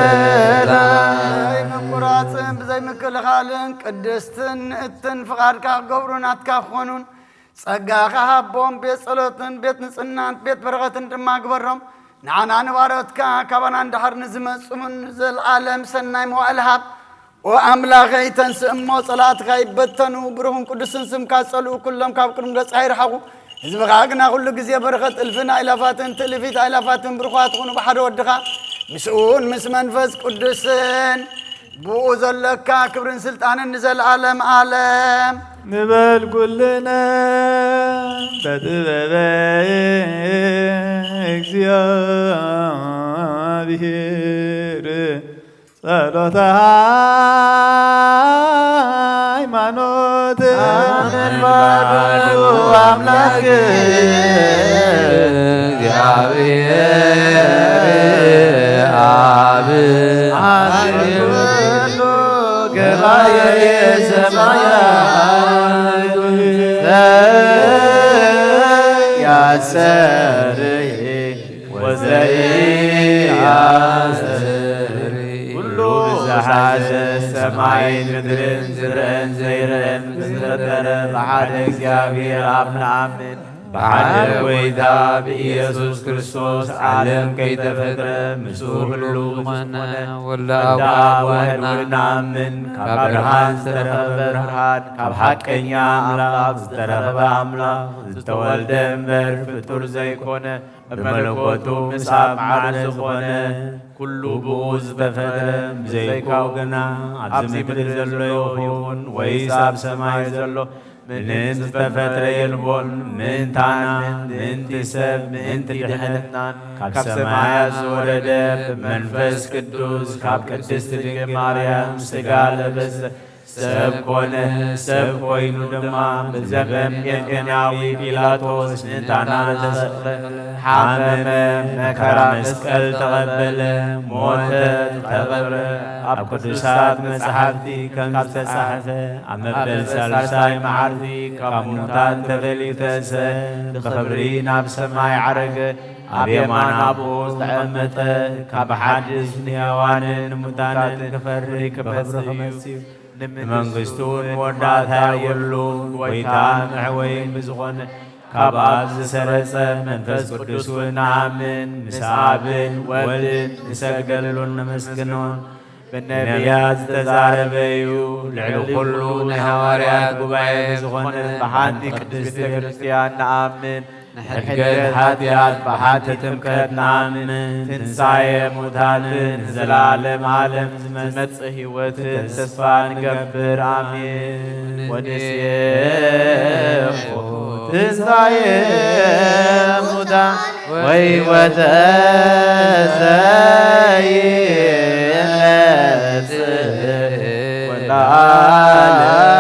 ብዘይ ምቁራጽን ብዘይ ምክልኻልን ቅድስትን ንእትን ፍቓድካ ክገብሩ ናትካ ክኾኑን ጸጋኻ ሃቦም። ቤት ጸሎትን ቤት ንጽህናን ቤት በረኸትን ድማ ግበሮም። ንዓና ንባሮትካ ካባና ንድሓር ንዝመጹ እውን ንዘለኣለም ሰናይ መዋእል ሃብ። ኦ ኣምላኸይ፣ ተንስእ እሞ ጸላእትኻ ይበተኑ፣ ብሩኽን ቅዱስን ስምካ ዝጸልኡ ኩሎም ካብ ቅድሚ ገጽካ ይርሓቑ። ህዝብኻ ግና ኩሉ ግዜ በረኸት እልፍን ኣእላፋትን ትእልፊት ኣእላፋትን ብሩኻት ይኹኑ ብሓደ ወድኻ ምስኡን ምስ መንፈስ ቅዱስን። ብኡ ዘለካ ክብርን ስልጣንን ንዘለኣለም ኣለም። ንበል ኩልነ በጥበበ እግዚኣብሔር ጸሎተ ሃይማኖት። ኣመን ባዱ ኣምላክ እግዚኣብሔር ኣብ ዓቢ ኩሉ ገባሬ ሰማያት ዘያስተርኢ ወዘኢያስተርኢ ኩሉ ዝሓዘ ሰማይን ምድርን ዝረአን ዘይረአን ምስ ፈጠረ ብሓደ እግዚኣብሔር ኣብ ንኣምን። ብሓደ ጎይታ ብኢየሱስ ክርስቶስ ዓለም ከይተፈጥረ ምስኡ ህሉው ዝኾነ ወልደ ኣብ ዋህድ ወልድ ንኣምን። ካብ ብርሃን ዝተረኸበ ብርሃን፣ ካብ ሓቀኛ ኣምላኽ ዝተረኸበ ኣምላኽ፣ ዝተወልደ እምበር ፍጡር ዘይኮነ፣ ብመለኮቱ ምስ ኣብ መዓር ዝኾነ፣ ኩሉ ብኡ ዝተፈጥረ፣ ብዘይካኡ ግና ኣብዚ ምድሪ ዘሎ ይኹን ወይስ ኣብ ሰማይ ዘሎ ምንም ዝተፈጥረ የልቦን፣ ምእንታና፣ ምእንቲ ሰብ፣ ምእንቲ ድሕነትናን ካብ ሰማያት ዝወረደ ብመንፈስ ቅዱስ ካብ ቅድስት ድንግል ማርያም ስጋ ለበሰ፣ ሰብ ኮነ። ሰብ ኮይኑ ድማ ብዘበን ጴንጤናዊ ጲላጦስ ምእንታና ተሰቕለ፣ ሓመመ፣ መከራ መስቀል ተቐበለ፣ ሞተ፣ ተቐብረ። ኣብ ቅዱሳት መጻሕፍቲ ከም ዝተጻሕፈ ኣብ መበል ሳልሳይ መዓልቲ ካብ ሙታን ተፈልዩ ተንስአ፣ ብኽብሪ ናብ ሰማይ ዓረገ፣ ኣብ የማን ኣቦኡ ዝተቐመጠ፣ ካብ ሓድሽ ንሕያዋንን ንሙታንን ክፈርድ ክመጽእ እዩ። ንመንግስቱ እውን መወዳእታ የብሉን። ጎይታን መሕወይን ብዝኾነ ካብ ኣብ ዝሰረጸ መንፈስ ቅዱስ እውን ንኣምን፣ ምስ ኣብን ወልድን ንሰግደሉን ነመስግኖን። ብነቢያት ዝተዛረበ እዩ። ልዕሊ ኩሉ ናይ ሃዋርያት ጉባኤ ዝኾነ ብሓንቲ ቅድስት ቤተ ክርስቲያን ንኣምን። ንሕድገት ሓጢኣት ብሓንቲ ጥምቀት ንኣምን። ትንሳኤ ሙታንን ንዘለዓለም ዓለም ዝመጽእ ህይወትን ተስፋ ንገብር። ኣሜን። ወንሴፎ ትንሳኤ ሙታን ወሕይወተ ዘይነጽእ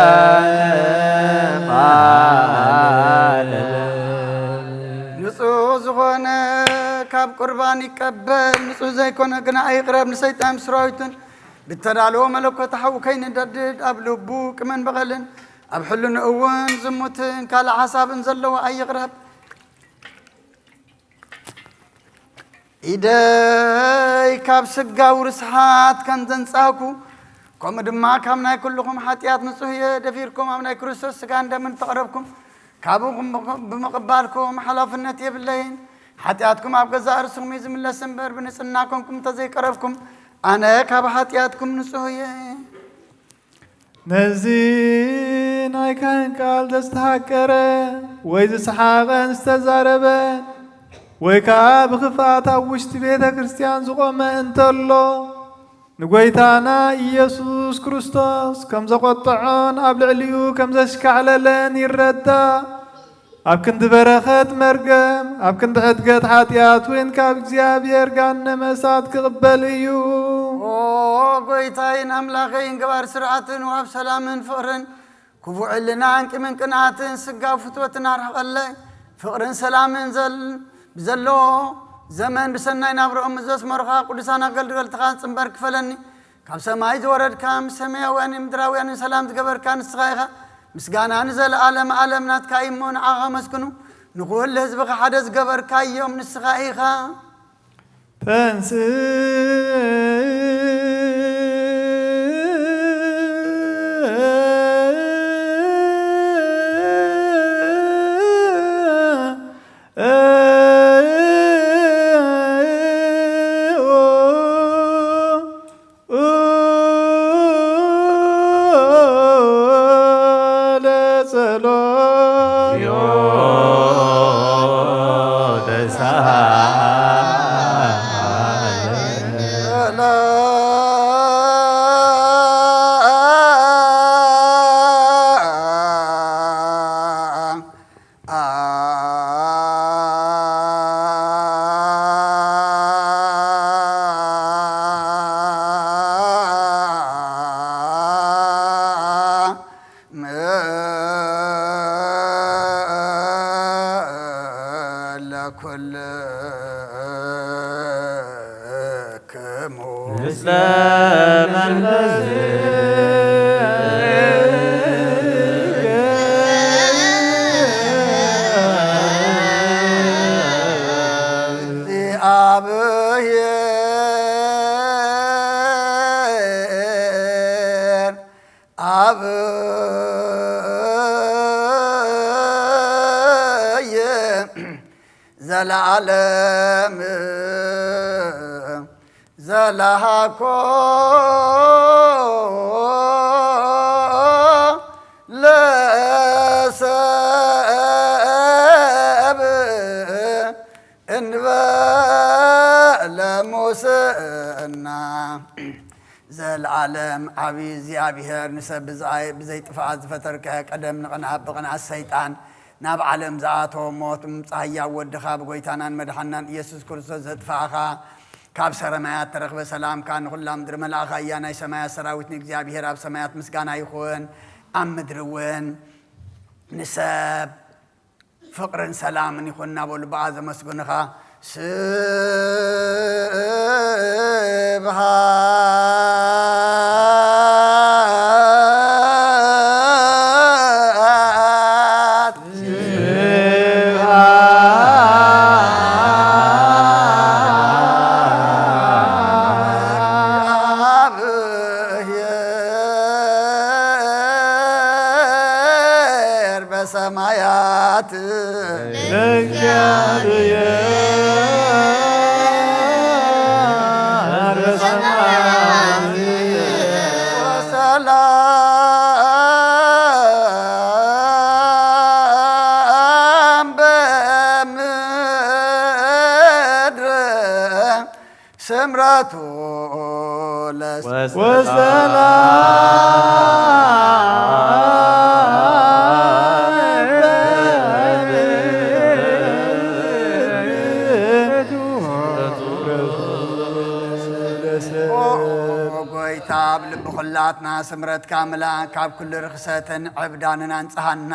ወለዓለመ ዓለም። ንጹህ ዝኾነ ካብ ቁርባን ይቀበል፣ ንጹህ ዘይኮነ ግና ኣይቕረብ። ንሰይጣን ስራዊቱን ብተዳለወ መለኮት ሓዊ ከይንደድድ ኣብ ልቡ ቅምን በቐልን ኣብ ሕልንኡ እውን ዝሙትን ካልእ ሓሳብን ዘለዎ ኣይቕረብ። ኢደይ ካብ ስጋዊ ርስሓት ከም ዘንጻህኩ፣ ከምኡ ድማ ካብ ናይ ኩልኹም ሓጢኣት ንጹህ እየ። ደፊርኩም ኣብ ናይ ክርስቶስ ስጋን ደምን ተቐረብኩም፣ ካብኡ ብምቕባልኩም ሓላፍነት የብለይን። ሓጢኣትኩም ኣብ ገዛእ ርእስኹም እዩ ዝምለስ እምበር፣ ብንጽህና ኮንኩም እንተዘይቀረብኩም፣ ኣነ ካብ ሓጢኣትኩም ንጹህ እየ። ነዚ ናይ ካህን ቃል ዘስተሃቀረ ወይ ዝሰሓቐን ዝተዛረበን ወይ ከኣ ብኽፍኣት ኣብ ውሽጢ ቤተ ክርስቲያን ዝቖመ እንተሎ፣ ንጐይታና ኢየሱስ ክርስቶስ ከም ዘቖጠዖን ኣብ ልዕሊኡ ከም ዘሽካዕለለን ይረዳእ። ኣብ ክንዲ በረኸት መርገም፣ ኣብ ክንዲ ሕድገት ሓጢኣት እውን ካብ እግዚኣብሔር ገሃነመ እሳት ክቕበል እዩ። ኦ ጐይታይን ኣምላኸይን፣ ገባር ስርዓትን ወሃብ ሰላምን ፍቕርን፣ ክፉእ ዕልናን ቂምን ቅንኣትን ስጋዊ ፍትወትን ኣርሕቐለይ። ፍቕርን ሰላምን ዘል-፣ ብዘለዎ ዘመን ብሰናይ ናብርኦም ዘስመሩኻ ቅዱሳን ኣገልገልትኻ ጽንበር ክፈለኒ። ካብ ሰማይ ዝወረድካ፣ ምስ ሰማያውያንን ምድራውያንን ሰላም ዝገበርካ ንስኻ ኢኻ። ምስጋና ንዘለኣለም ኣለም ናትካ እዩ እሞ፣ ንዓኻ መስግኑ። ንኹሉ ህዝብኻ ሓደ ዝገበርካዮም ንስኻ ኢኻ። ተንስ ዘልኣለም ዓቢ እግዚኣብሔር፣ ንሰብ ብዝኣይ-፣ ብዘይጥፍኣት ዝፈጠርከ፣ ቀደም ንቕንኣት ብቕንኣት ሰይጣን ናብ ዓለም ዝኣተወ ሞት፣ ምምጻእ ህያው ወድኻ ብጎይታናን መድሓናን ኢየሱስ ክርስቶስ ዘጥፋእኻ፣ ካብ ሰረማያት ተረኽበ ሰላምካ ንኹላ ምድሪ መላእኻ እያ። ናይ ሰማያት ሰራዊት ንእግዚኣብሔር ኣብ ሰማያት ምስጋና ይኹን፣ ኣብ ምድሪ እውን ንሰብ ፍቕርን ሰላምን ይኹን እናበሉ ብኣ ዘመስግንኻ። ስብሃት ለእግዚአብሔር በሰማያት ለእግዚአብሔር በሰማያት ወሰላም በምድር ስምረቱ ለስ- ወሰላም ኦ ጎይታ፣ ኣብ ልቢ ኩላትና ስምረትካ ምልኣ፣ ካብ ኩሉ ርኽሰትን ዕብዳንን ኣንጽሃና።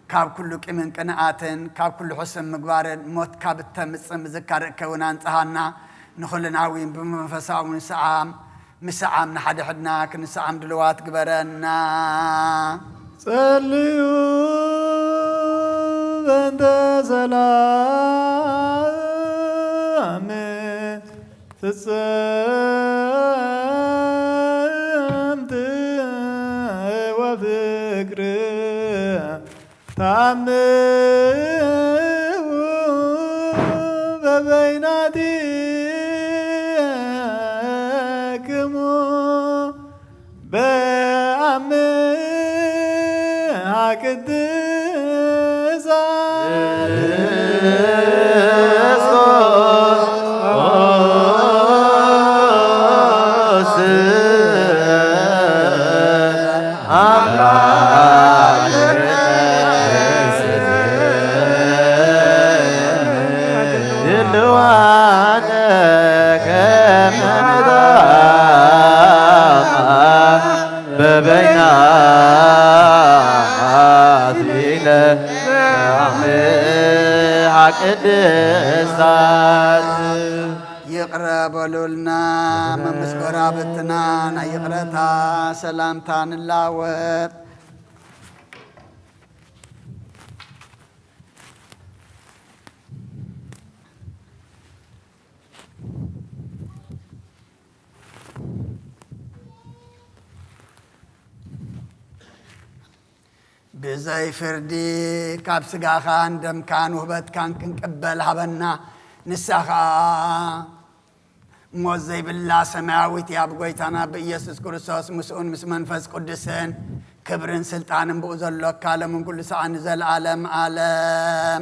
ካብ ኩሉ ቂምን ቅንኣትን፣ ካብ ኩሉ ሕሱም ምግባርን፣ ሞት ካብ እተምጽእ ምዝካር እከ እውን ኣንጽሃና። ንኹልናዊ ብመንፈሳዊ ንስዓም፣ ምስዓም ንሓድሕድና ክንስዓም ድልዋት ግበረና። ጸልዩ በእንተ ሰላም ፍጽምቲ ወፍቅር ተአምሩ በበይናቲክሙ በአምሃ ቅድሳት አምላክ ድልዋነ ከመ ንጣማ በበይናቲነ አምሃ ቅድሳት። ይቕረ በሉልና፣ መምስ ጎራብትና ናይ ይቕረታ ሰላምታ ንላወጥ። ብዘይ ፍርዲ ካብ ስጋኻን ደምካን ውህበትካን ክንቅበል ሃበና። ንሳ ኸኣ ሞት ዘይብላ ሰማያዊት እያ። ብጎይታና ብኢየሱስ ክርስቶስ ምስኡን ምስ መንፈስ ቅዱስን ክብርን ስልጣንን ብኡ ዘሎካ ለምን ኩሉ ሰዓት ንዘለዓለም ዓለም።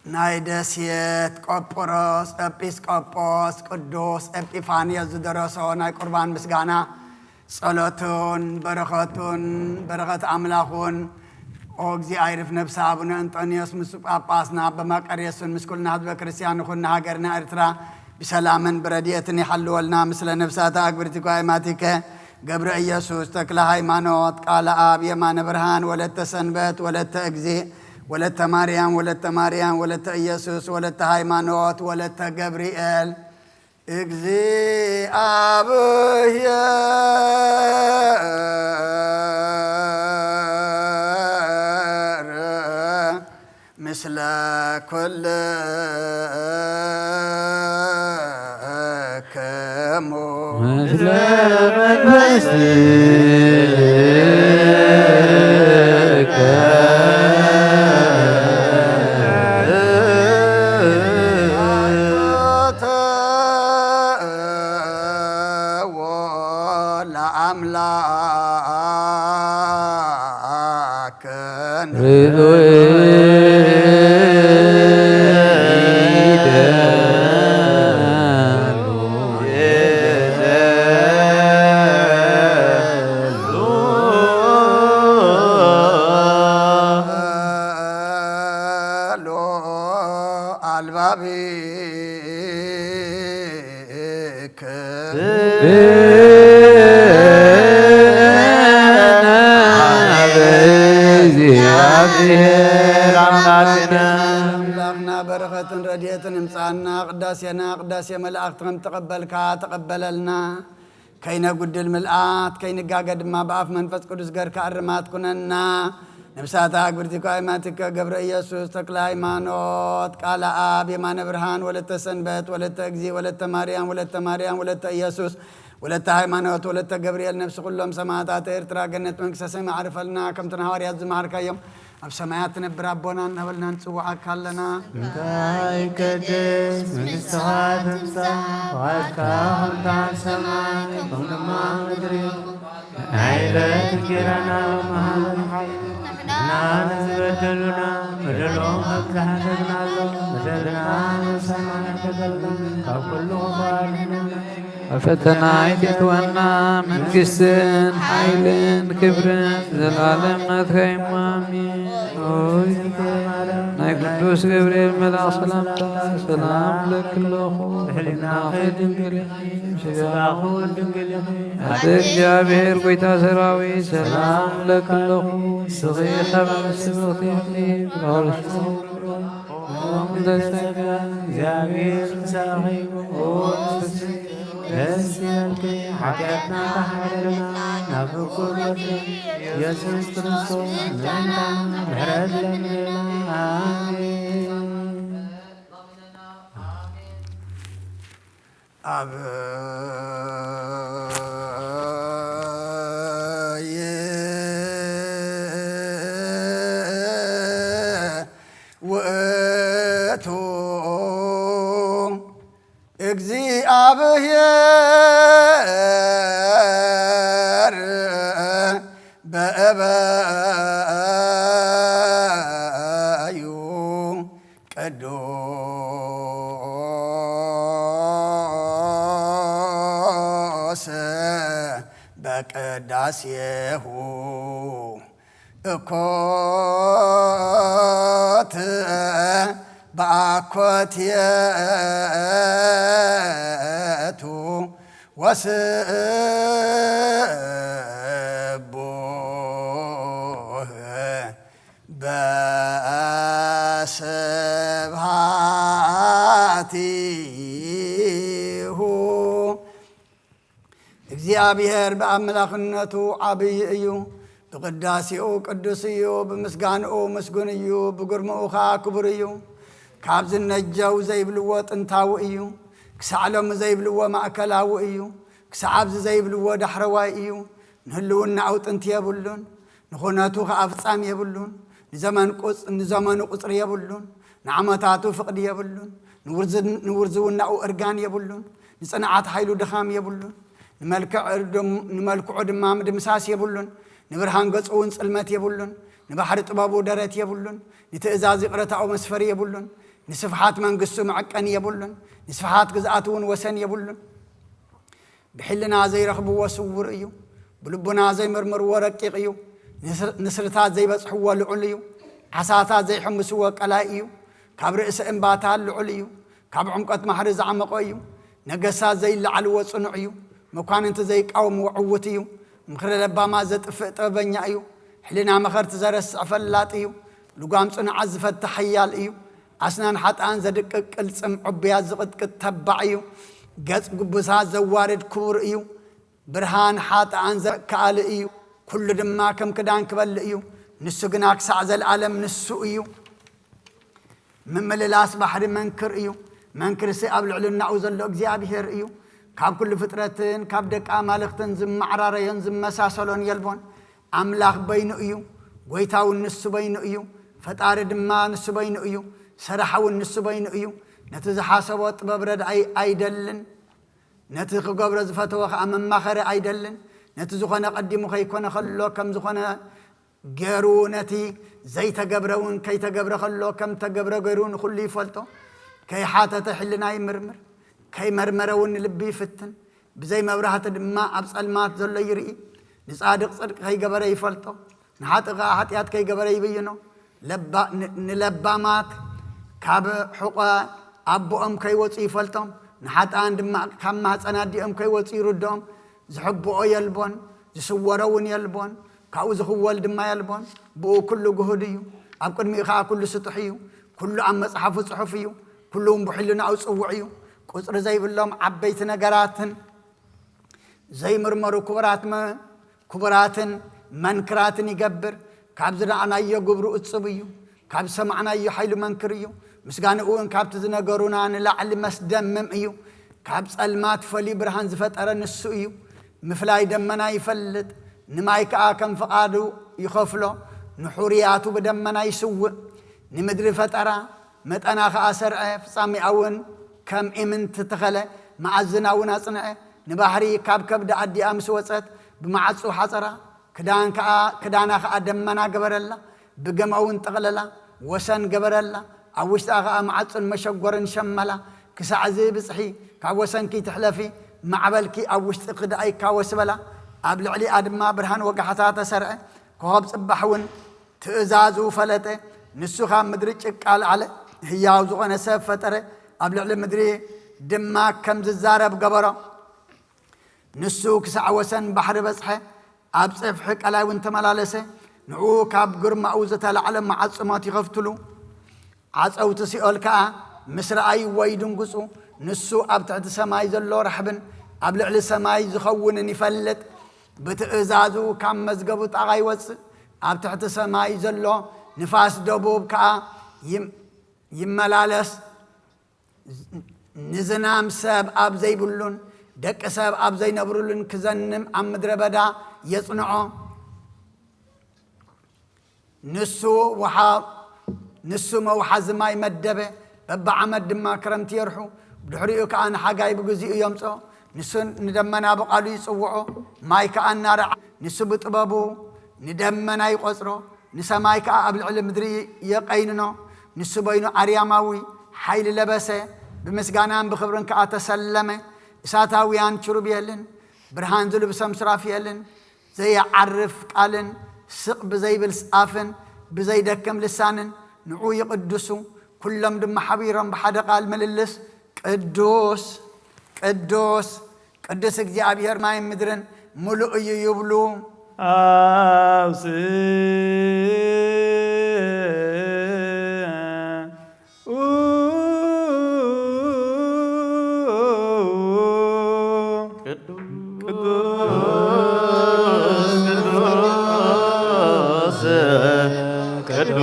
ናይ ደሴት ቆጵሮስ ኤጲስቆጶስ ቅዱስ ኤጲፋንዮስ ዝደረሶ ናይ ቁርባን ምስጋና ጸሎቱን በረኸቱን በረኸት ኣምላኹን ኦ እግዚኣብሔር ነፍሲ ኣቡነ እንጦንዮስ ምስ ጳጳስና ኣባ መቃርዮስን ምስ ኩልና ህዝበ ክርስቲያን ንኹን ሃገርና ኤርትራ ብሰላምን ብረድኤትን ይሓልወልና። ምስለ ነፍሳተ ኣግብርቲ ጓይማቲከ ገብረ ኢየሱስ ተክለ ሃይማኖት ቃለ ኣብ የማነ ብርሃን ወለተ ሰንበት ወለተ እግዚእ ወለተ ማርያም ወለተ ማርያም ወለተ ኢየሱስ ወለተ ሃይማኖት ወለተ ገብርኤል እግዚኣብሔር ምስለ ኩልክሙ ምስለ መንፈስከ አብከ እግዚአብሔር አምላክነ። አምላክና በረኸትን ረድኤትን ይምጻና። ቅዳሴና ቅዳሴ መላእክት ከም ተቐበልካ ተቐበለልና። ከይነጉድል ምልኣት፣ ከይንጋገ ድማ ብኣፍ መንፈስ ቅዱስ ገርካ እርማት ኩነና። ነብሳታ ግብርቲ ኳይማቲከ ገብረ ኢየሱስ ተክለ ሃይማኖት ቃለ ኣብ የማነ ብርሃን ወለተ ሰንበት ወለተ እግዚ ወለተ ማርያም ወለተ ማርያም ወለተ ኢየሱስ ወለተ ሃይማኖት ወለተ ገብርኤል ነብሲ ኩሎም ሰማዕታት ኤርትራ ገነት መንግስተ ሰማይ ዓርፈልና። ከምቲ ንሃዋርያት ዝመሃርካዮም ኣብ ሰማያት ትነብር ኣቦና እናበልና ንጽውዓካ ኣለና። እንታይ ይቀደስ መንግስትኻ ትምጻእ፣ ፈቓድካ ከምታ ኣብ ሰማይ ከምኡ ድማ ኣብ ምድሪ። ናይ ዕለት እንጀራና ሎሚ ሃበና፣ ንሕና ንዝበደሉና በደሎም ከም ዝሓተትናሎም በደልና ንሰማዕ፣ ተገልግል ካብ ኩሉ ክፉእ ኣድሕነና። ኣብ ፈተና ኣይተእትወና፣ መንግስትን ሓይልን ክብርን ዘላለም ናትካ እዩ፣ ኣሜን። ኦይ ናይ ቅዱስ ገብርኤል መልኣኽ ሰላምታ ሰላም እብለኪ ኣለኹ፣ ብሕሊናኺ ድንግል ኢኺ፣ ስጋኺ እውን ድንግል ኢኺ። ኣደ እግዚኣብሔር ጎይታ ሰራዊት ሰላም እብለኪ ኣለኹ፣ ንስኺ ካብ ኣንስቲ ብርኽቲ ኢኺ፣ ካብ ኣንስቲ ጸጋ እግዚኣብሔር ምሳኺ እዩ። ኦ ደስ ይበልኪ፣ ሓጢኣትና ተሓደገና፣ ናብ ፍቁር ወዲ ኢየሱስ ክርስቶስ ምሕረትና ምሕረት ለምንና። ኣሜን። ኣብ ውእቱ እግዚአብሔር በእበዩ ቅዱስ በቅዳሴሁ እኮት በአኮቴቱ ወስቡህ በስብሐቲሁ። እግዚኣብሔር ብኣምላኽነቱ ዓብዪ እዩ። ብቅዳሴኡ ቅዱስ እዩ። ብምስጋንኡ ምስጉን እዩ። ብግርምኡ ኸዓ ክቡር እዩ። ካብ ዝነጀው ዘይብልዎ ጥንታዊ እዩ። ክሳዕ ሎሚ ዘይብልዎ ማእከላዊ እዩ። ክሳዕ ኣብዚ ዘይብልዎ ዳሕረዋይ እዩ። ንህልውናኡ ጥንቲ የብሉን፣ ንኹነቱ ኸኣ ፍጻም የብሉን። ንዘመን ቁጽ-፣ ንዘመኑ ቁጽሪ የብሉን፣ ንዓመታቱ ፍቕዲ የብሉን፣ ንውርዝ-፣ ንውርዝውናኡ እርጋን የብሉን፣ ንጽንዓት ሓይሉ ድኻም የብሉን። ንመልክዕ ድም-፣ ንመልክዑ ድማ ምድምሳስ የብሉን። ንብርሃን ገጹ እውን ጽልመት የብሉን። ንባሕሪ ጥበቡ ደረት የብሉን። ንትእዛዝ ይቕረታኡ መስፈሪ የብሉን። ንስፍሓት መንግስቱ መዐቀኒ የብሉን። ንስፍሓት ግዝኣቱ እውን ወሰን የብሉን። ብሕልና ዘይረኽብዎ ስዉር እዩ። ብልቡና ዘይምርምርዎ ረቂቕ እዩ። ንስር-፣ ንስርታት ዘይበጽሕዎ ልዑል እዩ። ዓሳታት ዘይሕምስዎ ቀላይ እዩ። ካብ ርእሲ እምባታት ልዑል እዩ። ካብ ዕምቆት ማሕሪ ዝዓመቖ እዩ። ነገሳት ዘይለዓልዎ ጽኑዕ እዩ። መኳንንቲ ዘይቃወምዎ ዕዉት እዩ። ምኽሪ ለባማት ዘጥፍእ ጥበበኛ እዩ። ሕልና መኸርቲ ዘረስዕ ፈላጥ እዩ። ልጓም ጽኑዓት ዝፈትሕ ሓያል እዩ። ኣስናን ሓጥኣን ዘድቅቅ ቅልጽም ዕቡያት ዝቕጥቅጥ ተባዕ እዩ። ገጽ ግቡሳት ዘዋርድ ክቡር እዩ። ብርሃን ሓጥኣን ዘርእ ከኣሊ እዩ። ኩሉ ድማ ከም ክዳን ክበልእ እዩ። ንሱ ግና ክሳዕ ዘለኣለም ንሱ እዩ። ምምልላስ ባሕሪ መንክር እዩ። መንክርሲ ኣብ ልዕልናኡ ዘሎ እግዚኣብሔር እዩ። ካብ ኩሉ ፍጥረትን ካብ ደቂ ኣማልኽትን ዝመዓራረዮን ዝመሳሰሎን የልቦን። ኣምላኽ በይኑ እዩ። ጐይታ እውን ንሱ በይኑ እዩ። ፈጣሪ ድማ ንሱ በይኑ እዩ። ሰራሕ እውን ንሱ በይኑ እዩ። ነቲ ዝሓሰቦ ጥበብ ረድኣይ ኣይደልን። ነቲ ክገብሮ ዝፈተወ ኸኣ መማኸሪ ኣይደልን። ነቲ ዝኾነ ቀዲሙ ከይኮነ ኸሎ ከም ዝኾነ ገይሩ፣ ነቲ ዘይተገብረ እውን ከይተገብረ ኸሎ ከም ተገብረ ገይሩ ንኹሉ ይፈልጦ። ከይሓተተ ሕልና ይምርምር፣ ከይመርመረ እውን ንልቢ ይፍትን። ብዘይ መብራህቲ ድማ ኣብ ጸልማት ዘሎ ይርኢ። ንጻድቕ ጽድቂ ከይገበረ ይፈልጦ፣ ንሓጥእ ኸኣ ሓጢኣት ከይገበረ ይብይኖ። ለባ-፣ ን-፣ ንለባማት ካብ ሕቖ ኣቦኦም ከይወጹ ይፈልጦም፣ ንሓጥኣን ድማ ካብ ማህጸን ኣዲኦም ከይወጹ ይርድኦም። ዝሕብኦ የልቦን፣ ዝስወሮ እውን የልቦን፣ ካብኡ ዝኽወል ድማ የልቦን። ብኡ ኩሉ ግሁድ እዩ፣ ኣብ ቅድሚኡ ኸኣ ኩሉ ስጡሕ እዩ። ኩሉ ኣብ መጽሓፉ ጽሑፍ እዩ፣ ኩሉ እውን ብሕልናኡ ጽውዕ እዩ። ቁጽሪ ዘይብሎም ዓበይቲ ነገራትን ዘይምርመሩ ክቡራት መ-፣ ክቡራትን መንክራትን ይገብር። ካብ ዝረኣናዮ ግብሩ እጽብ እዩ፣ ካብ ዝሰማዕናዮ ሓይሉ መንክር እዩ። ምስጋንኡ እውን ካብቲ ዝነገሩና ንላዕሊ መስደምም እዩ። ካብ ጸልማት ፈልዩ ብርሃን ዝፈጠረ ንሱ እዩ። ምፍላይ ደመና ይፈልጥ፣ ንማይ ከኣ ከም ፍቓዱ ይኸፍሎ። ንሑርያቱ ብደመና ይስውእ። ንምድሪ ፈጠራ፣ መጠና ኸኣ ሰርዐ፣ ፍጻሜኣ እውን ከም ኢምንት ተኸለ፣ መኣዝና እውን ኣጽንዐ። ንባሕሪ ካብ ከብዲ ኣዲኣ ምስ ወጸት፣ ብመዓጹ ሓጸራ፣ ክዳን ከኣ፣ ክዳና ኸኣ ደመና ገበረላ፣ ብገመ እውን ጠቕለላ፣ ወሰን ገበረላ። ኣብ ውሽጣ ኸኣ መዓጹን መሸጎርን ሸመላ። ክሳዕ እዚ ብጽሒ፣ ካብ ወሰንኪ ትሕለፊ፣ ማዕበልኪ ኣብ ውሽጥኺ ደኣ ይካወስ በላ። ኣብ ልዕሊኣ ድማ ብርሃን ወጋሕታ ተሰርዐ። ኮኸብ ጽባሕ እውን ትእዛዙ ፈለጠ። ንሱ ካብ ምድሪ ጭቃ ኣልዓለ፣ ህያው ዝኾነ ሰብ ፈጠረ፣ ኣብ ልዕሊ ምድሪ ድማ ከም ዝዛረብ ገበሮ። ንሱ ክሳዕ ወሰን ባሕሪ በጽሐ፣ ኣብ ጽፍሒ ቀላይ እውን ተመላለሰ። ንዕኡ ካብ ግርማኡ ዝተላዕለ መዓጽሞት ይኸፍትሉ፣ ዓጸውቲ ሲኦል ከኣ ምስ ረኣይዎ ይድንግጹ። ንሱ ኣብ ትሕቲ ሰማይ ዘሎ ራሕብን ኣብ ልዕሊ ሰማይ ዝኸውንን ይፈልጥ። ብትእዛዙ ካብ መዝገቡ ጣቓ ይወጽእ። ኣብ ትሕቲ ሰማይ ዘሎ ንፋስ ደቡብ ከኣ ይም-፣ ይመላለስ። ንዝናም ሰብ ኣብ ዘይብሉን ደቂ ሰብ ኣብ ዘይነብሩሉን ክዘንም ኣብ ምድረ በዳ የጽንዖ። ንሱ ወሓ-፣ ንሱ መውሓዚ ማይ መደበ፣ በብዓመት ድማ ክረምቲ የርሑ። ብድሕሪኡ ከኣ ንሓጋይ ብግዚኡ የምጽኦ። ንሱ ንደመና ብቓሉ ይጽውዖ፣ ማይ ከኣ እናረዓ። ንሱ ብጥበቡ ንደመና ይቖጽሮ፣ ንሰማይ ከኣ ኣብ ልዕሊ ምድሪ የቐይንኖ። ንሱ በይኑ ኣርያማዊ ሓይሊ ለበሰ፣ ብምስጋናን ብኽብርን ከኣ ተሰለመ። እሳታውያን ኪሩቤልን ብርሃን ዝልብሶም ሱራፌልን ዘይዓርፍ ቃልን ስቕ ብዘይብል ኣፍን ብዘይደክም ልሳንን ንዑ ይቕድሱ። ኩሎም ድማ ሓቢሮም ብሓደ ቃል ምልልስ፣ ቅዱስ፣ ቅዱስ፣ ቅዱስ እግዚኣብሔር ማይን ምድርን ምሉእ እዩ ይብሉ። ኣውስኡ ቅዱስ፣ ቅዱስ፣ ቅዱስ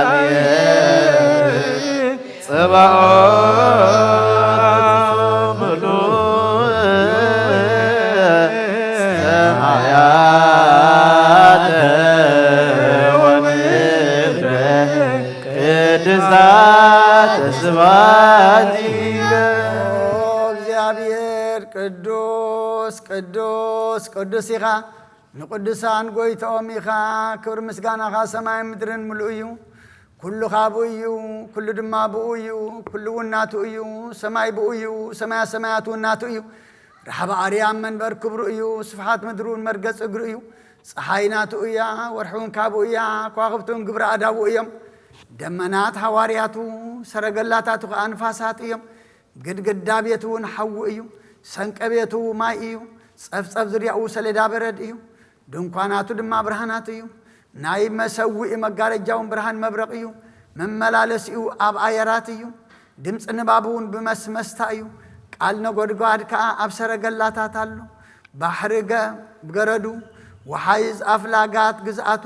እግዚኣብሔር ጸባኦት ምሉእ ሰማያተ ወምድረ ቅድሳተ ስብሐቲከ። እግዚኣብሔር ቅዱስ፣ ቅዱስ፣ ቅዱስ ኢኻ። ንቅዱሳን ጎይትኦም ኢኻ። ክብሪ ምስጋናኻ ሰማይን ምድርን ምሉእ እዩ። ኩሉ ካብኡ እዩ፣ ኩሉ ድማ ብኡ እዩ፣ ኩሉ እውን ናቱ እዩ። ሰማይ ብኡ እዩ፣ ሰማያ ሰማያት እውን ናቱ እዩ። ራሕቢ ኣርያም መንበር ክብሩ እዩ፣ ስፍሓት ምድሪ እውን መርገጽ እግሩ እዩ። ጸሓይ ናቱ እያ፣ ወርሒ እውን ካብኡ እያ፣ ከዋኽብቲ እውን ግብሪ ኣዳቡ እዮም። ደመናት ሃዋርያቱ፣ ሰረገላታቱ ኸኣ ንፋሳት እዮም። ግድግዳ ቤቱ እውን ሓዊ እዩ፣ ሰንቀ ቤቱ ማይ እዩ፣ ጸፍጸፍ ዝርያኡ ሰሌዳ በረድ እዩ። ድንኳናቱ ድማ ብርሃናት እዩ። ናይ መሰውኢ መጋረጃውን ብርሃን መብረቕ እዩ። መመላለሲኡ ኣብ ኣየራት እዩ። ድምፂ ንባቡ እውን ብመስመስታ እዩ። ቃል ነጎድጓድ ከኣ ኣብ ሰረገላታት ኣሎ። ባሕሪ ገ-፣ ብገረዱ፣ ወሓይዝ ኣፍላጋት ግዝኣቱ።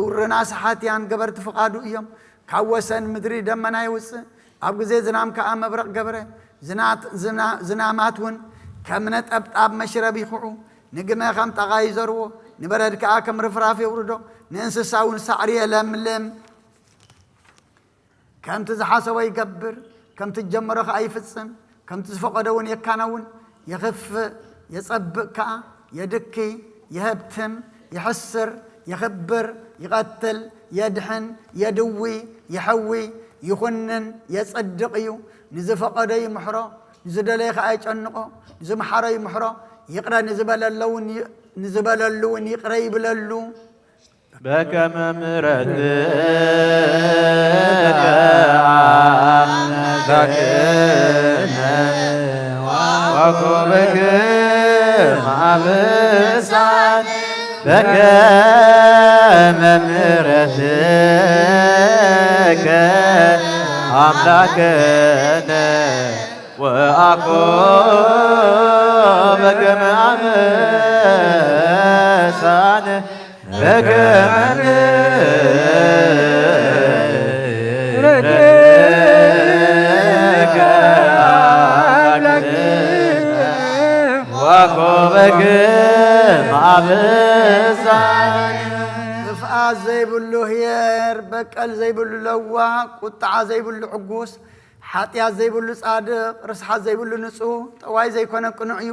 ቁርና ሰሓትያን ገበርቲ ፍቓዱ እዮም። ካብ ወሰን ምድሪ ደመና የውጽእ፣ ኣብ ግዜ ዝናም ከኣ መብረቕ ገብረ። ዝናት-፣ ዝና-፣ ዝናማት እውን ከም ነጠብጣብ መሽረብ ይኹዑ። ንግመ ከም ጠቓ ይዘርዎ፣ ንበረድ ከኣ ከም ርፍራፍ የውርዶ፣ ንእንስሳ እውን ሳዕሪ የለምልም። ከምቲ ዝሓሰቦ ይገብር፣ ከምቲ ዝጀመሮ ኸኣ ይፍጽም፣ ከምቲ ዝፈቐዶ እውን የካነውን። የኽፍእ፣ የጸብእ ከኣ፣ የድኪ፣ የህብትም፣ የሕስር፣ የኽብር፣ ይቐትል፣ የድሕን፣ የድዊ፣ የሐዊ፣ ይኹንን፣ የጸድቕ እዩ። ንዝፈቐዶ ይምሕሮ፣ ንዝደለየ ኸኣ የጨንቖ፣ ንዝመሓሮ ይምሕሮ፣ ይቕረ ንዝበለለውን ይ-፣ ንዝበለሉ እውን ይቕረ ይብለሉ። በከመ ምሕረትከ አምላክነ ወኩብክም አብሳን በከመ ምሕረትከ አምላክነ ወአኮ በከመ አበሳነ በከመ ምሕረትከ አምላክነ ወአኮ በከመ አበሳነ። ክፍኣት ዘይብሉ ኄር፣ በቀል ዘይብሉ ለዋህ፣ ቁጥዓ ዘይብሉ ዕጉስ፣ ሓጢኣት ዘይብሉ ጻድቕ፣ ርስሓት ዘይብሉ ንጹህ፣ ጠዋይ ዘይኮነ ቅኑዕ እዩ።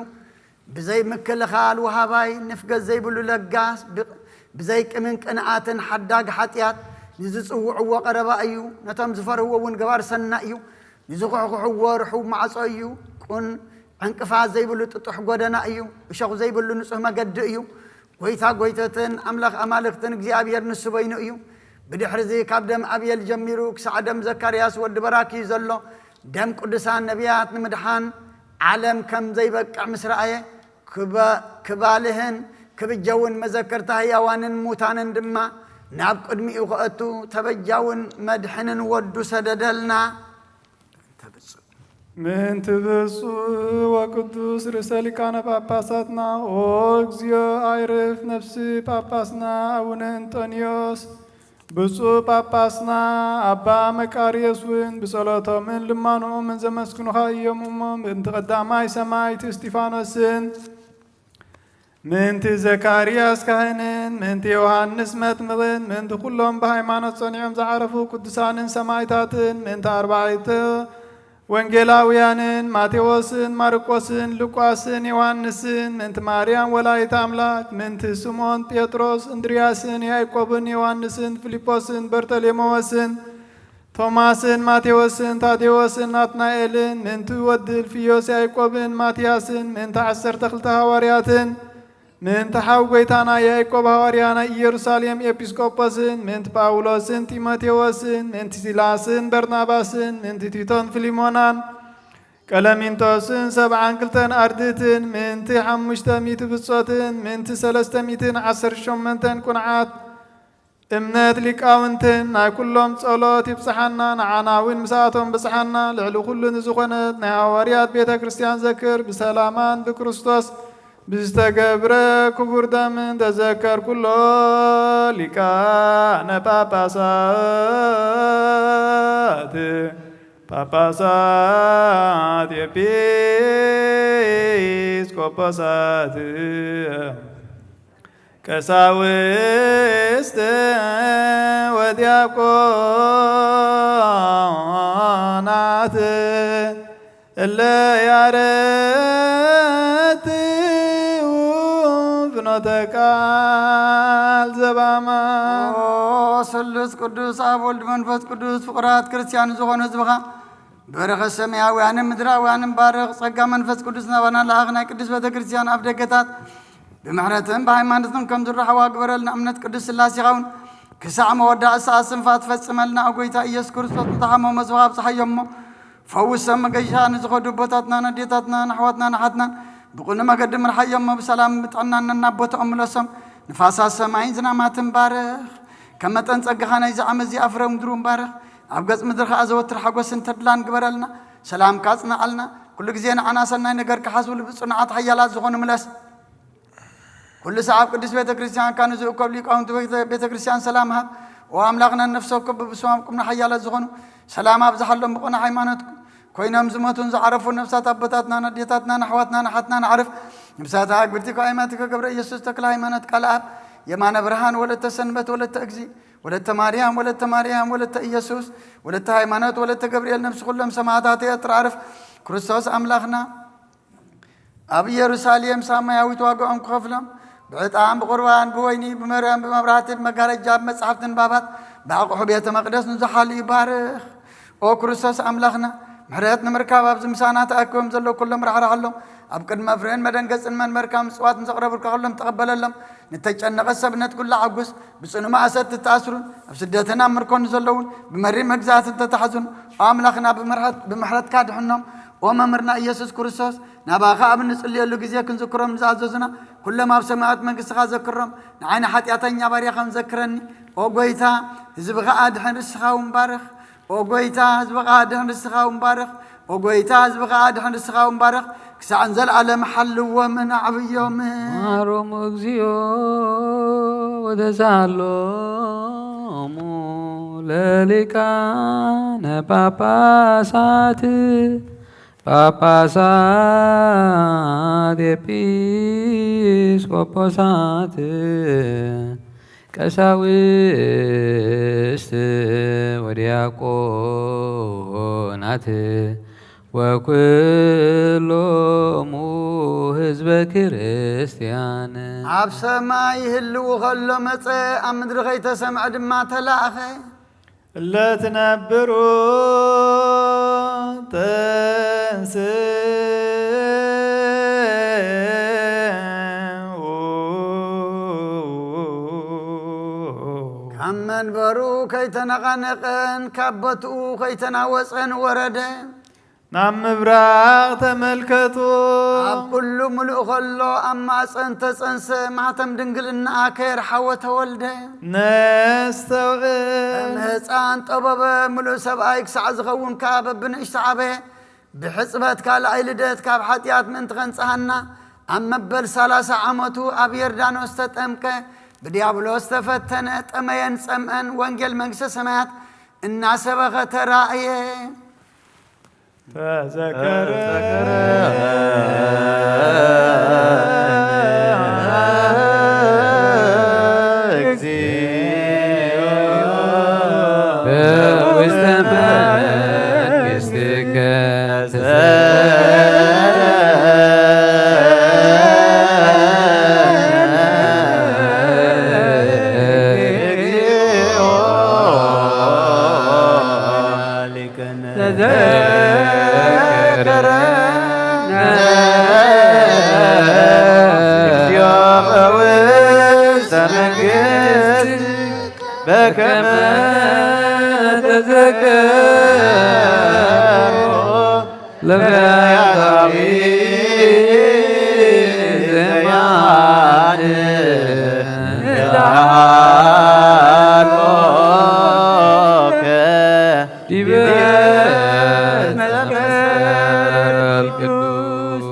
ብዘይ ምክልኻል ወሃባይ፣ ንፍገት ዘይብሉ ለጋስ፣ ብ-፣ ብዘይ ቅምን ቅንኣትን ሓዳግ ሓጢኣት፣ ንዝጽውዕዎ ቀረባ እዩ፣ ነቶም ዝፈርህዎ እውን ገባር ሰናይ እዩ። ንዝኹሕኩሕዎ ርሑው ማዕጾ እዩ፣ ቁን ዕንቅፋት ዘይብሉ ጥጡሕ ጎደና እዩ፣ እሾኽ ዘይብሉ ንጹህ መገዲ እዩ። ጐይታ ጐይተትን ኣምላኽ ኣማልኽትን እግዚኣብሔር ንሱ በይኑ እዩ። ብድሕርዚ ካብ ደም ኣብየል ጀሚሩ ክሳዕ ደም ዘካርያስ ወዲ በራኪ እዩ ዘሎ። ደም ቅዱሳን ነቢያት ንምድሓን ዓለም ከም ዘይበቅዕ ምስ ረኣየ፣ ክበ-፣ ክባልህን ክብጀውን መዘከርታ ህያዋንን ሙታንን ድማ ናብ ቅድሚኡ ክኣቱ ተበጃውን መድሕንን ወዱ ሰደደልና። ምእንቲ ብፁዕ ወቅዱስ ርእሰ ሊቃነ ጳጳሳትና ኦ እግዚኦ ኣይርፍ ነፍሲ ጳጳስና ኣቡነ እንጦንዮስ ብፁዕ ጳጳስና ኣባ መቃርዮስ እውን ብጸሎቶምን ልማኖኦምን ዘመስግኑኻ እዮም እሞ፣ ምእንቲ ቀዳማይ ሰማዕት እስጢፋኖስን ምእንቲ ዘካርያስ ካህንን ምእንቲ ዮሃንስ መጥምቕን ምእንቲ ኩሎም ብሃይማኖት ጸኒዖም ዝዓረፉ ቅዱሳንን ሰማዕታትን ምእንቲ ኣርባዕተ ወንጌላውያንን ማቴዎስን ማርቆስን ሉቃስን ዮሃንስን ምእንቲ ማርያም ወላዲተ ኣምላክ ምእንቲ ስምዖን ጴጥሮስ እንድርያስን ያዕቆብን ዮሃንስን ፊልጶስን በርተሌሜዎስን ቶማስን ማቴዎስን ታዴዎስን ናትናኤልን ምእንቲ ወዲ እልፍዮስ ያዕቆብን ማትያስን ምእንቲ ዓሰርተ ክልተ ሃዋርያትን ምእንቲ ሓው ጐይታና ያዕቆብ ሃዋርያ ናይ ኢየሩሳሌም ኤጲስቆጶስን ምእንቲ ጳውሎስን ጢሞቴዎስን ምእንቲ ሲላስን በርናባስን ምእንቲ ቲቶን ፊልሞናን ቀለሚንጦስን ሰብዓን ክልተን ኣርድእትን ምእንቲ ሓሙሽተ ሚእቲ ብጾትን ምእንቲ ሰለስተ ሚእትን ዓሰርተ ሸሞንተን ቁንዓት እምነት ሊቃውንትን ናይ ኩሎም ጸሎት ይብጽሓና፣ ንዓና እውን ምሳቶም ብጽሓና። ልዕሊ ኩሉ ንዝኾነት ናይ ሃዋርያት ቤተ ክርስቲያን ዘክር፣ ብሰላማን ብክርስቶስ ብዝተገብረ ክቡር ደምን ተዘከር ኩሎ ሊቃነ ጳጳሳት፣ ጳጳሳት፣ ኤጲስቆጶሳት፣ ቀሳውስት ወዲያቆናት እለ ያረትኡ ፍኖተ ቃል ዘባማ። ኦ ስሉስ ቅዱስ ኣብ ወልድ መንፈስ ቅዱስ ፍቑራት ክርስቲያን ዝኾኑ ህዝብኻ በረኸት ሰማያውያንን ምድራውያንን ባርኽ። ጸጋ መንፈስ ቅዱስ ናባና ለኣኽ። ናይ ቅድስት ቤተ ክርስቲያን ኣፍ ደገታት ብምሕረትን ብሃይማኖትን ከም ዝረሓዋ ግበረልና። እምነት ቅዱስ ስላሴኻ እውን ክሳዕ መወዳእታ ሰዓት ስንፋ ትፈጽመልና። ኦ ጐይታ ኢየሱስ ክርስቶስ፣ ንዝሓመሙ መዝኻ ኣብጽሓዮ እሞ ፈውሶም። መገሻ ንዝኸዱ ኣቦታትናን ኣዴታትናን ኣሕዋትናን ኣሓትናን ብቕኑዕ መገዲ ምርሓዮም እሞ ብሰላም ብጥዕናን ናብ ቦታኦም ምለሶም። ንፋሳት ሰማይን ዝናማትን ባርኽ። ከም መጠን ጸጋኻ ናይዚ ዓመት እዚ ኣፍረ ምድሩ ባርኽ። ኣብ ገጽ ምድሪ ኸኣ ዘወትር ሓጎስን ተድላን ግበረልና። ሰላምካ ኣጽንዓልና። ኩሉ ግዜ ንዓና ሰናይ ነገር ክሓስቡ ልቢ ጽኑዓት ሓያላት ዝኾኑ ምለስ። ኩሉ ሰዓብ ቅድስት ቤተ ክርስቲያንካ ንዝእከብ ሊቃውንቲ ቤተ፣ ቤተ ክርስቲያን ሰላም ሃብ። ኦ ኣምላኽና፣ ነፍሲ ወከፍ ብስሞም ቅኑዕ ሓያላት ዝኾኑ ሰላም ኣብዝሓሎም። ብቕኑዕ ሃይማኖት ኮይኖም ዝሞቱን ዝዓረፉ ነፍሳት ኣቦታትናን ኣዴታትናን ኣሕዋትናን ኣሓትናን ኣዕርፍ። ነፍሳት ኣግብርቲ ካብ ኣማትከ ገብረ ኢየሱስ ተክለ ሃይማኖት ቃል ኣብ የማነ ብርሃን ወለተ ሰንበት ወለተ እግዚ ወለተ ማርያም ወለተ ማርያም ወለተ ኢየሱስ ወለተ ሃይማኖት ወለተ ገብርኤል ነፍሲ ኩሎም ሰማዕታት ኤርትራ ኣዕርፍ። ክርስቶስ ኣምላኽና ኣብ ኢየሩሳሌም ሰማያዊት ዋጋኦም ክኸፍሎም ብዕጣን ብቑርባን ብወይኒ ብመርዮን ብመብራህቲ ብመጋረጃ ብመጻሕፍቲ ንባባት ብኣቑሑ ቤተ መቕደስ ንዝሓሉ ይባርኽ። ኦ ክርስቶስ ኣምላኽና፣ ምሕረት ንምርካብ ኣብዚ ምሳና ተኣኪቦም ዘለዉ ኩሎም ራሕራሓሎም። ኣብ ቅድሚ መፍርህን መደንገጽን መንበርካ ምጽዋት ምስ ኣቕረቡልካ ኩሎም ተቐበለሎም። ንተጨነቐ ሰብ ነትጉላ ኣጉስ። ብጽኑ ማእሰርቲ ተኣስሩን ኣብ ስደትን ኣብ ምርኮን ዘለዉን ብመሪር መግዛእትን ተታሕዙን፣ ኦ ኣምላኽና ብምሕረት-፣ ብምሕረትካ ድሕኖም። ኦ መምህርና ኢየሱስ ክርስቶስ፣ ናባኻ ኣብ እንጽልየሉ ግዜ ክንዝክሮም ንዝኣዘዙና ኩሎም ኣብ ሰማያዊት መንግስትኻ ዘክሮም። ንዓይ ንሓጢኣተኛ ባርያኻን ዘክረኒ። ኦ ጎይታ፣ ህዝብኻ ኣድሕን፣ ርእስኻ እውን ባርኽ። ኦ ጎይታ፣ ህዝብኻ ኣድሕን፣ ርእስኻ እውን ባርኽ። ኦ ጎይታ፣ ህዝብኻ ኣድሕን፣ ርእስኻ እውን ባርኽ። ክሳዕ ንዘለኣለም ሓልዎምን ኣዕብዮምን። ማሮም እግዚኦ ወተሳሎሙ ለሊቃነ ጳጳሳት፣ ጳጳሳት፣ ኤጲስቆጶሳት፣ ቀሳውስት ወዲያቆናት ወኩሎሙ ህዝበ ክርስቲያን። ኣብ ሰማይ ይህልው ከሎ መጸ፣ ኣብ ምድሪ ከይተሰምዐ ድማ ተላእኸ። ለትነብሩ ተንስኡ ካብ መንበሩ ከይተነቓነቐን ካብ ቦትኡ ከይተናወጸን ወረደ። ናብ ምብራቕ ተመልከቱ። ኣብ ኩሉ ምሉእ ከሎ ኣብ ማፀን ተፀንሰ፣ ማህተም ድንግልናኣ ከየርሓወ ተወልደ። ነስተውዕል። ከም ህፃን ጠበበ፣ ምሉእ ሰብኣይ ክሳዕ ዝኸውን ከኣ በብንእሽቶ ዓበየ። ብሕፅበት ካልኣይ ልደት ካብ ሓጢኣት ምእንቲ ከንጽሃና፣ ኣብ መበል ሰላሳ ዓመቱ ኣብ ዮርዳኖስ ተጠምቀ። ብዲያብሎስ ተፈተነ፣ ጠመየን ጸምአን፣ ወንጌል መንግስተ ሰማያት እናሰበኸ ተራእየ። ተዘከረ በውስተ መንግሥትከ ተዘከረነ እግዚኦ በውስተ መንግሥት በከመ ተዘከሮ ለፈያታዊ ዘማን ዛሎከ ዲበ መስቀል ቅዱስ።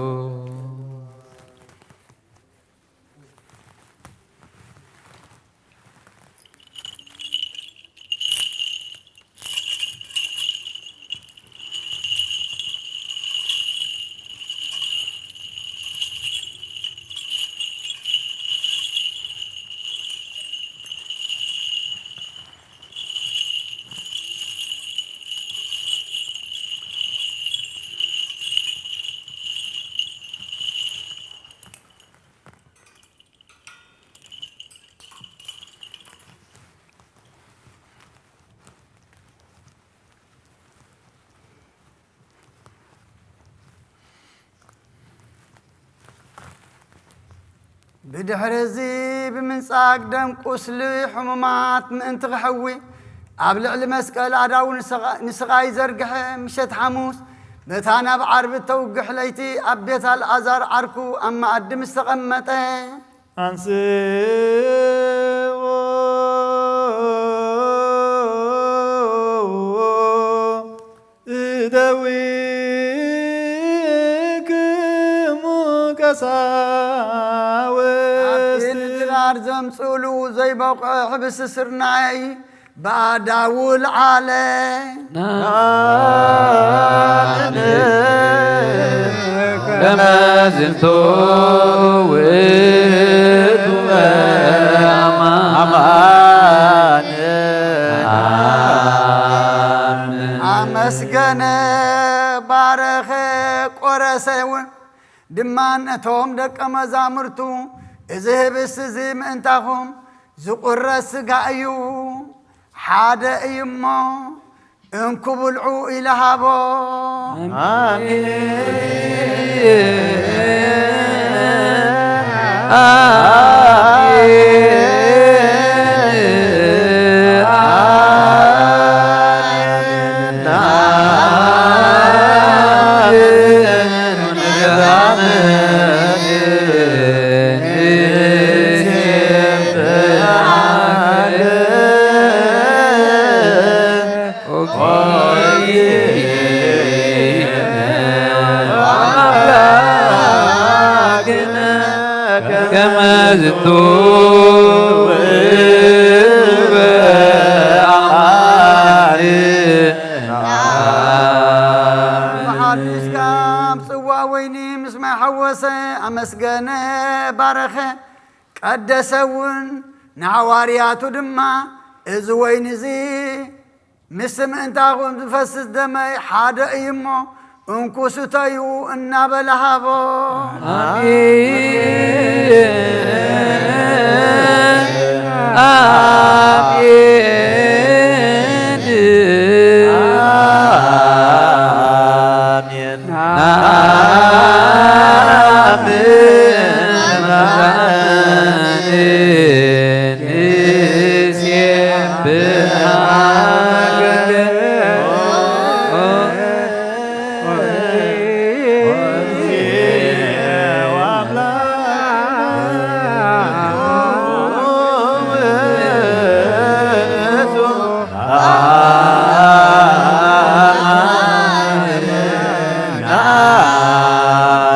ብድሕሪ እዚ ብምንጻግ ደም ቁስሊ ሕሙማት ምእንቲ ክሕዊ ኣብ ልዕሊ መስቀል ኣዳው ንስቓ-፣ ንስቓይ ዘርግሐ። ምሸት ሓሙስ በታ ናብ ዓርቢ እተውግሕ ለይቲ ኣብ ቤት ኣልኣዛር ዓርኩ ኣብ መኣዲ ምስ ተቐመጠ። ኣንስኦ እደዊክሙ ቀሳውስት። ኣብቲ ንድራር ዘምጽእሉ ዘይበቕዖ ሕብሲ ስርናይ ብኣዳውል ዓለ። ናን ከመ ዝንቱ ውእቱ አማን። ኣመስገነ፣ ባረኸ፣ ቆረሰ እውን ድማ ነቶም ደቀ መዛሙርቱ፣ እዚ ህብስቲ እዚ ምእንታኹም ዝቑረስ ሥጋ እዩ፣ ሓደ እዩ እሞ እንኩ ብልዑ ኢለ ሃቦ። መሓሪስካ ጽዋእ ወይኒ ምስ ማይ ሓወሰ፣ ኣመስገነ፣ ባረኸ፣ ቀደሰ እውን። ንሃዋርያቱ ድማ፣ እዚ ወይኒ እዚ ምስ ምእንታኹም ዝፈስስ ደመይ ሓደ እዩ እሞ፣ እንኩ ስተዩ እናበለ ሃቦ። ኣሜን። ኣሜን።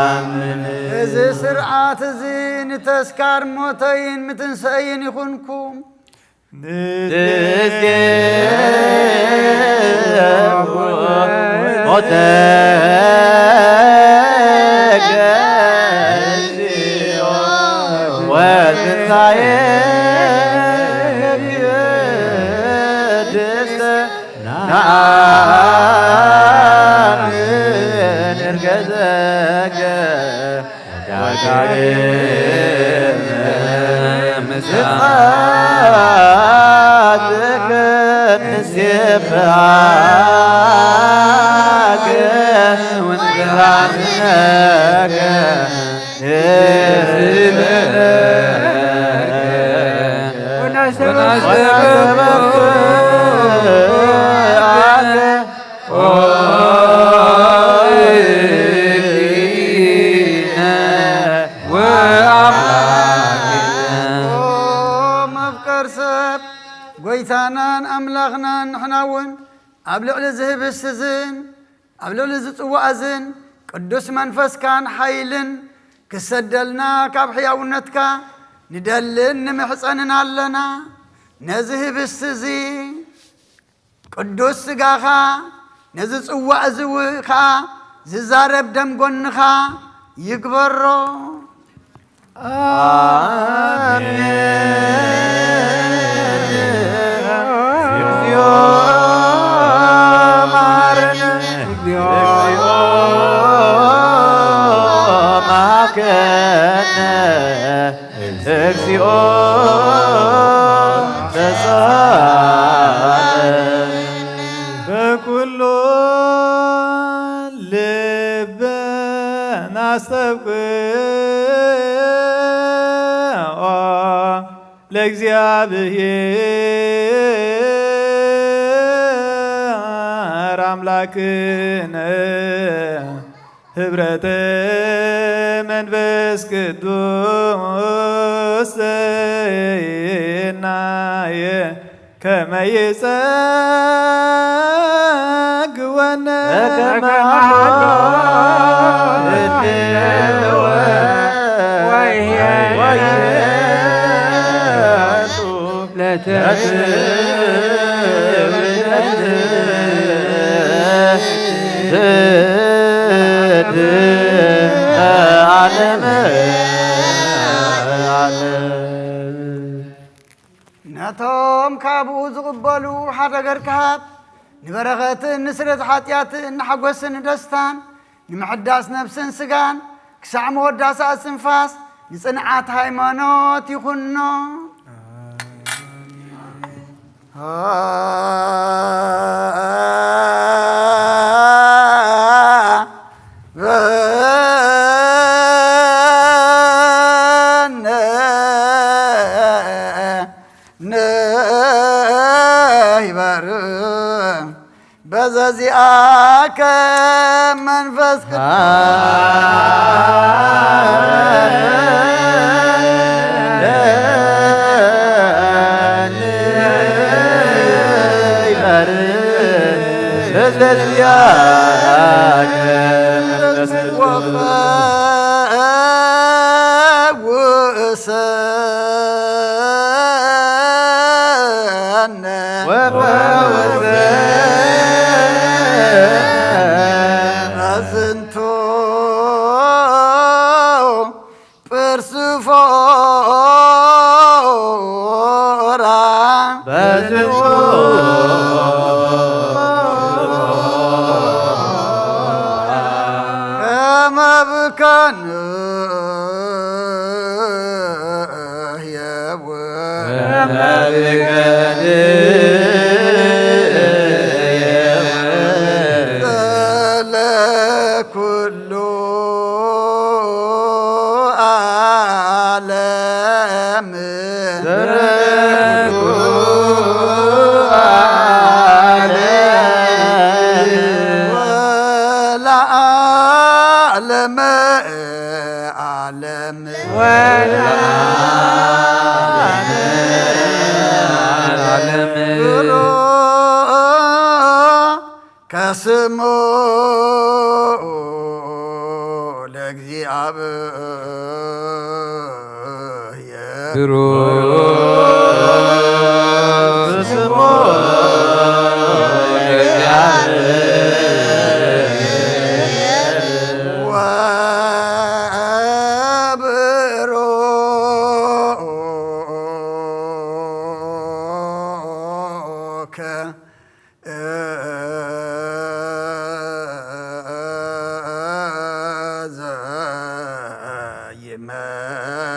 ኣሜን። እዚ ስርዓት እዚ ንተስካር ሞተይን ምትንሳኤይን ይኹንኩም። መፍቀር ሰብ፣ ጎይታናን ኣምላኽናን፣ ንሕና እውን ኣብ ልዕሊ እዚ ህብስት እዝን ኣብ ልዕሊ እዚ ጽዋእ እዝን ቅዱስ መንፈስካን ሓይልን ክሰደልና ካብ ሕያውነትካ ንደልን ንምሕጸንን ኣለና። ነዚ ህብስት እዚ ቅዱስ ስጋኻ፣ ነዚ ጽዋእ እዚ ኸኣ ዝዛረብ ደም ጎንኻ ይግበሮ። ኣሜን። እግዚኦ መሐረነ፣ እግዚኦ መሐረነ፣ እግዚኦ ተሳሃለነ። በኩሉ ልብና አስተብቅዖ ለእግዚአብሔር አምላክነ ህብረተ መንፈስ ቅዱስ ሰናየ ከመ ይጸግወነ በከመ ሀሎ እደወ ወይሄ ወይሄ ለትብለት ዓለም ዓለም። ነቶም ካብኡ ዝቕበሉ ሓደ ገር ክሃብ፣ ንበረኸትን ንስርየት ሓጢኣትን ንሓጎስን ንደስታን ንምሕዳስ ነፍስን ስጋን ክሳዕ መወዳእታ እስትንፋስ ንጽንዓት ሃይማኖት ይኹኖ። ዘዚኣከ መንፈስ ቅዱስ ወፈውሰነ ወፈውሰነ በዝንቱ ጵርስፎራ በዝንቱ ከመብከን የው ከመብከን የው ለኩሉ ዓለም ለኩሉ ዓለም ወለዓለመ ዓለም ወለዓለመ ዓለም ከስሙ ለእግዚኣብሔር ብሩክ ስሙ ለእግዚኣብሔር ወብሩክ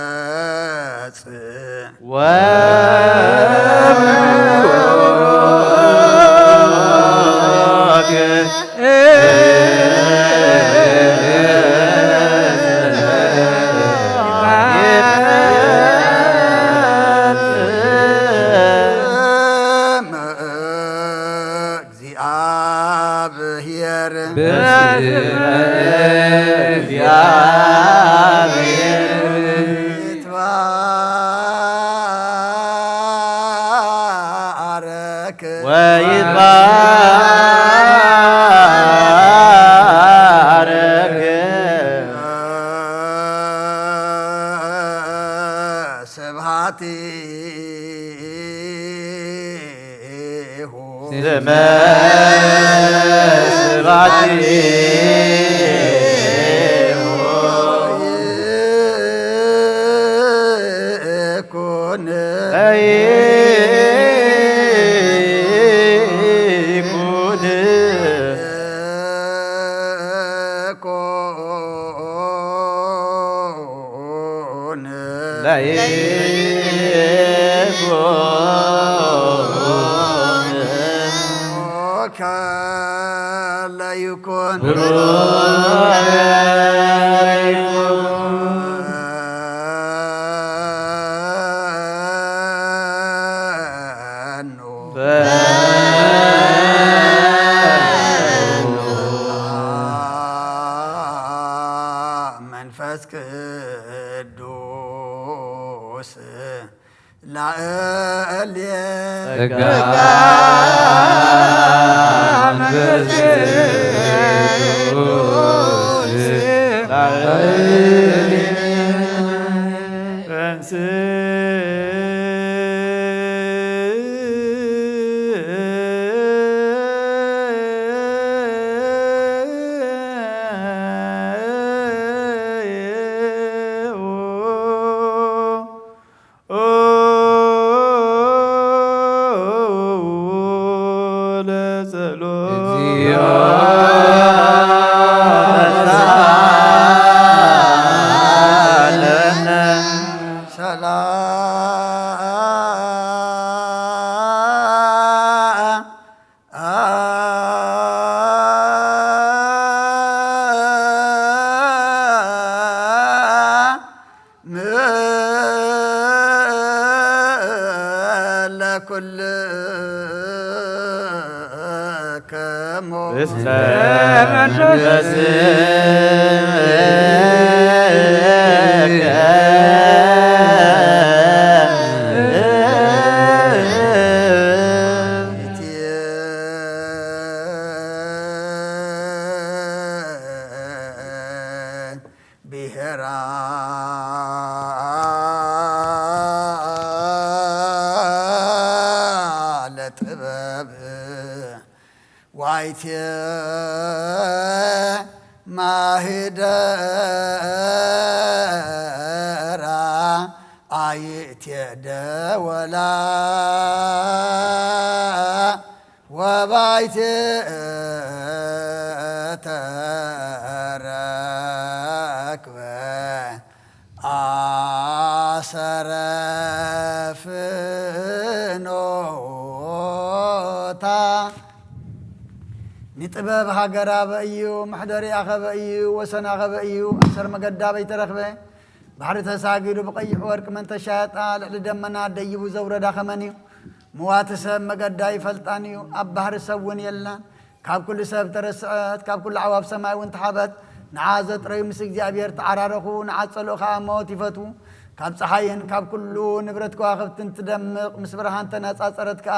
ዘይመጽእ ወብሩክ እግዚአብሔር በስመ እግዚአብሔር ይትባረክ ወይትባረክ ስብሐት ስመ ስብሐቲሁ ይኩን ይኩን ይኩን ለይኩን ከለ ይኩን ብሩክ ይኩን በኑ በኑ መንፈስ ቅዱስ ላዕሌ ጸጋ መንፈስ ቅዱስ ላዕሌ ውስተ መንፈስከ ብሔራ ለጥበብ ዋይቴ ማህደራ ኣይቴ ደወላ ወባይቴ ተረክበ ኣሰረ ፍኖታ። ንጥበብ ሃገር ኣበይ እዩ? መሕደሪኣ ከበይ እዩ? ወሰና ከበይ እዩ? ኣሰር መገዳ ኣበይ ተረኽበ? ባሕሪ ተሳጊሩ ብቐይሕ ወርቂ መን ተሻየጣ? ልዕሊ ደመና ደይቡ ዘውረዳ ከመን እዩ? ምዋቲ ሰብ መገዳ ይፈልጣን እዩ፣ ኣብ ባሕሪ ሰብ እውን የላን። ካብ ኩሉ ሰብ ተረስዐት፣ ካብ ኩሉ ኣዕዋፍ ሰማይ እውን ተሓበት። ንዓ ዘጥረዩ ምስ እግዚኣብሔር ተዓራረኹ፣ ንዓ ጸልኡ ከኣ ሞት ይፈትዉ። ካብ ጸሓይን ካብ ኩሉ ንብረት ከዋኽብትን ትደምቕ፣ ምስ ብርሃን ተነጻጸረት ከኣ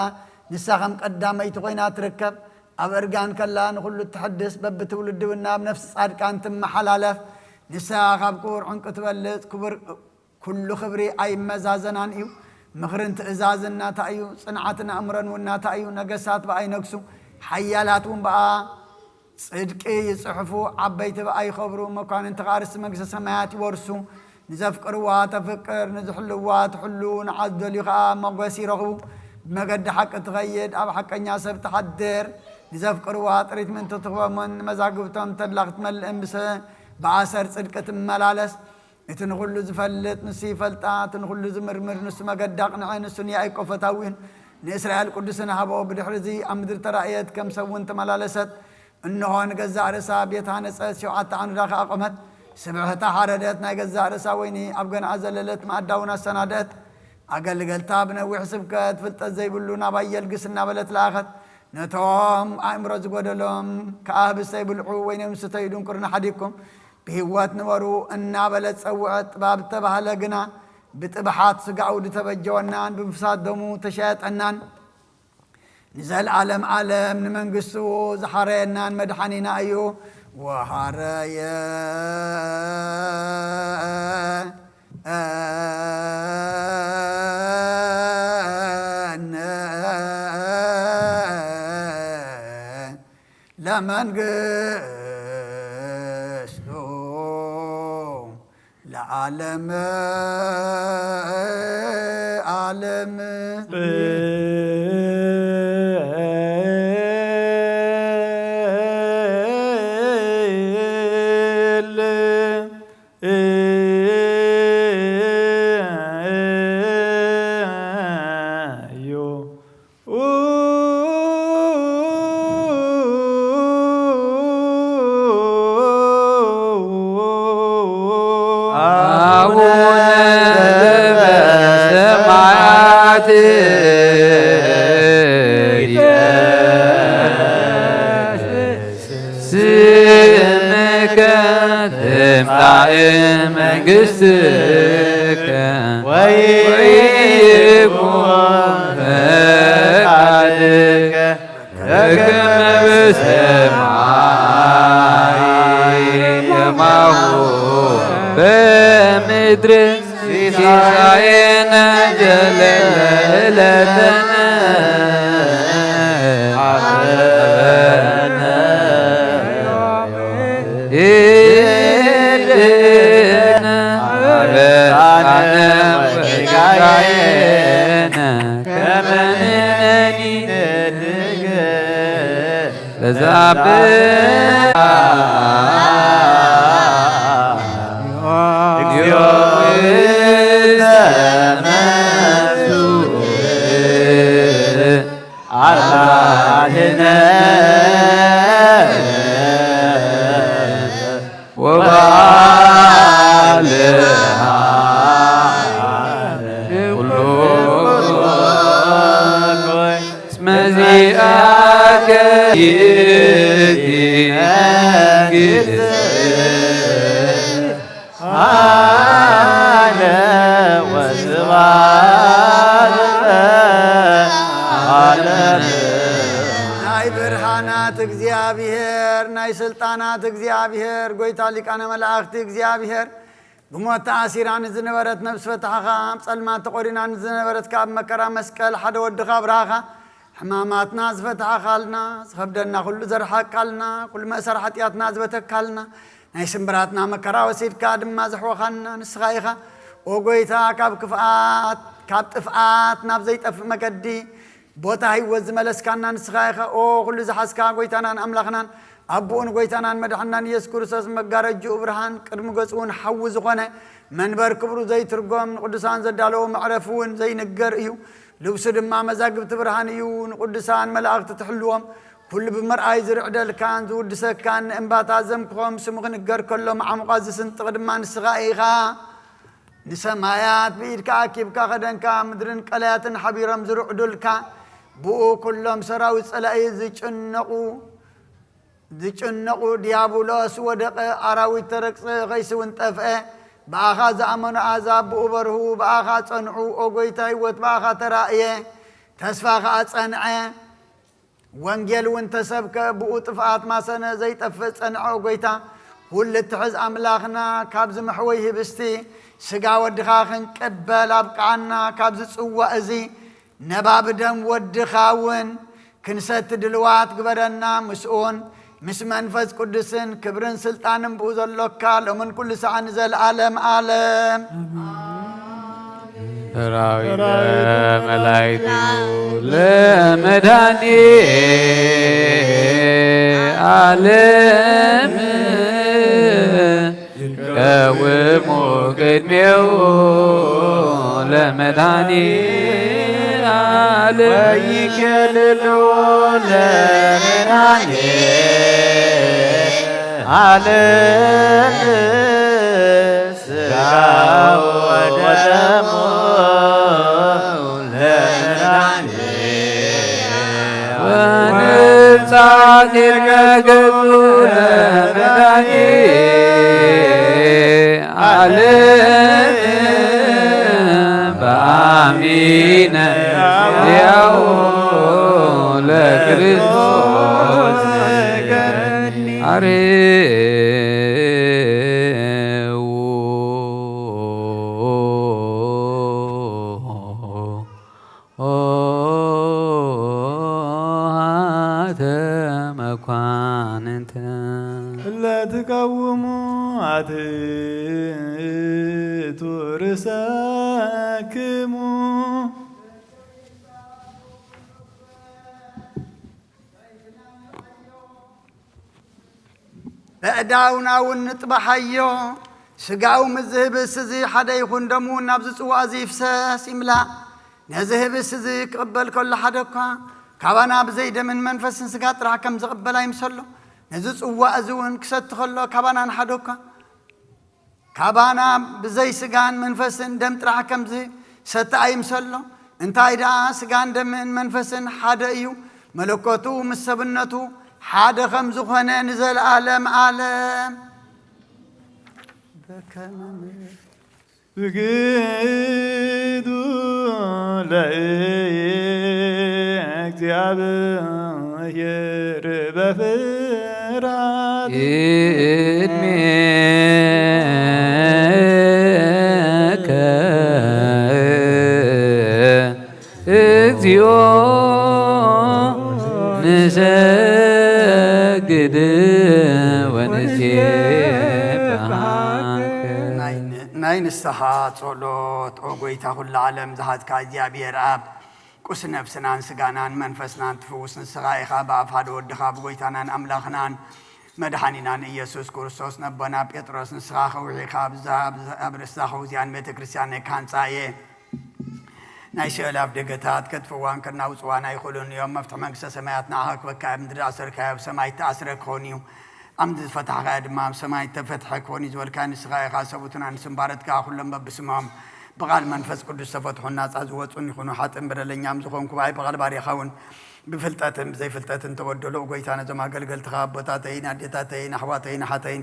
ንሳ ከም ቀዳመይቲ ኮይና ትርከብ። ኣብ እርጋን ከላ ንኹሉ እትሕድስ፣ በብትውልዲ እውን ናብ ነፍሲ ጻድቃን ትመሓላለፍ። ንሳ ካብ ክቡር ዕንቂ ትበልጽ፣ ክቡር ኩሉ ክብሪ ኣይመዛዘናን እዩ። ምኽርን ትእዛዝን ናታ እዩ። ጽንዓትን ኣእምሮን እውን ናታ እዩ። ነገሳት ብኣ ይነግሱ፣ ሓያላት እውን ብኣ ጽድቂ ይጽሕፉ፣ ዓበይቲ ብኣ ይኸብሩ፣ መኳንንቲ ከኣ ርስቲ መንግስተ ሰማያት ይወርሱ። ንዘፍቅርዋ ተፍቅር፣ ንዝሕልዋ ትሕሉ፣ ንዓ ዝደልዩ ከኣ ሞገስ ይረኽቡ። ብመገዲ ሓቂ ትኸይድ፣ ኣብ ሓቀኛ ሰብ ትሓድር። ንዘፍቅርዋ ጥሪት ምእንቲ ትህቦምን ንመዛግብቶም ተድላ ክትመልእን ብሰ-፣ ብኣሰር ጽድቂ ትመላለስ። እቲ ንኹሉ ዝፈልጥ ንሱ ይፈልጣ፣ እቲ ንኹሉ ዝምርምር ንሱ መገዲ ኣቕንዐ፣ ንሱ ንያዕቆብ ፈታዊን ንእስራኤል ቅዱስን ሃቦ። ብድሕሪ እዚ ኣብ ምድሪ ተራእየት፣ ከም ሰብ እውን ተመላለሰት። እንሆ ንገዛእ ርእሳ ቤት ሃነጸት፣ ሸውዓተ ዓንዳ ከኣ ኣቖመት። ስብሕታ ሓረደት፣ ናይ ገዛእ ርእሳ ወይኒ ኣብ ገንኣ ዘለለት፣ መኣዳ እውን ኣሰናደት። ኣገልገልታ ብነዊሕ ስብከት ፍልጠት ዘይብሉ ናባይ የልግስ እናበለት ለኣኸት። ነቶም ኣእምሮ ዝጎደሎም ከኣ ህብስተ ይብልዑ ወይኒ ይምስተዩ ድንቁርና ሓዲግኩም ብህይወት ንበሩ እናበለት ጸውዐት። ጥባብ እተባህለ ግና ብጥብሓት ስጋኡ ዝተበጀወናን ብምፍሳት ደሙ ተሸየጠናን ንዘለዓለም ዓለም ንመንግስቱ ዝሓረየናን መድሓኒና እዩ። ወሃረየ ለመንግስቱ ለዓለመ ዓለም። አቡነ ዘበሰማያት ይትቀደስ ስምከ ትምጻእ መንግስትከ ወይኩን ፈቃድከ በከመ በሰማይ ከማሁ በምድር። ሲሳየነ ዘለለ ዕለትነ ሀበነ ሀበነ ወጌጋየነ ከመ ንሕነኒ ንድግ ለዛብእ እግዚኦ ውስተ መንሱት አድህነ ወባልሃ ኩሉ እስመ ዚአከ እቲ መንግስቲ ኣለ ወስብሐት ለዓለመ። ናይ ብርሃናት እግዚኣብሔር፣ ናይ ስልጣናት እግዚኣብሔር፣ ጎይታ ሊቃነ መላእኽቲ እግዚኣብሔር፣ ብሞት ተኣሲራ ንዝነበረት ነብሲ ፈታሕኻ፣ ኣብ ጸልማት ተቖሪና ንዝነበረት ካብ መከራ መስቀል ሓደ ወድኻ ኣብርሃኻ፣ ሕማማትና ዝፈታሕኻልና፣ ዝኸብደና ኩሉ ዘርሓቃልና፣ ኩሉ መእሰር ሓጢኣትና ዝበተካልና፣ ናይ ስምብራትና መከራ ወሲድካ ድማ ዘሕወኻና ንስኻ ኢኻ። ኦ ጎይታ፣ ካብ ክፍኣት፣ ካብ ጥፍኣት ናብ ዘይጠፍእ መገዲ፣ ቦታ ህይወት ዝመለስካና ንስኻ ኢኻ። ኦ ኩሉ ዝሓዝካ ጎይታናን ኣምላኽናን፣ ኣቦኡ ንጎይታናን መድሓናን ኢየሱስ ክርስቶስ፣ መጋረጅኡ ብርሃን፣ ቅድሚ ገጹ እውን ሓዊ ዝኾነ፣ መንበር ክብሩ ዘይትርጎም፣ ንቅዱሳን ዘዳለዎ መዕረፊ እውን ዘይንገር እዩ። ልብሱ ድማ መዛግብቲ ብርሃን እዩ። ንቅዱሳን መላእኽቲ ትሕልዎም፣ ኩሉ ብምርኣይ ዝርዕደልካን ዝውድሰካን፣ ንእምባታት ዘምክኾም፣ ስሙ ክንገር ከሎ መዓሙቓት ዝስንጥቕ ድማ ንስኻ ኢኻ። ንሰማያት ብኢድካ ኣኪብካ ከደንካ፣ ምድርን ቀላያትን ሓቢሮም ዝርዕዱልካ፣ ብኡ ኩሎም ሰራዊት ጸላኢ ዝጭነቑ፣ ዝጭነቑ፣ ዲያብሎስ ወደቐ፣ ኣራዊት ተረግጸ፣ ኸይሲ እውን ጠፍአ። ብኣኻ ዝኣመኑ ኣሕዛብ ብኡ በርሁ፣ ብኣኻ ጸንዑ። ኦ ጎይታ፣ ህይወት ብኣኻ ተራእየ፣ ተስፋ ኸኣ ጸንዐ። ወንጌል እውን ተሰብከ፣ ብኡ ጥፍኣት ማሰነ፣ ዘይጠፍእ ጸንዐ። ኦ ጎይታ፣ ኩሉ እትሕዝ ኣምላኽና፣ ካብዚ መሕወይ ህብስቲ ስጋ ወድኻ ክንቅበል ኣብቅዓና፣ ካብዚ ጽዋእ እዚ ነባቢ ደም ወድኻ እውን ክንሰቲ ድልዋት ግበረና። ምስኡን ምስ መንፈስ ቅዱስን ክብርን ስልጣንን ብኡ ዘሎካ፣ ሎምን ኩሉ ሰዓት ንዘለኣለም ኣለም። ሰራዊተ መላእክቱ ለመድኃኔ ዓለም ይቀውሙ ቅድሜሁ ለመድኃኔ ዓለም ወይኬልሉ ለመድኃኔ ዓለም ሥጋሁ ወደሙ ለመድኃኔ ወንብጻሕ ጌርካ ገጹ ለመድኃኔ ዓለም በአሚነ ያው ለክርስቶስ አርው ኆኃተ መኳንንተ እለ ትቀውሙ አትቱ ርእሰክሙ። በእዳውና እውን ንጥባሓዮ። ስጋኡ ምስ ዝህብስ እዚ ሓደ ይኹን፣ ደሙ እውን ናብዚ ጽዋእ እዚ ይፍሰስ ይምላእ። ነዚ ህብስ እዚ ክቕበል ከሎ ሓደ እኳ ካባና ብዘይ ደምን መንፈስን ስጋ ጥራሕ ከም ዝቕበል ኣይምሰሎ። ነዚ ጽዋእ እዚ እውን ክሰቲ ከሎ ካባና ንሓደ እኳ ካባና ብዘይ ስጋን መንፈስን ደም ጥራሕ ከም ዝሰቲ ኣይምሰሎ። እንታይ ደኣ ስጋን ደምን መንፈስን ሓደ እዩ፣ መለኮቱ ምስ ሰብነቱ ሓደ ከም ዝኾነ ንዘለኣለም ኣለም በከመ ስግዱ ለእግዚኣብሔር በፍርሃት። ቅድሜከ እግዚኦ ንሰግድ ወንሴብሐከ። ናይ ን-፣ ናይ ንስሓ ጸሎት። ኦ ጐይታ ኵሉ ዓለም ዝሓዝካ እግዚኣብሔር ኣብ፣ ቁስ ነፍስናን ስጋናን መንፈስናን ትፍውስ ንስኻ ኢኻ። ብኣፍ ሓደ ወድኻ ብጐይታናን ኣምላኽናን መድሓኒናን ኢየሱስ ክርስቶስ ነቦና ጴጥሮስ ንስኻ ከውሒኻ ኣብዛ፣ ኣብ ርእሳ ኸውዚያን ቤተ ክርስቲያን ክሃንጻ እየ። ናይ ሲኦል ኣፍደገታት ከጥፍእዋን ከናውጽዋን ኣይኽእሉን እዮም። መፍትሒ መንግስተ ሰማያት ንዓኻ ክበካ፣ ኣብ ምድሪ ኣሰርካዮ ኣብ ሰማይ እተኣስረ ክኸውን እዩ። ኣብ ምድሪ ዝፈታሕካዮ ድማ ኣብ ሰማይ እተፈትሐ ክኾን እዩ ዝበልካዮ ንስኻ ኢኻ። ሰቡትና ንስም ባሮትካ ኹሎም በብስሞም ብቓል መንፈስ ቅዱስ ዝተፈትሑን ናጻ ዝወጹን ይኹኑ። ሓጥእን በደለኛም ዝኾንኩ ብኣይ ብቓል ባርያኻ እውን ብፍልጠትን ብዘይፍልጠትን ተበደሉ። ጎይታ፣ ነዞም ኣገልገልትኻ ኣቦታተይን ኣዴታተይን ኣሕዋተይን ኣሓተይን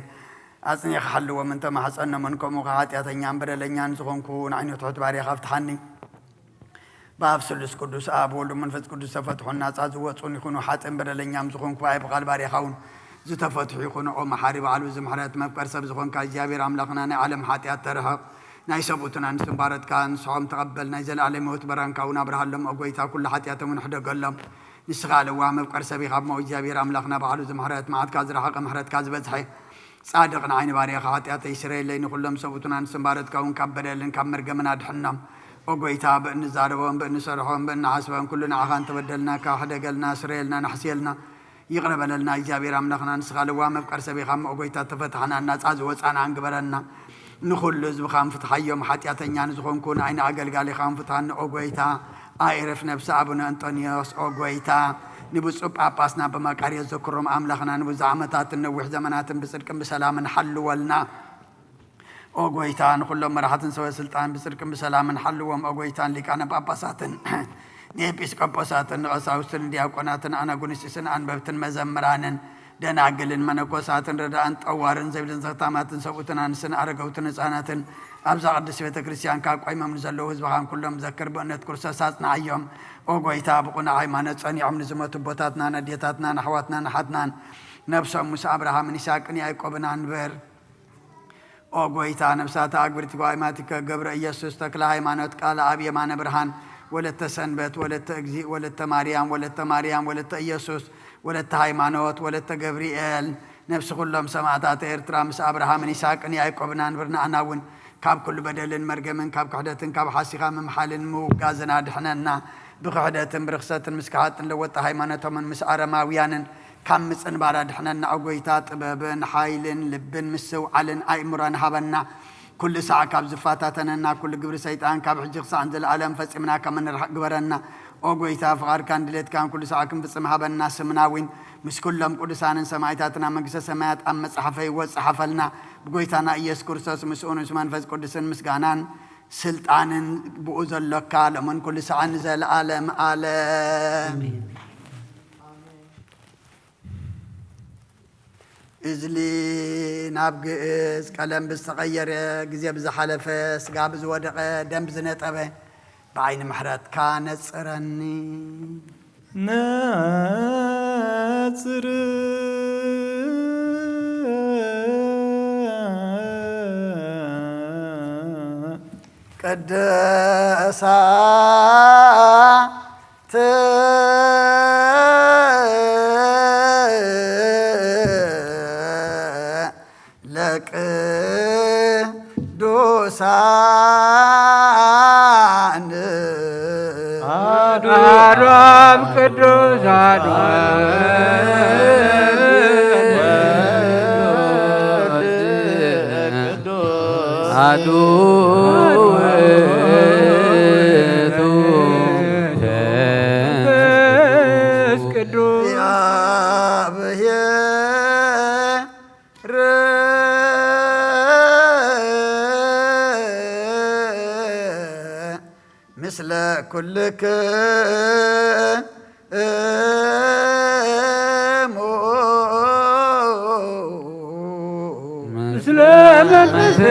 ኣጽኒዕካ ሓልዎም፣ እንተማሕጸኖምን፣ ከምኡ ኸዓ ሓጢኣተኛን በደለኛን ዝኾንኩ ንዓይኒ ትሑት ባርያኻ ፍትሓኒ። ብኣብ ስሉስ ቅዱስ ኣብ ወልድ መንፈስ ቅዱስ ዝተፈትሑን ናጻ ዝወጹን ይኹኑ። ሓጥእን በደለኛም ዝኾንኩ ብኣይ ብቓል ባርያኻ እውን ዝተፈትሑ ይኹኑ። ኦ መሓሪ ባዕሉ እዚ ምሕረት መፍቀር ሰብ ዝኾንካ እግዚኣብሔር ኣምላኽና፣ ናይ ዓለም ሓጢኣት ተርሕቕ፣ ናይ ሰብኡትን ኣንስትን ባረትካ ንስሖም ተቐበል፣ ናይ ዘለኣለም ህይወት በራንካ እውን ኣብርሃሎም። ኦ ጎይታ፣ ኩሉ ሓጢኣቶም እውን ሕደገሎም። ንስኻ ለዋህ መፍቀር ሰብ ኢኻ እሞ እግዚኣብሔር ኣምላኽና ባዕሉ እዚ ምሕረት መዓትካ ዝረሓቐ ምሕረትካ ዝበዝሐ ጻድቕ ንዓይኒ ባርያኻ ሓጢኣተይ ስረየለይ፣ ንኹሎም ሰብኡትን ኣንስትን ባረትካ እውን ካብ በደልን ካብ መርገምን ኣድሕኖም። ኦ ጎይታ፣ ብእንዛረቦን ብእንሰርሖን ብእንሓስቦን ኩሉ ንዓኻ እንተበደልናካ ሕደገልና፣ ስረየልና፣ ናሕስየልና፣ ይቕረ በለልና። እግዚኣብሔር ኣምላኽና ንስኻ ለዋህ መፍቀር ሰብ ኢኻ እሞ ኦ ጎይታ፣ ተፈታሕና ናጻ ዝወጻና እንግበረና። ንኹሉ ህዝብኻን ፍትሓዮም፣ ሓጢኣተኛ ንዝኾንኩ ንዓይኒ ኣገልጋሊኻን ፍትሓኒ ኦ ጎይታ። ኣዕርፍ ነብሲ ኣቡነ እንጦንዮስ ኦ ጎይታ። ንብፁዕ ጳጳስና ብመቃርዮስ ዘክሮም ኣምላኽና ንብዙሕ ዓመታትን ነዊሕ ዘመናትን ብጽድቅን ብሰላምን ሓልወልና። ኦ ጎይታ፣ ንኹሎም መራሕትን ሰበ ስልጣን ብጽድቅን ብሰላምን ሓልዎም። ኦ ጎይታ፣ ንሊቃነ ጳጳሳትን ንኤጲስቆጶሳትን ንቐሳውስትን ንዲያቆናትን ኣናጉንስጢስን ኣንበብትን መዘምራንን ደናግልን መነኮሳትን ረዳእን ጠዋርን ዘይብልን ዘኽታማትን ሰብኡትን ኣንስትን ኣረገውትን ህፃናትን ኣብዛ ቅድስት ቤተ ክርስቲያን ካብ ቆይሞም ንዘለዉ ህዝብኻን ኩሎም ዘክር። ብእምነት ክርስቶስ ኣጽንዓዮም። ኦ ጎይታ፣ ብቑኑዕ ሃይማኖት ጸኒዖም ንዝሞቱ ኣቦታትናን ኣዴታትናን ኣሕዋትናን ኣሓትናን ነብሶም ምስ ኣብርሃምን ይስሐቅን ያዕቆብን ኣንብር። ኦ ጎይታ፣ ነፍሳት ኣግብርቲ ጓይማቲከ ገብረ ኢየሱስ፣ ተክለ ሃይማኖት፣ ቃለ ኣብ፣ የማነ ብርሃን፣ ወለተ ሰንበት፣ ወለተ እግዚእ፣ ወለተ ማርያም፣ ወለተ ማርያም፣ ወለተ ኢየሱስ፣ ወለተ ሃይማኖት፣ ወለተ ገብርኤል፣ ነፍሲ ኩሎም ሰማዕታት ኤርትራ ምስ ኣብርሃምን ይስሐቅን ያዕቆብን ኣንብር። ንዓና እውን ካብ ኩሉ በደልን መርገምን ካብ ክሕደትን ካብ ሓሲኻ ምምሓልን ምውጋዝን ኣድሕነና። ብክሕደትን ብርኽሰትን ምስ ከሓጥን ለወጥቲ ሃይማኖቶምን ምስ ኣረማውያንን ካብ ምጽንባር ኣድሕነና። ኦ ጎይታ፣ ጥበብን ሓይልን ልብን ምስትውዓልን ኣእምሮን ሃበና። ኩሉ ሳዕ ካብ ዝፈታተነና ኩሉ ግብሪ ሰይጣን ካብ ሕጂ ክሳዕ ንዘለኣለም ፈጺምና ከም እንርሕቕ ግበረና። ኦ ጎይታ፣ ፍቓድካን ድሌትካን ኩሉ ሳዕ ክንፍጽም ሃበና። ስምና እውን ምስ ኩሎም ቅዱሳንን ሰማዕታትን ኣብ መንግስተ ሰማያት ኣብ መጽሓፈ ህይወት ጸሓፈልና። ብጎይታና ኢየሱስ ክርስቶስ ምስኡን ምስ መንፈስ ቅዱስን ምስጋናን ስልጣንን ብኡ ዘሎካ ሎምን ኩሉ ሳዕን ንዘለኣለም ኣለም። እዝሊ ናብ ግእዝ ቀለም ብዝተቐየረ፣ ግዜ ብዝሓለፈ፣ ስጋ ብዝወደቐ፣ ደም ብዝነጠበ፣ ብዓይኒ ምሕረትካ ነጽረኒ። ነጽር ቅድሳት ለቅዱሳን አዶም ቅዱስ አዶም አሐዱ ውእቱ መንፈስ ቅዱስ። ምስለ ኩልክሙ። ምስለ መንፈስከ።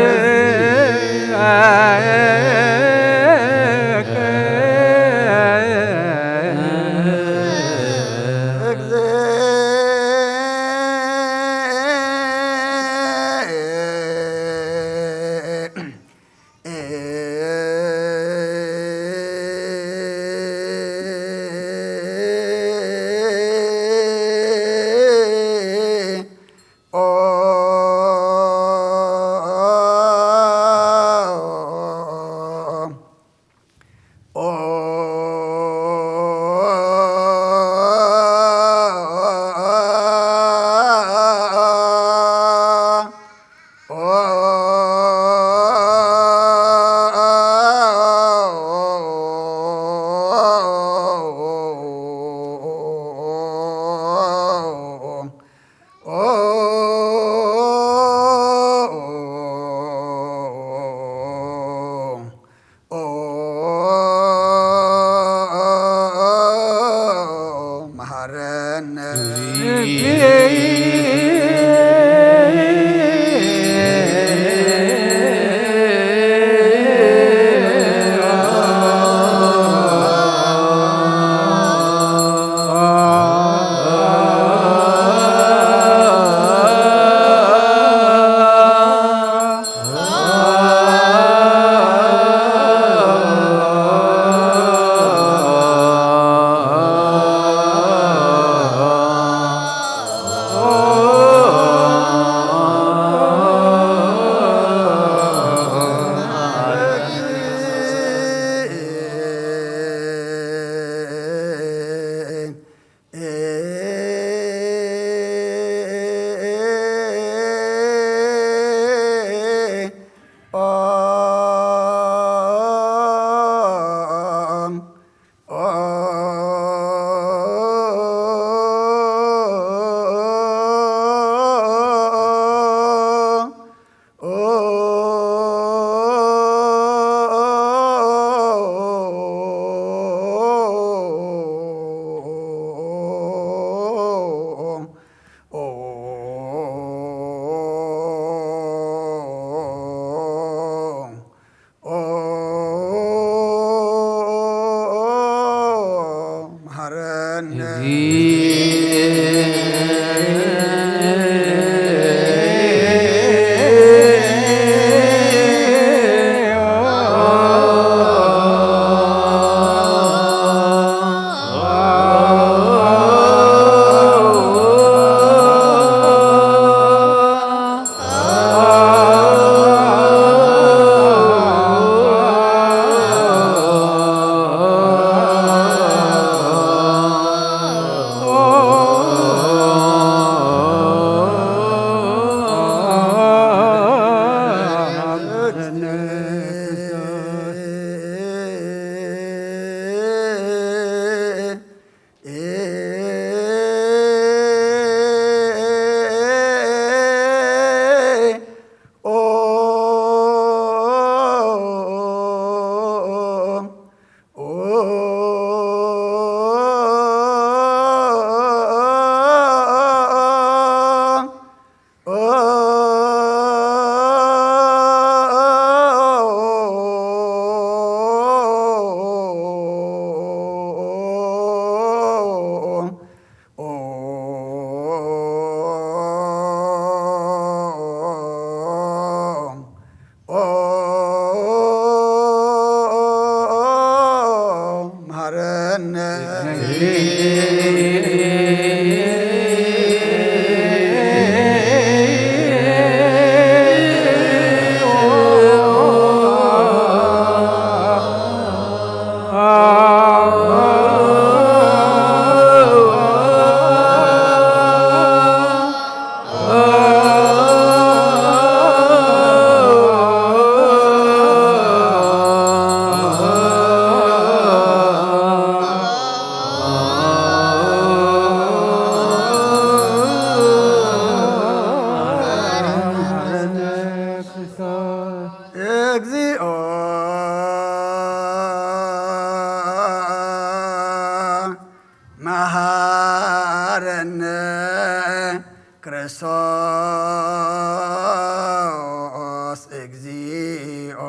ክርስቶስ እግዚኦ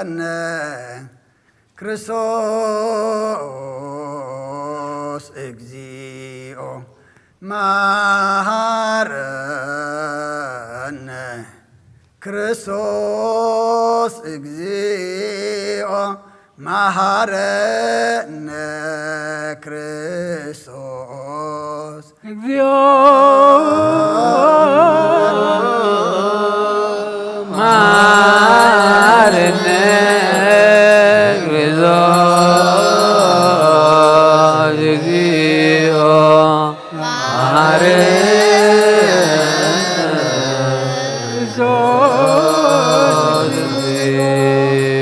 መሐረነ። ክርስቶስ እግዚኦ መሐረነ። ክርስቶስ እግዚኦ መሐረነ። ክርስቶስ እግዚኦ መሐረነ። ክርስቶስ እግዚኦ መሐረነ። ክርስቶስ እግዚኦ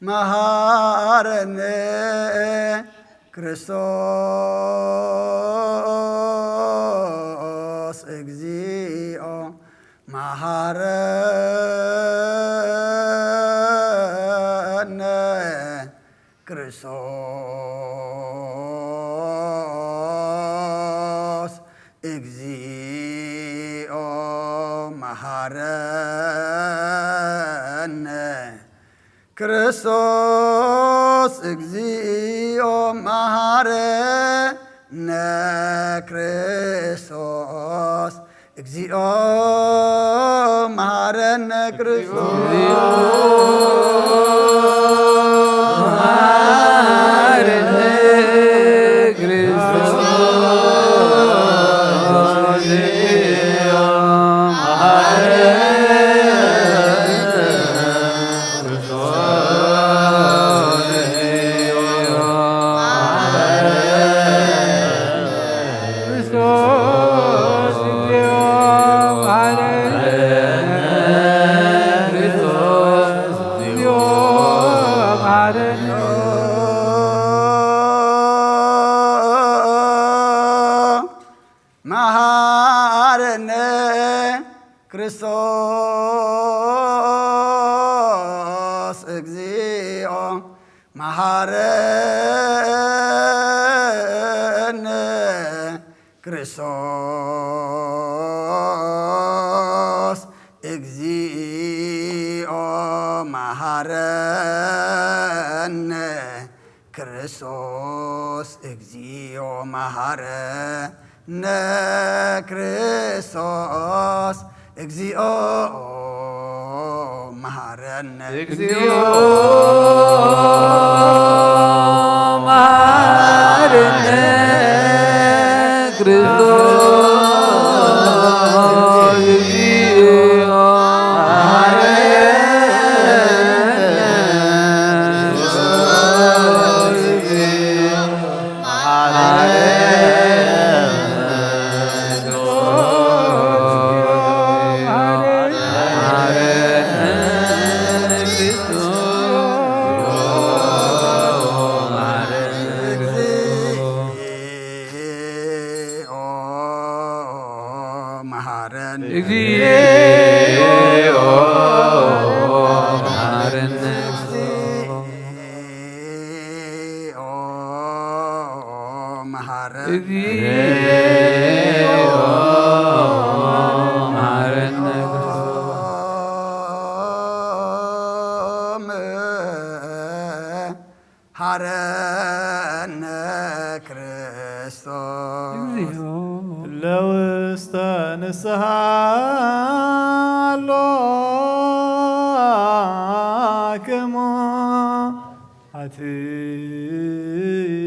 መሐረነ። ክርስቶስ እግዚኦ መሐረነ። ክርስቶስ እግዚኦ መሐረነ። ክርስቶስ መሐረነ። ክርስቶስ እግዚኦ መሐረነ። ክርስቶስ እግዚኦ መሐረነ። ክርስቶስ እግዚኦ መሐረነ። ክርስቶስ እግዚኦ መሐረነ። ክርስቶስ መሐረነ። ክርስቶስ መሐረነ። ክርስቶስ እግዚኦ መሐረነ። ክርስቶስ እግዚኦ መሐረነ። ክርስቶስ እግዚኦ መሐረነ። ክርስቶስ እግዚኦ መሐረነ። እግዚኦ መሐረነ። ክርስቶስ እግዚኦ መሐረነ። እግዚኦ መሐረነ። እግዚኦ መሐረነ። እግዚኦ መሐረነ። እግዚኦ መሐረነ። መሐረነ ክርስቶስ። ለውስተ ንስሓ ኣሎክሙ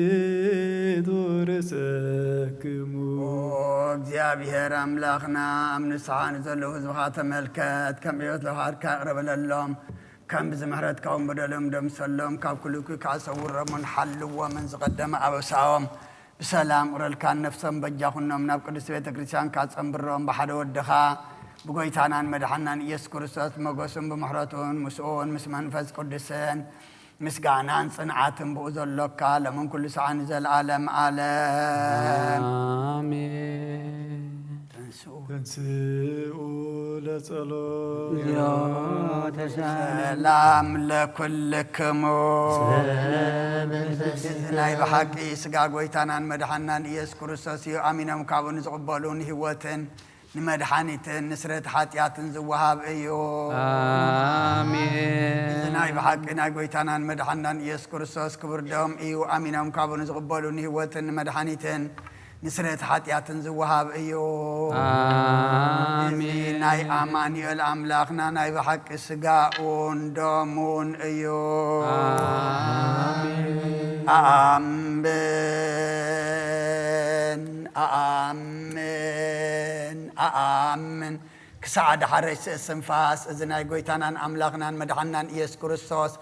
ኣትሕቱ ርእሰክሙ። ኦ እግዚኣብሔር ኣምላኽና፣ ኣብ ንስሓ ንዘለዉ ህዝብኻ ተመልከት፣ ከም ዕዮት ለውሃትካ ይቕረ በለሎም። ከም ብዝምሕረትካ እውን በደሎም ደምሰሎም፣ ካብ ኩሉ እኩይ ከዓ ሰውሮምን ሓልዎምን ዝቐደመ ኣበሳዎም ብሰላም እረልካን ነፍሶም በጃ ኩኖም ናብ ቅድስቲ ቤተ ክርስቲያንካ ጸንብሮም ብሓደ ወድኻ ብጎይታናን መድሓናን ኢየሱስ ክርስቶስ ብመጎሱን ብምሕረቱን ምስኡን ምስ መንፈስ ቅዱስን ምስጋናን ጽንዓትን ብኡ ዘሎካ ሎምን ኩሉ ሰዓን ንዘለዓለም ዓለም። ኣሜን። ተንስኡ። ተንስኡ ለጸሎት። እግዚኦ ተሳለ። ሰላም ለኩልክሙ። ሰላም መንፈስከ። እዚ ናይ ብሓቂ ስጋ ጎይታናን መድሓናን ኢየሱስ ክርስቶስ እዩ። ኣሚኖም ካብኡ ንዝቕበሉ ንህይወትን ንመድሓኒትን ንስረት ሓጢኣትን ዝወሃብ እዩ። ኣሜን። እዚ ናይ ብሓቂ ናይ ጎይታናን መድሓናን ኢየሱስ ክርስቶስ ክቡር ደም እዩ። ኣሚኖም ካብኡ ንዝቕበሉ ንህይወትን ንመድሓኒትን ንስረት ሓጢኣትን ዝወሃብ እዩ። ኣሜን። እዚ ናይ ኣማኑኤል ኣምላኽና ናይ ብሓቂ ስጋኡን ደሙን እዩ። ኣሜን። ኣኣምን፣ ኣኣምን፣ ኣኣምን። ክሳዕ ዳሕረይ ስእስንፋስ እዚ ናይ ጎይታናን ኣምላኽናን መድሓናን ኢየሱስ ክርስቶስ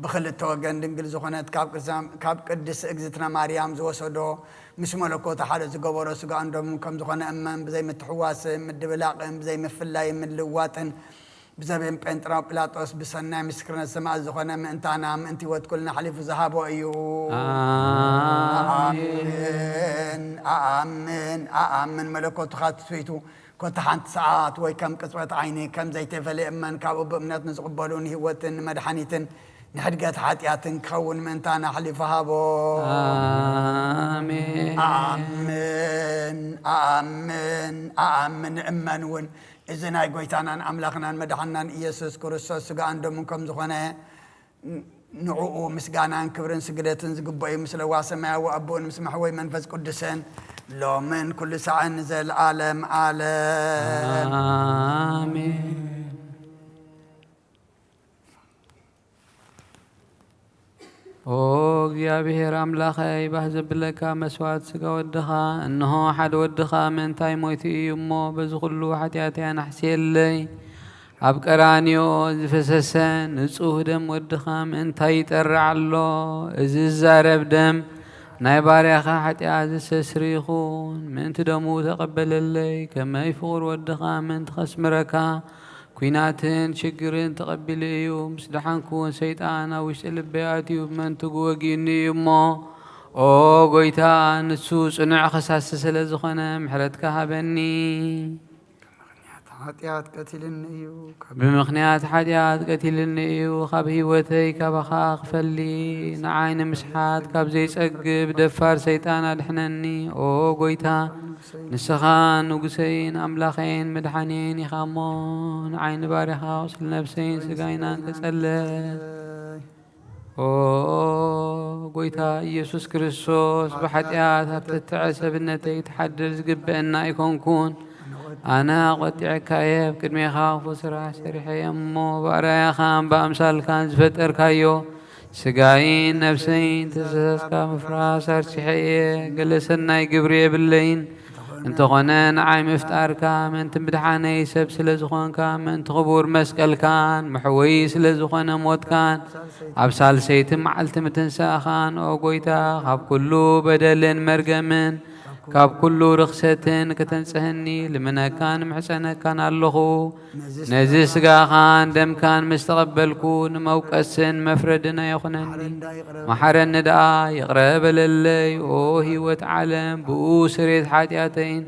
ብኽልተ ወገን ድንግል ዝኾነት ካብ ቅድሳም-፣ ካብ ቅድስቲ እግዝእትነ ማርያም ዝወሰዶ ምስ መለኮቱ ሓደ ዝገበሮ ስጋኡን ደሙን ከም ዝኾነ እመን። ብዘይምትሕዋስን ምድብላቕን ብዘይምፍላይን ምልዋጥን ብዘበን ጴንጥራው ጲላጦስ ብሰናይ ምስክርነት ሰማዕት ዝኾነ ምእንታና ምእንቲ ህይወት ኩልና ኣሕሊፉ ዝሃቦ እዩ። ኣሜን። ኣኣምን፣ ኣኣምን፣ ኣኣምን። መለኮቱ ካብ ትስብእቱ ኮታ ሓንቲ ሰዓት ወይ ከም ቅጽበት ዓይኒ ከም ዘይተፈልየ እመን። ካብኡ ብእምነት ንዝቕበሉ ንህይወትን ንመድሓኒትን ንሕድገት ሓጢኣትን ክኸውን ምእንታና ኣሕሊፉ ሃቦ። ኣሜን። ኣኣምን፣ ኣኣምን፣ ኣኣምን። እመን እውን እዚ ናይ ጎይታናን ኣምላኽናን መድሓናን ኢየሱስ ክርስቶስ ስጋኡን ደሙን ከም ዝኾነ ን-፣ ንዕኡ ምስጋናን ክብርን ስግደትን ዝግበኦ እዩ። ምስ ለዋ ሰማያዊ ኣቦን ምስ መሕወይ መንፈስ ቅዱስን ሎምን ኩሉ ሳዕን ንዘለዓለም ዓለም። ኣሜን። ኦ እግዚኣብሔር ኣምላኸይ፣ ባህ ዘብለካ መስዋዕት ስጋ ወድኻ፣ እንሆ ሓደ ወድኻ ምእንታይ ሞይቱ እዩ እሞ፣ በዚ ኩሉ ሓጢኣተይ ኣናሕስየለይ። ኣብ ቀራንዮ ዝፈሰሰ ንጹህ ደም ወድኻ ምእንታይ ይጠርዕ ኣሎ? እዚ ዝዛረብ ደም ናይ ባርያኻ ሓጢኣት ዘስተስሪ ይኹን። ምእንቲ ደሙ ተቐበለለይ፣ ከመይ ፍቑር ወድኻ ምእንቲ ከስምረካ ኲናትን ሽግርን ተቐቢሉ እዩ። ምስ ደሓንኩ እውን ሰይጣን ኣብ ውሽጢ ልበይ ኣትዩ ብመንትጉ ወጊኡኒ እዩ እሞ፣ ኦ ጎይታ፣ ንሱ ጽኑዕ ኸሳሲ ስለ ዝኾነ ምሕረትካ ሃበኒ። ብምኽንያት ሓጢኣት ቀቲልኒ እዩ፣ ካብ ብምኽንያት ሓጢኣት ቀቲልኒ እዩ፣ ካብ ህይወተይ ካባኻ ክፈሊ። ንዓይ ንምስሓት ካብ ዘይጸግብ ደፋር ሰይጣን ኣድሕነኒ። ኦ ጎይታ፣ ንስኻ ንጉሰይን ኣምላኸይን መድሓኒየይን ኢኻ እሞ፣ ንዓይ ንባርያኻ ቁስሊ ነብሰይን ስጋይናን ተጸለ። ኦ ጎይታ ኢየሱስ ክርስቶስ፣ ብሓጢኣት ኣብ ተትዐ ሰብነተይ ክሓድር ዝግበአኒ ኣይኮንኩን። ኣነ ቆጢዐካ እየ፣ ኣብ ቅድሜኻ ክፉእ ስራሕ ሰሪሐ እየ እሞ፣ ብኣርኣያኻን ብኣምሳልካን ዝፈጠርካዮ ስጋይን ነብሰይን ተሰስካ ምፍራስ ኣርሲሐ እየ። ገለ ሰናይ ግብሪ የብለይን፣ እንተኾነ ንዓይ ምፍጣርካ ምእንቲ ምድሓነይ ሰብ ስለ ዝኾንካ፣ ምእንቲ ክቡር መስቀልካን ምሕወይ ስለ ዝኾነ ሞትካን ኣብ ሳልሰይቲ መዓልቲ ምትንሳእኻን፣ ኦ ጎይታ፣ ካብ ኩሉ በደልን መርገምን ካብ ኩሉ ርኽሰትን ከተንጽህኒ ልምነካን ምሕጸነካን ኣለኹ። ነዚ ስጋኻን ደምካን ምስ ተቐበልኩ፣ ንመውቀስን መፍረድን ኣይኹነኒ። መሓረኒ ደኣ፣ ይቕረ በለለይ። ኦ ህይወት ዓለም፣ ብኡ ስሬት ሓጢኣተይን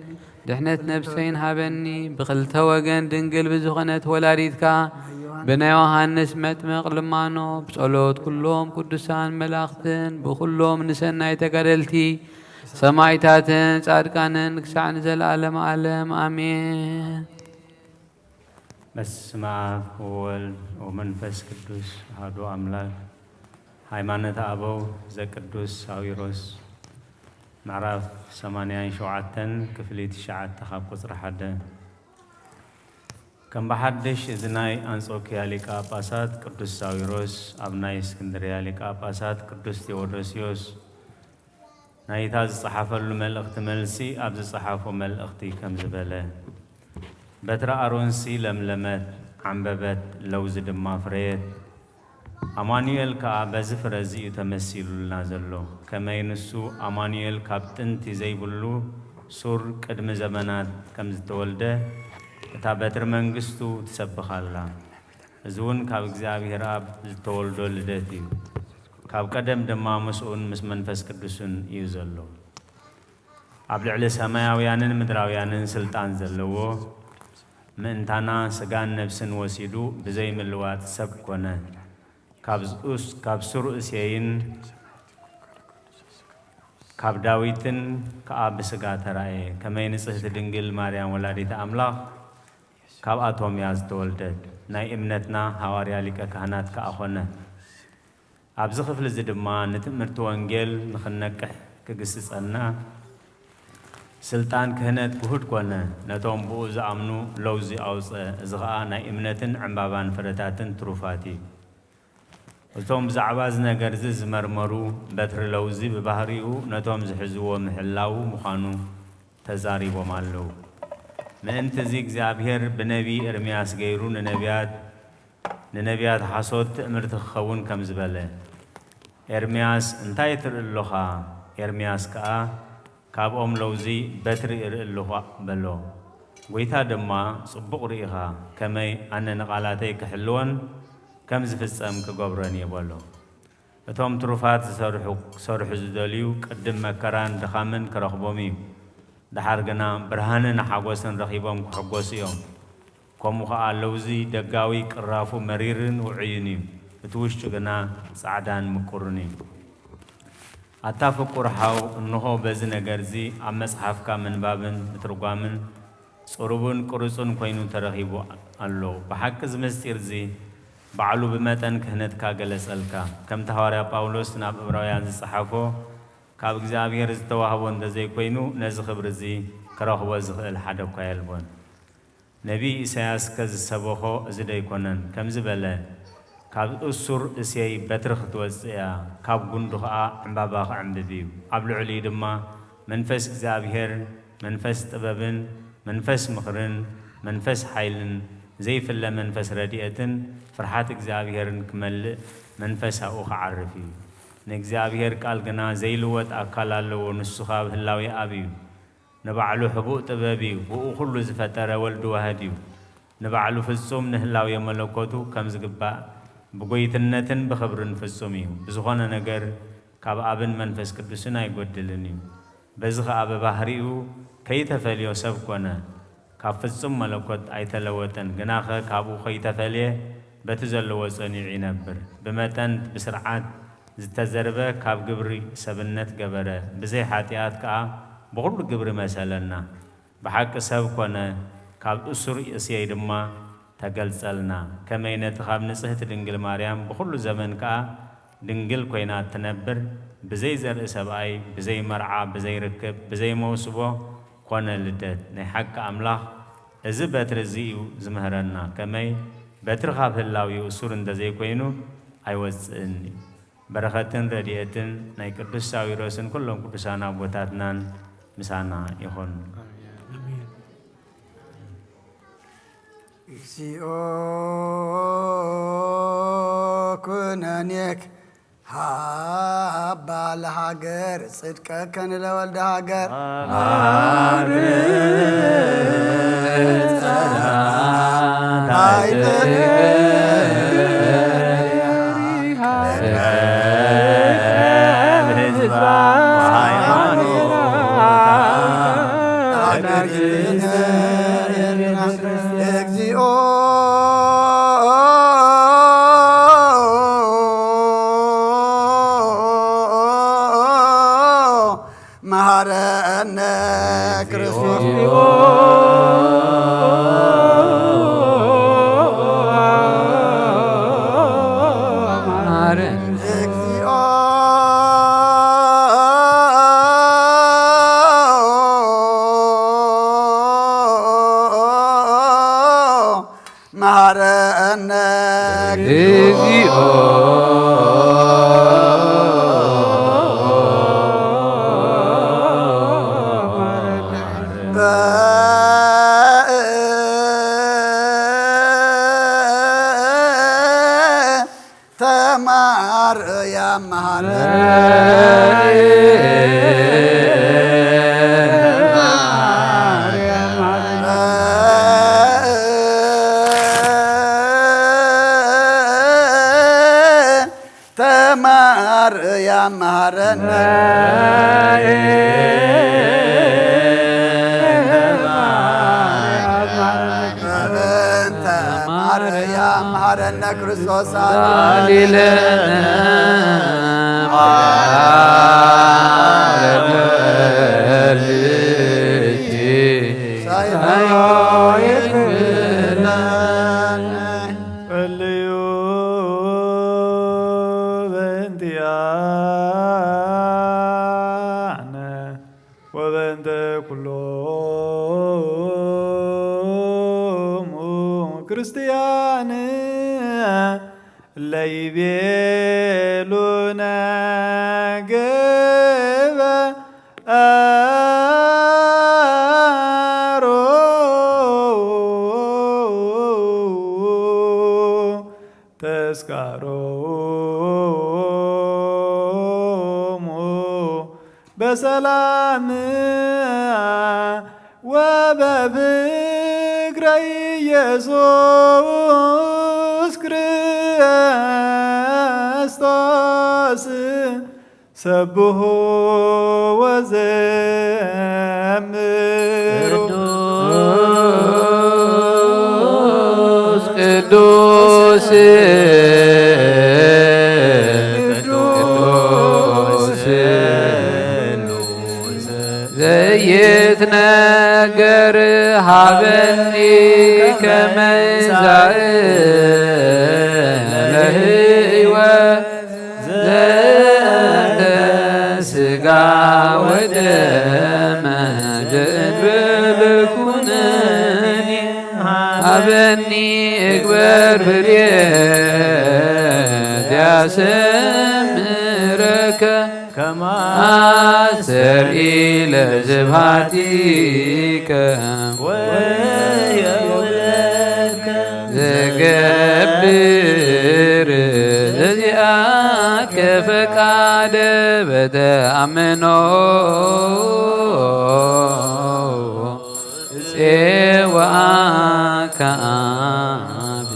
ድሕነት ነብሰይን ሃበኒ። ብኽልተ ወገን ድንግል ብዝኾነት ወላዲትካ፣ ብናይ ዮሃንስ መጥምቕ ልማኖ፣ ብጸሎት ኩሎም ቅዱሳን መላእኽትን ብኹሎም ንሰናይ ተጋደልቲ ሰማዕታትን ጻድቃንን ክሳዕ ንዘለዓለመ ዓለም ኣሜን። በስመ አብ ወወልድ ወመንፈስ ቅዱስ አሐዱ አምላክ። ሃይማኖተ አበው ዘቅዱስ ሳዊሮስ ምዕራፍ ሰማንያን ሸውዓተን ክፍሊ ትሽዓተ ካብ ቁጽሪ ሓደ። ከም ብሓድሽ እዚ ናይ ኣንጾኪያ ሊቀ ጳጳሳት ቅዱስ ሳዊሮስ ኣብ ናይ እስክንድርያ ሊቀ ጳጳሳት ቅዱስ ቴዎዶስዮስ ናይታ ዝጸሓፈሉ መልእኽቲ መልሲ ኣብ ዝጸሓፎ መልእኽቲ ከምዚ በለ። በትረ ኣሮንሲ ለምለመት፣ ዓምበበት፣ ለውዚ ድማ ፍረየት። ኣማኑኤል ከኣ በዚ ፍረ እዚ እዩ ተመሲሉልና ዘሎ። ከመይ ንሱ ኣማኑኤል ካብ ጥንቲ ዘይብሉ ሱር ቅድሚ ዘመናት ከም ዝተወልደ፣ እታ በትሪ መንግስቱ ትሰብኽ ኣላ። እዚ እውን ካብ እግዚኣብሔር ኣብ ዝተወልዶ ልደት እዩ። ካብ ቀደም ድማ ምስኡን ምስ መንፈስ ቅዱስን እዩ ዘሎ። ኣብ ልዕሊ ሰማያውያንን ምድራውያንን ስልጣን ዘለዎ፣ ምእንታና ስጋን ነፍስን ወሲዱ ብዘይ ምልዋጥ ሰብ ኮነ። ካብ ዝኡስ-፣ ካብ ሱር እሴይን ካብ ዳዊትን ከኣ ብስጋ ተራእየ። ከመይ ንጽህቲ ድንግል ማርያም ወላዲተ ኣምላኽ ካብኣቶም እያ ዝተወልደት። ናይ እምነትና ሃዋርያ ሊቀ ካህናት ከኣ ኾነ። ኣብዚ ክፍሊ እዚ ድማ ንትእምርቲ ወንጌል ንኽንነቅሕ ክግስጸና፣ ስልጣን ክህነት ግሁድ ኮነ። ነቶም ብኡ ዝኣምኑ ለውዚ ኣውጸ። እዚ ኸኣ ናይ እምነትን ዕምባባን ፍረታትን ትሩፋት እዩ። እቶም ብዛዕባ እዚ ነገር እዚ ዝመርመሩ፣ በትሪ ለውዚ ብባህሪኡ ነቶም ዝሕዝዎ ምሕላው ምዃኑ ተዛሪቦም ኣለዉ። ምእንቲ እዚ እግዚኣብሔር ብነቢይ ኤርምያስ ገይሩ ንነቢያት፣ ንነቢያት ሓሶት ትእምርቲ ክኸውን ከም ዝበለ፣ ኤርምያስ እንታይ ትርኢ ኣሎኻ? ኤርምያስ ከኣ ካብ ኦም ለውዚ በትሪ እርኢ ኣለኹ በሎ። ጐይታ ድማ፣ ጽቡቕ ርኢኻ፣ ከመይ ኣነ ንቓላተይ ክሕልወን ከም ዝፍጸም ክገብሮን እየ በሎ። እቶም ትሩፋት ዝሰርሑ፣ ክሰርሑ ዝደልዩ ቅድም መከራን ድኻምን ክረኽቦም እዩ። ደሓር ግና ብርሃንን ሓጎስን ረኺቦም ክሕጎሱ እዮም። ከምኡ ኸኣ ለውዚ ደጋዊ ቅራፉ መሪርን ውዑይን እዩ፣ እቲ ውሽጡ ግና ጻዕዳን ምቁርን እዩ። ኣታ ፍቁር ሓው፣ እንሆ በዚ ነገርዚ ኣብ መጽሓፍካ ምንባብን ምትርጓምን ጽሩብን ቅሩጽን ኮይኑ ተረኺቡ ኣሎ። ብሓቂ እዚ ምስጢርዚ ባዕሉ ብመጠን ክህነትካ ገለጸልካ። ከምቲ ሃዋርያ ጳውሎስ ናብ እብራውያን ዝጸሓፎ፣ ካብ እግዚኣብሔር ዝተዋህቦ እንተዘይኮይኑ ነዚ ክብርዚ ክረኽቦ ዝኽእል ሓደ እኳ የልቦን። ነቢይ ኢሳያስከ ዝሰበኾ እዚ ዶ ኣይኮነን? ከምዚ በለ፣ ካብ እሱር እሴይ በትሪ ክትወጽእ እያ፣ ካብ ጉንዱ ኸኣ ዕምባባ ክዕምብብ እዩ። ኣብ ልዕሊኡ ድማ መንፈስ እግዚኣብሔር፣ መንፈስ ጥበብን መንፈስ ምኽርን መንፈስ ሓይልን ዘይፍለ መንፈስ ረድኤትን ፍርሓት እግዚኣብሔርን ክመልእ መንፈስ ኣብኡ ክዓርፍ እዩ። ንእግዚኣብሔር ቃል ግና ዘይልወጥ ኣካል ኣለዎ፣ ንሱ ኻብ ህላዌ ኣብ እዩ። ንባዕሉ ሕቡእ ጥበብ እዩ፣ ብኡ ኹሉ ዝፈጠረ ወልድ ዋህድ እዩ። ንባዕሉ ፍጹም ንህላዌ መለኮቱ ከም ዝግባእ ብጎይትነትን ብኽብርን ፍጹም እዩ። ብዝኾነ ነገር ካብ ኣብን መንፈስ ቅዱስን ኣይጎድልን እዩ። በዚ ኸኣ ብባህሪኡ ከይተፈልዮ ሰብ ኮነ፣ ካብ ፍጹም መለኮት ኣይተለወጠን። ግናኸ ካብኡ ከይተፈልየ በቲ ዘለዎ ጸኒዑ ይነብር። ብመጠን ብስርዓት ዝተዘርበ ካብ ግብሪ ሰብነት ገበረ፣ ብዘይ ሓጢኣት ከኣ ብኹሉ ግብሪ መሰለና። ብሓቂ ሰብ ኮነ፣ ካብ እሱር እሴይ ድማ ተገልጸልና። ከመይ ነቲ ካብ ንጽህቲ ድንግል ማርያም ብኹሉ ዘመን ከኣ ድንግል ኮይና እትነብር፣ ብዘይ ዘርኢ ሰብኣይ፣ ብዘይ መርዓ፣ ብዘይ ርክብ፣ ብዘይ መውስቦ ኮነ ልደት። ናይ ሓቂ ኣምላኽ እዚ በትሪ እዚ እዩ ዝምህረና። ከመይ በትሪ ካብ ህላዊኡ እሱር እንተዘይኮይኑ ኣይወጽእን እዩ። በረኸትን ረድኤትን ናይ ቅዱስ ሳዊሮስን ኩሎም ቅዱሳን ኣቦታትናን ምሳና ይኹን። እግዚኦ ኩነኔክ ሃባ ለሃገር ጽድቀከ ንለወልደ ሃገር። እግዚኦ መሐረነ ክርስቶስ። እግዚኦ መሐረነ እግዚኦ። ተማርያም መሐረነ። ተማርያም መሃረነ። በእንተ ማርያም መሃረነ ክርስቶስ አሊለነ። ጸልዩ በእንቲአነ ወበእንተ ኩሎሙ ክርስቲያን ለይቤሉነ ግበ ተስካሮሙ በሰላም ወበፍቅረ ኢየሱስ ክርስቶስ ሰብሑ ወዘምሩ። ቅዱስ ቅዱስ ቅዱስ ዘይትነገር ሃበኒ ከመ ዛእ ለህይወት ዘተ ስጋ ወደመ ዘእንብል ኩነኔ ሃበኒ እግበር ፍሬ ዚያሰምረከ ከማስተርኢ ለስብሐቲከ ወየውለከ ዘገብር ዘዚአከ ፈቃደ በተአምኖ ጼዋከ አብ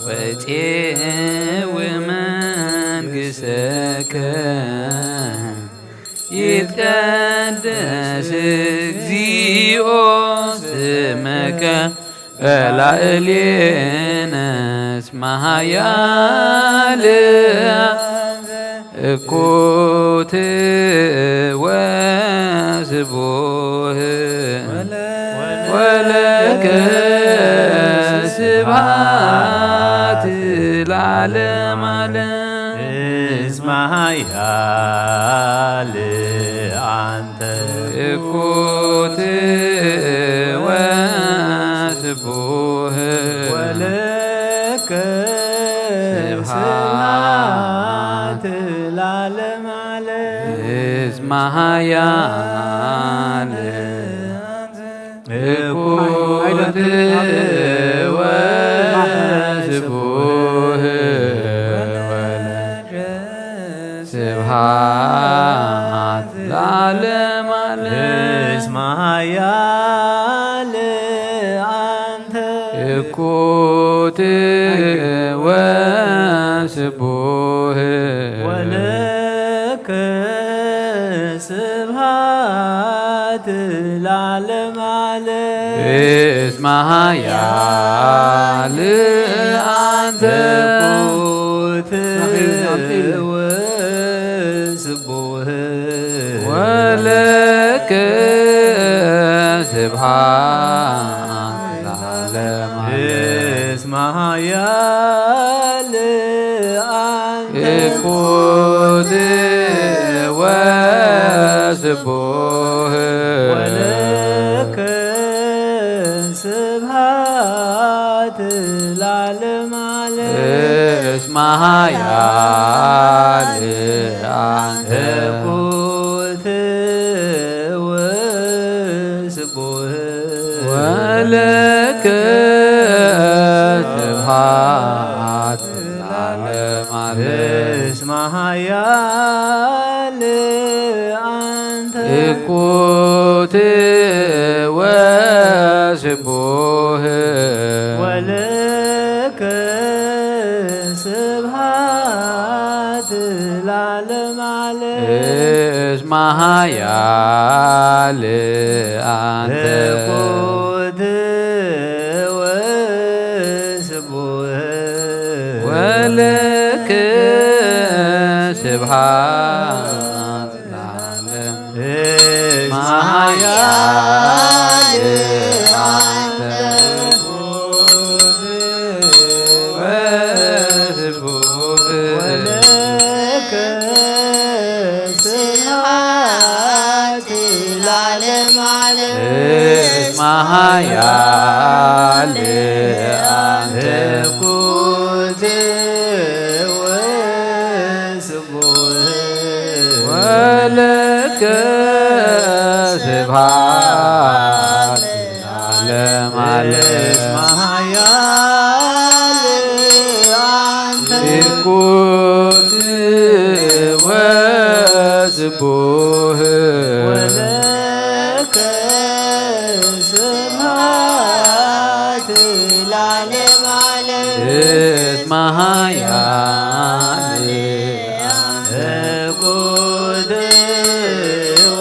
ወጼው መንግሥትከ ይትቀደስ እግዚኦ ስምከ በላዕሌነ እስመ ኃያል እኩት ወስቡህ ወለከ ስብሐት ለዓለመ ዓለም። እስመ ኃያል አንተ እኩት ወስቡህ ወለከ ስብሐት ለዓለመ ዓለም። እስመ ኃያል እኩት ወስቡህ ወለከ ስብሐት ለዓለመ ዓለም። እስመ ኃያል አንተ እኩት ወስቡህ ወለከ ስብሐት ለዓለመ ዓለም። እስመ ኃያል አንተ እኩት ወስቡህ ወለከ ስብሐት ለዓለመ ዓለም። እስመ ኃያል አንተ እኩት ወስቡህ ወለከ ስብሐት ለዓለመ ዓለም። እስመ ኃያል አንተ እኩት ወስቡህ ወለከ ስብሐት ለዓለመ ዓለም። እስመ ኃያል አንተ እኩት ወስቡህ ወለከ ስብሐት ለዓለም ዓለም እስመ ኃያል አንተ ትኩት ወስቡህ ወለከ ስብሐት ለዓለም እስመ ኃያል አንተ ወለከ ስብሐት ለዓለም ዓለም እስመ ኃያል አንተ ትኩት ወስቡህ ወለከ ስብሐት ለዓለም ዓለም እስመ ኃያል አንተ ትኩት ወስቡህ ወለከ ስብሐት ለዓለም ዓለም እስመ ኃያል ትኩት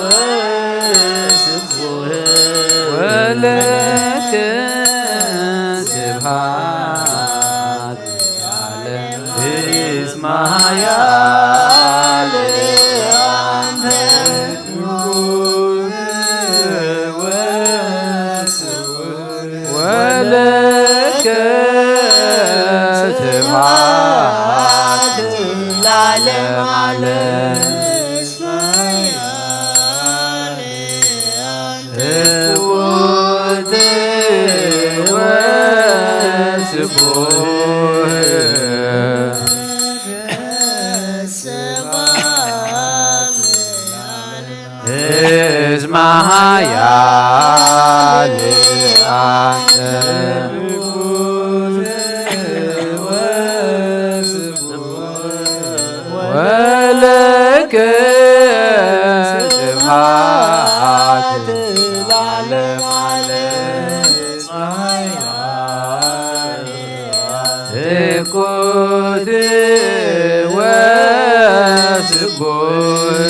ወስቡህ ወለከ ስብሐት ለዓለም እስመ ኃያል አንተ ትኩት ወስቡህ ወለከ ስብሐት ለዓለም ዓለም ትኩት ወስቡህ እስመ ኃያል አንተ ወለከ ስብሐት ለዓለም ዓለም። ትኩት ወስቡህ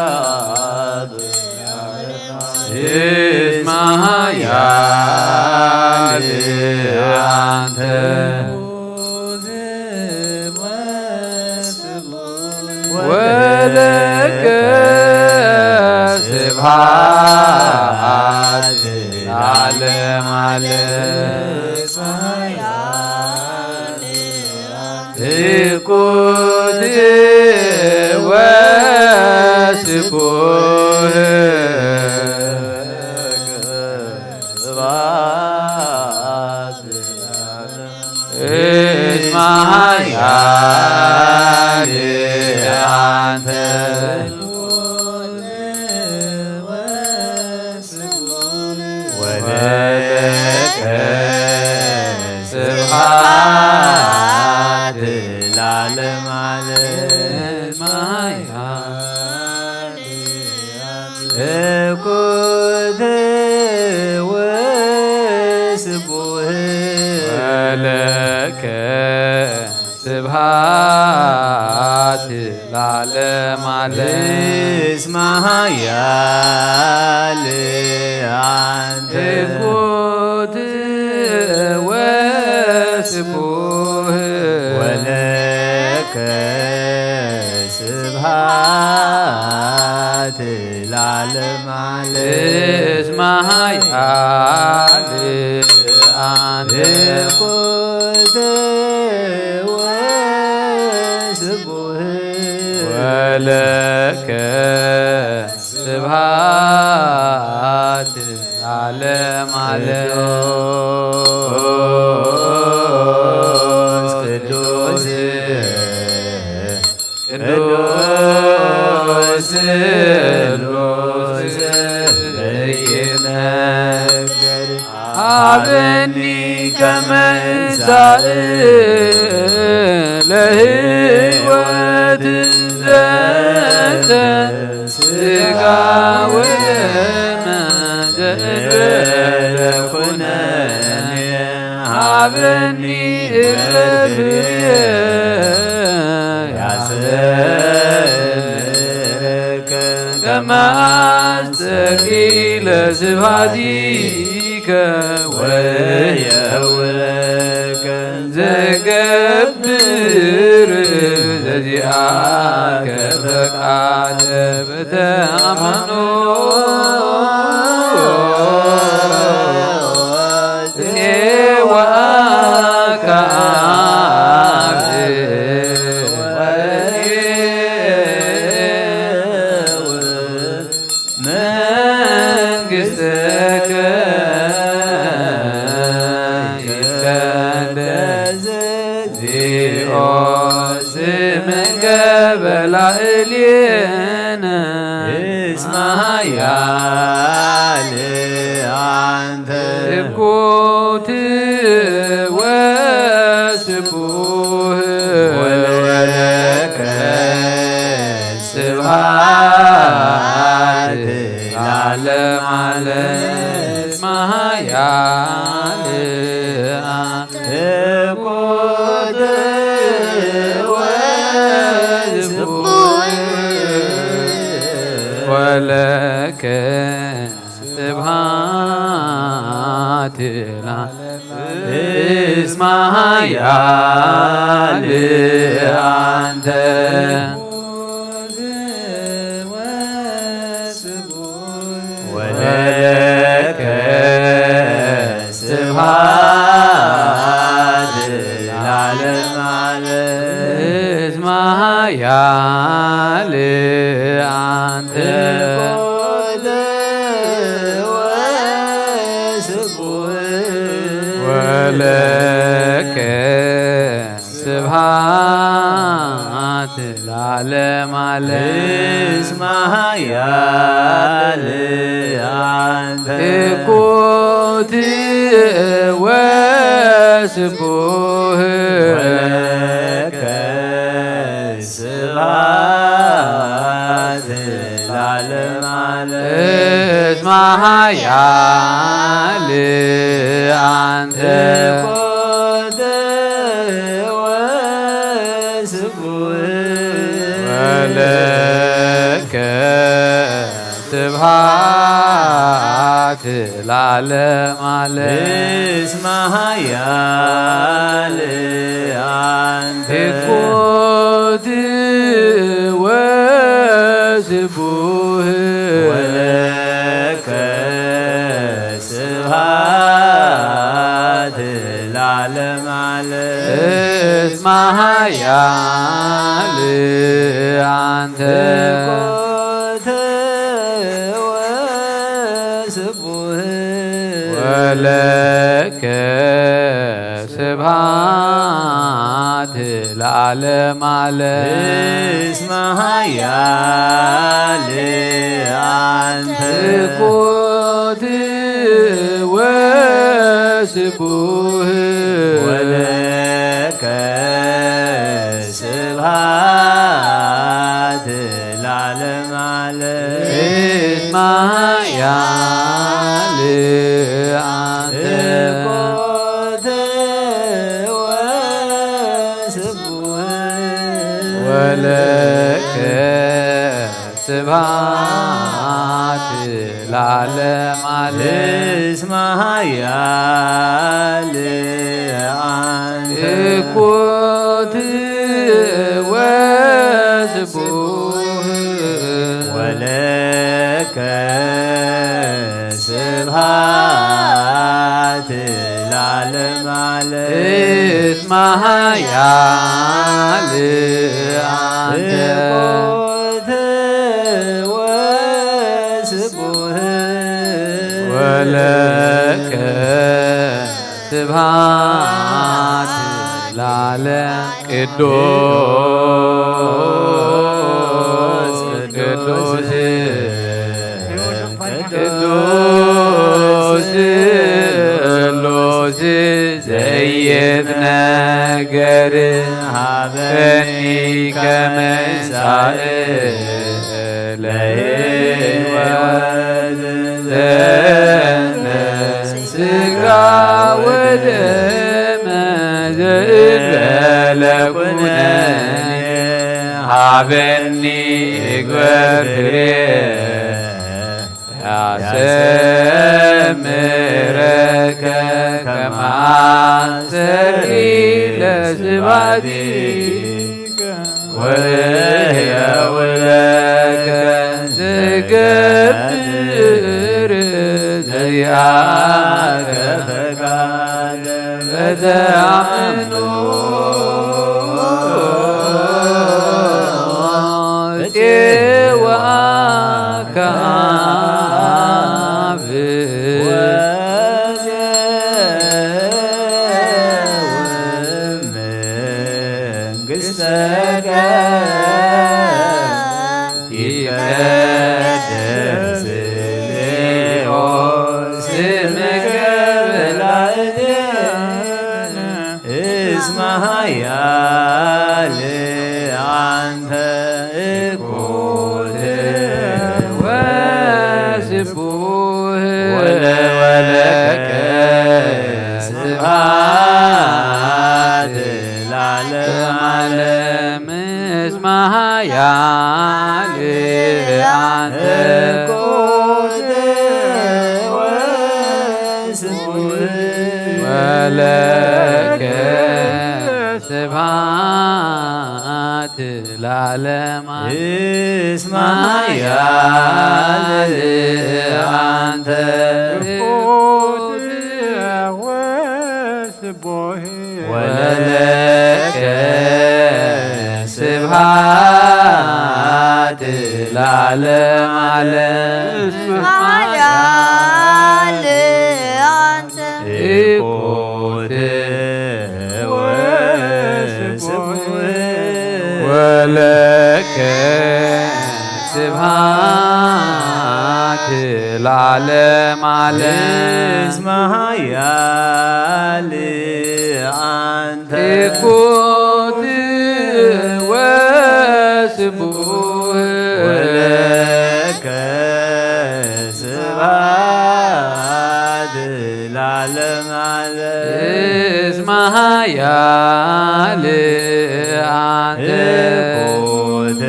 ስብሐት እስመ ኃያል አንተ ወለከ ስብሐት ለዓለም ዓለም። ትኩት ወስቡህ ስብሐት እስመ ኃያል አንተ ወለከ ስብሐት ለዓለም ዓለም። ትኩት ወስቡህ ወለከ ስብሐት ለዓለም ዓለም። እስመ ኃያል አንተ ትኩት ወስቡህ ወለከ ስብሐት ለዓለም ዓለም። እስመ ኃያል አንተ ትኩት ወስቡህ ወለከ ስብሐት ለዓለም ዓለም። ቅዱስ ቅዱስ ቅዱስ ዘይነገር ሀበኒ ከመ እንሳእ ለሕይወት ዘተ ስጋ ወደመ ዘእንበለ ኩነኔ ሀበኒ እበትየ ያሰምረከ ከመ አስተርኪ ለስብሐቲከ ወየውረከ ዘገብር ዘዚአከ ፈቃደ በተአምኖ ጽዋ ከአብ መንግሥትከ ይትቀደስ እግዚኦ ስምከ በላዕሌነ እስመ ኃያል አንተ ስብኩት ወስቡህ ወለከ ስብሐት ለዓለመ ዓለም እስመ ኃያል አንተ ስብኩት ወስቡህ ወለከ ስብሐት ለዓለመ እስመ ኃያል አንተ ወለከ ስብሐት ለዓለመ ዓለም እስመ ኃያል አንተ ወለከ ስብሐት ለዓለመ ዓለም እስመ ኃያል አንተ ስብኩት ወስቡህ ወለከ ስብሐት ለዓለመ ዓለም እስመ ኃያል አንተ ስብኩት ወስቡህ ወለከ ስብሐት ለዓለመ ዓለም እስመ ኃያል አንተ ስብኩት ወስቡህ ወለከ ስብሐት ለዓለመ ዓለም እስመ ኃያል አንተ ስብኩት ወስቡህ ወለከ ስብሐት ለዓለመ ዓለም እስመ ኃያል አንተ ስብኩት ወስቡህ ወለከ ስብሐት ለዓለመ ዓለም እስመ ኃያል አንተ ስብኩት ወስቡህ ወለከ ስብሐት ለዓለመ ዓለም እስመ ኃያል አንተ ስብኩት ወስቡህ ወለከ ስብሐት ለዓለመ ዓለም እስመ ኃያል አንተ ስብኩት ወስቡህ ወለከ ስብሐት ለዓለም ቅዱስ ቅዱስ ቅዱስ ስሉስ ዘይትነገር ሀበኒ ከመ ሳእል ለሕይወት ዘንተ ሥጋ ወደም ዘእበለ ኩነኒ ሃበኒ እግበር ፍሬ ያሰምረከ ከመ አስተርኢ ለስብሐቲከ ወእህየው ለከ ዘገብር ዘዚአከ ፈቃደ በተአምኖ እፄወአከ አብ መንግሥተከ ይትቀደስ ስምከ በላዕሌነ እስመ ኃያል አንተ እኩት ወስቡሕ ወለወለከ ስብሐት ለዓለመ ዓለም። እስመ ኃያል አንተ እኩት ወስቡሕ ወለከ ስብሐት ለዓለመ ዓለም። እስመ ኃያል አንተ እኩት ወስቡሕ ወለከ ስብሐት ለዓለመ ዓለም። እስመ ኃያል አንተ እኩት ወስቡሕ ወለከ ስብሐት ለዓለመ ዓለም። እስመ ኃያል አንተ እኩት ወስቡሕ ወለከ ስብሐት ለዓለመ ዓለም። እስመ ኃያል አንተ እኩት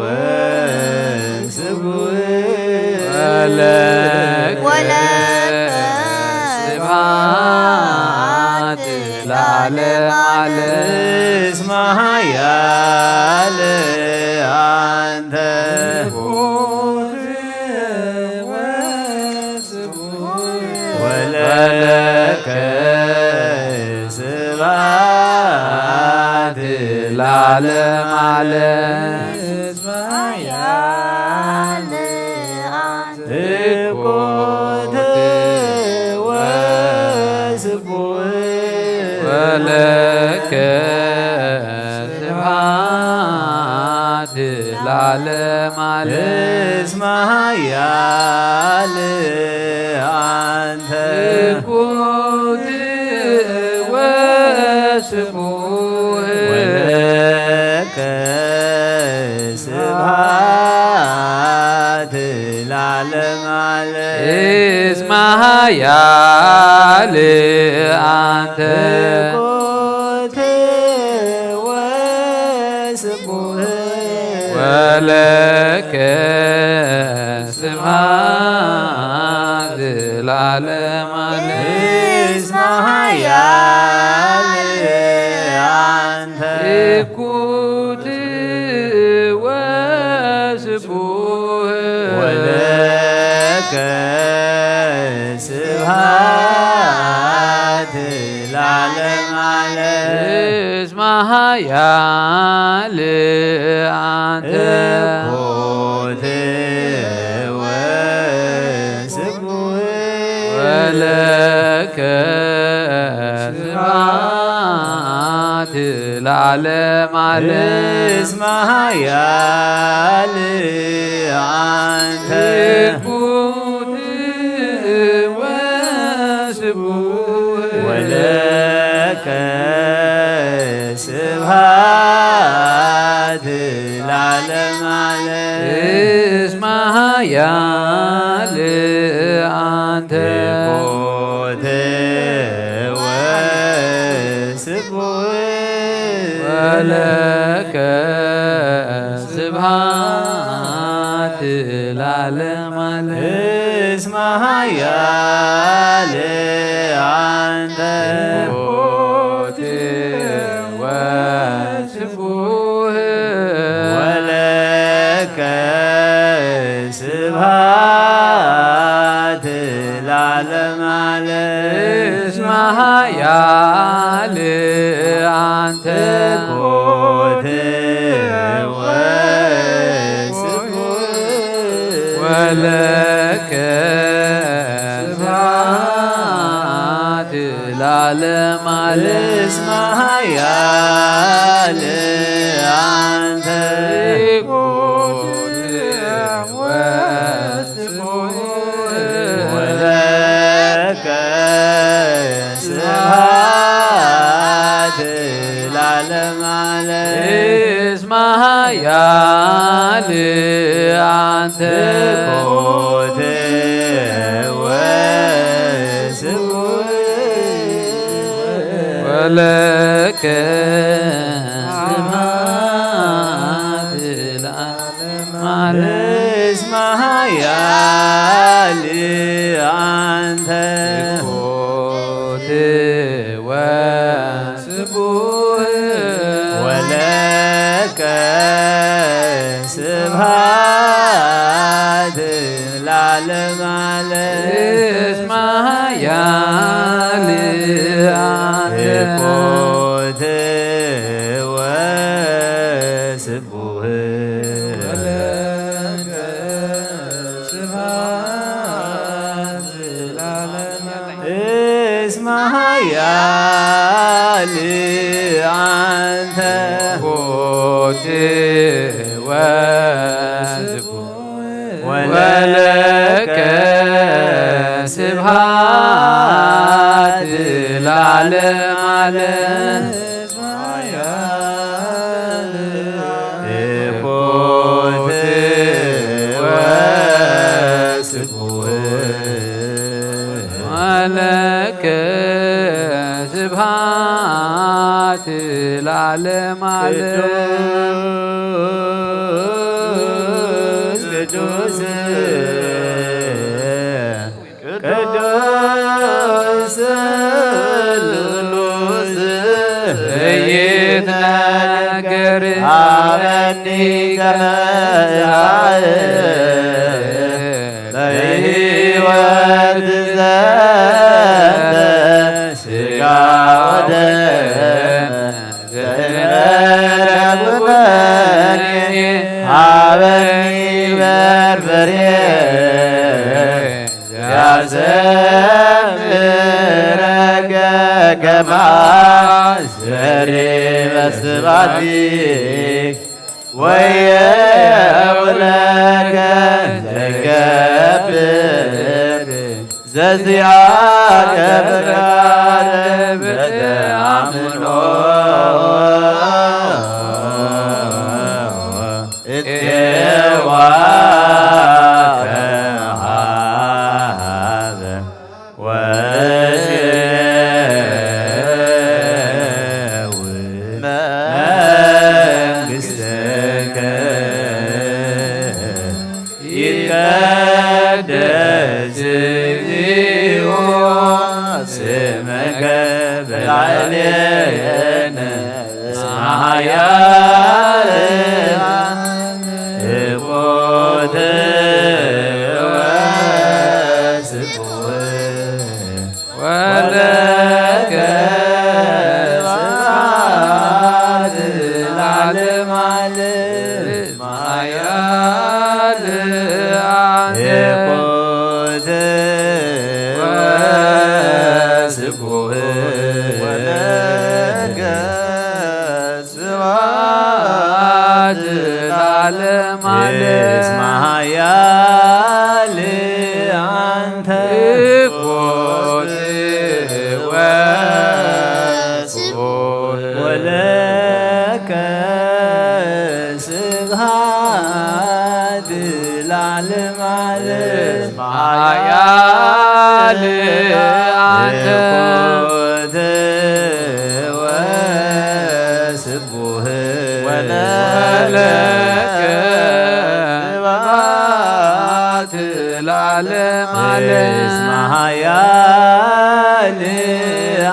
ወስቡሕ ወለከ ወለከ ስብሐት ለዓለመ ዓለም። እስመ ኃያል አንተ እኩት ወስቡሕ ወለከ ስብሐት ለዓለመ ዓለም። እስመ ኃያል አንተ እኩት ወስቡሕ ወለከ ስብሐት ለዓለመ ዓለም። እስመ ኃያል አንተ እኩት ወስቡሕ ወለከ ስብሐት ለዓለመ ዓለም። እስመ ኃያል አንተ እኩት ወስቡሕ ወለከ ስብሐት ለዓለመ ዓለም። እስመ ኃያል አንተ እኩት ወስቡሕ ወለከ ስብሐት ለዓለመ ዓለም። እስመ ኃያል አንተ እኩት ወስቡሕ ወለከ ስብሐት ለዓለመ ዓለም። እስመ ኃያል አንተ እኩት ወስቡሕ ወለከ ስብሐት ለዓለመ ዓለም። እስመ ኃያል አንተ እኩት ስቡሕ ወለከ ስብሐት ለዓለመ ዓለም። እስመ ኃያል አንተ። ሞት ወስቡሕ ወለከ ስብሐት ለዓለመ ዓለም። እስመ ኃያል አንተ። ኮት ወስቡሕ ወለከ ስብሐት ለዓለመ ዓለም። እስመ ኃያል አንተ። ኮት ወስቡሕ ወለከ ስብሐት ለዓለመ ዓለም። እስመ ኃያል አንተ። ኮት ወስቡሕ ወለከ ስብሐት ለዓለመ ዓለም። እስመ ኃያል አንተ። ኮት ወስቡሕ ወለከ ስብሐት ለዓለመ ዓለም። እስመ ኃያል አንተ። ኮት ወስቡሕ ወለከ ስብሐት ለዓለመ ዓለም። እስመ ኃያል አንተ። ኮት ወስቡሕ ወለከ ስብሐት ለዓለመ ዓለም። ኮት ወስቡሕ ወለከ ስብሐት ለዓለመ ዓለም። ቅዱስ ቅዱስ ቅዱስ ስሉስ ዘይትነገር። ሀበኒ ከመ በሕይወት ዘንተ ሥጋ ወደም ዘእንበለ ኩነኔ ሀበኒ በርበሬ ያዘምረከ ከመ አስተሪ በስባቲ ወየውለከ ዘገብር ዘዚአከ ፍቃድ በተአምኖ እቴዋ ከሃበ ወስሌው መንግሥትከ ይትቀደስ እግዚኦ ስምከ በላዕሌነ እስመ ኃያል እኮተ ወስቡሕ ወለከ ስብሐት ለዓለመ ዓለም። ኃያል አንተ። እኮተ ወስቡሕ ወለከ ስብሐት ወለከ ስብሐት ለዓለመ ዓለም። እስመ ኃያል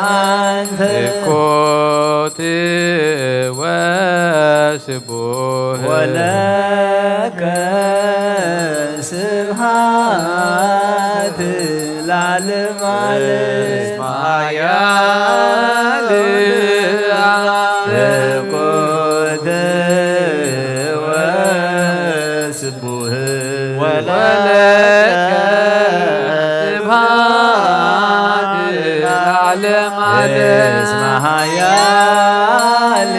አንተ። እኮት ወስቡሕ። ወለከ ስብሐት ለዓለመ ዓለም። እስመ ኃያል እኮት ወስቡሕ። ወለከ ስብሐት ለዓለመ ዓለም። እስመ ኃያል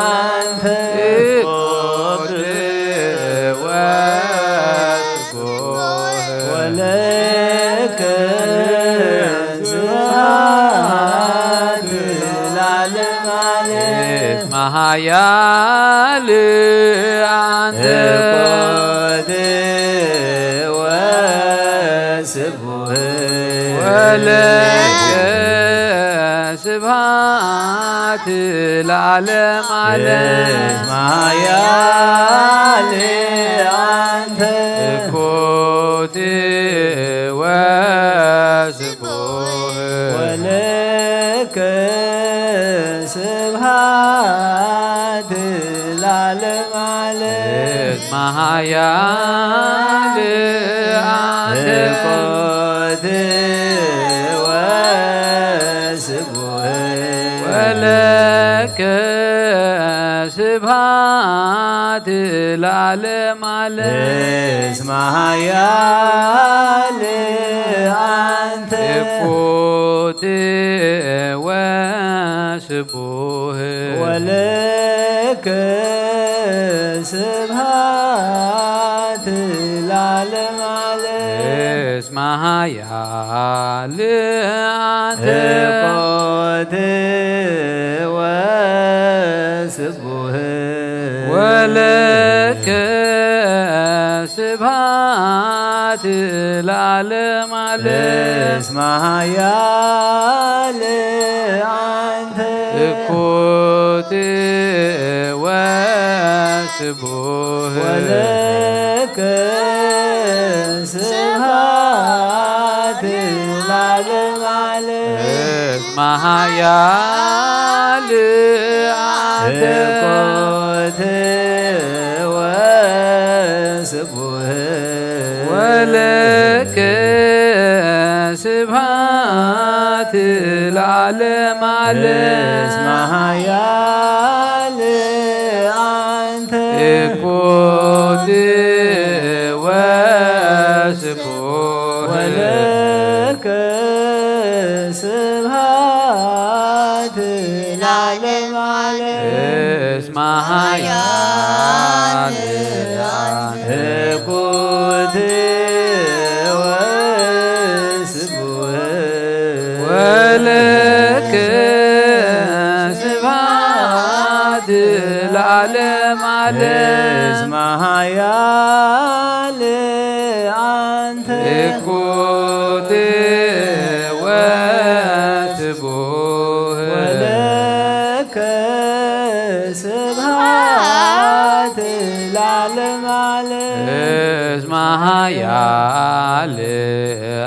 አንተ እኮት ወስቡሕ። ወለከ ስብሐት ለዓለመ ዓለም። እስመ ኃያል አንተ እኮት ወስቡሕ። ወለከ ስብሐት ለዓለመ ዓለም። እስመ ኃያል አንተ እኮት ወስቡሕ። ወለከ ስብሐት ለዓለመ ዓለም። እስመ ኃያል አንተ እኮት ወስቡሕ። ወለከ ስብሐት ለዓለመ ዓለም። እስመ ኃያል አንተ እኮት ወስቡሕ። ወለከ ስብሐት ለዓለመ ዓለም። እስመ ኃያል አንተ እኮት ወስቡሕ። ወለከ ስብሐት ለዓለመ ዓለም። እስመ ኃያል አንተ እኮት ወስቡሕ። ወለከ ስብሐት ለዓለመ ዓለም። እስመ ኃያል አንተ እኮት ወስቡሕ። ወለከ ስብሐት ለዓለመ ዓለም። እስመ ኃያል አንተ እኮት ወስቡሕ። ወለከ ስብሐት ለዓለመ ዓለም። እስመ ኃያል አንተ እኮት ወስቡሕ። ወለከ ስብሐት ለዓለመ ዓለም። እስመ ኃያል አንተ እኮት ወስቡሕ። ወለከ ስብሐት ለዓለመ ዓለም። እስመ ኃያል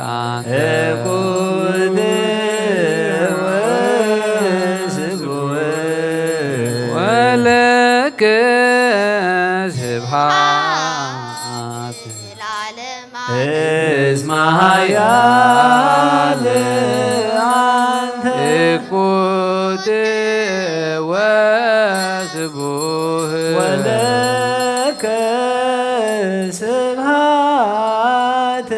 አንተ እኮት ወስቡሕ። ወለከ ስብሐት ለዓለመ ዓለም። እስመ ኃያል አንተ እኮት ወስቡሕ። ወለከ ስብሐት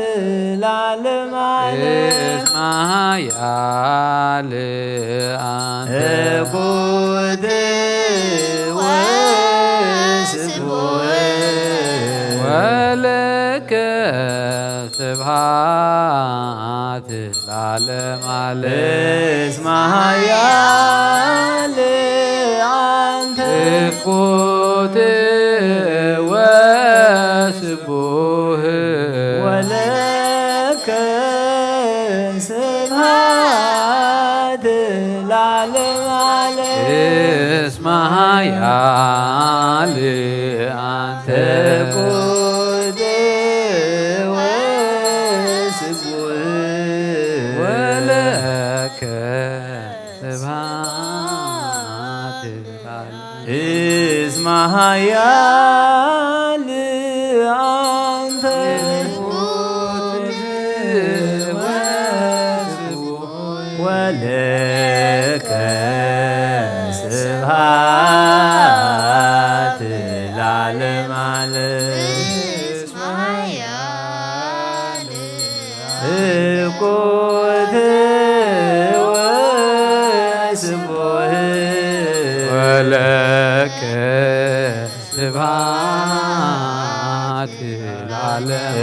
ለዓለመ ዓለም። እስመ ኃያል አንተ እኮት ወስቡሕ። ወለከ ስብሐት ለዓለመ ዓለም። እስመ ኃያል አንተ እኮት ወስቡሕ። ወለከ ስብሐት ለዓለመ እስመ ኃያል አንተ። ወለከ ስብሐት። እስመ ኃያል አንተ። ወለከ ስብሐት ለዓለመ ዓለም። እኩት ወስቡሕ ወለከ ስብሐት ለዓለመ ዓለም።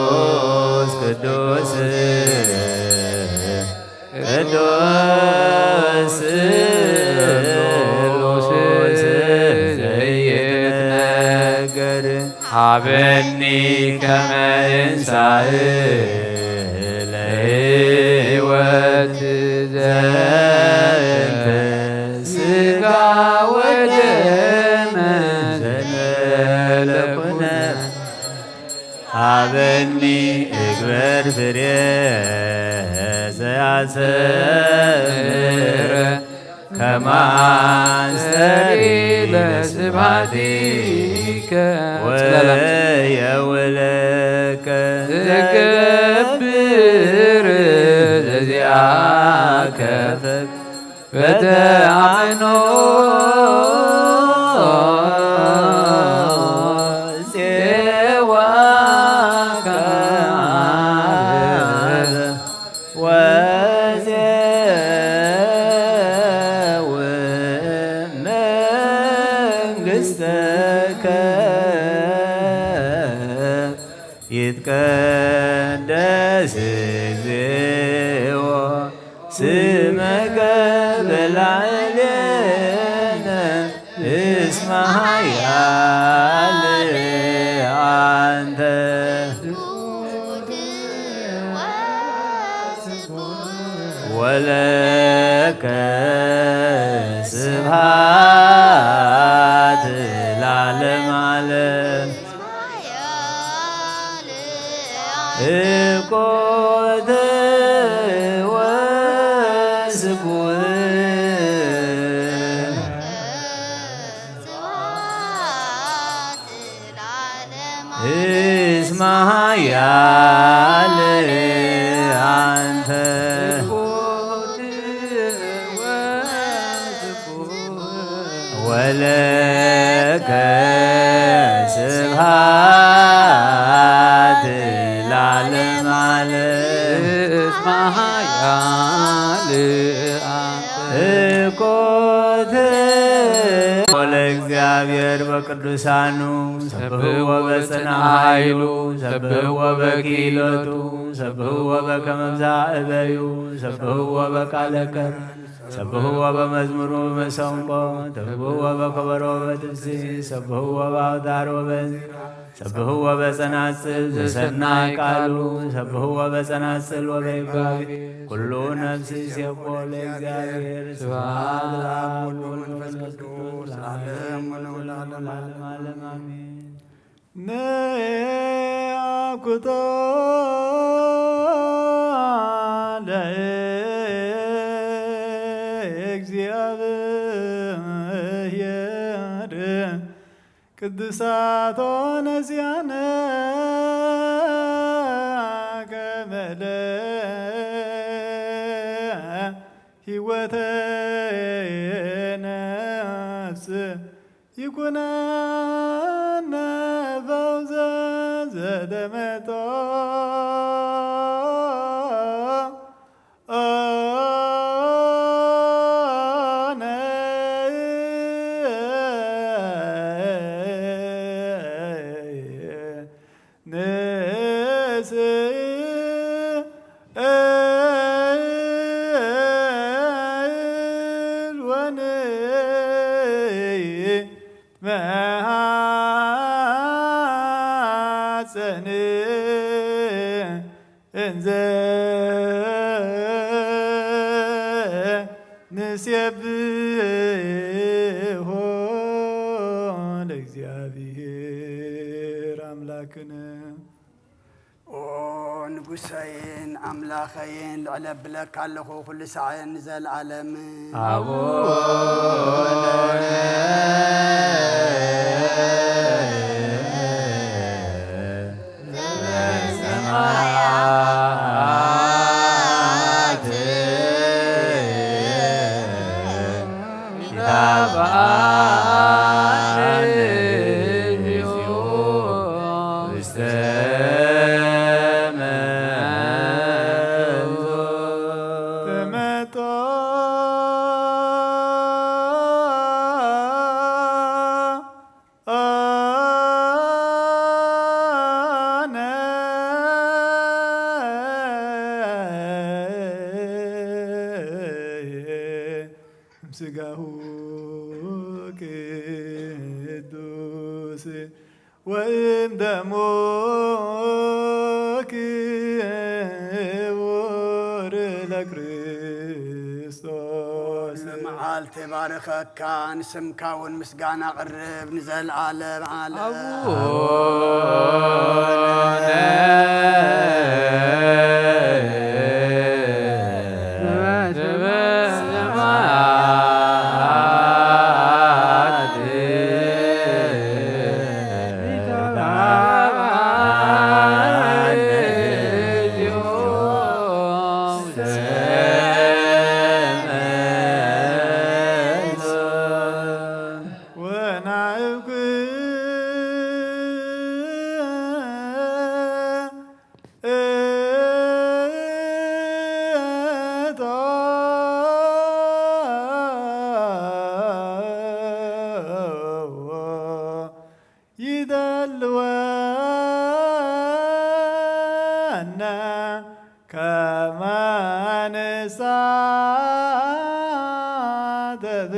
ቅዱስ ቅዱስ ቅዱስ ስሉስ ዘይትነገር። ሀበኒ ከመ እንሳእ ለሕይወት ዘንተ ስጋ ወደመ ዘለኩነ። ሀበኒ እግበር ፍሬ ዘያሰምር ከመ አስተሪ ለስብሐቲከ። ወየውለከ ዘገብር ዘዚአከ በተአምኖ ጼዋከ ወዜው መንግሥተከ። ይትቀደስ እግዚኦ ስመከ በላዕሌነ እስመ ኃያል አንተ። ወለከ ስብሐት ለዓለመ ዓለም። እኮተ ወስቡሕ እስመ ኃያል አንተ። ወለከ ስብሐት ለዓለመ ዓለም። እስመ ኃያል አንተ። እኮተ ለእግዚአብሔር በቅዱሳኑ ሰብሕዎ በጽንዓ ኃይሉ ሰብሕዎ በኪለቱ ሰብሕዎ በከመ ብዝኃ እበዩ ሰብሕዎ በቃለ ከር ሰብሕዎ በመዝሙር ወበመሰንቆ ሰብሕዎ በከበሮ ወበትፍሲ ሰብሕዎ በአውታር ወበእንዚራ ሰብሕዎ በጸናጽል ዘሰናይ ቃሉ ሰብሕዎ በጸናጽል ወበይባቤ ኩሉ ነፍስ ይሴብሖ ለእግዚአብሔር። ስብሐት ለአብ ወወልድ ወመንፈስ ቅዱስ ለዓለም ወለዓለመ ዓለም አሜን። ነአኩቶ ለእግዚአብሔር ቅዱሳቶ ነዚያነ ከመለ ሕይወተ ነፍስ ይኩነነ ፈውዘ ዘደመጦ ኦነ ንስእል ወንትመሃጸን ንሴብሖ ለእግዚኣብሔር ኣምላክነ። ኦ ንጉሰይን ኣምላኸይን፣ ልዕለ ብለካ ኣለኹ ኩሉ ሳዕን ንዘለዓለም። ኣቡነ ዘበሰማያት ይትባረክ ስምከ። ስጋሁ ቅዱስ ወእም ደሙ ክቡር ለክርስቶስ። መዓልቲ ባርከካ፣ ንስምካ እውን ምስጋና ቅርብ ንዘለዓለም ዓለም። ኣቡነ ወናእኩ እቶ ይደልወና ከመ ንሳተፍ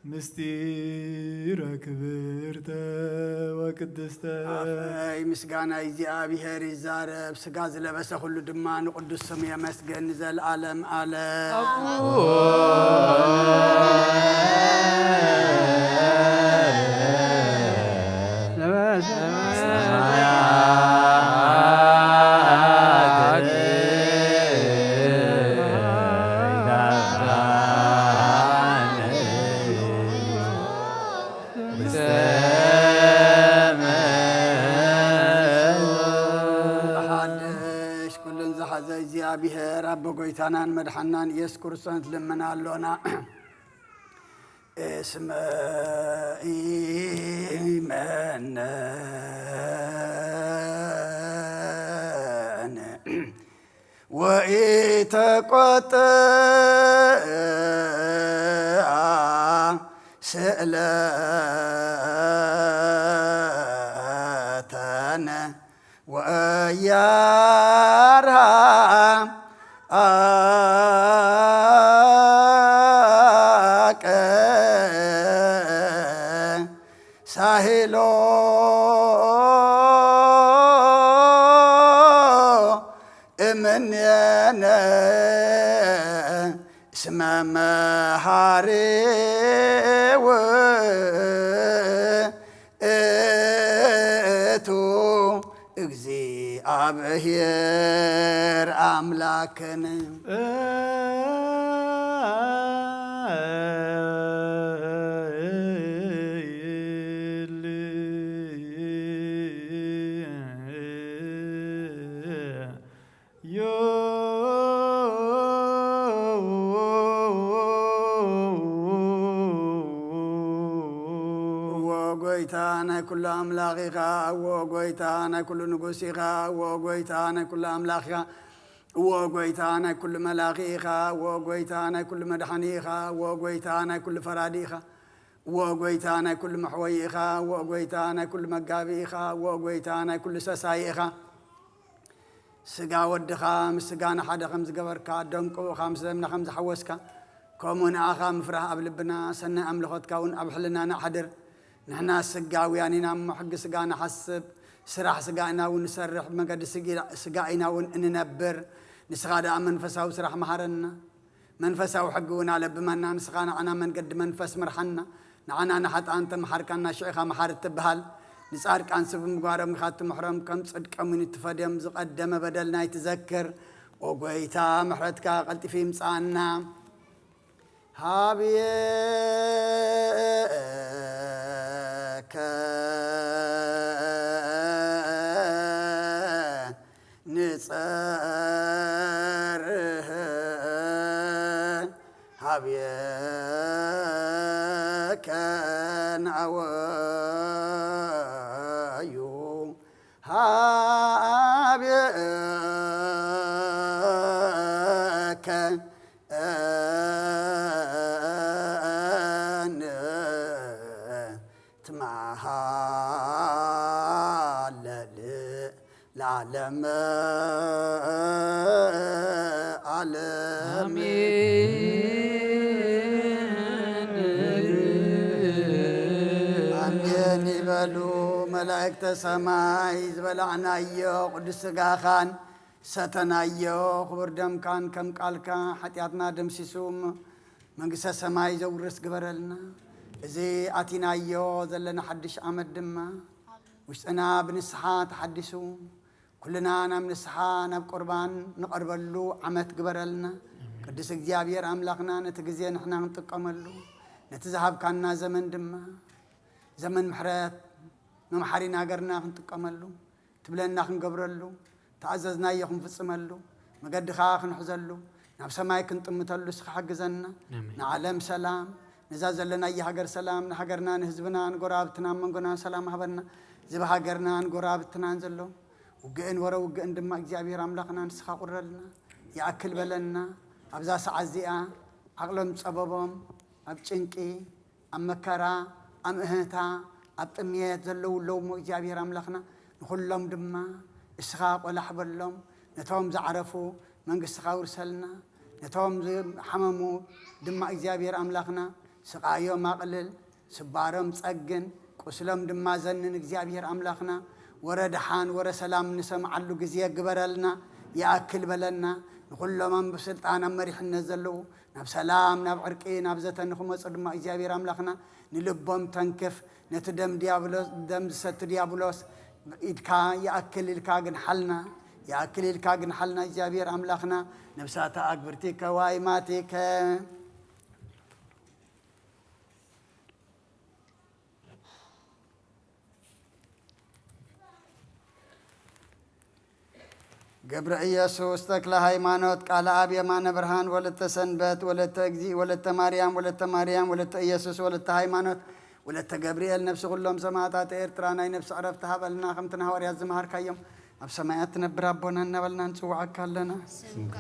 ምስጢረ ክብርተ ወቅድስተ። ኣፈይ ምስጋና እግዚኣብሔር ይዛረብ፣ ስጋ ዝለበሰ ኩሉ ድማ ንቅዱስ ስሙ የመስግን ንዘለዓለም ዓለም። ኣቡነ ሓድሽ ኩሉን ዝሓዘ እግዚኣብሔር ኣቦ ጎይታናን መድሓናን ኢየሱስ ክርስቶስ ልምና ኣሎና። እስመ ኢመነን ወኢተቆጥአ ስእለተነ ወያርሃ አቀ ሳሄሎ እምኔነ እስመ መሃሪ ውእቱ እግዚአብሔር አምላክነ። እዎ ጎይታ ናይ ኩሉ ኣምላኽ ኢኻ። እዎ ጎይታ ናይ ኩሉ ንጉስ ኢኻ። እዎ ጎይታ ናይ ኩሉ ኣምላኽ ኢኻ። እዎ ጎይታ ናይ ኩሉ መላኺ ኢኻ። እዎ ጎይታ ናይ ኩሉ መድሓኒ ኢኻ። እዎ ጎይታ ናይ ኩሉ ፈራዲ ኢኻ። እዎ ጎይታ ናይ ኩሉ መሕወዪ ኢኻ። እዎ ጎይታ ናይ ኩሉ መጋቢ ኢኻ። እዎ ጎይታ ናይ ኩሉ ሰሳይ ኢኻ። ስጋ ወድኻ ምስ ስጋና ሓደ ከም ዝገበርካ፣ ደም ቅቡእኻ ምስ ደምና ከም ዝሓወስካ፣ ከምኡ ንኣኻ ምፍራህ ኣብ ልብና፣ ሰናይ ኣምልኾትካ እውን ኣብ ሕልናና ኣሕድር። ንሕና ስጋውያን ኢና እሞ፣ ሕጊ ስጋ ንሓስብ፣ ስራሕ ስጋ ኢና እውን ንሰርሕ፣ ብመገዲ ስጊ-፣ ስጋ ኢና እውን እንነብር። ንስኻ ደኣ መንፈሳዊ ስራሕ መሃረና። መንፈሳዊ ሕጊ እውን ኣለብመና። ንስኻ ንዓና መንገዲ መንፈስ ምርሓና። ንዓና ንሓጥኣን ተምሓርካና፣ ሽዕኻ መሓር እትበሃል። ንጻድቃን ስብ ምግባሮም ኢኻ እትምሕሮም፣ ከም ጽድቆም እውን እትፈድዮም። ዝቐደመ በደልና ኣይትዘክር። ኦ ጐይታ፣ ምሕረትካ ቀልጢፉ ይምጽኣና። ሃብየከ ንጸርህ ሃብየከ ንኣወዩ ሃብየከ ንትመሃለል ለዓለመ ዓለም። ኣሜን። ኣሜን ይበሉ መላእክተ ሰማይ። ዝበላዕናዮ ቅዱስ ሥጋኻን ሰተናዮ ክቡር ደምካን ከም ቃልካ ሓጢኣትና ደምሲሱ መንግስተ ሰማይ ዘውርስ ግበረልና። እዚ ኣቲናዮ ዘለና ሓድሽ ዓመት ድማ ውሽጥና ብንስሓ ተሓዲሱ፣ ኩልና ናብ ንስሓ ናብ ቁርባን ንቐርበሉ ዓመት ግበረልና። ቅዱስ እግዚኣብሔር ኣምላኽና፣ ነቲ ግዜ ንሕና ክንጥቀመሉ፣ ነቲ ዝሃብካና ዘመን ድማ ዘመን ምሕረት፣ መምሓሪ ሃገርና ክንጥቀመሉ፣ ትብለና ክንገብረሉ፣ ተኣዘዝናዮ ክንፍጽመሉ፣ መገዲ ኸኣ ክንሕዘሉ፣ ናብ ሰማይ ክንጥምተሉ እስኻ ሓግዘና። ኣሜን። ንዓለም ሰላም፣ ነዛ ዘለናያ ሃገር ሰላም፣ ንሃገርና ንህዝብና ንጎረባብትና ኣብ መንጎና ሰላም ሃበና። እዚ ብሃገርና ንጎረባብትናን ዘሎ ውግእን ወረ ውግእን ድማ እግዚኣብሔር ኣምላኽና ንስኻ ቁረልና፣ ይኣክል በለና። ኣብዛ ሰዓት እዚኣ ዓቕሎም ጸበቦም ኣብ ጭንቂ ኣብ መከራ፣ ኣብ እህታ፣ ኣብ ጥምየት ዘለዉ ኣለዉ እሞ እግዚኣብሔር ኣምላኽና ንኹሎም ድማ እስኻ ቆላሕ በሎም። ነቶም ዝዓረፉ መንግስትኻ ኣውርሰልና። ነቶም ዝሓመሙ ድማ እግዚኣብሔር ኣምላኽና ስቓዮም ኣቕልል፣ ስባሮም ጸግን፣ ቁስሎም ድማ ዘንን እግዚኣብሔር ኣምላኽና። ወረ ደሓን ወረ ሰላም ንሰምዓሉ ግዜ ግበረልና፣ ይኣክል በለና። ንኹሎም ኣብ ስልጣን ኣብ መሪሕነት ዘለዉ ናብ ሰላም፣ ናብ ዕርቂ፣ ናብ ዘተ ንኽመጹ ድማ እግዚኣብሔር ኣምላኽና ንልቦም ተንክፍ። ነቲ ደም ዲያብሎስ፣ ደም ዝሰቲ ዲያብሎስ ኢድካ ይኣክል ኢልካ ግንሓልና፣ ይኣክል ኢልካ ግንሓልና እግዚኣብሔር ኣምላኽና። ነፍሳተ ኣግብርቲከ ዋይማቲከ ገብረ ኢየሱስ ተክለ ሃይማኖት ቃለ ኣብ የማነ ብርሃን ወለተ ሰንበት ወለተ እግዚእ ወለተ ማርያም ወለተ ማርያም ወለተ ኢየሱስ ወለተ ሃይማኖት ወለተ ገብርኤል ነፍሲ ኩሎም ሰማዕታት ኤርትራ ናይ ነፍሲ ዕረፍቲ ሃበልና ከምቲ ንሃዋርያት ዝመሃርካዮም ኣብ ሰማያት ትነብር ኣቦና እናበልና ንጽውዓካ ኣለና። ስምካ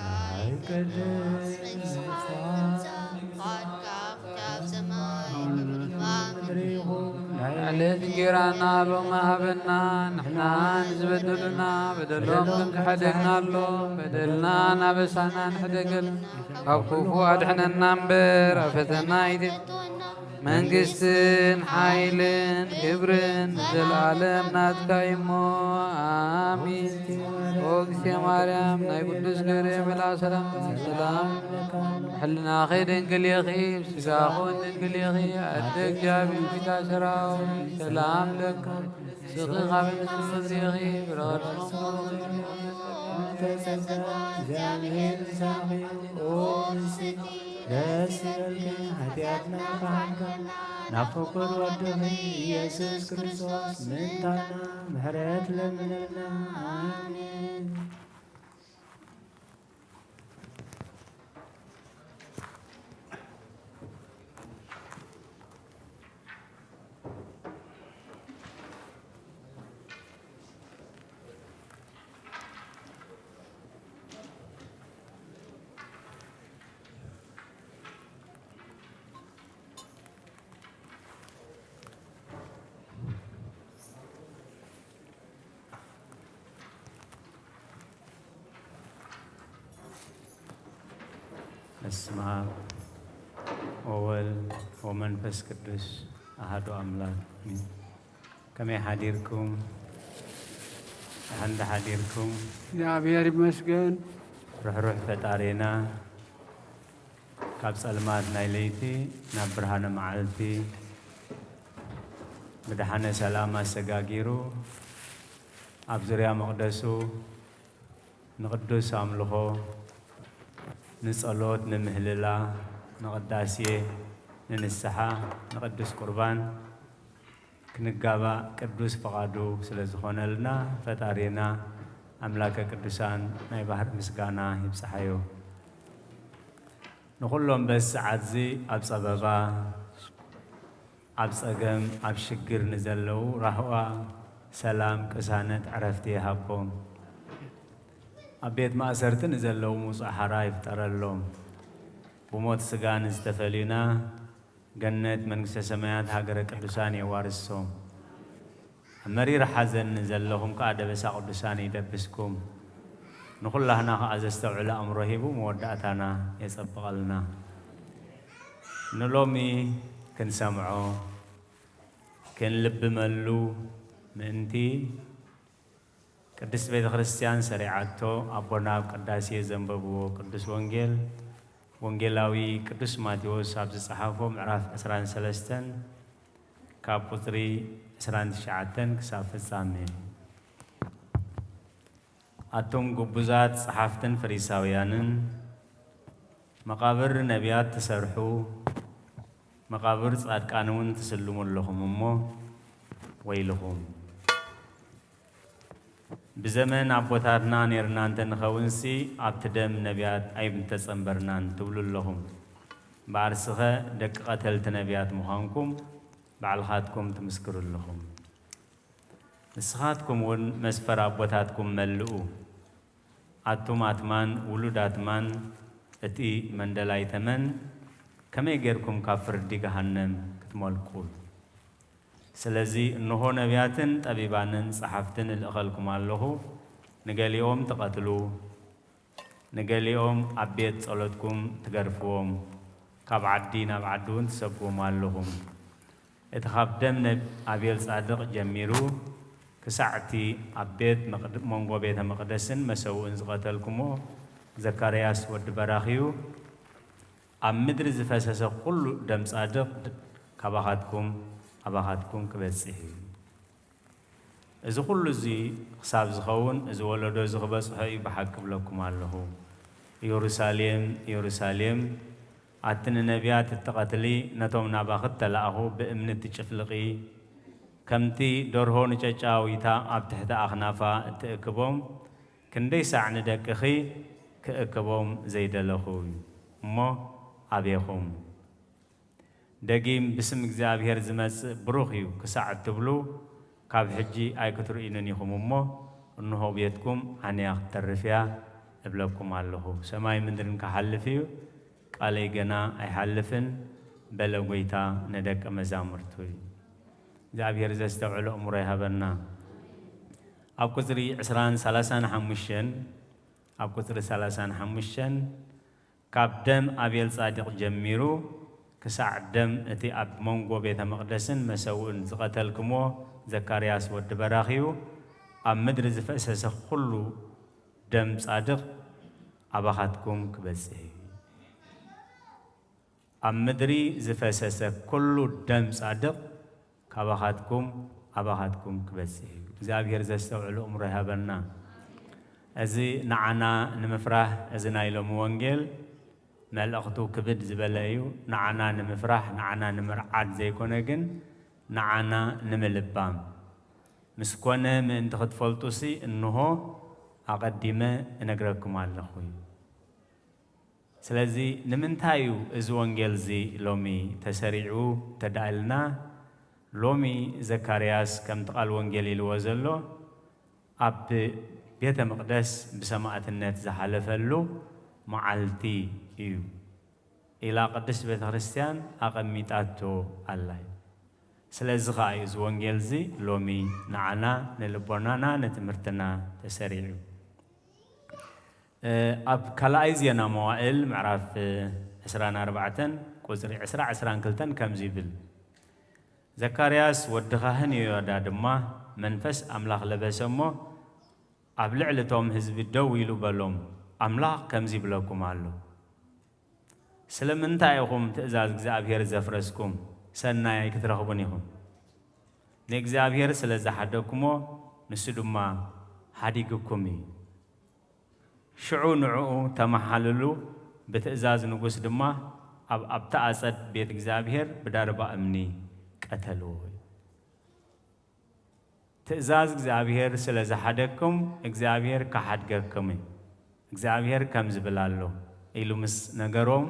ይቀደስ፣ መንግስትኻ ትምጻእ፣ ፍቓድካ ከምቲ ኣብ ሰማይ ከምኡ ድማ ኣብ ምድሪ ይኹን። ናይ ዕለት እንጌራና ሎሚ ሃበና፣ ንሕና ንዝበደሉና በደሎም ከም ዝሓደግናሎም በደልና ናበሳና ንሕደገልና፣ ካብ ክፉ ኣድሕነና እምበር ኣብ ፈተና ኣይተእትወና። መንግስትን ሓይልን ክብርን ንዘለኣለም ናትካ እዩ እሞ፣ ኣሜን። ኦ እግዝእትየ ማርያም፣ ናይ ቅዱስ ገብርኤል መልኣክ ሰላምታ ሰላም፣ ሕልናኺ ድንግል ኢኺ፣ ስጋኹን ድንግል ኢኺ፣ ኣደ እግዚኣብሔር ጌታ ሰራዊት፣ ሰላም ለኪ፣ ንስኺ ካብ ኣንስቲ ተፈዚኺ፣ ብረኸት ተጸጋ፣ እግዚኣብሔር ምሳኺ፣ ኦ ንስቲ ደስ ይበልኪ፣ ሓጢኣትና ከሓልከልና፣ ናብ ፍቁር ወድኺ ኢየሱስ ክርስቶስ ምእንታና ምሕረት ለምነልና። ኣሜን። በስመ አብ ወወልድ ወመንፈስ ቅዱስ አሐዱ አምላክ አሜን። ከመይ ሓዲርኩም? ደሓን ዶ ሓዲርኩም? እግዚኣብሔር ይመስገን። ርሕሩሕ ፈጣሪና ካብ ጸልማት ናይ ለይቲ ናብ ብርሃነ መዓልቲ ብድሓነ ሰላም ኣሰጋጊሩ ኣብ ዙርያ መቕደሱ ንቕዱስ ኣምልኾ፣ ንጸሎት፣ ንምህልላ፣ ንቕዳሴ፣ ንንስሓ፣ ንቅዱስ ቁርባን ክንጋባእ ቅዱስ ፍቓዱ ስለ ዝኾነልና ፈጣሪና ኣምላከ ቅዱሳን ናይ ባህር ምስጋና ይብጽሓዮ። ንኹሎም በዚ ሰዓትዚ ኣብ ጸበባ፣ ኣብ ጸገም፣ ኣብ ሽግር ንዘለዉ ራህዋ፣ ሰላም፣ ቅሳነት፣ ዕረፍቲ ይሃቦም። ኣብ ቤት ማእሰርቲ ንዘለዉ ምውጻእ ሓራ ይፍጠረሎም። ብሞት ስጋ ንዝተፈልዩና ገነት መንግስተ ሰማያት ሃገረ ቅዱሳን የዋርሶም። ኣብ መሪር ሓዘን ንዘለኹም ከኣ ደበሳ ቅዱሳን ይደብስኩም። ንኹላህና ከኣ ዘስተውዕል ኣእምሮ ሂቡ መወዳእታና የጸብቐልና። ንሎሚ ክንሰምዖ ክንልብመሉ ምእንቲ ቅድስት ቤተ ክርስቲያን ሰሪዓቶ ኣቦና ኣብ ቅዳሴ ዘንበብዎ ቅዱስ ወንጌል ወንጌላዊ ቅዱስ ማቴዎስ ኣብ ዝጸሓፎ ምዕራፍ ዕስራን ሰለስተን ካብ ቁጽሪ ዕስራን ትሽዓተን ክሳብ ፍጻሜ። ኣቱም ግቡዛት ጸሓፍትን ፈሪሳውያንን፣ መቓብር ነቢያት ትሰርሑ፣ መቓብር ጻድቃን እውን ትስልሙ ኣለኹም እሞ ወይልኹም። ብዘመን ኣቦታትና ኔርና እንተንኸውንሲ ኣብቲ ደም ነቢያት ኣይምተጸንበርናን ትብሉ ኣለኹም። እምበኣርስኸ ደቂ ቀተልቲ ነቢያት ምዃንኩም ባዕልኻትኩም ትምስክሩ ኣለኹም። ንስኻትኩም እውን መስፈር ኣቦታትኩም መልኡ። ኣቱም ኣትማን ውሉድ ኣትማን፣ እቲ መንደላይ ተመን፣ ከመይ ጌርኩም ካብ ፍርዲ ገሃነም ክትመልቁ? ስለዚ እንሆ ነቢያትን ጠቢባንን ጸሓፍትን እልእኸልኩም ኣለኹ። ንገሊኦም ትቐትሉ፣ ንገሊኦም ኣብ ቤት ጸሎትኩም ትገርፍዎም፣ ካብ ዓዲ ናብ ዓዲ እውን ትሰግዎም ኣለኹም። እቲ ካብ ደም ነብ-፣ ኣቤል ጻድቕ ጀሚሩ ክሳዕ እቲ ኣብ ቤት መቕድ-፣ መንጎ ቤተ መቕደስን መሰውእን ዝቐተልኩሞ ዘካርያስ ወዲ በራኽዩ፣ ኣብ ምድሪ ዝፈሰሰ ኩሉ ደም ጻድቕ ድ-፣ ካባኻትኩም ኣባኻትኩም ክበጽሕ እዩ። እዚ ኩሉ እዚ ክሳብ ዝኸውን፣ እዚ ወለዶ እዚ ክበጽሖ እዩ ብሓቂ እብለኩም ኣለኹ። ኢየሩሳሌም፣ ኢየሩሳሌም፣ ኣቲ ንነቢያት እትቐትሊ፣ ነቶም ናባኺ እተላእኹ ብእምኒ እትጭፍልቒ፣ ከምቲ ደርሆ ንጨጫዊታ ኣብ ትሕቲ ኣኽናፋ እትእክቦም፣ ክንደይ ሳዕ ንደቅኺ ክእክቦም ዘይደለኹ እዩ። እሞ ኣቤኹም። ደጊም ብስም እግዚኣብሔር ዝመጽእ ብሩኽ እዩ ክሳዕ እትብሉ፣ ካብ ሕጂ ኣይክትርእዩንን ኢኹም እሞ፣ እንሆ ቤትኩም ዓንያ ክትተርፍ እያ እብለኩም ኣለኹ። ሰማይ ምድርን ክሓልፍ እዩ፣ ቃለይ ገና ኣይሓልፍን በለ ጐይታ ንደቀ መዛሙርቱ እዩ። እግዚኣብሔር ዘስተውዕሎ እምሮ ይሃበና። ኣብ ቁጽሪ ዕስራን ሰላሳን ሓሙሽተን፣ ኣብ ቁጽሪ ሰላሳን ሓሙሽተን፣ ካብ ደም ኣቤል ጻድቕ ጀሚሩ ክሳዕ ደም እቲ ኣብ መንጎ ቤተ መቕደስን መሰውእን ዝቐተልክሞ ዘካርያስ ወዲ በራኽዩ፣ ኣብ ምድሪ ዝፈሰሰ ኩሉ ደም ጻድቕ ኣባኻትኩም ክበጽሕ እዩ። ኣብ ምድሪ ዝፈሰሰ ኩሉ ደም ጻድቕ ካባኻትኩም ኣባኻትኩም ክበጽሕ እዩ። እግዚኣብሔር ዘስተውዕሉ እምሮ ይሃበና። እዚ ንዓና ንምፍራህ፣ እዚ ናይ ሎሚ ወንጌል መልእኽቱ ክብድ ዝበለ እዩ። ንዓና ንምፍራህ፣ ንዓና ንምርዓድ ዘይኮነ ግን፣ ንዓና ንምልባም። ምስ ኮነ ምእንቲ ክትፈልጡሲ፣ እንሆ ኣቐዲመ እነግረኩም ኣለኹ እዩ። ስለዚ ንምንታይ እዩ እዚ ወንጌል እዚ ሎሚ ተሰሪዑ እንተ ደኣ ኢልና፣ ሎሚ ዘካርያስ ከምቲ ቃል ወንጌል ኢልዎ ዘሎ፣ ኣብ ቤተ መቕደስ ብሰማእትነት ዝሓለፈሉ መዓልቲ እዩ ኢላ ቅድስት ቤተ ክርስቲያን ኣቐሚጣቶ ኣላ እዩ። ስለዚ ኸኣ እዩ እዚ ወንጌል እዚ ሎሚ ንዓና፣ ንልቦናና፣ ንትምህርትና ተሰሪዑ። እ፣ ኣብ ካልኣይ ዜና መዋእል ምዕራፍ ዕስራን ኣርባዕተን ቁጽሪ ዕስራ፣ ዕስራን ክልተን ከምዚ ይብል፣ "ዘካርያስ ወዲ ካህን ዮያዳ ድማ መንፈስ ኣምላኽ ለበሰ እሞ፣ ኣብ ልዕሊ እቶም ህዝቢ ደው ኢሉ በሎም፣ ኣምላኽ ከምዚ ይብለኩም ኣሎ፣ ስለምንታይ ኢኹም ትእዛዝ እግዚኣብሔር ዘፍረስኩም? ሰናይ ኣይክትረኽቡን ኢኹም። ንእግዚኣብሔር ስለ ዝሓደግኩሞ፣ ንሱ ድማ ሓዲግኩም እዩ። ሽዑ ንዕኡ ተመሓልሉ፣ ብትእዛዝ ንጉስ ድማ ኣብ፣ ኣብቲ ኣጸድ ቤት እግዚኣብሔር ብዳርባ እምኒ ቀተልዎ። ትእዛዝ እግዚኣብሔር ስለ ዝሓደግኩም፣ እግዚኣብሔር ክሓድገኩም እዩ። እግዚኣብሔር ከም ዝብል ኣሎ ኢሉ ምስ ነገሮም፣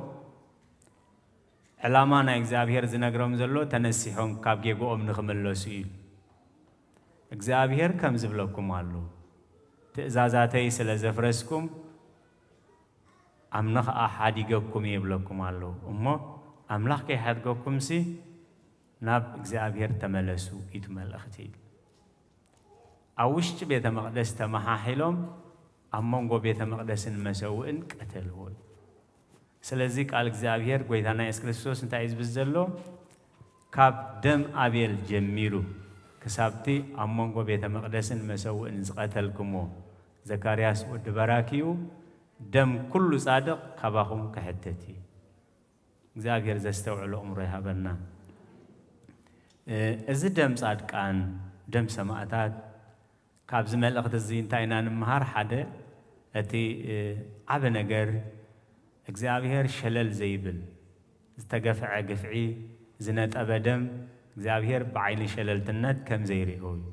ዕላማ ናይ እግዚኣብሔር ዝነግሮም ዘሎ ተነሲሖም ካብ ጌግኦም ንኽምለሱ እዩ። እግዚኣብሔር ከም ዝብለኩም ኣሎ፣ ትእዛዛተይ ስለ ዘፍረስኩም፣ ኣምነ ኸኣ ሓዲገኩም እየ ይብለኩም ኣሎ። እሞ ኣምላኽ ከይሓድገኩምሲ ናብ እግዚኣብሔር ተመለሱ እዩ እቲ መልእኽቲ። ኣብ ውሽጢ ቤተ መቕደስ ተመሓሒሎም ኣብ መንጎ ቤተ መቕደስን መሰውእን ቀተልዎ እዩ። ስለዚ ቃል እግዚኣብሔር ጎይታና የሱስ ክርስቶስ እንታይ እዩ ዝብል ዘሎ? ካብ ደም ኣቤል ጀሚሩ ክሳብቲ ኣብ መንጎ ቤተ መቕደስን መሰውእን ዝቐተልኩሞ ዘካርያስ ወዲ በራክዩ፣ ደም ኩሉ ጻድቕ ካባኹም ክሕተት እዩ። እግዚኣብሔር ዘስተውዕሎ እምሮ ይሃበና። እ፣ እዚ ደም ጻድቃን፣ ደም ሰማእታት፣ ካብዚ መልእኽቲ እዚ እንታይ ኢና ንምሃር? ሓደ፣ እቲ፣ እ፣ ዓቢ ነገር እግዚኣብሔር ሸለል ዘይብል፣ ዝተገፍዐ ግፍዒ፣ ዝነጠበ ደም እግዚኣብሔር ብዓይኒ ሸለልትነት ከም ዘይርእዮ እዩ።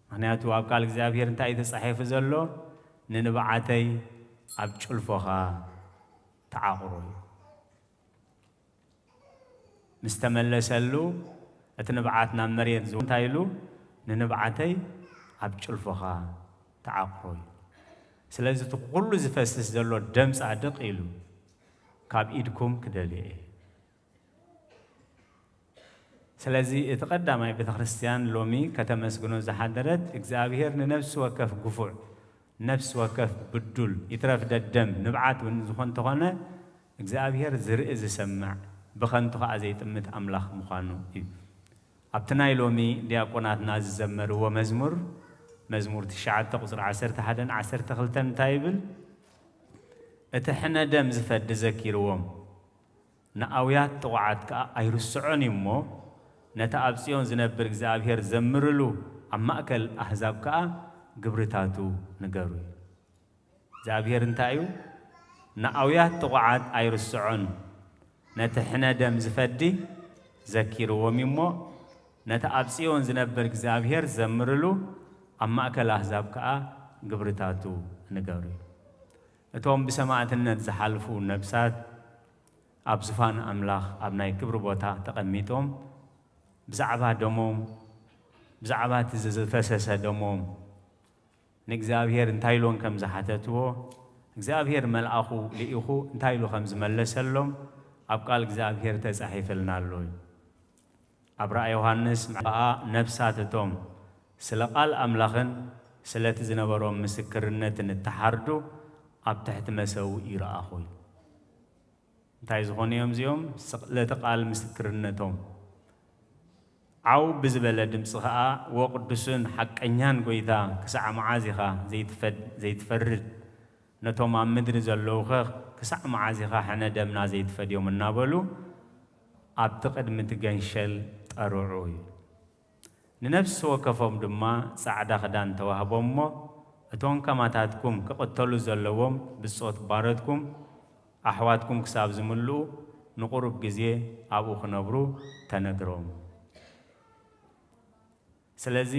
ምኽንያቱ ኣብ ቃል እግዚኣብሔር እንታይ እዩ ተጻሒፉ ዘሎ? "ንንብዓተይ ኣብ ጭልፎኻ ተዓቑሮ" እዩ። ምስ ተመለሰሉ፣ እቲ ንብዓት ናብ መሬት ዝወ-፣ እንታይ ኢሉ? "ንንብዓተይ ኣብ ጭልፎኻ ተዓቑሮ" እዩ። ስለዚ እቲ ኩሉ ዝፈስስ ዘሎ ደም ጻድቕ ኢሉ፣ "ካብ ኢድኩም ክደልዮ እየ።" ስለዚ እቲ ቀዳማይ ቤተ ክርስቲያን ሎሚ ከተመስግኖ ዝሓደረት፣ እግዚኣብሔር ንነፍሲ ወከፍ ግፉዕ፣ ነፍሲ ወከፍ ብዱል፣ ይትረፍ ደደም፣ ንብዓት እውን ዝኾን እንተኾነ፣ እግዚኣብሔር ዝርኢ ዝሰምዕ፣ ብኸንቱ ኸኣ ዘይጥምት ኣምላኽ ምዃኑ እዩ። ኣብቲ ናይ ሎሚ ዲያቆናትና ዝዘመርዎ መዝሙር፣ መዝሙር ትሽዓተ ቁጽሪ ዓሰርተ ሓደን ዓሰርተ ክልተን እንታይ ይብል? "እቲ ሕነ ደም ዝፈዲ ዘኪርዎም፣ ንኣውያት ጥቑዓት ከኣ ኣይርስዖን እዩ እሞ፣ ነቲ ኣብ ጽዮን ዝነብር እግዚኣብሔር ዘምርሉ፣ ኣብ ማእከል ኣህዛብ ከኣ ግብርታቱ ንገሩ" እዩ። እግዚኣብሔር እንታይ እዩ? ንኣውያት ጥቑዓት ኣይርስዖን፣ ነቲ ሕነ ደም ዝፈዲ ዘኪርዎም እዩ እሞ፣ ነቲ ኣብ ጽዮን ዝነብር እግዚኣብሔር ዘምርሉ፣ ኣብ ማእከል ኣህዛብ ከኣ ግብርታቱ ንገሩ እዩ። እቶም ብሰማእትነት ዝሓልፉ ነብሳት፣ ኣብ ዙፋን ኣምላኽ ኣብ ናይ ክብሪ ቦታ ተቐሚጦም፣ ብዛዕባ ደሞም፣ ብዛዕባ እቲ ዝፈሰሰ ደሞም ንእግዚኣብሔር እንታይ ኢሎም ከም ዝሓተትዎ፣ እግዚኣብሔር መልኣኹ ልኢኹ እንታይ ኢሉ ከም ዝመለሰሎም ኣብ ቃል እግዚኣብሔር ተጻሒፍልና ኣሎ እዩ። ኣብ ራእይ ዮሃንስ ምዕራፍ ነፍሳት እቶም ስለ ቃል ኣምላኽን ስለቲ ዝነበሮም ምስክርነትን እተሓርዱ ኣብ ትሕቲ መሰውኢ ይረኣኹ እዩ። እንታይ ዝኾኑ እዮም እዚኦም? ስለቲ ቃል ምስክርነቶም። ዓው ብዝበለ ድምፂ ኸዓ፣ "ወ ቅዱስን ሓቀኛን ጐይታ፣ ክሳዕ መዓዝ ኢኻ ዘይትፈድ-፣ ዘይትፈርድ? ነቶም ኣብ ምድሪ ዘለዉኸ ክሳዕ መዓዝ ኢኻ ሕነ ደምና ዘይትፈድዮም?" እናበሉ ኣብቲ ቅድሚ እቲ ገንሸል ጠርዑ እዩ። ንነፍሲ ወከፎም ድማ ጻዕዳ ክዳን ተዋህቦም እሞ፣ እቶም ከማታትኩም ክቕተሉ ዘለዎም ብጾት ባሮትኩም ኣሕዋትኩም ክሳብ ዝምልኡ ንቑሩብ ግዜ ኣብኡ ክነብሩ ተነግሮም። ስለዚ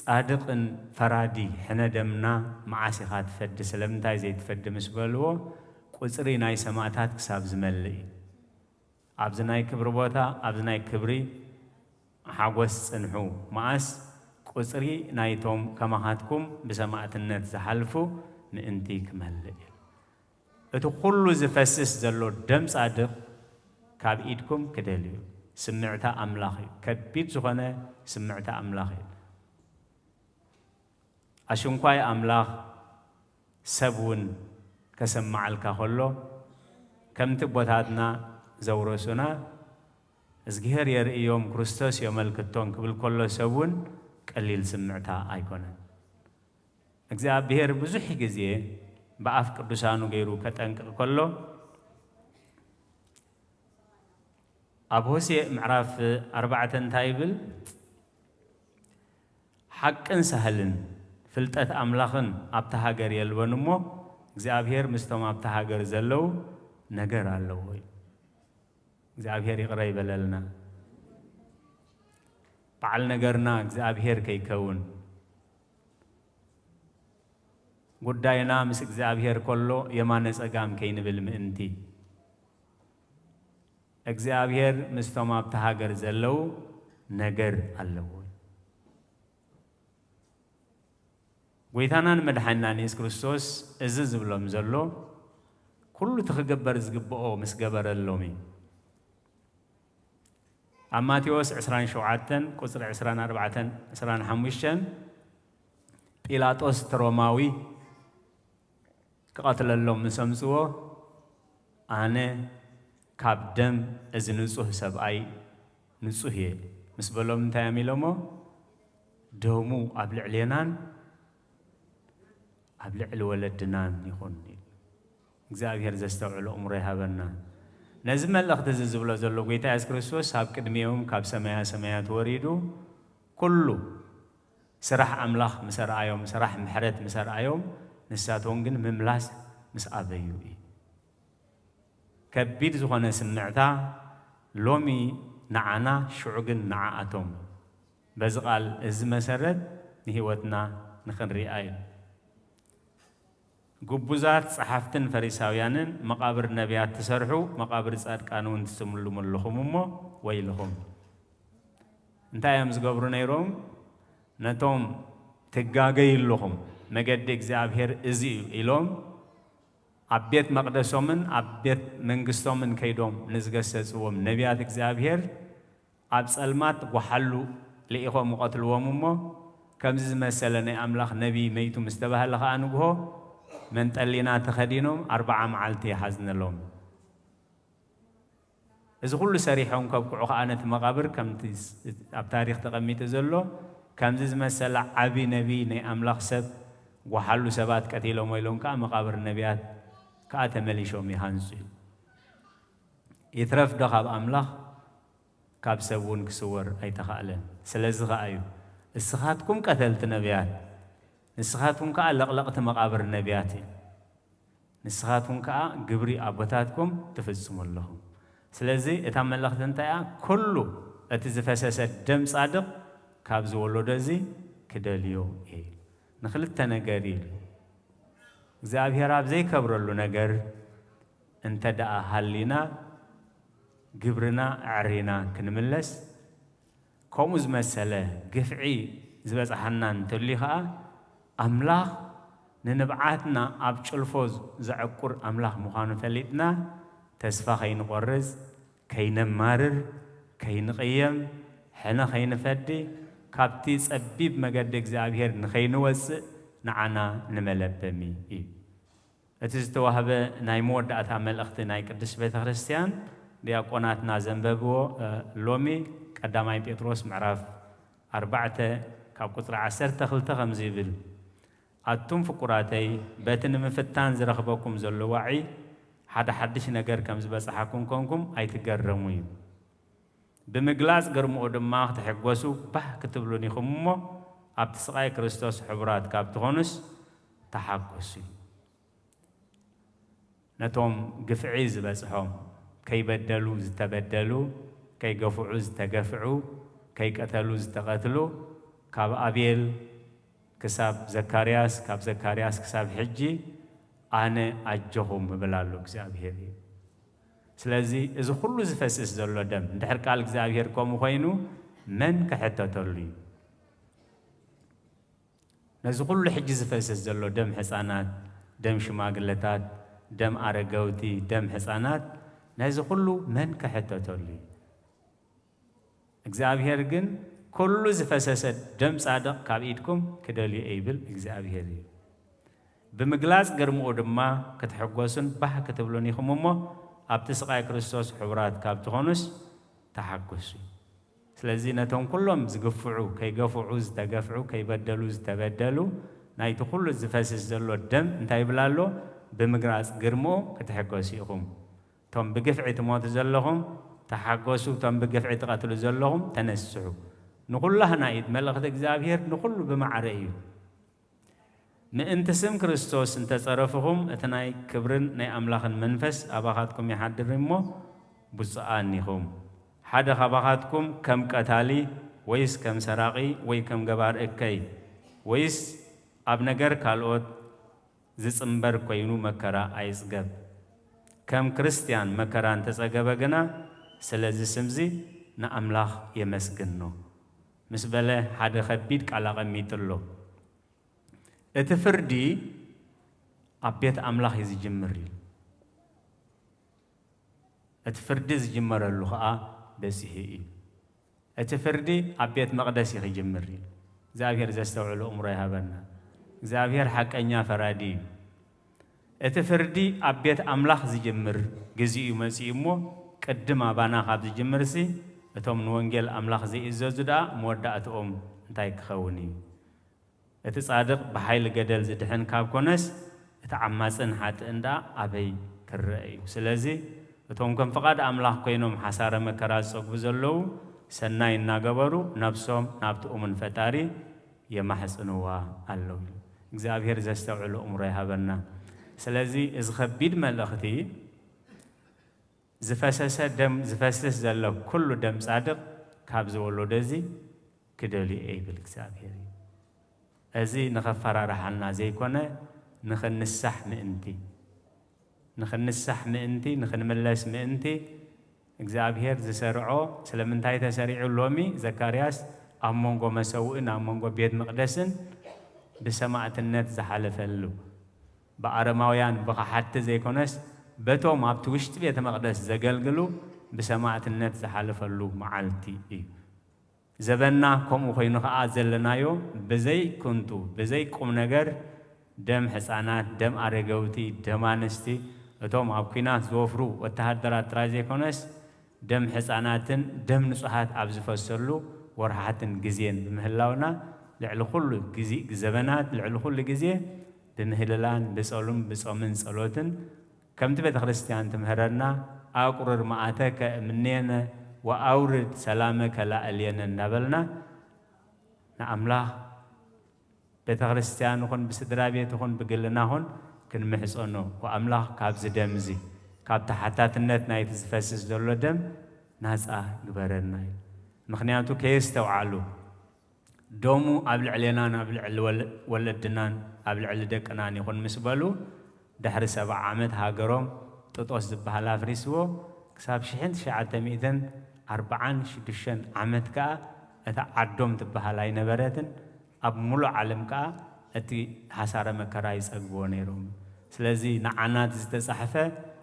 ጻድቕን ፈራዲ ሕነ ደምና መዓስ ኢኻ ትፈዲ? ስለምንታይ ዘይትፈዲ? ምስ በልዎ፣ ቁጽሪ ናይ ሰማእታት ክሳብ ዝመልእ እዩ። ኣብዚ ናይ ክብሪ ቦታ፣ ኣብዚ ናይ ክብሪ ሓጎስ ጽንሑ፣ መኣስ ቁጽሪ ናይቶም ከማኻትኩም ብሰማእትነት ዝሓልፉ ምእንቲ ክመልእ እዩ። እቲ ኩሉ ዝፈስስ ዘሎ ደም ጻድቕ ካብ ኢድኩም ክደልዩ። ስምዕታ ኣምላኽ እዩ። ከቢድ ዝኾነ ስምዕታ ኣምላኽ እዩ። ኣሽንኳይ ኣምላኽ ሰብ እውን ከሰምዓልካ ከሎ፣ ከምቲ ኣቦታትና ዘውረሱና፣ "እዝግሄር የርእዮም፣ ክርስቶስ የመልክቶም" ክብል ከሎ፣ ሰብ እውን ቀሊል ስምዕታ ኣይኮነን። እግዚኣብሔር ብዙሕ ግዜ ብኣፍ ቅዱሳኑ ገይሩ ከጠንቅቕ ከሎ፣ ኣብ ሆሴዕ ምዕራፍ ኣርባዕተ እንታይ ይብል? ሓቅን ሳህልን ፍልጠት ኣምላኽን ኣብታ ሃገር የልቦን እሞ፣ እግዚኣብሔር ምስቶም ኣብታ ሃገር ዘለዉ ነገር ኣለዎ። እግዚኣብሔር ይቕረ ይበለልና። በዓል ነገርና እግዚኣብሔር ከይከውን፣ ጉዳይና ምስ እግዚኣብሔር ከሎ የማነ ጸጋም ከይንብል ምእንቲ፣ እግዚኣብሔር ምስቶም ኣብታ ሃገር ዘለዉ ነገር ኣለዎ። ጎይታናን መድሓኒናን የሱስ ክርስቶስ እዚ ዝብሎም ዘሎ፣ ኩሉ እቲ ክግበር ዝግብኦ ምስ ገበረሎም እዩ። ኣብ ማቴዎስ ዕስራን ሸውዓተን ቁጽሪ ዕስራን ኣርባዕተን ዕስራን ሓሙሽተን፣ ጲላጦስ እቲ ሮማዊ ክቐትለሎም ምስ ኣምጽዎ፣ ኣነ ካብ ደም እዚ ንጹህ ሰብኣይ ንጹህ እየ ምስ በሎም፣ እንታይ እዮም ኢሎሞ? ደሙ ኣብ ልዕሌናን ኣብ ልዕሊ ወለድናን ይኹን ኢሉ። እግዚኣብሔር ዘስተውዕሎ እምሮ ይሃበና። ነዚ መልእኽቲ እዚ ዝብሎ ዘሎ ጎይታ የሱስ ክርስቶስ ኣብ ቅድሚኦም ካብ ሰማያ ሰማያት ወሪዱ፣ ኩሉ ስራሕ ኣምላኽ ምስ ኣርኣዮም፣ ስራሕ ምሕረት ምስ ኣርኣዮም፣ ንሳቶም ግን ምምላስ ምስ ኣበዩ እዩ። ከቢድ ዝኾነ ስምዕታ ሎሚ ንዓና፣ ሽዑ ግን ንዓኣቶም። በዚ ቃል እዚ መሰረት ንህይወትና ንኽንሪኣ እዩ። ግቡዛት ጸሓፍትን ፈሪሳውያንን መቓብር ነቢያት ትሰርሑ፣ መቓብር ጻድቃን እውን ትስልሙ ኣለኹም እሞ ወይልኹም። እንታይ እዮም ዝገብሩ ነይሮም? ነቶም ትጋገዩ ኣለኹም፣ መገዲ እግዚኣብሔር እዚ እዩ ኢሎም ኣብ ቤት መቕደሶምን ኣብ ቤት መንግስቶምን ከይዶም ንዝገሰጽዎም ነቢያት እግዚኣብሔር ኣብ ጸልማት ጓሓሉ ልኢኾም ይቐትልዎም እሞ፣ ከምዚ ዝመሰለ ናይ ኣምላኽ ነቢይ መይቱ ምስ ተባህለ ኸኣ ንግሆ መንጠሊና ተኸዲኖም ኣርብዓ መዓልቲ ይሓዝነሎም። እዚ ኩሉ ሰሪሖም ከብቅዑ ኸኣ ነቲ መቓብር ከምቲ ስ-፣ ኣብ ታሪኽ ተቐሚጡ ዘሎ ከምዚ ዝመሰለ ዓቢ ነቢይ ናይ ኣምላኽ ሰብ ጓሓሉ ሰባት ቀቲሎሞ ኢሎም ከኣ መቓብር ነቢያት ከኣ ተመሊሾም ይሃንጹ እዩ። ይትረፍ ዶ ካብ ኣምላኽ ካብ ሰብ እውን ክስወር ኣይተኻእለን። ስለዚ ኸኣ እዩ እስኻትኩም ቀተልቲ ነቢያት፣ ንስኻትኩም ከኣ ለቕለቕቲ መቓብር ነቢያት እዩ። ንስኻትኩም ከኣ ግብሪ ኣቦታትኩም ትፍጽሙ ኣለኹም። ስለዚ እታ መልእኽቲ እንታይ እያ? ኩሉ እቲ ዝፈሰሰ ደም ጻድቕ ካብዚ ወለዶ እዚ ክደልዮ እየ። ንኽልተ ነገር ኢሉ እግዚኣብሔር ኣብ ዘይከብረሉ ነገር እንተ ደኣ ሃሊና ግብርና ኣዕሪና ክንምለስ፣ ከምኡ ዝመሰለ ግፍዒ ዝበጽሓና እንተልዩ ኸኣ፣ ኣምላኽ ንንብዓትና ኣብ ጭልፎ ዘዕቁር ኣምላኽ ምዃኑ ፈሊጥና፣ ተስፋ ኸይንቖርጽ፣ ከይነማርር፣ ከይንቕየም፣ ሕነ ኸይንፈዲ፣ ካብቲ ጸቢብ መገዲ እግዚኣብሔር ንኸይንወጽእ ንዓና ንመለበሚ እዩ። እቲ ዝተዋህበ ናይ መወዳእታ መልእኽቲ ናይ ቅድስት ቤተ ክርስቲያን ዲያቆናትና ዘንበብዎ፣ እ፣ ሎሚ ቀዳማይ ጴጥሮስ ምዕራፍ ኣርባዕተ ካብ ቁጽሪ ዓሰርተ ክልተ ከምዚ ይብል፣ ኣቱም ፍቁራተይ፣ በቲ ንምፍታን ዝረኽበኩም ዘሎ ዋዒ ሓደ ሓድሽ ነገር ከም ዝበጽሓኩም ኮንኩም ኣይትገረሙ እዩ። ብምግላጽ ግርምኡ ድማ ክትሕጎሱ ባህ ክትብሉን ኢኹም እሞ፣ ኣብቲ ስቓይ ክርስቶስ ሕቡራት ካብ ትኾኑስ ተሓጎሱ እዩ። ነቶም ግፍዒ ዝበጽሖም፣ ከይበደሉ ዝተበደሉ፣ ከይገፍዑ ዝተገፍዑ፣ ከይቀተሉ ዝተቐትሉ፣ ካብ ኣቤል ክሳብ ዘካርያስ፣ ካብ ዘካርያስ ክሳብ ሕጂ ኣነ ኣጆኹም እብል ኣሎ እግዚኣብሔር እዩ። ስለዚ እዚ ኩሉ ዝፈስስ ዘሎ ደም፣ እንድሕር ቃል እግዚኣብሔር ከምኡ ኮይኑ መን ክሕተተሉ እዩ? ነዚ ኩሉ ሕጂ ዝፈስስ ዘሎ ደም ሕፃናት፣ ደም ሽማግለታት፣ ደም ኣረገውቲ፣ ደም ሕፃናት፣ ነዚ ኩሉ መን ክሕተተሉ እዩ? እግዚኣብሔር ግን ኩሉ ዝፈሰሰ ደም ጻድቕ ካብ ኢድኩም ክደልዮ እይብል እግዚኣብሔር እዩ። ብምግላጽ ግርምኡ ድማ ክትሕጎሱን ባህ ክትብሉን ኢኹም እሞ፣ ኣብቲ ስቓይ ክርስቶስ ሕቡራት ካብ ትኾኑስ ተሓጎሱ። ስለዚ ነቶም ኩሎም ዝግፍዑ፣ ከይገፍዑ ዝተገፍዑ፣ ከይበደሉ ዝተበደሉ፣ ናይቲ ኩሉ ዝፈስስ ዘሎ ደም እንታይ ይብል ኣሎ? ብምግላጽ ግርምኡ ክትሕጎሱ ኢኹም። እቶም ብግፍዒ ትሞቱ ዘለኹም፣ ተሓጎሱ፣ እቶም ብግፍዒ ትቐትሉ ዘለኹም ተነስሑ። ንኹላህና እዩ፣ መልእኽቲ እግዚኣብሔር ንኹሉ ብማዕረ እዩ። ምእንቲ ስም ክርስቶስ እንተጸረፍኹም፣ እቲ ናይ ክብርን ናይ ኣምላኽን መንፈስ ኣባኻትኩም ይሓድር እሞ፣ ብፁዓን ኢኹም። ሓደ ካባኻትኩም ከም ቀታሊ፣ ወይስ ከም ሰራቒ፣ ወይ ከም ገባር እከይ፣ ወይስ ኣብ ነገር ካልኦት ዝጽንበር ኮይኑ መከራ ኣይጽገብ። ከም ክርስትያን መከራ እንተጸገበ ግና፣ ስለዚ ስምዚ ንኣምላኽ የመስግኖ ምስ በለ፣ ሓደ ከቢድ ቃል ኣቐሚጡ ኣሎ። እቲ ፍርዲ ኣብ ቤት ኣምላኽ እዩ ዝጅምር እዩ። እቲ ፍርዲ ዝጅመረሉ ኸኣ በጺሑ እዩ። እቲ ፍርዲ ኣብ ቤት መቕደስ እዩ ክጅምር እዩ። እግዚኣብሔር ዘስተውዕሉ እምሮ ይሃበና። እግዚኣብሔር ሓቀኛ ፈራዲ እዩ። እቲ ፍርዲ ኣብ ቤት ኣምላኽ ዝጅምር ግዜኡ መጺኡ እሞ፣ ቅድም ኣባና ካብ ዝጅምርሲ፣ እቶም ንወንጌል ኣምላኽ ዘይእዘዙ ደኣ መወዳእትኦም እንታይ ክኸውን እዩ? እቲ ጻድቕ ብሓይሊ ገደል ዝድሕን ካብ ኮነስ፣ እቲ ዓማጽን ሓጥእን ደኣ ኣበይ ክረአ እዩ? ስለዚ፣ እቶም ከም ፍቓድ ኣምላኽ ኮይኖም ሓሳረ መከራ ዝጸግቡ ዘለዉ፣ ሰናይ እናገበሩ ነፍሶም ናብቲ እሙን ፈጣሪ የማሕጽንዋ ኣለዉ። እግዚኣብሔር ዘስተውዕሉ እምሮ ይሃበና። ስለዚ፣ እዚ ከቢድ መልእኽቲ፣ ዝፈሰሰ ደም፣ ዝፈስስ ዘሎ ኩሉ ደም ጻድቕ ካብዚ ወሎዶ እዚ ክደልዮ እየ ይብል እግዚኣብሔር እዩ። እዚ ንኸፈራርሓና ዘይኮነ፣ ንኽንሳሕ ምእንቲ፣ ንኽንሳሕ ምእንቲ፣ ንኽንምለስ ምእንቲ እግዚኣብሔር ዝሰርዖ። ስለምንታይ ተሰሪዑ? ሎሚ ዘካርያስ ኣብ መንጎ መሰውእን ኣብ መንጎ ቤት መቕደስን ብሰማእትነት ዝሓለፈሉ፣ ብኣረማውያን ብኸሓድቲ ዘይኮነስ፣ በቶም ኣብቲ ውሽጢ ቤተ መቕደስ ዘገልግሉ ብሰማእትነት ዝሓለፈሉ መዓልቲ እዩ። ዘበንና ከምኡ ኮይኑ ኸኣ ዘለናዮ፣ ብዘይ ክንቱ፣ ብዘይ ቁም ነገር፣ ደም ሕፃናት፣ ደም ኣረገውቲ፣ ደም ኣንስቲ፣ እቶም ኣብ ኲናት ዝወፍሩ ወተሃደራት ጥራይ ዘይኮነስ፣ ደም ሕፃናትን ደም ንጹሃት ኣብ ዝፈሰሉ ወርሓትን ግዜን ብምህላውና፣ ልዕሊ ኩሉ ግዜ፣ ዘበናት፣ ልዕሊ ኩሉ ግዜ ብምህልላን ብጸሉም፣ ብጾምን ጸሎትን፣ ከምቲ ቤተ ክርስቲያን ትምህረና፣ "ኣቁርር መዓተከ እምኔነ ወኣውርድ ሰላመከ ላዕሌነ" እናበልና ንኣምላኽ፣ ቤተ ክርስቲያን ይኹን ብስድራ ቤት ይኹን ብግልና ይኹን ክንምሕጸኖ፣ "ወኣምላኽ ካብዚ ደም እዚ፣ ካብ ተሓታትነት ናይቲ ዝፈስስ ዘሎ ደም ናጻ ግበረና" እዩ። ምኽንያቱ ከየስተውዓሉ፣ ደሙ ኣብ ልዕሌናን ኣብ ልዕሊ ወለ-፣ ወለድናን ኣብ ልዕሊ ደቅናን ይኹን ምስ በሉ፣ ድሕሪ ሰብዓ ዓመት ሃገሮም ጥጦስ ዝበሃል ኣፍሪስዎ፣ ክሳብ ሽሕን ትሽዓተ ሚእትን ኣርብዓን ሽዱሽተን ዓመት ከኣ እታ ዓዶም ትበሃል ኣይነበረትን። ኣብ ሙሉእ ዓለም ከኣ እቲ ሓሳረ መከራ ይጸግብዎ ነይሮም። ስለዚ ንዓና እቲ ዝተጻሕፈ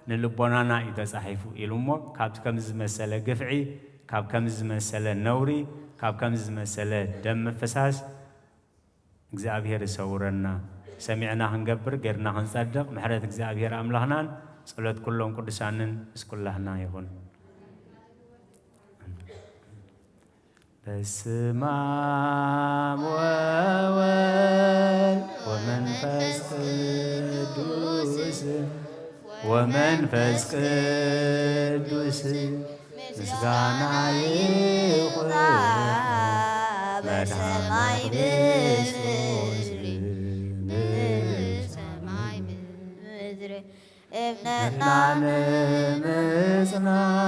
ንልቦናና እዩ ተጻሒፉ ኢሉ እሞ፣ ካብ ከምዚ ዝመሰለ ግፍዒ፣ ካብ ከምዚ ዝመሰለ ነውሪ፣ ካብ ከምዚ ዝመሰለ ደም ምፍሳስ እግዚኣብሔር ይሰውረና። ሰሚዕና ክንገብር፣ ጌርና ክንጸድቕ፣ ምሕረት እግዚኣብሔር ኣምላኽናን ጸሎት ኩሎም ቅዱሳንን ምስ ኩላህና ይኹን። በስመ አብ ወወልድ ወመንፈስ ቅዱስ፣ ወመንፈስ ቅዱስ ምስጋና ይኹን በሰማይ ብምድሪ፣ በሰማይ ብምድሪ። እምነትና ንምጽናዕ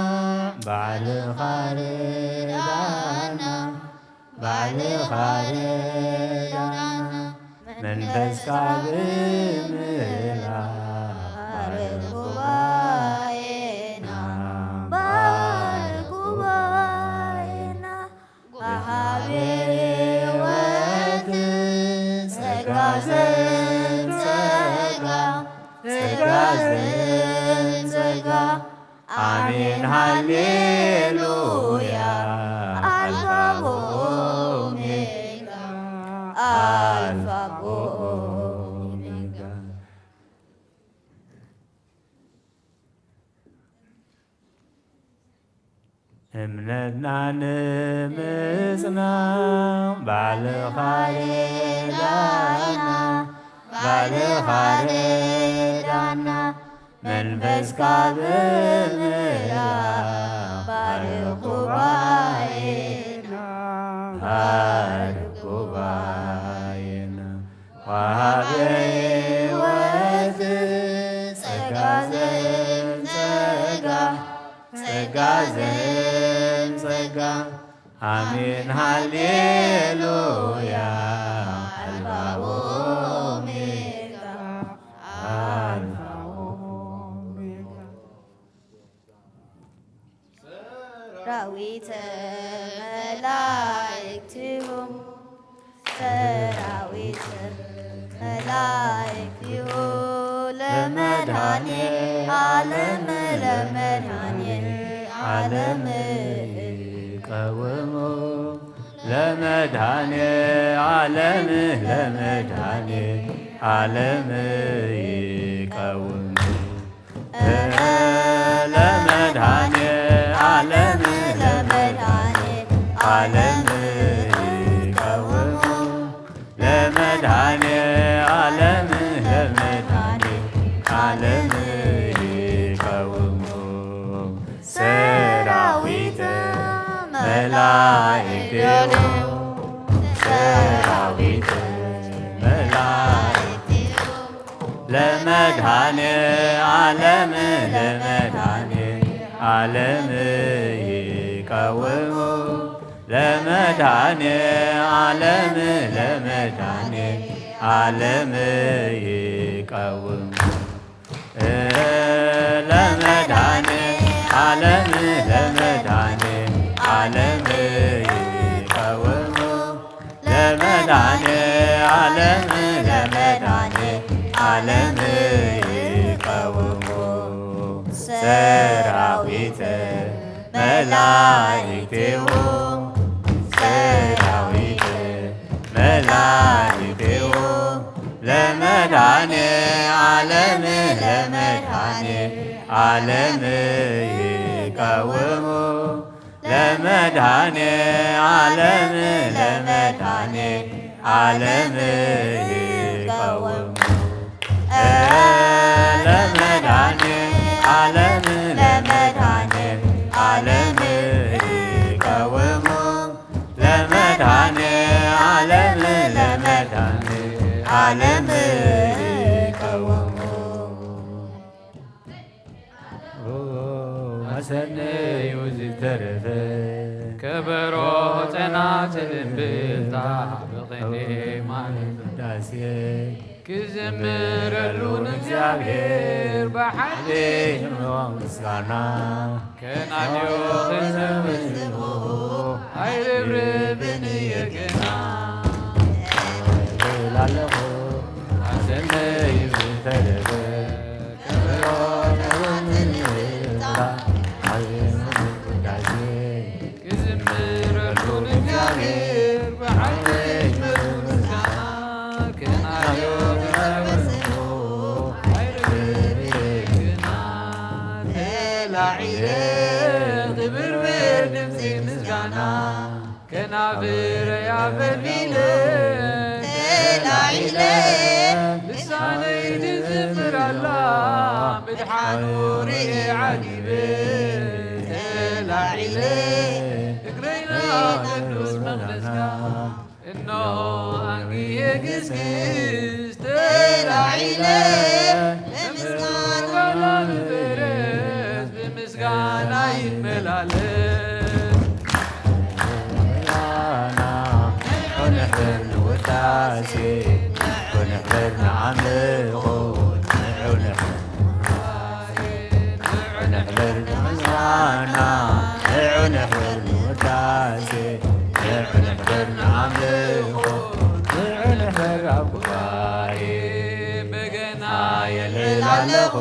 ባዕልኻ ርዳና፣ ባዕልኻ ርዳና፣ መንፈስካ ብምላእ ባርኽ ጉባኤና፣ ባርኽ ጉባኤና። ወሃቢ ሕይወት ጸጋ ዘንጸጋ፣ ጸጋ ዘንጸጋ። ኣሜን ሃሌሉያ። ኣልፋ ወኦሜጋ፣ ኣልፋ ወኦሜጋ። እምነትና ንምጽናዕ ባዕልኻ ርዳና፣ ባዕልኻ ርዳና፣ መንፈስካ ብምላእ ጉባኤና፣ ባርኽ ጉባኤና፣ ወሃበ ሕይወት ጸጋ ዘእም ጸጋ፣ ጸጋ ዘእም ጸጋ። ኣሜን ሃሌሉያ። ኣልፋ ወኦሜጋ፣ ኣልፋ ወኦሜጋ። ሰራዊተ መላእክቲሁ፣ ሰራዊተ መላእክቲሁ ለመድኃኔ ዓለም፣ ለመድኃኔ ዓለም ይቀውሙ። ለመድኃኔ ዓለም፣ ለመድኃኔ ዓለም ይቀውሙ። ለመድኃኔ ዓለም፣ ለመድኃኔ ዓለም ይቀውሙ። ለመድኃኔ ዓለም፣ ለመድኃኔ ዓለም ይቀውሙ። ሰራዊተ መላእክቲሁ፣ ሰራዊተ መላእክቲሁ ለመድኃኔ ዓለም፣ ለመድኃኔ ዓለም ይቀውሙ። ለመድኃኔ ዓለም፣ ለመድኃኔ ዓለም ይቀውሙ። ለመድኃኔ ዓለም፣ ለመድኃኔ ዓለም ይቀውሙ። ለመድኃኔ ዓለም፣ ለመድኃኔ ዓለም ይቀውሙ። ሰራዊተ መላእክቲሁ፣ ሰራዊተ መላእክቲሁ ለመድኃኔ ዓለም፣ ለመድኃኔ ዓለም ይቀውሙ። ለመድኃኔ ዓለም፣ ለመድኃኔ ዓለም ይቀውሙ። ለመድኃኔ ዓለም፣ ለመድኃኔ ዓለም ይቀውሙ። ለመድኃኔ ዓለም፣ ለመድኃኔ ዓለም ይቀውሙ። ኦ፣ ኣሰነዩ ዝተረፈ ከበሮ፣ ጸናጽል፣ እምብልታ፣ ብቕኔ ማለት ውዳሴ ክዝምረሉ ንእግዚኣብሔር ብሓቂ ምስጋና ከናድዮ ክነመስግኖ ኣይርብርብን እየ ግና። እብል ኣለኹ ኣሰነዩ ዝተረፈ ክዝምረሉ ንእግዚኣብሔር ብሓቂ ምስጋና ክናዮ ክነመስግኖ ኣይርብርብን እየ ግና። ተላዒለ ክብርብር ድምፂ ምስጋና ከናፍረይ ኣፈልፊለ ተላዒለ ልሳነይ ትዝምር ኣላ ምድሓኑ ርኤ ዓጊበ ተላዒለ እግረይ ናብ ቅዱስ መቕደስካ እኖ ኣንግየ ግስግስ ተላዒለ ንምስጋና ንፈረስ ብምስጋና ይመላለስ። ንዑ ንሕበር ንውዳሴ፣ ንዑ ንሕበር ንኣምልኾ፣ ንዑ ንሕበር ንሕበር ንምስጋና፣ ንዑ ንሕበር ንውዳሴ፣ ንዑ ንሕበር ንኣምልኾ፣ ንዑ ንሕበር ኣብ ጉባኤ። በገና የልዕል ኣለኹ፣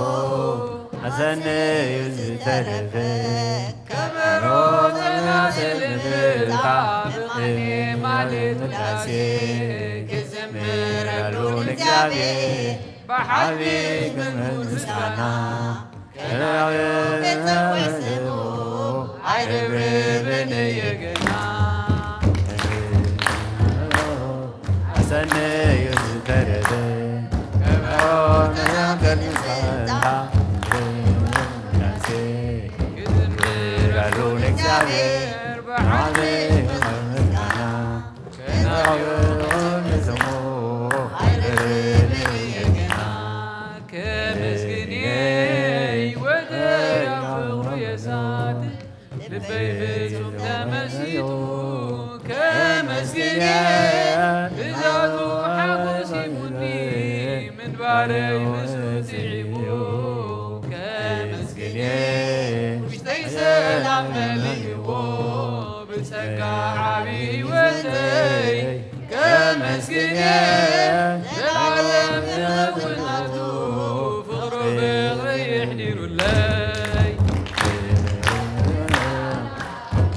ኣሰነዩ ዝተረፈ ከበሮ ጸናጽል እምብልታ፣ ብቕኔ ማህሌት ውዳሴ ክዝምረሉ ንእግዚኣብሔር። ብሓቂ ክብርን ምስጋና ክናዮ ክነመስግኖ ኣይርብርብን እየ ግና። ኣሰነዩ ዝተረፈ ከበሮ ተናገር ምስጋና ክዝምረሉ እግዚኣብሔር ብዓቢ ምስጋና ከነዕብድ ንስሙ ኣይርብን የገና። ከመስግን እየ ህይወተይ ኣብ ፍቕሩ የሳት ልበይ ፍጹም ተመሲጡ ከመስግን እየ ትእዛዙ ሓጎስ ሂቡኒ ምንባረይ ምስኡ ጥዒሙ ከመስግን እየ ውሽጠይ ሰላም መሊእዎ ብጸጋ ዓቢ ህይወተይ ከመስግን እየ ዘላለም ክኸውን ናቱ ፍቕሩ ፍቕሪ የሕዲሩለይ።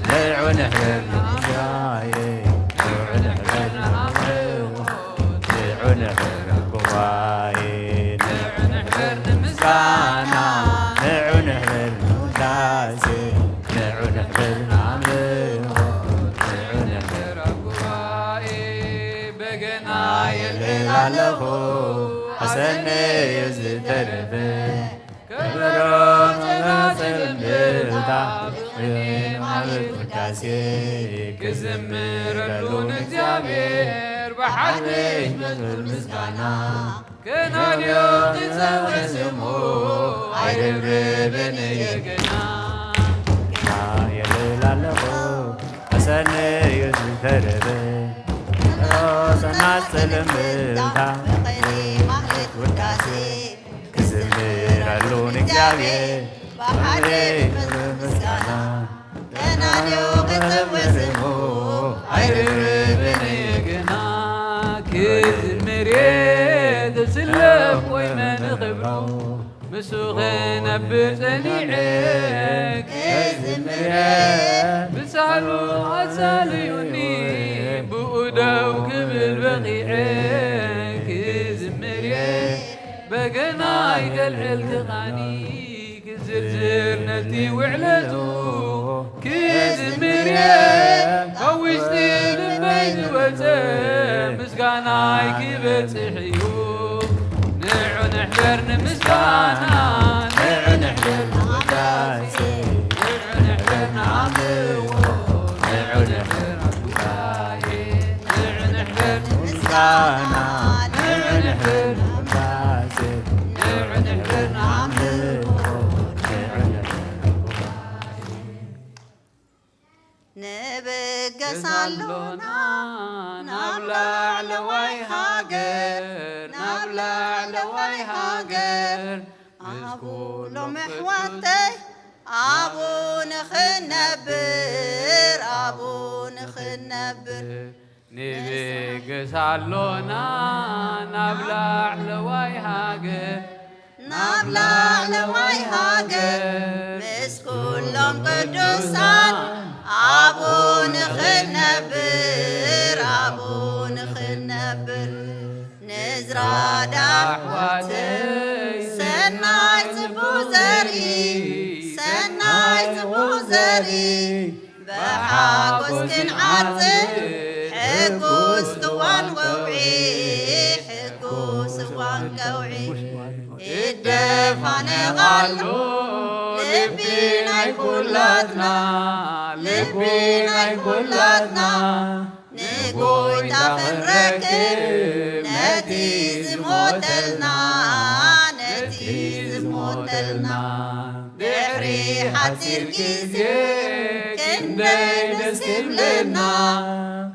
ንዑ ንሕበር ንጉባኤ፣ ንዑ ንሕበር ንኣምልኾ፣ ንዑ ንሕበር ንጉባኤ፣ ንዑ ንሕበር ንምስጋና፣ ንዑ ንሕበር ንውዳሴ፣ ንዑ ንሕበር ንኣምልኾ፣ ንዑ ንሕበር ኣብ ጉባኤ። በገና የልዕል ኣለኹ፣ ኣሰነዮ ዝተረፈ ከበሮ ጸናጽል እምብልታ፣ ብቕኔ ማህሌት ውዳሴ፣ ክዝምረሉ ንእግዚኣብሔር፣ ብሓድሽ መዝሙር ምስጋና፣ ከናንዮ ክጸውዕ ስሙ፣ ኣይርብርብን እየ ገና። ገና የልዕል ኣለኹ፣ ኣሰነዮ ዝተረፈ፣ ከበሮ ጸናጽል እምብልታ፣ ብቕኔ ማህሌት ውዳሴ፣ ክዝምረሉ ንእግዚኣብሔር ባሕሪ ብምስጋና ቀናንዮ ክጸውዕ ስሙ ኣይርብርብን ግና ክዝምር እየ ዝስለፍ ኮይነ ንኽብሩ ምስ ክነብር ጸኒዐ ክዝምር እየ ብሳህሉ ኣሳልዩኒ ብኡ ደው ክብል በቒዐ ክዝምር እየ በገናይ ከልዕል ክቓኒ ክዝርዝር ነቲ ውዕለቱ ክዝምር እየ ካብ ውሽጢ ልበይ ዝወፀ ምስጋናይ ክበፅሕ እዩ ንዑ ንሕበር ንምስጋና ንዑ ንሕበር ንውዳሴ ንዑ ንሕበር ንኣምልኾ ንዑ ንሕበር ኣብ ጉባኤ ንዑ ንሕበር ምስጋና ንዑ ንሕበር ውዳሴ ንዑ ንሕበር ንኣምልኾ ንዑ ንሕበር ንብገስ ኣሎና ናብ ላዕለዋይ ሃገር ናብ ላዕለዋይ ሃገር ምስ ኩሎም ኣሕዋተይ ኣብኡ ንኽነብር ኣብኡ ንኽነብር ንብገስ ኣሎና ናብ ላዕለዋይ ሃገር ናብ ላዕለዋይ ሃገር ምስ ኩሎም ቅዱሳን ኣብኡ ንኽነብር ኣብኡ ንኽነብር ንዝራዳ ኣሕዋተይ ሰናይ ጽቡቕ ዘርኢ ሰናይ ጽቡቕ ዘርኢ ብሓጎስ ክንዓጽድ ሕጉስ እዋን ቀውዒ ሕጉስ እዋን ቀውዒ ይደፋነቕ ኣሎ ልቢ ናይ ኩላትና ልቢ ናይ ኩላትና ንጎይታ ክንረክብ ነቲ ዝሞተልና ነቲ ዝሞተልና ድሕሪ ሓፂር ግዜ ክንደይ ደስ ክብለና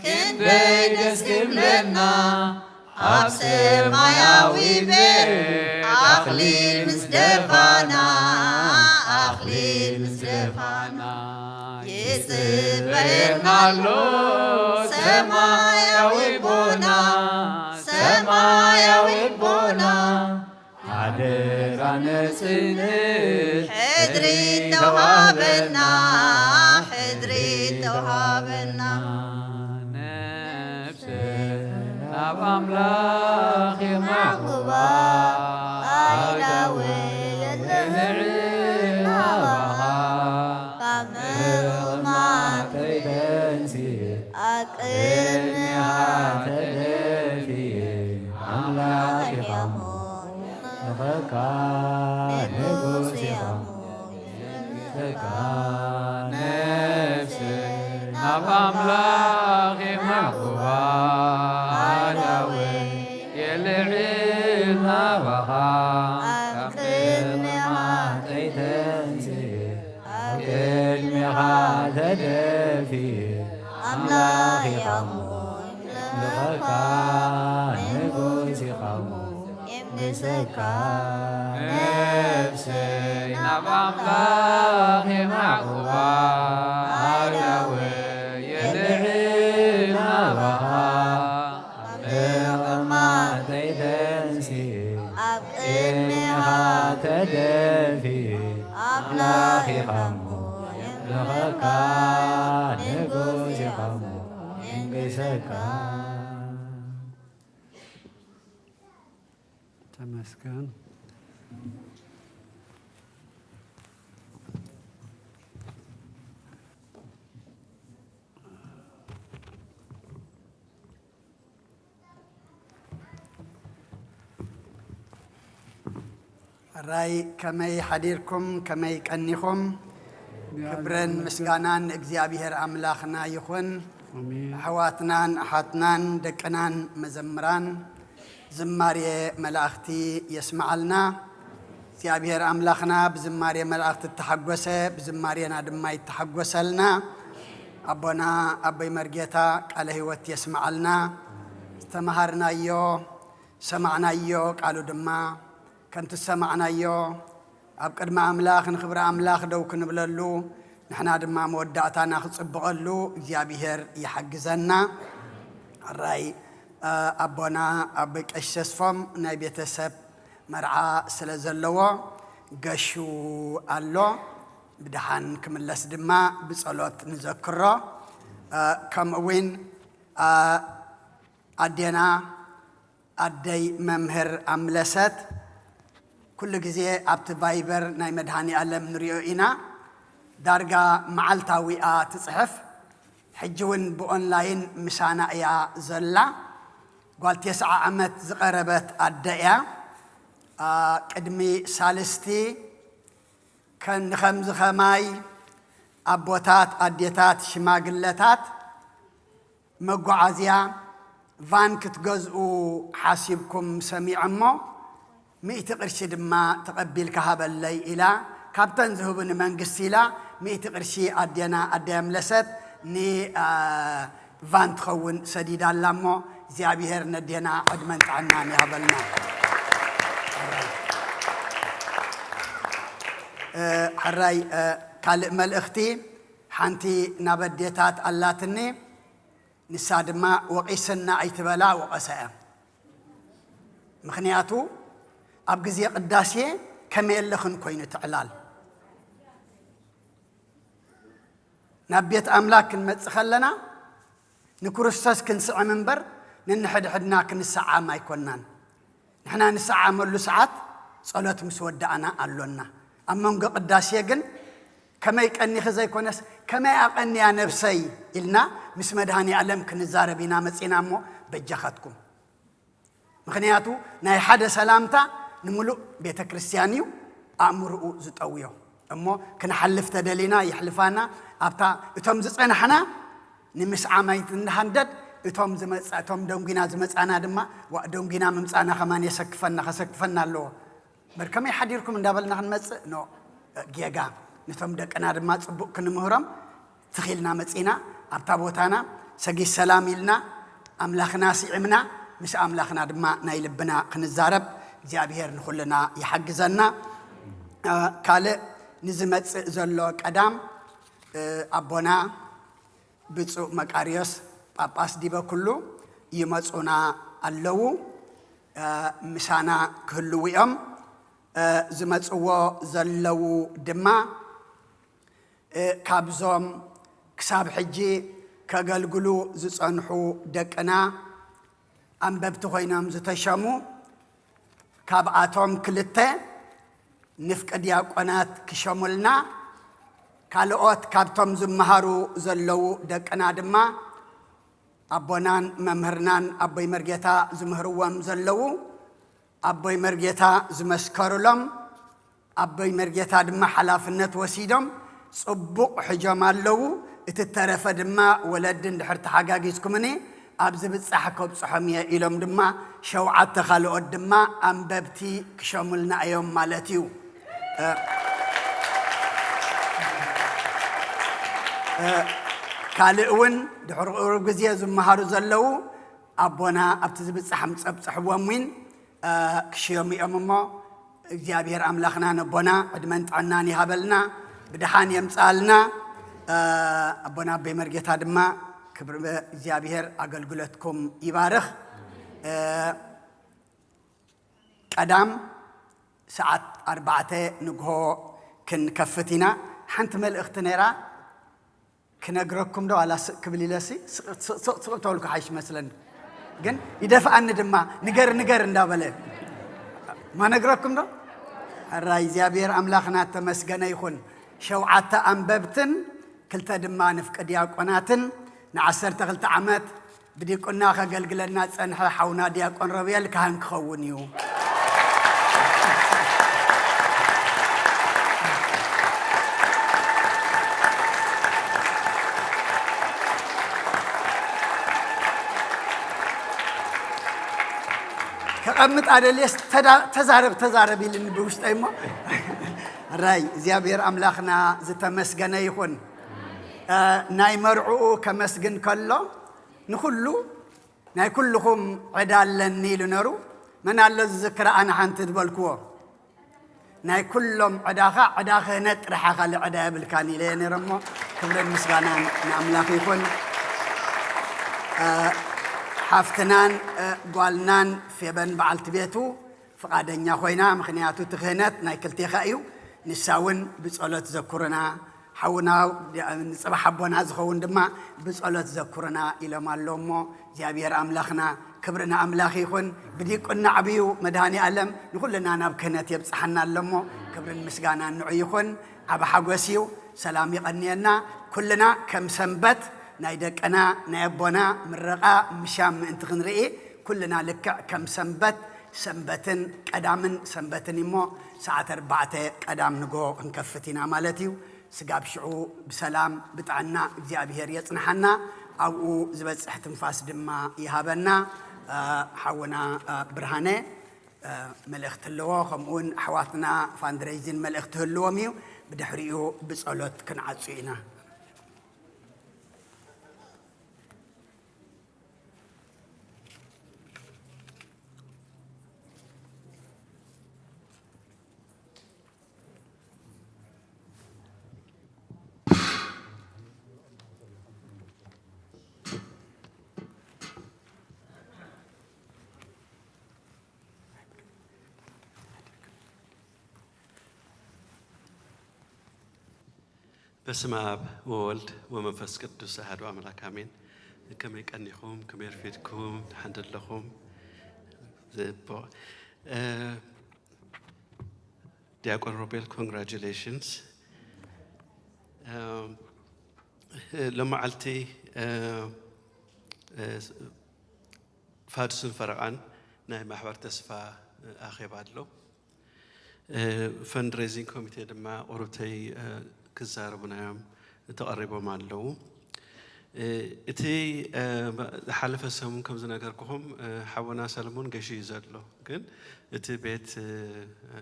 ክንደይ ደስ ክብለና ኣብ ሰማያዊ ቤት ኣኽሊል ምስ ደፋና ኣኽሊል ምስ ደፋና ይጽበየና ኣሎ ሰማያዊ ቦና ሰማያዊ ቦና ሓደራ ነጽንዕ ሕድሪ ተውሃበና ሕድሪ ተውሃበና ነብሰ ናብ ኣምላኽ የማዕቁባ ኣይዳወ የለህዕ ናባኻ ካብ ምቕማተይ ተንሲእ ኣቅድሚያ ተደፊ ኣምላኽ ይሃሞ ንኸካ ንጉስ ይሃሞ ንኸካ ኣብ ኣምላኽ የማዕቁባ ኣዳወይ የልዕል ናባኻ። ኣብ ቅድሚኻ ተይተንስየ ኣብ ቅድሚኻ ተደፊ ኣምላኽ ይሃሞ ልኸካ ንጉስ ይሃሞ የንግሰካ። ነፍሰይ ናብ ኣምላኽ የማዕቁባ ኣዳወ የልዕል ናባኻ። ኣብ ምቕማጠይ ተንሲ ኣብ ቅድሚኻ ተደፊ ኣምላኽ ኢኻ እሞ የምልኸካ ንጉስ ኢኻ እሞ የንግሰካ። ተመስገን። ሕራይ ከመይ ሓዲርኩም? ከመይ ቀኒኹም? ክብርን ምስጋናን ንእግዚኣብሔር ኣምላኽና ይኹን። ኣሜን። ኣሕዋትናን ኣሓትናን ደቅናን መዘምራን ዝማሬ መላእኽቲ የስምዓልና። እግዚኣብሔር ኣምላኽና ብዝማሬ መላእኽቲ እተሓጎሰ ብዝማሬና ድማ ይተሓጎሰልና። ኣቦና ኣቦይ መርጌታ ቃለ ሕይወት የስምዓልና። ዝተምሃርናዮ ዝሰማዕናዮ ቃሉ ድማ ከምቲ ዝሰማዕናዮ ኣብ ቅድሚ ኣምላኽ ንኽብሪ ኣምላኽ ደው ክንብለሉ ንሕና ድማ መወዳእታና ክጽብቐሉ እግዚኣብሔር ይሓግዘና። ሕራይ ኣቦና ኣቦይ ቀሺ ተስፎም ናይ ቤተሰብ መርዓ ስለ ዘለዎ ገሹ ኣሎ። ብደሓን ክምለስ ድማ ብጸሎት ንዘክሮ። ከምኡ እውን ኣዴና ኣደይ መምህር ኣምለሰት ኩሉ ግዜ ኣብቲ ቫይበር ናይ መድሃኒ ኣለም ንሪኦ ኢና። ዳርጋ መዓልታዊኣ ትጽሕፍ። ሕጂ እውን ብኦንላይን ምሳና እያ ዘላ። ጓል ተስዓ ዓመት ዝቐረበት ኣደ እያ። ቅድሚ ሳልስቲ ከ-፣ ንኸምዚ ኸማይ ኣቦታት፣ ኣዴታት፣ ሽማግለታት መጓዓዝያ ቫን ክትገዝኡ ሓሲብኩም ሰሚዐ እሞ፣ ሚእቲ ቅርሺ ድማ ተቐቢልካ ሃበለይ ኢላ፣ ካብተን ዝህቡኒ መንግስቲ ኢላ፣ ሚእቲ ቅርሺ ኣዴና ኣደይ ኣምለሰት ን-፣ አ፣ ቫን ትኸውን ሰዲዳ ኣላ እሞ፣ እግዚኣብሔር ነዴና ዕድመን ጥዕናን ይሃበልና። እ፣ ሕራይ፣ እ፣ ካልእ መልእኽቲ፣ ሓንቲ ናብ ኣዴታት ኣላትኒ፣ ንሳ ድማ ወቒስና ኣይትበላ፣ ወቐሰ እያ። ምኽንያቱ ኣብ ግዜ ቅዳሴ ከመየለኽን ኮይኑ ትዕላል። ናብ ቤት ኣምላክ ክንመጽእ ከለና ንክርስቶስ ክንስዕም እምበር ነንሕድሕድና ክንሰዓም ኣይኮናን። ንሕና ንሰዓመሉ ሰዓት ጸሎት ምስ ወዳእና ኣሎና። ኣብ መንጎ ቅዳሴ ግን ከመይ ቀኒኺ ዘይኮነስ ከመይ ኣቐንያ ነብሰይ ኢልና ምስ መድሃኒ ኣለም ክንዛረብ ኢና መጺና እሞ በጃኻትኩም። ምኽንያቱ ናይ ሓደ ሰላምታ ንምሉእ ቤተ ክርስቲያን እዩ ኣእምርኡ ዝጠውዮ። እሞ ክንሓልፍ ተደሊና የሕልፋና። ኣብታ እቶም ዝጸናሕና ንምስዓም ኣይትንሃንደድ፣ እቶም ዝመጻ-፣ እቶም ደንጒና ዝመጻና ድማ ዋ-፣ ደንጒና ምምጻና ከማን የሰክፈና፣ ከሰክፈና ኣለዎ። እምበር ከመይ ሓዲርኩም እንዳበልና ክንመጽእ ኖ ጌጋ። ነቶም ደቅና ድማ ጽቡቕ ክንምህሮም ትኺልና መጺና፣ ኣብታ ቦታና ሰጊድ ሰላም ኢልና ኣምላኽና ስዒምና፣ ምስ ኣምላኽና ድማ ናይ ልብና ክንዛረብ እግዚኣብሔር ንኹልና ይሓግዘና። እ፣ ካልእ ንዝመጽእ ዘሎ ቀዳም፣ እ፣ ኣቦና ብፁዕ መቃርዮስ ጳጳስ ዲበ ኩሉ ይመጹና ኣለዉ። እ፣ ምሳና ክህልዉ እዮም። እ፣ ዝመጽዎ ዘለዉ ድማ፣ እ፣ ካብዞም ክሳብ ሕጂ ከገልግሉ ዝጸንሑ ደቅና ኣንበብቲ ኮይኖም ዝተሸሙ፣ ካብኣቶም ክልተ ንፍቂ ዲያቆናት ክሸሙልና፣ ካልኦት ካብቶም ዝመሃሩ ዘለዉ ደቅና ድማ ኣቦናን መምህርናን ኣቦይ መርጌታ ዝምህርዎም ዘለዉ ኣቦይ መርጌታ ዝመስከሩሎም፣ ኣቦይ መርጌታ ድማ ሓላፍነት ወሲዶም ጽቡቕ ሕጆም ኣለዉ። እቲ ተረፈ ድማ ወለዲ እንድሕር ተሓጋጊዝኩምኒ ኣብ ዝብጻሕ ከብጽሖም እየ ኢሎም ድማ ሸውዓተ ካልኦት ድማ ኣንበብቲ ክሸሙልና እዮም ማለት እዩ። እ፣ እ፣ ካልእ እውን ድሕሪ ቁሩብ ግዜ ዝመሃሩ ዘለዉ ኣቦና ኣብቲ ዝብጻሕ ምጸብጽሕዎም እውን እ፣ ክሽየሙ እዮም እሞ እግዚኣብሔር ኣምላኽና ነቦና ዕድመን ጥዕናን ይሃበልና፣ ብድሓን የምጽኣልና። እ፣ ኣቦና ኣቦይ መርጌታ ድማ ክብሪ እግዚኣብሔር ኣገልግሎትኩም ይባርኽ። እ፣ ቀዳም ሰዓት ኣርባዕተ ንግሆ ክንከፍት ኢና። ሓንቲ መልእኽቲ ነይራ። ክነግረኩም ዶ ዋላ ስቕ ክብል ኢለሲ ስቕ ስቕ ስቕ ስቕ እንተበልኩ ሓይሽ መስለኒ። ግን ይደፍኣኒ ድማ ንገር ንገር እንዳበለ ማነግረኩም ዶ? ሕራይ እግዚኣብሔር ኣምላኽና ተመስገነ ይኹን። ሸውዓተ ኣንበብትን ክልተ ድማ ንፍቂ ዲያቆናትን ንዓሰርተ ክልተ ዓመት ብዲቁና ከገልግለና ጸንሐ ሓውና ዲያቆን ረብኤል ካህን ክኸውን እዩ። ከቐምጥ ኣደልየስ ተዳ- ተዛረብ ተዛረብ ኢልኒ ብውሽጠይ እሞ ራይ እግዚኣብሔር ኣምላኽና ዝተመስገነ ይኹን። እ፣ ናይ መርዕኡ ከመስግን ከሎ ንኹሉ ናይ ኩልኹም ዕዳ ኣለኒ ኢሉ ነሩ። መን ኣሎ ዝዝክር ኣነ ሓንቲ ዝበልክዎ ናይ ኩሎም ዕዳኻ ዕዳ ክህነት ጥራሕ ካልእ ዕዳ የብልካን ኢለ እየ ነረ እሞ ክብርን ምስጋናን ንኣምላኽ ይኹን። እ፣ ሓፍትናን እ፣ ጓልናን ፌበን በዓልቲ ቤቱ ፍቓደኛ ኮይና፣ ምኽንያቱ እቲ ክህነት ናይ ክልቴኻ እዩ። ንሳ እውን ብጸሎት ዘኩርና ሓውና ንጽባሕ ኣቦና ዝኸውን ድማ ብጸሎት ዘኩርና ኢሎም ኣሎ እሞ እግዚኣብሔር ኣምላኽና ክብሪ ንኣምላኽ ይኹን። ብዲቁና ዓብዩ መድሃኒ ኣለም ንኹልና ናብ ክህነት የብጽሓና ኣሎ እሞ ክብርን ምስጋናን ንዑ ይኹን። ዓብ ሓጎስ እዩ። ሰላም ይቐንየና። ኩልና ከም ሰንበት ናይ ደቅና ናይ ኣቦና ምረቓ ምሻም ምእንቲ ክንርኢ ኩልና ልክዕ ከም ሰንበት ሰንበትን ቀዳምን ሰንበትን እሞ ሰዓት ኣርባዕተ ቀዳም ንጎ ክንከፍት ኢና ማለት እዩ። ስጋብ ሽዑ ብሰላም ብጥዕና እግዚኣብሔር የጽንሓና፣ ኣብኡ ዝበጽሕ ትንፋስ ድማ ይሃበና። እ፣ ሓውና እ፣ ብርሃነ እ፣ መልእኽቲ ኣለዎ፣ ከምኡውን ኣሕዋትና ፋንድሬይዝን መልእኽቲ ህልዎም እዩ። ብድሕሪኡ ብጸሎት ክንዓጹ ኢና። በስመ ኣብ ወወልድ ወመንፈስ ቅዱስ ኣሐዱ ኣምላክ ኣሜን። ከመይ ቀኒኹም? ከመይ ኣርፊድኩም? ደሓን ዶ ኣለኹም? ጽቡቕ። እ፣ ዲያቆን ሮቤል፣ ኮንግራጁሌሽንስ። እ፣ ሎማዓልቲ፣ እ፣ እ፣ ፋዱስን ፈረቓን ናይ ማሕበር ተስፋ ኣኼባ ኣሎ። እ፣ ፈንድሬዚንግ ኮሚቴ ድማ ቁሩብተይ፣ እ፣ ክዛረቡና እዮም ተቐሪቦም ኣለዉ። እ፣ እቲ፣ እ፣ ዝሓለፈ ሰሙን ከም ዝነገርኩኹም፣ እ፣ ሓውና ሰለሞን ገሽዩ ዘሎ፣ ግን እቲ ቤት፣ እ፣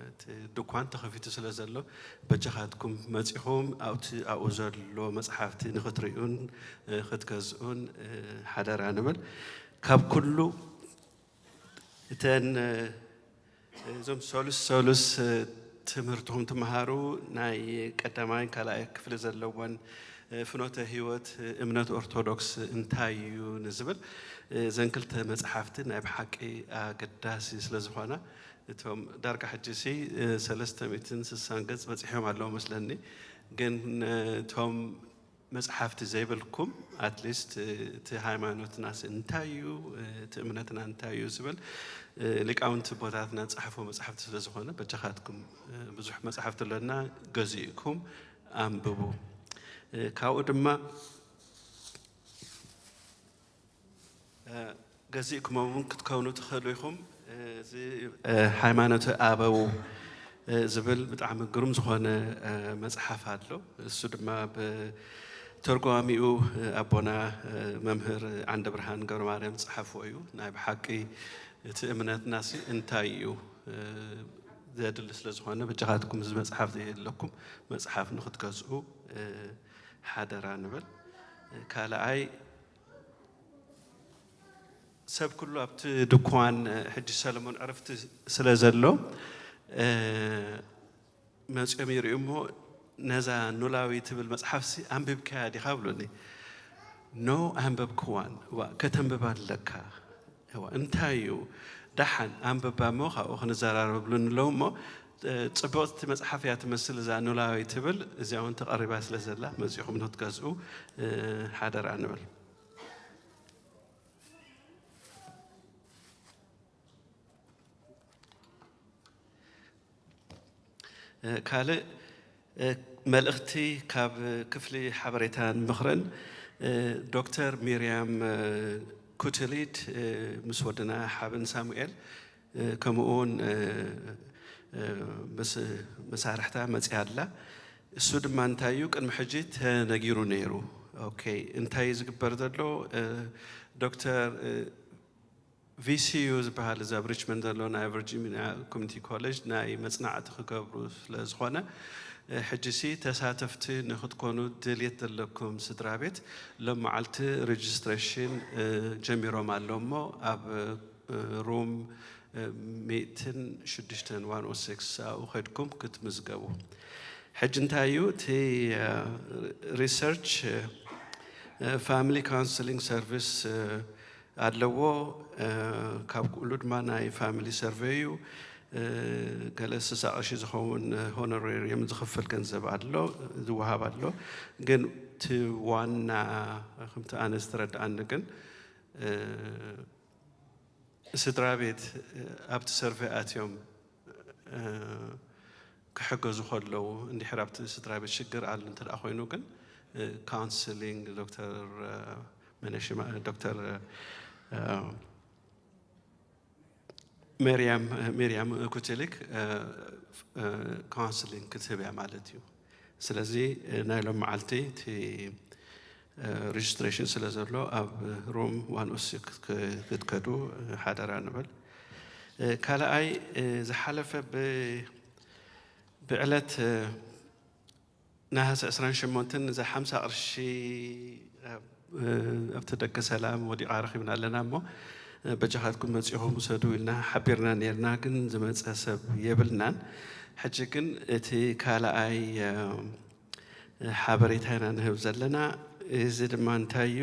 እቲ ድኳን ተኸፊቱ ስለ ዘሎ በጃኻትኩም መጺኹም ኣብቲ ኣብኡ ዘሎ መጽሓፍቲ ንኽትርእዩን፣ እ፣ ክትገዝኡን፣ እ፣ ሓደራ ንብል። ካብ ኩሉ እተን፣ እ፣ እዞም ሰሉስ ሰሉስ፣ እ፣ ትምህርትኹም ትመሃሩ ናይ ቀዳማይን ካልኣይ ክፍሊ ዘለወን፣ እ፣ ፍኖተ ህይወት፣ እ፣ እምነት ኦርቶዶክስ እንታይ እዩ ንዝብል፣ እ፣ እዘን ክልተ መጽሓፍቲ ናይ ብሓቂ ኣገዳሲ ስለ ዝኾና፣ እቶም ዳርጋ ሕጂ ሲ፣ እ፣ ሰለስተ ሚእትን ስሳን ገጽ በጺሖም ኣለዉ መስለኒ። ግን፣ እ፣ እቶም መጽሓፍቲ ዘይብልኩም፣ ኣትሊስት፣ እ፣ እቲ ሃይማኖትናስ እንታይ እዩ፣ እ፣ እቲ እምነትና እንታይ እዩ ዝብል፣ እ፣ ሊቃውንቲ ኣቦታትና ዝጸሓፍዎ መጽሓፍቲ ስለ ዝኾነ፣ በጃኻትኩም፣ እ፣ ብዙሕ መጽሓፍቲ ኣለና፣ ገዚእኩም ኣንብቡ። እ፣ ካብኡ ድማ እ፣ ገዚእኩም እውን ክትከውኑ ትኽእሉ ኢኹም። እ፣ እዚ፣ እ፣ ሃይማኖተ ኣበው፣ እ፣ ዝብል ብጣዕሚ ግሩም ዝኾነ፣ እ፣ መጽሓፍ ኣሎ። እሱ ድማ ብ-፣ ተርጓሚኡ ኣቦና መምህር ዓንደ ብርሃን ገብረ ማርያም ዝጸሓፍዎ እዩ። ናይ ብሓቂ እቲ እምነትናሲ እንታይ እዩ ዘድሊ ስለ ዝኾነ፣ በጃኻትኩም እዚ መጽሓፍ ዘየለኩም መጽሓፍ ንኽትገዝኡ ሓደራ ንብል። ካልኣይ፣ ሰብ ኩሉ ኣብቲ ድኳን፣ ሕጂ ሰለሞን ዕረፍቲ ስለ ዘሎ፣ መጺኦም ይርእዩ እሞ፣ "ነዛ ኖላዊ ትብል መጽሓፍሲ ኣንቢብካያ ዲኻ?" ብሉኒ። "ኖ፣ ኣንበብክዋን። እዋ፣ ከተንብባ ኣለካ። እዋ፣ እንታይ እዩ? ደሓን ኣንብባ እሞ ካብኡ ክንዘራረበሉ" ንለው እሞ፣ ጽብቕቲ መጽሓፍ እያ ትመስል እዛ ኖላዊ ትብል። እዚኣ እውን ተቐሪባ ስለ ዘላ፣ መጺኹም ንክትገዝኡ ሓደራ ንብል። ካልእ መልእኽቲ ካብ ክፍሊ ሓበሬታን ምኽርን፣ ዶክተር ሚርያም ኩትሊድ ምስ ወድና ሓብን ሳሙኤል፣ ከምኡ እውን ምስ መሳርሕታ መፅያ ኣላ። እሱ ድማ እንታይ እዩ፣ ቅድሚ ሕጂ ተነጊሩ ነይሩ። ኦኬ፣ እንታይ እዩ ዝግበር ዘሎ? ዶክተር ቪሲዩ ዝበሃል፣ እዚ ኣብ ሪችመንድ ዘሎ ናይ ቨርጂኒያ ኮሚኒቲ ኮሌጅ ናይ መጽናዕቲ ክገብሩ ስለ ዝኾነ፣ ሕጂሲ ተሳተፍቲ ንክትኮኑ ድልየት ዘለኩም ስድራ ቤት፣ ሎም መዓልቲ ሬጅስትሬሽን ጀሚሮም ኣሎ እሞ፣ ኣብ ሩም ሚእትን ሽዱሽተን ዋን ኦ ሲክስ ኣብኡ ከድኩም ክትምዝገቡ። ሕጂ እንታይ እዩ እቲ ሪሰርች፣ ፋሚሊ ካውንስሊንግ ሰርቪስ ኣለዎ። ካብ ኩሉ ድማ ናይ ፋሚሊ ሰርቬይ እዩ። ገለ ስሳ ቅርሺ ዝኸውን ሆኖሬርየም ዝኽፈል ገንዘብ ኣሎ፣ ዝወሃብ ኣሎ። ግን እቲ ዋና፣ ከምቲ ኣነ ዝተረድኣኒ ግን፣ ስድራ ቤት ኣብቲ ሰርቬይ ኣትዮም ክሕገዙ ከለዉ፣ እንድሕር ኣብቲ ስድራ ቤት ሽግር ኣሎ እንተ ደኣ ኮይኑ ግን፣ ካውንስሊንግ ዶክተር መነሽማ፣ ዶክተር ሜርያም፣ ሜርያም ኩትሊክ ካውንስሊንግ ክትህብ እያ ማለት እዩ። ስለዚ ናይ ሎም መዓልቲ እቲ ሬጅስትሬሽን ስለ ዘሎ፣ ኣብ ሩም ዋን ኦ ሲክስ ክትከዱ ሓደራ ንብል። ካልኣይ፣ ዝሓለፈ ብ-፣ ብዕለት ነሃሰ ዕስራን ሸሞንተን እዛ ሓምሳ ቅርሺ ኣብ፣ ኣብቲ ደገ ሰላም ወዲቓ ረኺብና ኣለና እሞ፣ በጃኻትኩም መጺኹም ውሰዱ ኢልና ሓቢርና ኔርና፣ ግን ዝመጸ ሰብ የብልናን። ሕጂ ግን እቲ ካልኣይ ሓበሬታ ኢና ንህብ ዘለና። እዚ ድማ እንታይ እዩ?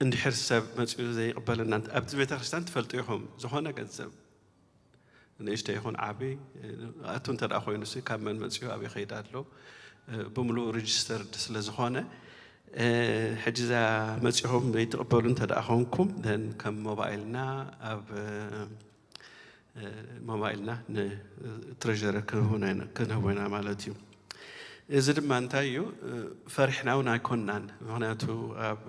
እንድሕር ሰብ መጺኡ ዘይቕበለና፣ ኣብቲ ቤተክርስትያን ትፈልጡ ኢኹም፣ ዝኾነ ገንዘብ ንእሽቶ ይኹን ዓቢ ኣቱ እንተ ደኣ ኮይኑሲ፣ ካብ መን መጺኡ ኣበይ ይኸይድ ኣሎ፣ ብምሉኡ ሬጅስተርድ ስለ ዝኾነ፣ ሕጂ እዛ መጺኹም ዘይትቕበሉ እንተ ደኣ ኮንኩም፣ ደን ከም ሞባይልና ኣብ ሞባይልና ንትሬዥረር ክንህቦ ኢና፣ ክንህቦ ኢና ማለት እዩ። እዚ ድማ እንታይ እዩ? ፈሪሕና እውን ኣይኮንናን። ምኽንያቱ ኣብ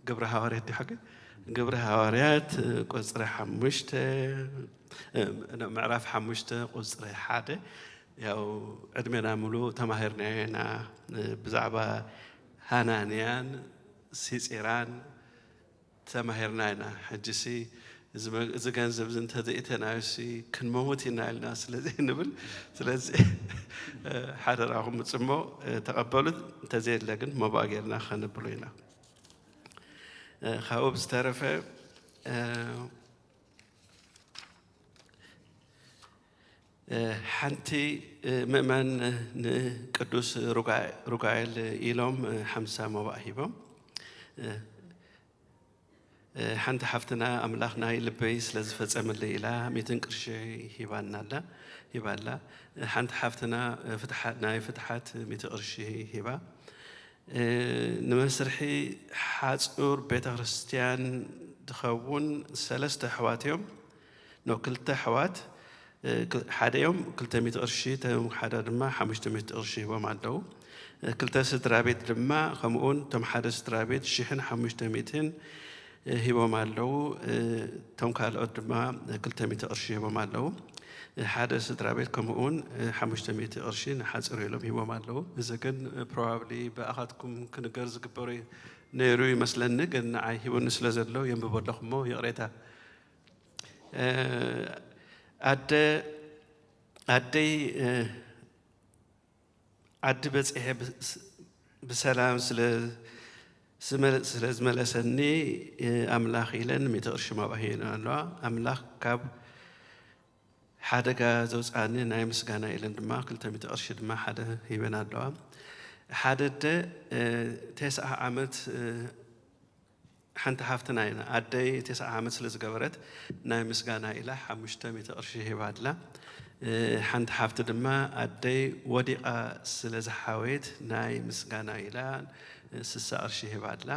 ግብረ ሃዋርያት ድዩ ሓቂ? ግብረ ሃዋርያት ቁጽሪ ሓሙሽተ፣ ምዕራፍ ሓሙሽተ ቁጽሪ ሓደ፣ ያው ዕድሜና ሙሉእ ተማሂርናዮ ኢና። ብዛዕባ ሃናንያን ሲጺራን ተማሂርና ኢና። ሕጂሲ እዚ መ-፣ እዚ ገንዘብ እዚ እንተዘይእተናዮሲ ክንመውት ኢና ኢልና ስለ ዘይንብል፣ ስለዚ ሓደራኹም ምጽሞ ተቐበሉት። እንተዘየለ ግን መባእ ጌርና ከነብሎ ኢና። ካብኡ ብዝተረፈ፣ ሓንቲ ምእመን ንቅዱስ ሩጋ-፣ ሩጋኤል ኢሎም ሓምሳ መባእ ሂቦም። ሓንቲ ሓፍትና፣ "ኣምላኽ ናይ ልበይ ስለ ዝፈጸመለይ" ኢላ ሚእትን ቅርሺ ሂባና ኣላ፣ ሂባ ኣላ። ሓንቲ ሓፍትና ፍትሓ-፣ ናይ ፍትሓት ሚእቲ ቅርሺ ሂባ። ንመስርሒ ሓጹር ቤተ ክርስቲያን ዝኸውን ሰለስተ ኣሕዋት እዮም። ኖ፣ ክልተ ኣሕዋት፣ እ፣ ክል-፣ ሓደ እዮም ክልተ ሚእቲ ቅርሺ፣ እቶም ሓደ ድማ ሓሙሽተ ሚእቲ ቅርሺ ሂቦም ኣለዉ። እ፣ ክልተ ስድራ ቤት ድማ ከምኡውን፣ እቶም ሓደ ስድራ ቤት ሽሕን ሓሙሽተ ሚእትን፣ እ፣ ሂቦም ኣለዉ። እ፣ እቶም ካልኦት ድማ ክልተ ሚእቲ ቅርሺ ሂቦም ኣለዉ። ሓደ ስድራ ቤት ከምኡ እውን ሓሙሽተ ሚእቲ ቅርሺ ንሓፂሩ ኢሎም ሂቦም ኣለዉ። እዚ ግን ፕሮባብሊ ብኣኻትኩም ክንገር ዝግበሩ ነይሩ ይመስለኒ፣ ግን ንዓይ ሂቡኒ ስለ ዘሎ የንብቦ ኣለኹ እሞ ይቕሬታ። ኣደ ኣደይ ዓዲ በፂሐ ብሰላም ስለ ዝመለሰኒ ኣምላኽ ኢለን ሚእቲ ቅርሺ ማብኣ ሂበን ኣለዋ። ኣምላኽ ካብ ሓደጋ ዘውፅኣኒ ናይ ምስጋና ኢለን ድማ ክልተ ሚእቲ ቅርሺ ድማ ሓደ ሂበን ኣለዋ። ሓደ ኣደ ተስዓ ዓመት ሓንቲ ሓፍትና ኢና ኣደይ ተስዓ ዓመት ስለ ዝገበረት ናይ ምስጋና ኢላ ሓሙሽተ ሚእቲ ቅርሺ ሂባ ኣላ። ሓንቲ ሓፍቲ ድማ ኣደይ ወዲቓ ስለ ዝሓወየት ናይ ምስጋና ኢላ ስሳ ቅርሺ ሂባ ኣላ።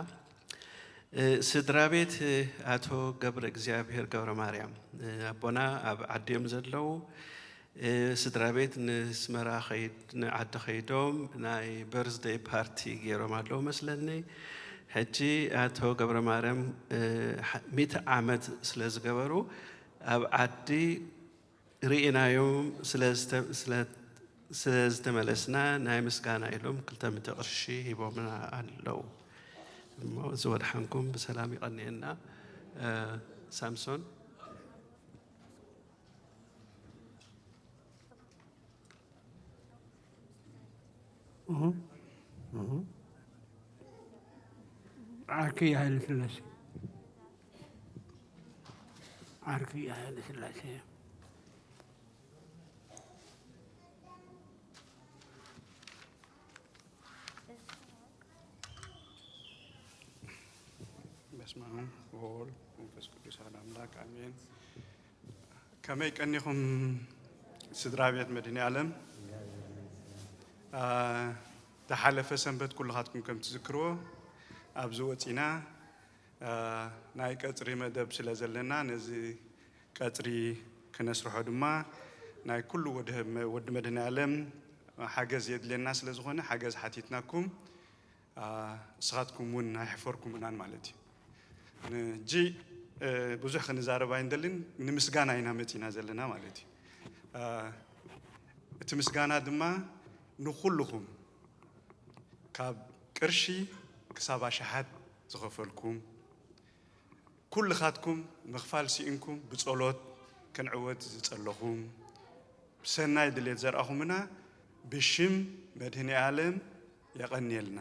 ስድራ ቤት ኣቶ ገብረ እግዚኣብሔር ገብረ ማርያም ኣቦና ኣብ ዓዲ እዮም ዘለዉ። ስድራ ቤት ንስመራ ኸይድ ንዓዲ ኸይዶም ናይ በርዝደይ ፓርቲ ገይሮም ኣለዉ መስለኒ። ሕጂ ኣቶ ገብረ ማርያም ሚእቲ ዓመት ስለ ዝገበሩ ኣብ ዓዲ ርኢናዮም ስለ ዝተመለስና ናይ ምስጋና ኢሎም ክልተ ሚእቲ ቅርሺ ሂቦምና ኣለዉ። እሞ ዝወድሓንኩም ብሰላም ይቐንየና። ሳምሶን። ዓርኪ ሃይለ ስላሴ ዓርኪ ሃይለ ስላሴ በስመ አብ ወወልድ መንፈስ ቅዱስ አሐዱ አምላክ አሜን። ከመይ ቀኒኹም ስድራ ቤት መድኃኔ ዓለም? ዝሓለፈ ሰንበት ኩልኻትኩም ከም ትዝክርዎ ኣብዚ ወፂና ናይ ቀፅሪ መደብ ስለ ዘለና ነዚ ቀፅሪ ክነስርሖ ድማ ናይ ኩሉ ወዲ መድኃኔ ዓለም ሓገዝ የድልየና ስለ ዝኾነ ሓገዝ ሓቲትናኩም ንስኻትኩም እውን ኣይሕፈርኩምናን ማለት እዩ። ሕጂ ብዙሕ ክንዛረብ ኣይንደልን፣ ንምስጋና ኢና መፂና ዘለና ማለት እዩ። እቲ ምስጋና ድማ ንኹልኹም ካብ ቅርሺ ክሳብ ኣሽሓት ዝኸፈልኩም ኩልኻትኩም ምኽፋል ስኢንኩም ብጸሎት ክንዕወት ዝጸለኹም ብሰናይ ድሌት ዘርኣኹምና ብሽም መድህኔ ኣለም የቐንየልና።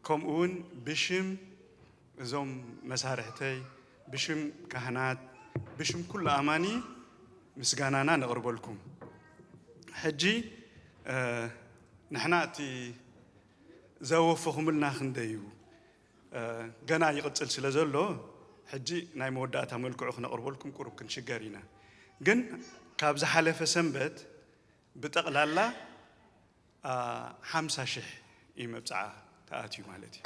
ከምኡ እውን ብሽም እዞም መሳርሕተይ፣ ብሽም ካህናት፣ ብሽም ኩሉ ኣማኒ ምስጋናና ነቕርበልኩም። ሕጂ ንሕና እቲ ዘወፈኹምልና ክንደይ እዩ፣ ገና ይቕጽል ስለ ዘሎ ሕጂ ናይ መወዳእታ መልክዑ ክነቕርበልኩም ቁሩብ ክንሽገር ኢና። ግን ካብ ዝሓለፈ ሰንበት ብጠቕላላ ሓምሳ ሽሕ እዩ መብጽዓ ተኣትዩ ማለት እዩ።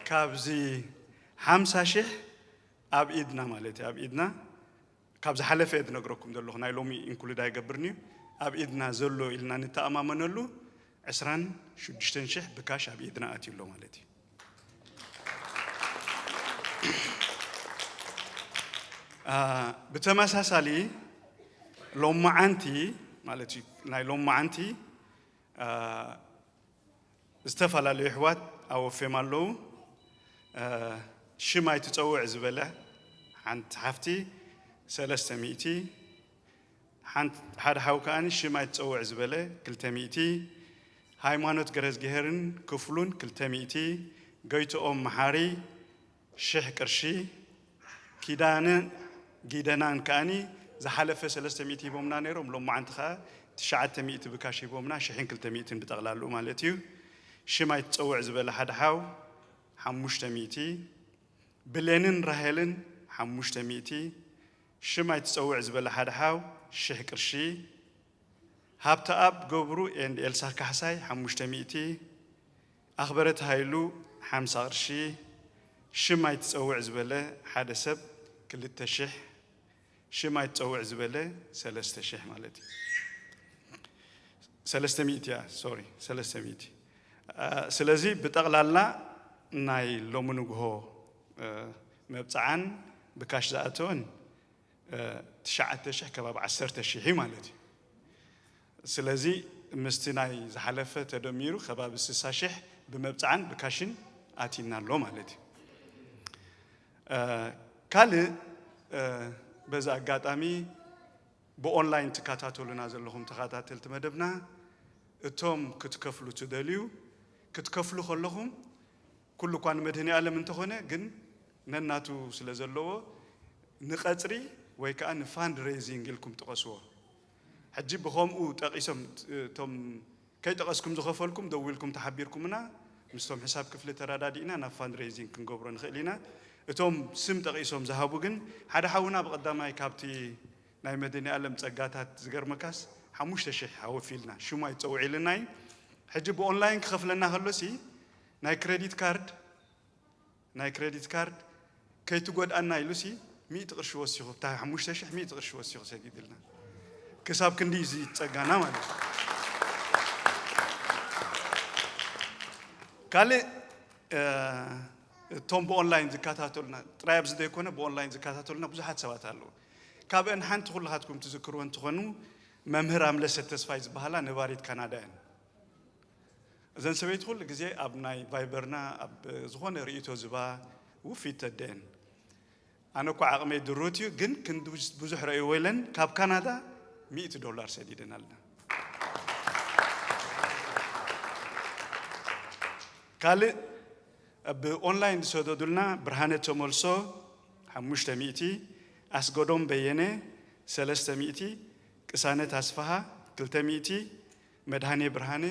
ካብዚ ሓምሳ ሽሕ ኣብ ኢድና ማለት እዩ ኣብ ኢድና ካብ ዝሓለፈ እየ ዝነግረኩም ዘለኹ ናይ ሎሚ ኢንክሉድ ኣይገብርን እዩ ኣብ ኢድና ዘሎ ኢልና ንተኣማመነሉ ዕስራን ሽዱሽተን ሽሕ ብካሽ ኣብ ኢድና ኣትዩ ኣሎ ማለት እዩ። ብተመሳሳሊ ሎማዓንቲ ማለት እዩ ናይ ሎማዓንቲ ዝተፈላለዩ ኣሕዋት ኣወፍዮም ኣለዉ። ሽም ኣይትፀውዕ ዝበለ ሓንቲ ሓፍቲ ሰለስተ ሚእቲ፣ ሓደ ሓው ከኣ ሽም ኣይትፀውዕ ዝበለ ክልተ ሚእቲ፣ ሃይማኖት ገረዝግሄርን ክፍሉን ክልተ ሚእቲ፣ ጎይትኦም መሓሪ ሽሕ ቅርሺ፣ ኪዳነ ጊደናን ከኣኒ ዝሓለፈ ሰለስተ ሚእቲ ሂቦምና ነይሮም፣ ሎማዓንቲ ከኣ ትሽዓተ ሚእቲ ብካሽ ሂቦምና፣ ሽሕን ክልተ ሚእትን ብጠቕላልኡ ማለት እዩ። ሽም ኣይትጸውዕ ዝበለ ሓደ ሓው ሓሙሽተ ሚእቲ፣ ብሌንን ራሄልን ሓሙሽተ ሚእቲ፣ ሽም ኣይትጸውዕ ዝበለ ሓደ ሓው ሽሕ ቅርሺ፣ ሃብተኣብ ገብሩ and ኤልሳ ካሕሳይ ሓሙሽተ ሚእቲ፣ ኣኽበረት ሃይሉ ሓምሳ ቅርሺ፣ ሽም ኣይትጸውዕ ዝበለ ሓደ ሰብ ክልተ ሽሕ፣ ሽም ኣይትጸውዕ ዝበለ ሰለስተ ሽሕ ማለት እዩ። ሰለስተ ሚእቲ እያ፣ ሶሪ፣ ሰለስተ ሚእቲ። ስለዚ ብጠቕላላ ናይ ሎሚ ንግሆ መብፅዓን ብካሽ ዝኣተወን ትሽዓተ ሽሕ ከባቢ ዓሰርተ ሽሕ ማለት እዩ። ስለዚ ምስቲ ናይ ዝሓለፈ ተደሚሩ ከባቢ ስሳ ሽሕ ብመብፅዓን ብካሽን ኣቲና ኣሎ ማለት እዩ። ካልእ በዚ ኣጋጣሚ ብኦንላይን ትከታተሉና ዘለኹም ተኸታተልቲ መደብና፣ እቶም ክትከፍሉ ትደልዩ ክትከፍሉ ከለኹም ኩሉ እኳ ንመድህኒ ዓለም እንተኾነ ግን ነናቱ ስለ ዘለዎ ንቐፅሪ ወይ ከዓ ንፋንድ ሬይዚንግ ኢልኩም ጥቐስዎ። ሕጂ ብኸምኡ ጠቒሶም እቶም ከይጠቐስኩም ዝኸፈልኩም ደዊልኩም ተሓቢርኩምና ምስቶም ሕሳብ ክፍሊ ተረዳዲእና ናብ ፋንድ ሬይዚንግ ክንገብሮ ንኽእል ኢና። እቶም ስም ጠቒሶም ዝሃቡ ግን ሓደ ሓውና ብቐዳማይ ካብቲ ናይ መድኒ ዓለም ጸጋታት ዝገርመካስ ሓሙሽተ ሽሕ ሃወፊልና ሽሙ ኣይትጸውዒልና እዩ። ሕጂ ብኦንላይን ክኸፍለና ከሎሲ ናይ ክሬዲት ካርድ ናይ ክሬዲት ካርድ ከይትጎድኣና ኢሉሲ ሚእቲ ቅርሺ ወሲኹ እታ ሓሙሽተ ሽሕ ሚእቲ ቅርሺ ወሲኹ ሰዲድልና ክሳብ ክንዲ እዚ ጸጋና ማለት እዩ። ካልእ እቶም ብኦንላይን ዝከታተሉና ጥራይ ኣብዚ ዘይኮነ ብኦንላይን ዝከታተሉና ብዙሓት ሰባት ኣለዉ። ካብአን ሓንቲ ኩልኻትኩም ትዝክርዎ እንትኾኑ መምህር ኣምለሰት ተስፋይ ዝበሃላ ነባሪት ካናዳ እየን። እዘን ሰበይቲ ኩሉ ግዜ ኣብ ናይ ቫይበርና ኣብ ዝኾነ ርእይቶ ዝባ ውፊት ተደየን። ኣነ እኮ ዓቕመይ ድሩት እዩ ግን ክንዲ ብዙሕ ረእይዎ ኢለን ካብ ካናዳ ሚእቲ ዶላር ሰዲደን ኣለና። ካልእ ብኦንላይን ዝሰደዱልና ብርሃነ ተመልሶ ሓሙሽተ ሚእቲ፣ ኣስገዶም በየነ ሰለስተ ሚእቲ፣ ቅሳነት ኣስፍሃ ክልተ ሚእቲ፣ መድሃኔ ብርሃነ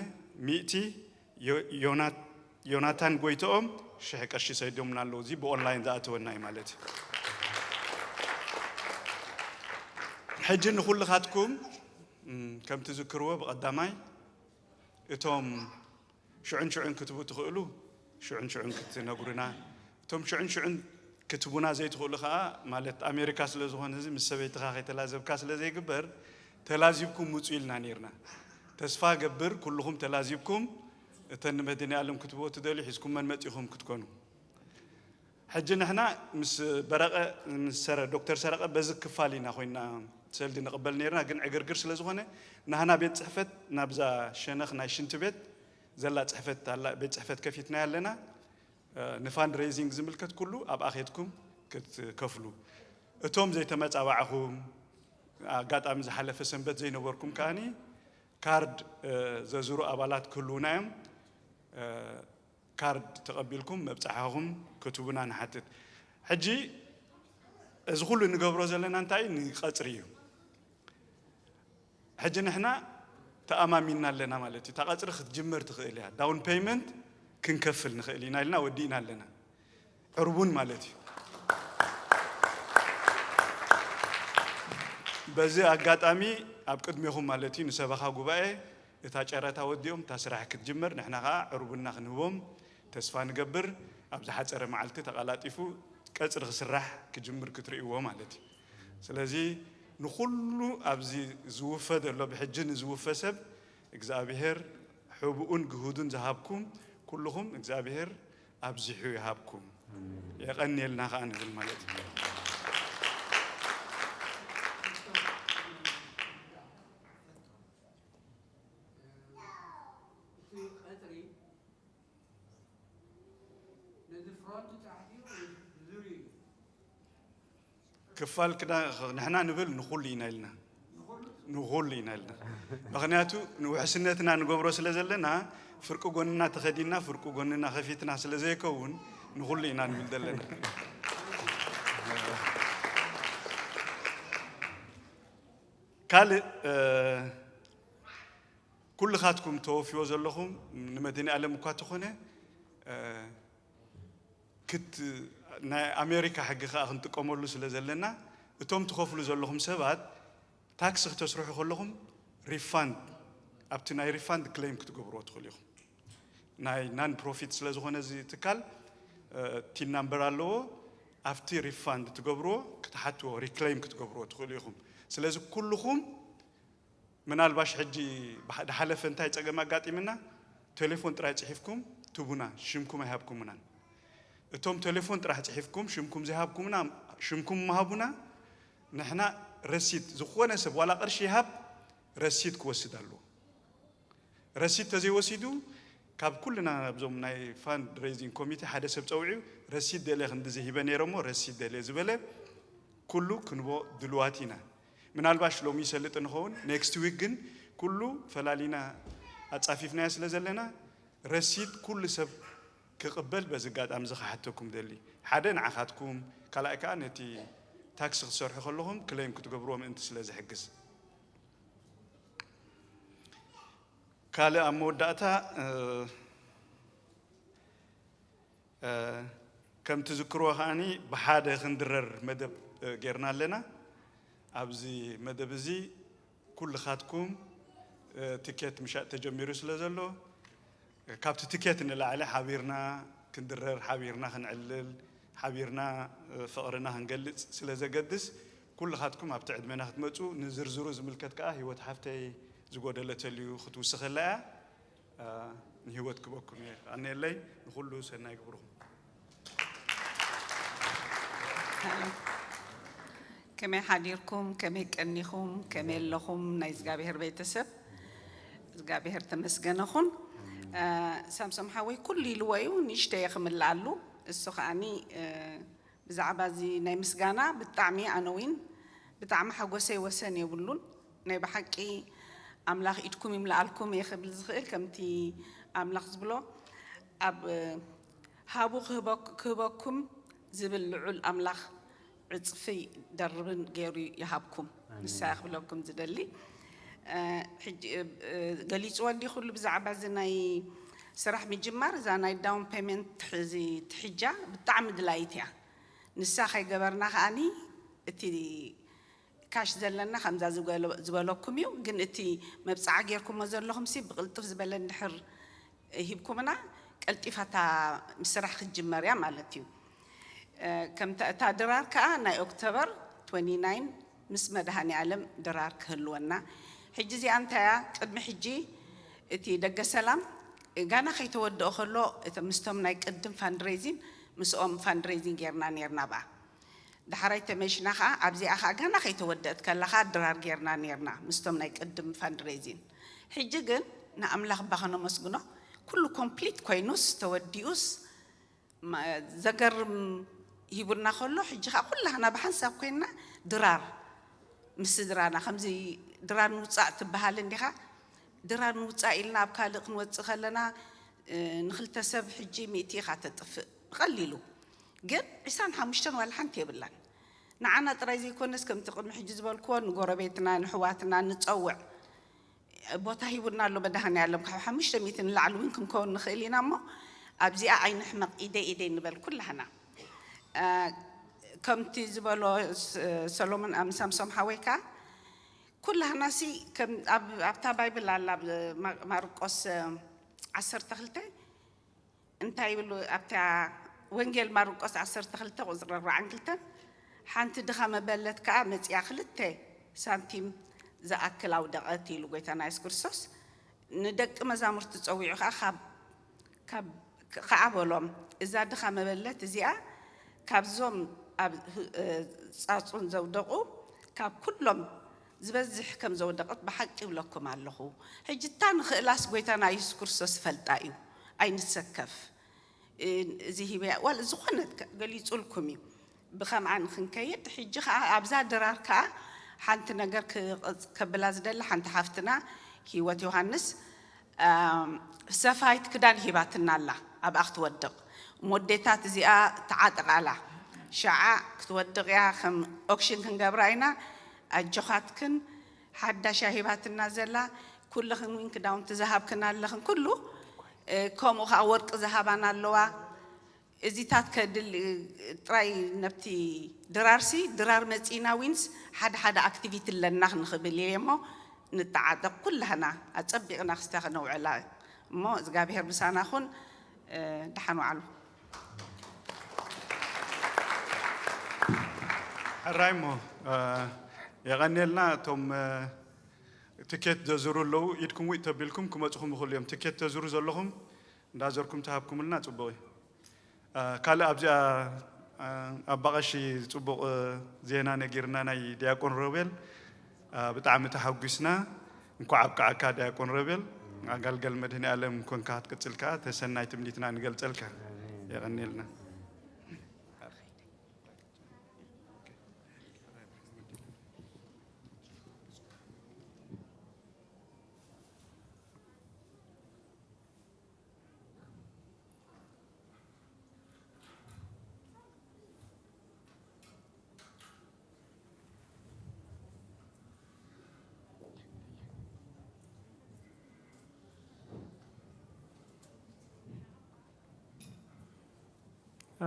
ሚእቲ፣ ዮናታን ጎይትኦም ሽሕ ቅርሺ ሰዲዶምና ኣለዉ። እዚ ብኦንላይን ዝኣተወና እዩ ማለት እዩ። ሕጂ ንኹልኻትኩም ከም ትዝክርዎ ብቐዳማይ እቶም ሽዑን ሽዑን ክትቡ ትኽእሉ ሽዑን ሽዑን ክትነግሩና፣ እቶም ሽዑን ሽዑን ክትቡና ዘይትኽእሉ ከዓ ማለት ኣሜሪካ ስለ ዝኾነ እዚ ምስ ሰበይትኻ ከይተላዘብካ ስለ ዘይግበር ተላዚብኩም ውፁ ኢልና ነርና። ተስፋ ገብር ኩልኹም ተላዚብኩም እተን ንመድኒ ዓለም ክትብዎ ትደልዩ ሒዝኩመን መፂኹም ክትኮኑ። ሕጂ ንሕና ምስ በረቐ ምስ ሰረ ዶክተር ሰረቐ በዚ ክፋል ኢና ኮይና ሰልዲ ንቕበል ነርና ግን ዕግርግር ስለ ዝኾነ ናህና ቤት ፅሕፈት ናብዛ ሸነኽ ናይ ሽንቲ ቤት ዘላ ፅሕፈት ኣላ ቤት ፅሕፈት ከፊትና ኣለና። ንፋንድ ሬይዚንግ ዝምልከት ኩሉ ኣብኣ ኬድኩም ክትከፍሉ። እቶም ዘይተመፃባዕኹም ኣጋጣሚ ዝሓለፈ ሰንበት ዘይነበርኩም ከኣኒ ካርድ ዘዝሩ ኣባላት ክህልውና እዮም። ካርድ ተቐቢልኩም መብፅሓኹም ክትቡና ንሓትት። ሕጂ እዚ ኩሉ ንገብሮ ዘለና እንታይ ንቐፅሪ እዩ። ሕጂ ንሕና ተኣማሚንና ኣለና ማለት እዩ። እታ ቀፅሪ ክትጅመር ትኽእል እያ። ዳውን ፔይመንት ክንከፍል ንኽእል ኢና ኢልና ወዲእና ኣለና። ዕርቡን ማለት እዩ። በዚ ኣጋጣሚ ኣብ ቅድሜኹም ማለት እዩ ንሰበኻ ጉባኤ እታ ጨረታ ወዲኦም እታ ስራሕ ክትጅመር ንሕና ከዓ ዕርቡና ክንህቦም ተስፋ ንገብር። ኣብ ዝሓፀረ መዓልቲ ተቐላጢፉ ቀፅሪ ክስራሕ ክጅምር ክትርእይዎ ማለት እዩ። ስለዚ ንኹሉ ኣብዚ ዝውፈ ዘሎ ብሕጂ ንዝውፈ ሰብ እግዚኣብሔር ሕብኡን ግሁዱን ዝሃብኩም ኩልኹም እግዚኣብሔር ኣብዚሑ ይሃብኩም። የቐንየልና ከዓ ንብል ማለት እዩ። ክፋል ንሕና ንብል ንኹሉ ኢና ኢልና ንኹሉ ኢና ኢልና። ምክንያቱ ንውሕስነትና ንገብሮ ስለ ዘለና ፍርቂ ጎንና ተኸዲና ፍርቂ ጎንና ከፊትና ስለ ዘይከውን ንኹሉ ኢና ንብል ዘለና። ካልእ ኩልኻትኩም ተወፍዮ ዘለኹም ንመድኒ ዓለም እኳ ተኾነ ክት ናይ ኣሜሪካ ሕጊ ከዓ ክንጥቀመሉ ስለ ዘለና እቶም ትኸፍሉ ዘለኹም ሰባት ታክስ ክተስርሑ ከለኹም ሪፋንድ ኣብቲ ናይ ሪፋንድ ክሌም ክትገብርዎ ትኽእሉ ኢኹም። ናይ ናን ፕሮፊት ስለ ዝኾነ እዚ ትካል ቲን ናምበር ኣለዎ። ኣብቲ ሪፋንድ ትገብርዎ ክትሓትዎ ሪክሌም ክትገብርዎ ትኽእሉ ኢኹም። ስለዚ ኩልኹም ምናልባሽ ሕጂ ዝሓለፈ እንታይ ፀገም ኣጋጢምና ቴሌፎን ጥራይ ፅሒፍኩም ትቡና ሽምኩም ኣይሃብኩምናን። እቶም ቴሌፎን ጥራሕ ጽሒፍኩም ሽምኩም ዘይሃብኩምና፣ ሽምኩም ምሃቡና። ንሕና ረሲት፣ ዝኾነ ሰብ ዋላ ቅርሺ ይሃብ፣ ረሲት ክወስድ ኣለዎ። ረሲት ተዘይወሲዱ፣ ካብ ኩልና ኣብዞም ናይ ፋንድ ሬዚንግ ኮሚቴ ሓደ ሰብ ጸውዒ፣ ረሲት ደልየ ክንድዚ ሂበ ነይረ እሞ ረሲት ደልየ ዝበለ ኩሉ ክንቦ ድልዋት ኢና። ምናልባሽ ሎሚ ይሰልጥ ንኸውን፣ ኔክስት ዊክ ግን ኩሉ ፈላሊና ኣጻፊፍናዮ ስለ ዘለና፣ ረሲት ኩሉ ሰብ ክቕበል በዚ ኣጋጣሚ እዚ ክሓተኩም ደሊ። ሓደ ንዓኻትኩም፣ ካልኣይ ከኣ ነቲ ታክሲ ክትሰርሑ ከለኹም ክሌም ክትገብርዎ ምእንቲ ስለ ዝሕግዝ። ካልእ ኣብ መወዳእታ፣ እ፣ እ፣ ከም ትዝክርዎ ከኣኒ ብሓደ ክንድረር መደብ፣ እ፣ ጌርና ኣለና። ኣብዚ መደብ እዚ ኩልኻትኩም፣ እ፣ ትኬት ምሻጥ ተጀሚሩ ስለ ዘሎ፣ ካብቲ ትኬት ንላዕሊ ሓቢርና ክንድረር፣ ሓቢርና ክንዕልል፣ ሓቢርና፣ እ፣ ፍቕርና ክንገልጽ ስለ ዘገድስ፣ ኩልኻትኩም ኣብቲ ዕድመና ክትመጹ፣ ንዝርዝሩ ዝምልከት ከኣ ህይወት ሓፍተይ ዝጎደለ ተልዩ ክትውስኸላ እያ። እ፣ ንህይወት ክበኩም እየ። ኣነየለይ፣ ንኹሉ ሰናይ ግብርኹም። ከመይ ሓዲርኩም? ከመይ ቀኒኹም? ከመይ ኣለኹም? ናይ እግዚኣብሔር ቤተሰብ እግዚኣብሔር ተመስገነ ኹን። እ፣ ሳምሶም ሓወይ ኩሉ ኢልዎ እዩ፣ ንእሽተይ እየ ክምልኣሉ። እሱ ከኣኒ፣ እ፣ ብዛዕባ እዚ ናይ ምስጋና ብጣዕሚ ኣነ እውን ብጣዕሚ ሓጎሰይ ወሰን የብሉን። ናይ ብሓቂ ኣምላኽ ኢድኩም ይምልኣልኩም እየ ክብል ዝኽእል፣ ከምቲ ኣምላኽ ዝብሎ ኣብ፣ እ፣ ሃቡ ክህበክ-፣ ክህበኩም ዝብል ልዑል ኣምላኽ ዕጽፊ ደርብን ገይሩ ይሃብኩም። ኣሜን። ንሳ እያ ክብለኩም ዝደሊ። እ፣ ሕጂ፣ እ፣ እ፣ ገሊጽዎ እንዲ ኩሉ ብዛዕባ እዚ ናይ ስራሕ ምጅማር፣ እዛ ናይ ዳውን ፔመንት ትሕ-፣ እዚ ትሕጃ ብጣዕሚ ድላይት እያ። ንሳ ከይገበርና ከኣኒ እቲ ካሽ ዘለና ከምዛ ዝበለ-፣ ዝበለኩም እዩ። ግን እቲ መብጽዓ ጌርኩሞ ዘለኹም ሲ ብቕልጥፍ ዝበለ እንድሕር ሂብኩምና፣ ቀልጢፋ እታ ምስራሕ ክትጅመር እያ ማለት እዩ። እ፣ ከምታ እታ ድራር ከኣ ናይ ኦክቶበር ትዌንቲ ናይን ምስ መድሃኔ ኣለም ድራር ክህልወና። ሕጂ እዚኣ እንታይ እያ? ቅድሚ ሕጂ እቲ ደገ ሰላም ጋና ከይተወደኦ ከሎ፣ እቲ ምስቶም ናይ ቅድም ፋንድሬዚን ምስኦም ፋንድሬዚን ጌርና ኔርና ብኣ። ዳሕራይ ተመሽና ኸኣ ኣብዚኣ ኸኣ ጋና ከይተወደእት ከላ ኸኣ ድራር ጌርና ኔርና ምስቶም ናይ ቅድም ፋንድሬዚን። ሕጂ ግን ንኣምላኽ እባ ከነመስግኖ፣ ኩሉ ኮምፕሊት ኮይኑስ ተወዲኡስ፣ ማ-፣ ዘገርም ሂቡና ከሎ፣ ሕጂ ኸኣ ኩላህና ብሓንሳብ ኮይንና ድራር ምስ ስድራና፣ ከምዚ ድራር ንውጻእ ትበሃል እንዲኻ፣ ድራር ንውጻእ ኢልና ኣብ ካልእ ክንወጽእ ከለና፣ እ፣ ንኽልተ ሰብ ሕጂ ሚእቲ ኢኻ ተጥፍእ ብቐሊሉ። ግን ዕስራን ሓሙሽተን ዋላ ሓንቲ የብላን። ንዓና ጥራይ ዘይኮነስ፣ ከምቲ ቅድሚ ሕጂ ዝበልክዎ፣ ንጎረቤትና፣ ንሕዋትና ንጸውዕ። ቦታ ሂቡና ኣሎ መድሃኔ ዓለም፣ ካብ ሓሙሽተ ሚእቲ ንላዕሊ እውን ክንከውን ንኽእል ኢና እሞ፣ ኣብዚኣ ኣይንሕመቕ፣ ኢደይ ኢደይ ንበል ኩላህና። እ፣ ከምቲ ዝበሎ ስ-፣ ሰሎሞን፣ ኣም-፣ ሳምሶም ሓወይካ፣ ኩላህናሲ ከም ኣብ-፣ ኣብታ ባይብል ኣላ፣ ኣብ ማ-፣ ማርቆስ፣ እ፣ ዓሰርተ ክልተ እንታይ ይብሉ? ኣብታ ወንጌል ማርቆስ ዓሰርተ ክልተ ቁጽሪ ኣርባዓን ክልተን፣ ሓንቲ ድኻ መበለት ከኣ መጺኣ ክልተ ሳንቲም ዝኣክል ኣውደቐት ኢሉ ጎይታና የሱስ ክርስቶስ ንደቂ መዛሙርቲ ጸዊዑ ከኣ ካብ፣ ካብ፣ ከኣ በሎም፣ እዛ ድኻ መበለት እዚኣ ካብዞም ኣብ ህ-፣ እ፣ ጻጹን ዘውደቑ ካብ ኩሎም ዝበዝሕ ከም ዘውደቐት ብሓቂ ይብለኩም ኣለኹ። ሕጂ እታ ንኽእላስ ጎይታና የሱስ ክርስቶስ ይፈልጣ እዩ፣ ኣይንሰከፍ። እ፣ እዚ ሂበያ፣ ዋላ ዝኾነ ከ-፣ ገሊጹልኩም እዩ። ብኸምኣ ንኽንከይድ፣ ሕጂ ኸኣ ኣብዛ ድራር ከኣ ሓንቲ ነገር ክ-፣ ከብላ ዝደሊ ሓንቲ ሓፍትና ህይወት ዮሃንስ፣ ኣም፣ ሰፋይት ክዳን ሂባትና ኣላ፣ ኣብኣ ክትወድቕ። እሞ ኣዴታት እዚኣ ተዓጠቓ ኣላ። ሸዓ ክትወድቕ እያ፣ ከም ኦክሽን ክንገብራ ኢና፣ ኣጆኻትክን፣ ሓዳሽ እያ ሂባትና ዘላ፣ ኩልኽን እውን ክዳውንቲ ዝሃብክን ኣለኽን፣ ኩሉ፣ እ፣ ከምኡ ኸኣ ወርቂ ዝሃባና ኣለዋ። እዚታት ከድል-፣ ጥራይ ነብቲ ድራርሲ፣ ድራር መጺና ዊንስ ሓደ ሓደ ኣክቲቪቲ ኣለና ክንኽብል እየ እሞ፣ ንተዓጠቕ ኩላህና ኣጸቢቕና ክስተ ከነውዕላ እሞ፣ እግዚኣብሔር ምሳና ኹን። እ፣ ደሓን ዋዕሉ። ሕራይ እሞ፣ እ፣ የቐንየልና። እቶም፣ እ፣ ትኬት ዘዙሩ ኣለዉ፣ ኢድኩም ውይ ተቢልኩም ክመጹኹም ይኽእሉ እዮም። ትኬት ተዙሩ ዘለኹም እንዳዘርኩም ተሃብኩምልና ጽቡቕ እዩ። ካልእ ኣብዚኣ ኣባቐሺ ጽቡቕ ዜና ነጊርና ናይ ዲያቆን ሮቤል ብጣዕሚ ተሓጒስና። እንኳዕ ኣብቅዓካ ዲያቆን ሮቤል፣ ኣጋልገል መድህኒ ዓለም ኮንካ ክትቅጽል ከኣ ተሰናይ ትምኒትና ንገልጸልካ። የቐንየልና።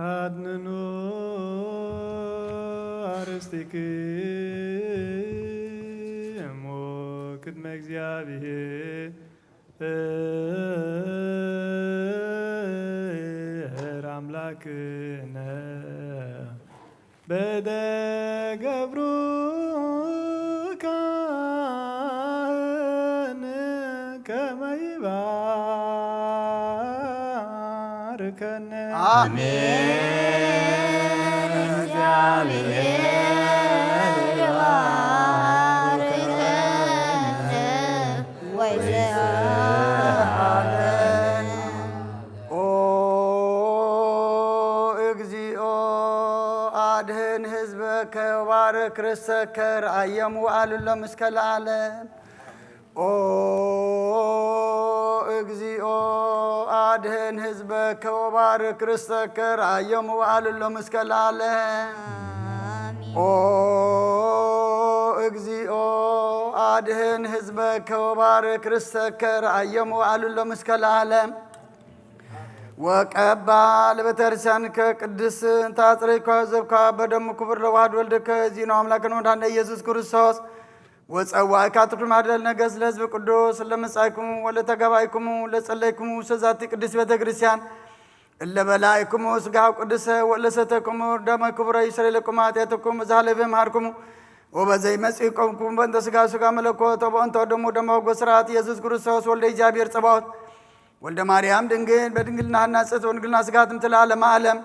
ኣድንኑ ኣርእስቲክሙ ቅድመ እግዚኣብሔር ኣምላክነ በደ ገብሩ ካህን ከመ ይባርከነ። ኣሜን። እግዚአብሔር ይባርከነ ወይስሐነ። ኦ እግዚኦ አድህን ህዝበከ ወባርክ ርሰከ ረአዮም ወአልሎም እስከ ለዓለም። ኦ እግዚኦ አድህን ህዝበከ ወባርክ ርሰከ ረአዮም ወአልሎም እስከ ለዓለም። ኦ እግዚኦ አድህን ህዝበከ ወባርክ ርሰከ ረአዮም ወአልሎም እስከ ለዓለም። ወቀባ ለቤተክርስቲያንከ ቅድስት እንተ አጽረይኳ ዘብካ በደሙ ክቡር ለዋህድ ወልድከ ዚኖ አምላክን ወዳነ ኢየሱስ ክርስቶስ ወጸዋእካ ትኩል ማደል ነገስ ለህዝብ ቅዱስ ለመጻይኩሙ ወለተጋባይኩሙ ለጸለይኩሙ ሰዛቲ ቅድስት ቤተክርስቲያን እለ በላይኩሙ ስጋው ቅዱሰ ወለሰተኩሙ ደመ ክቡረ ይስረይ ለኩም ኃጢአትኩም እዛለፈ መሃርኩሙ ወበዘይ መጽእ ቆምኩም በእንተ ስጋ ስጋ መለኮት ወበእንተ ደሙ ደመ ወጎ ስርዓት ኢየሱስ ክርስቶስ ወልደ እግዚኣብሔር ጸባኦት ወልደ ማርያም ድንግል በድንግልና ናጽት ወድንግልና ስጋ ትምትል ዓለመ ዓለም።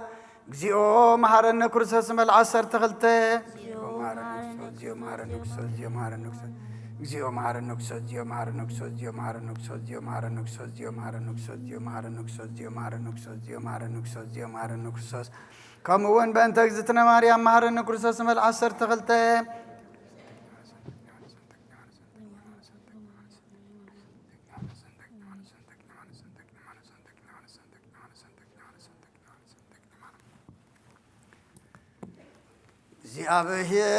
እግዚኦ መሐረነ ክርስቶስ መል ዓሰርተ ክልተ። እግዚኦ መሐረነ ክርስቶስ፣ እግዚኦ መሐረነ ክርስቶስ፣ እግዚኦ መሐረነ ክርስቶስ፣ እግዚኦ መሐረነ ክርስቶስ፣ እግዚኦ መሐረነ ክርስቶስ፣ እግዚኦ መሐረነ ክርስቶስ፣ እግዚኦ መሐረነ ክርስቶስ፣ እግዚኦ መሐረነ ክርስቶስ፣ እግዚኦ መሐረነ ክርስቶስ፣ እግዚኦ መሐረነ ክርስቶስ፣ ከምኡ እውን በእንተ እግዝእትነ ማርያም መሐረነ ክርስቶስ መል ዓሰርተ ክልተ።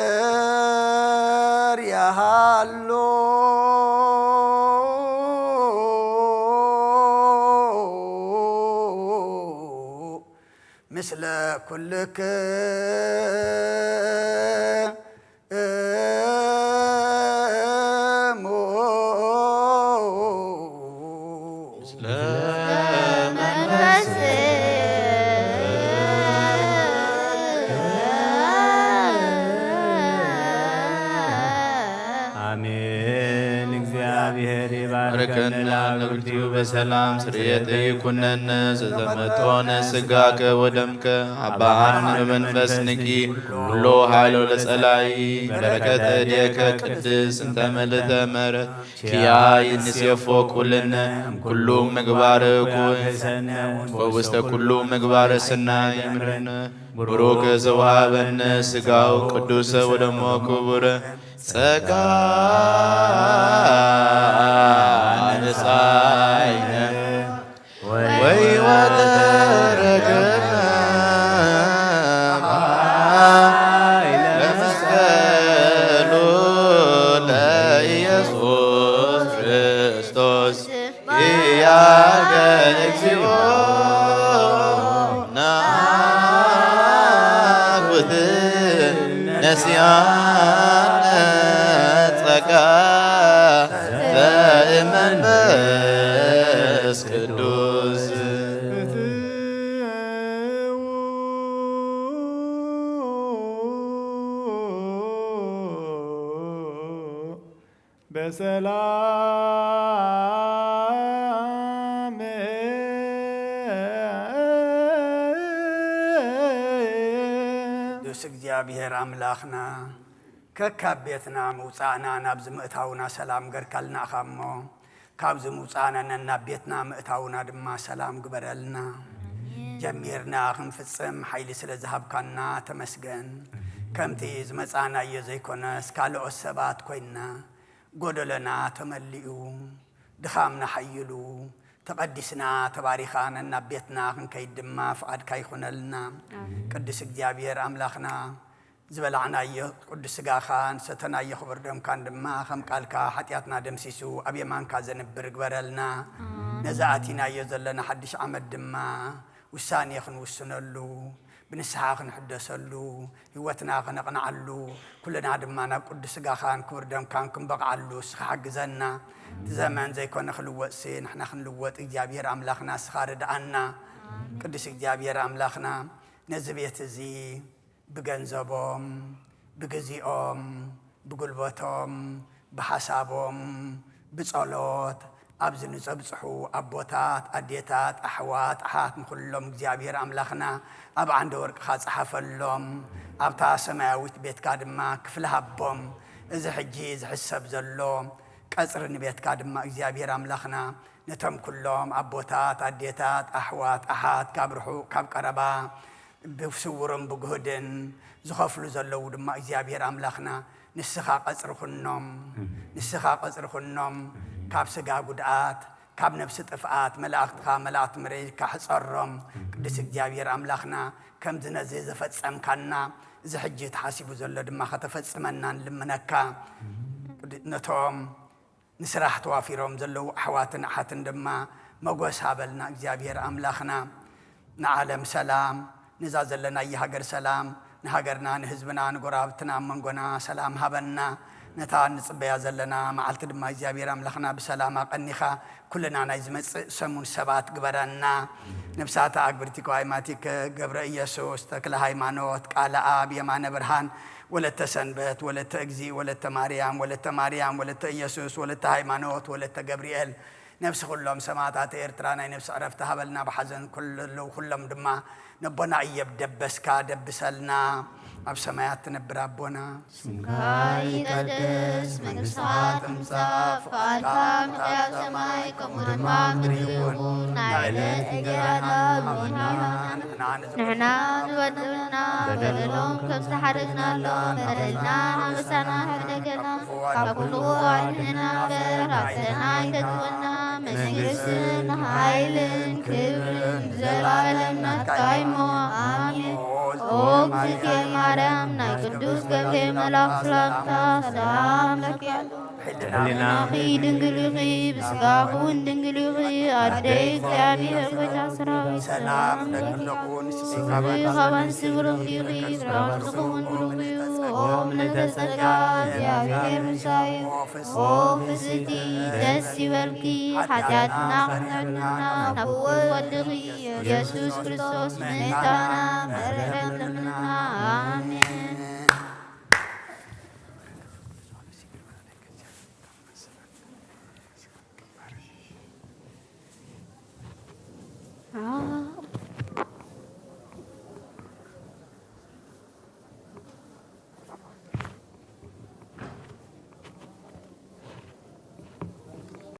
እግዚኣብሔር ያሃሎ ምስለ ኩልክ እሙ። አሜን። እግዚአብሔር ይባርከነ ለአብርቲሁ በሰላም ስርየተ ይኩነነ ዘተመጦነ ስጋከ ወደምከ አባአነ በመንፈስ ንኪ ኩሎ ኃይሎ ለጸላኢ በረከተ እዴከ ቅድስ እንተ መልእተ መረት ኪያ ይንሴፎ ኩልነ እምኩሉ ምግባር እኩይ ወውስተ ኩሉ ምግባር ሰናይ ይምርነ። ቡሩክ ዘወሃበነ ስጋው ቅዱስ ወደሞ ክቡር ጸጋ ንጻይነ ወይወተረከብነ ኃይለ መስቀሉ ለኢየሱስ ክርስቶስ ኢያከ እግዚኦ ናኩት ነስያነ ጸጋ ዘእመንፈስ ቅዱስ። በሰላም እግዚኣብሔር ኣምላኽና፣ ከካብ ቤትና ምውጻእና ናብዚ ምእታውና ሰላም ገርካልና ኢኻ እሞ፣ ካብዚ ምውጻእና ነናብ ቤትና ምእታውና ድማ ሰላም ግበረልና። ጀሚርና ክንፍጽም ሓይሊ ስለ ዝሃብካና ተመስገን። ከምቲ ዝመጻእናዮ ዘይኮነስ፣ ካልኦት ሰባት ኮይንና፣ ጎደሎና ተመሊኡ፣ ድኻምና ሓይሉ፣ ተቐዲስና፣ ተባሪኻ፣ ነናብ ቤትና ክንከይድ ድማ ፍቓድካ ይኹነልና። ኣሜን። ቅዱስ እግዚኣብሔር ኣምላኽና፣ ዝበላዕናዮ ቅዱስ ስጋኻን ሰተናዮ ክቡር ደምካን ድማ ከም ቃልካ ሓጢኣትና ደምሲሱ ኣብ የማንካ ዘንብር ግበረልና። ኣሜን። ነዚ ኣቲናዮ ዘለና ሓድሽ ዓመት ድማ ውሳኔ ክንውስነሉ፣ ብንስሓ ክንሕደሰሉ፣ ህይወትና ከነቕንዓሉ፣ ኩልና ድማ ናብ ቅዱስ ስጋኻን ክቡር ደምካን ክንበቕዓሉ ንስኻ ሓግዘና። እቲ ዘመን ዘይኮነ ክልወጥሲ፣ ንሕና ክንልወጥ እግዚኣብሔር ኣምላኽና ንስኻ ርድኣና። ኣሜን። ቅዱስ እግዚኣብሔር ኣምላኽና፣ ነዚ ቤት እዚ ብገንዘቦም፣ ብግዜኦም፣ ብጉልበቶም፣ ብሓሳቦም፣ ብጸሎት ኣብዚ ንጸብጽሑ ኣቦታት፣ ኣዴታት፣ ኣሕዋት፣ ኣሓት ንኹሎም እግዚኣብሔር ኣምላኽና ኣብ ዓንደ ወርቅኻ ጸሓፈሎም፣ ኣብታ ሰማያዊት ቤትካ ድማ ክፍሊ ሃቦም። እዚ ሕጂ ዝሕሰብ ዘሎ ቀጽሪ ንቤትካ ድማ እግዚኣብሔር ኣምላኽና ነቶም ኩሎም ኣቦታት፣ ኣዴታት፣ ኣሕዋት፣ ኣሓት ካብ ርሑቕ ካብ ቀረባ ብስውርን ብግሁድን ዝኸፍሉ ዘለዉ ድማ እግዚኣብሔር ኣምላኽና ንስኻ ቀጽሪ ኩኖም፣ ኣሜን። ንስኻ ቀጽሪ ኩኖም፣ ኣሜን። ካብ ስጋ ጉድኣት፣ ካብ ነብሲ ጥፍኣት መላእኽትኻ መላእኽቲ ምርኢትካ ሕጸሮም። ኣሜን። ቅዱስ እግዚኣብሔር ኣምላኽና ከምዚ ነዚ ዘፈጸምካና እዚ ሕጂ ተሓሲቡ ዘሎ ድማ ከተፈጽመና ንልምነካ። ኣሜን። ቅዱ-፣ ነቶም ንስራሕ ተዋፊሮም ዘለዉ ኣሕዋትን ኣሓትን ድማ መጎስ ሃበልና እግዚኣብሔር ኣምላኽና። ንዓለም ሰላም፣ ነዛ ዘለናያ ሃገር ሰላም፣ ንሃገርና፣ ንህዝብና፣ ንጎረባብትና፣ ኣብ መንጎና ሰላም ሃበና። ነታ ንጽበያ ዘለና መዓልቲ ድማ እግዚኣብሔር ኣምላኽና ብሰላም ኣቐኒኻ ኩልና ናይ ዝመጽእ ሰሙን ሰባት ግበረና። ነብሳታ ኣግብርቲ ኳይማቲክ ገብረ ኢየሱስ፣ ተክለ ሃይማኖት፣ ቃለ ኣብ፣ የማነ ብርሃን፣ ወለተ ሰንበት፣ ወለተ እግዚእ፣ ወለተ ማርያም፣ ወለተ ማርያም፣ ወለተ ኢየሱስ፣ ወለተ ሃይማኖት፣ ወለተ ገብርኤል፣ ነብሲ ኩሎም ሰማዕታት ኤርትራ ናይ ነብሲ ዕረፍቲ ሃበልና። ብሓዘን ኩል-፣ ዘለዉ ኩሎም ድማ ነቦና እየብ ደበስካ ደብሰልና። ኣብ ሰማያት ትነብር ኣቦና፣ ስምካ ይቀደስ፣ መንግስትኻ ትምጻእ፣ ፍቓድካ ከምቲ ኣብ ሰማይ ከምኡ ድማ ኣብ ምድሪ ይኹን። ናይ ዕለት እንጀራና ሃበና ንሕና ንበድለና በደሎም ከም ዝሓደግናሎም በደልና ኣበሳና ሕደገና፣ ካብ ክፉእ ኣድሕነና እምበር፣ ኣብ ፈተና ኣይተእትወና። መንግስትን ሓይልን ክብርን ንዘለኣለም ናትካ እሞ፣ ኣሜን። ኦ እግዝእትየ ማርያም፣ ናይ ቅዱስ ገብርኤል መልኣክ ሰላምታ ሰላም እለኪ። ሕሊናኺ ድንግል ኢኺ፣ ብስጋኺ እውን ድንግል ኢኺ። ኣደይ እግዚኣብሔር ጎይታ ሰራዊት ሰላም እለኪ። ስብሪ ካብ ኣንስቲ ብሩኽቲ ኢኺ፣ ፍረ ከርሥኺ እውን ብሩኽ እዩ። ኦ ምልዕተ ጸጋ፣ እግዚኣብሔር ምሳኺ እዩ። ኦ ፍስሕቲ ደስ ይበልኪ፣ ሓጢኣትና ከሕንና ናብ ፍቁር ወድኺ ኢየሱስ ክርስቶስ መድሓኒና መርሕና ለምንና። ኣሜን።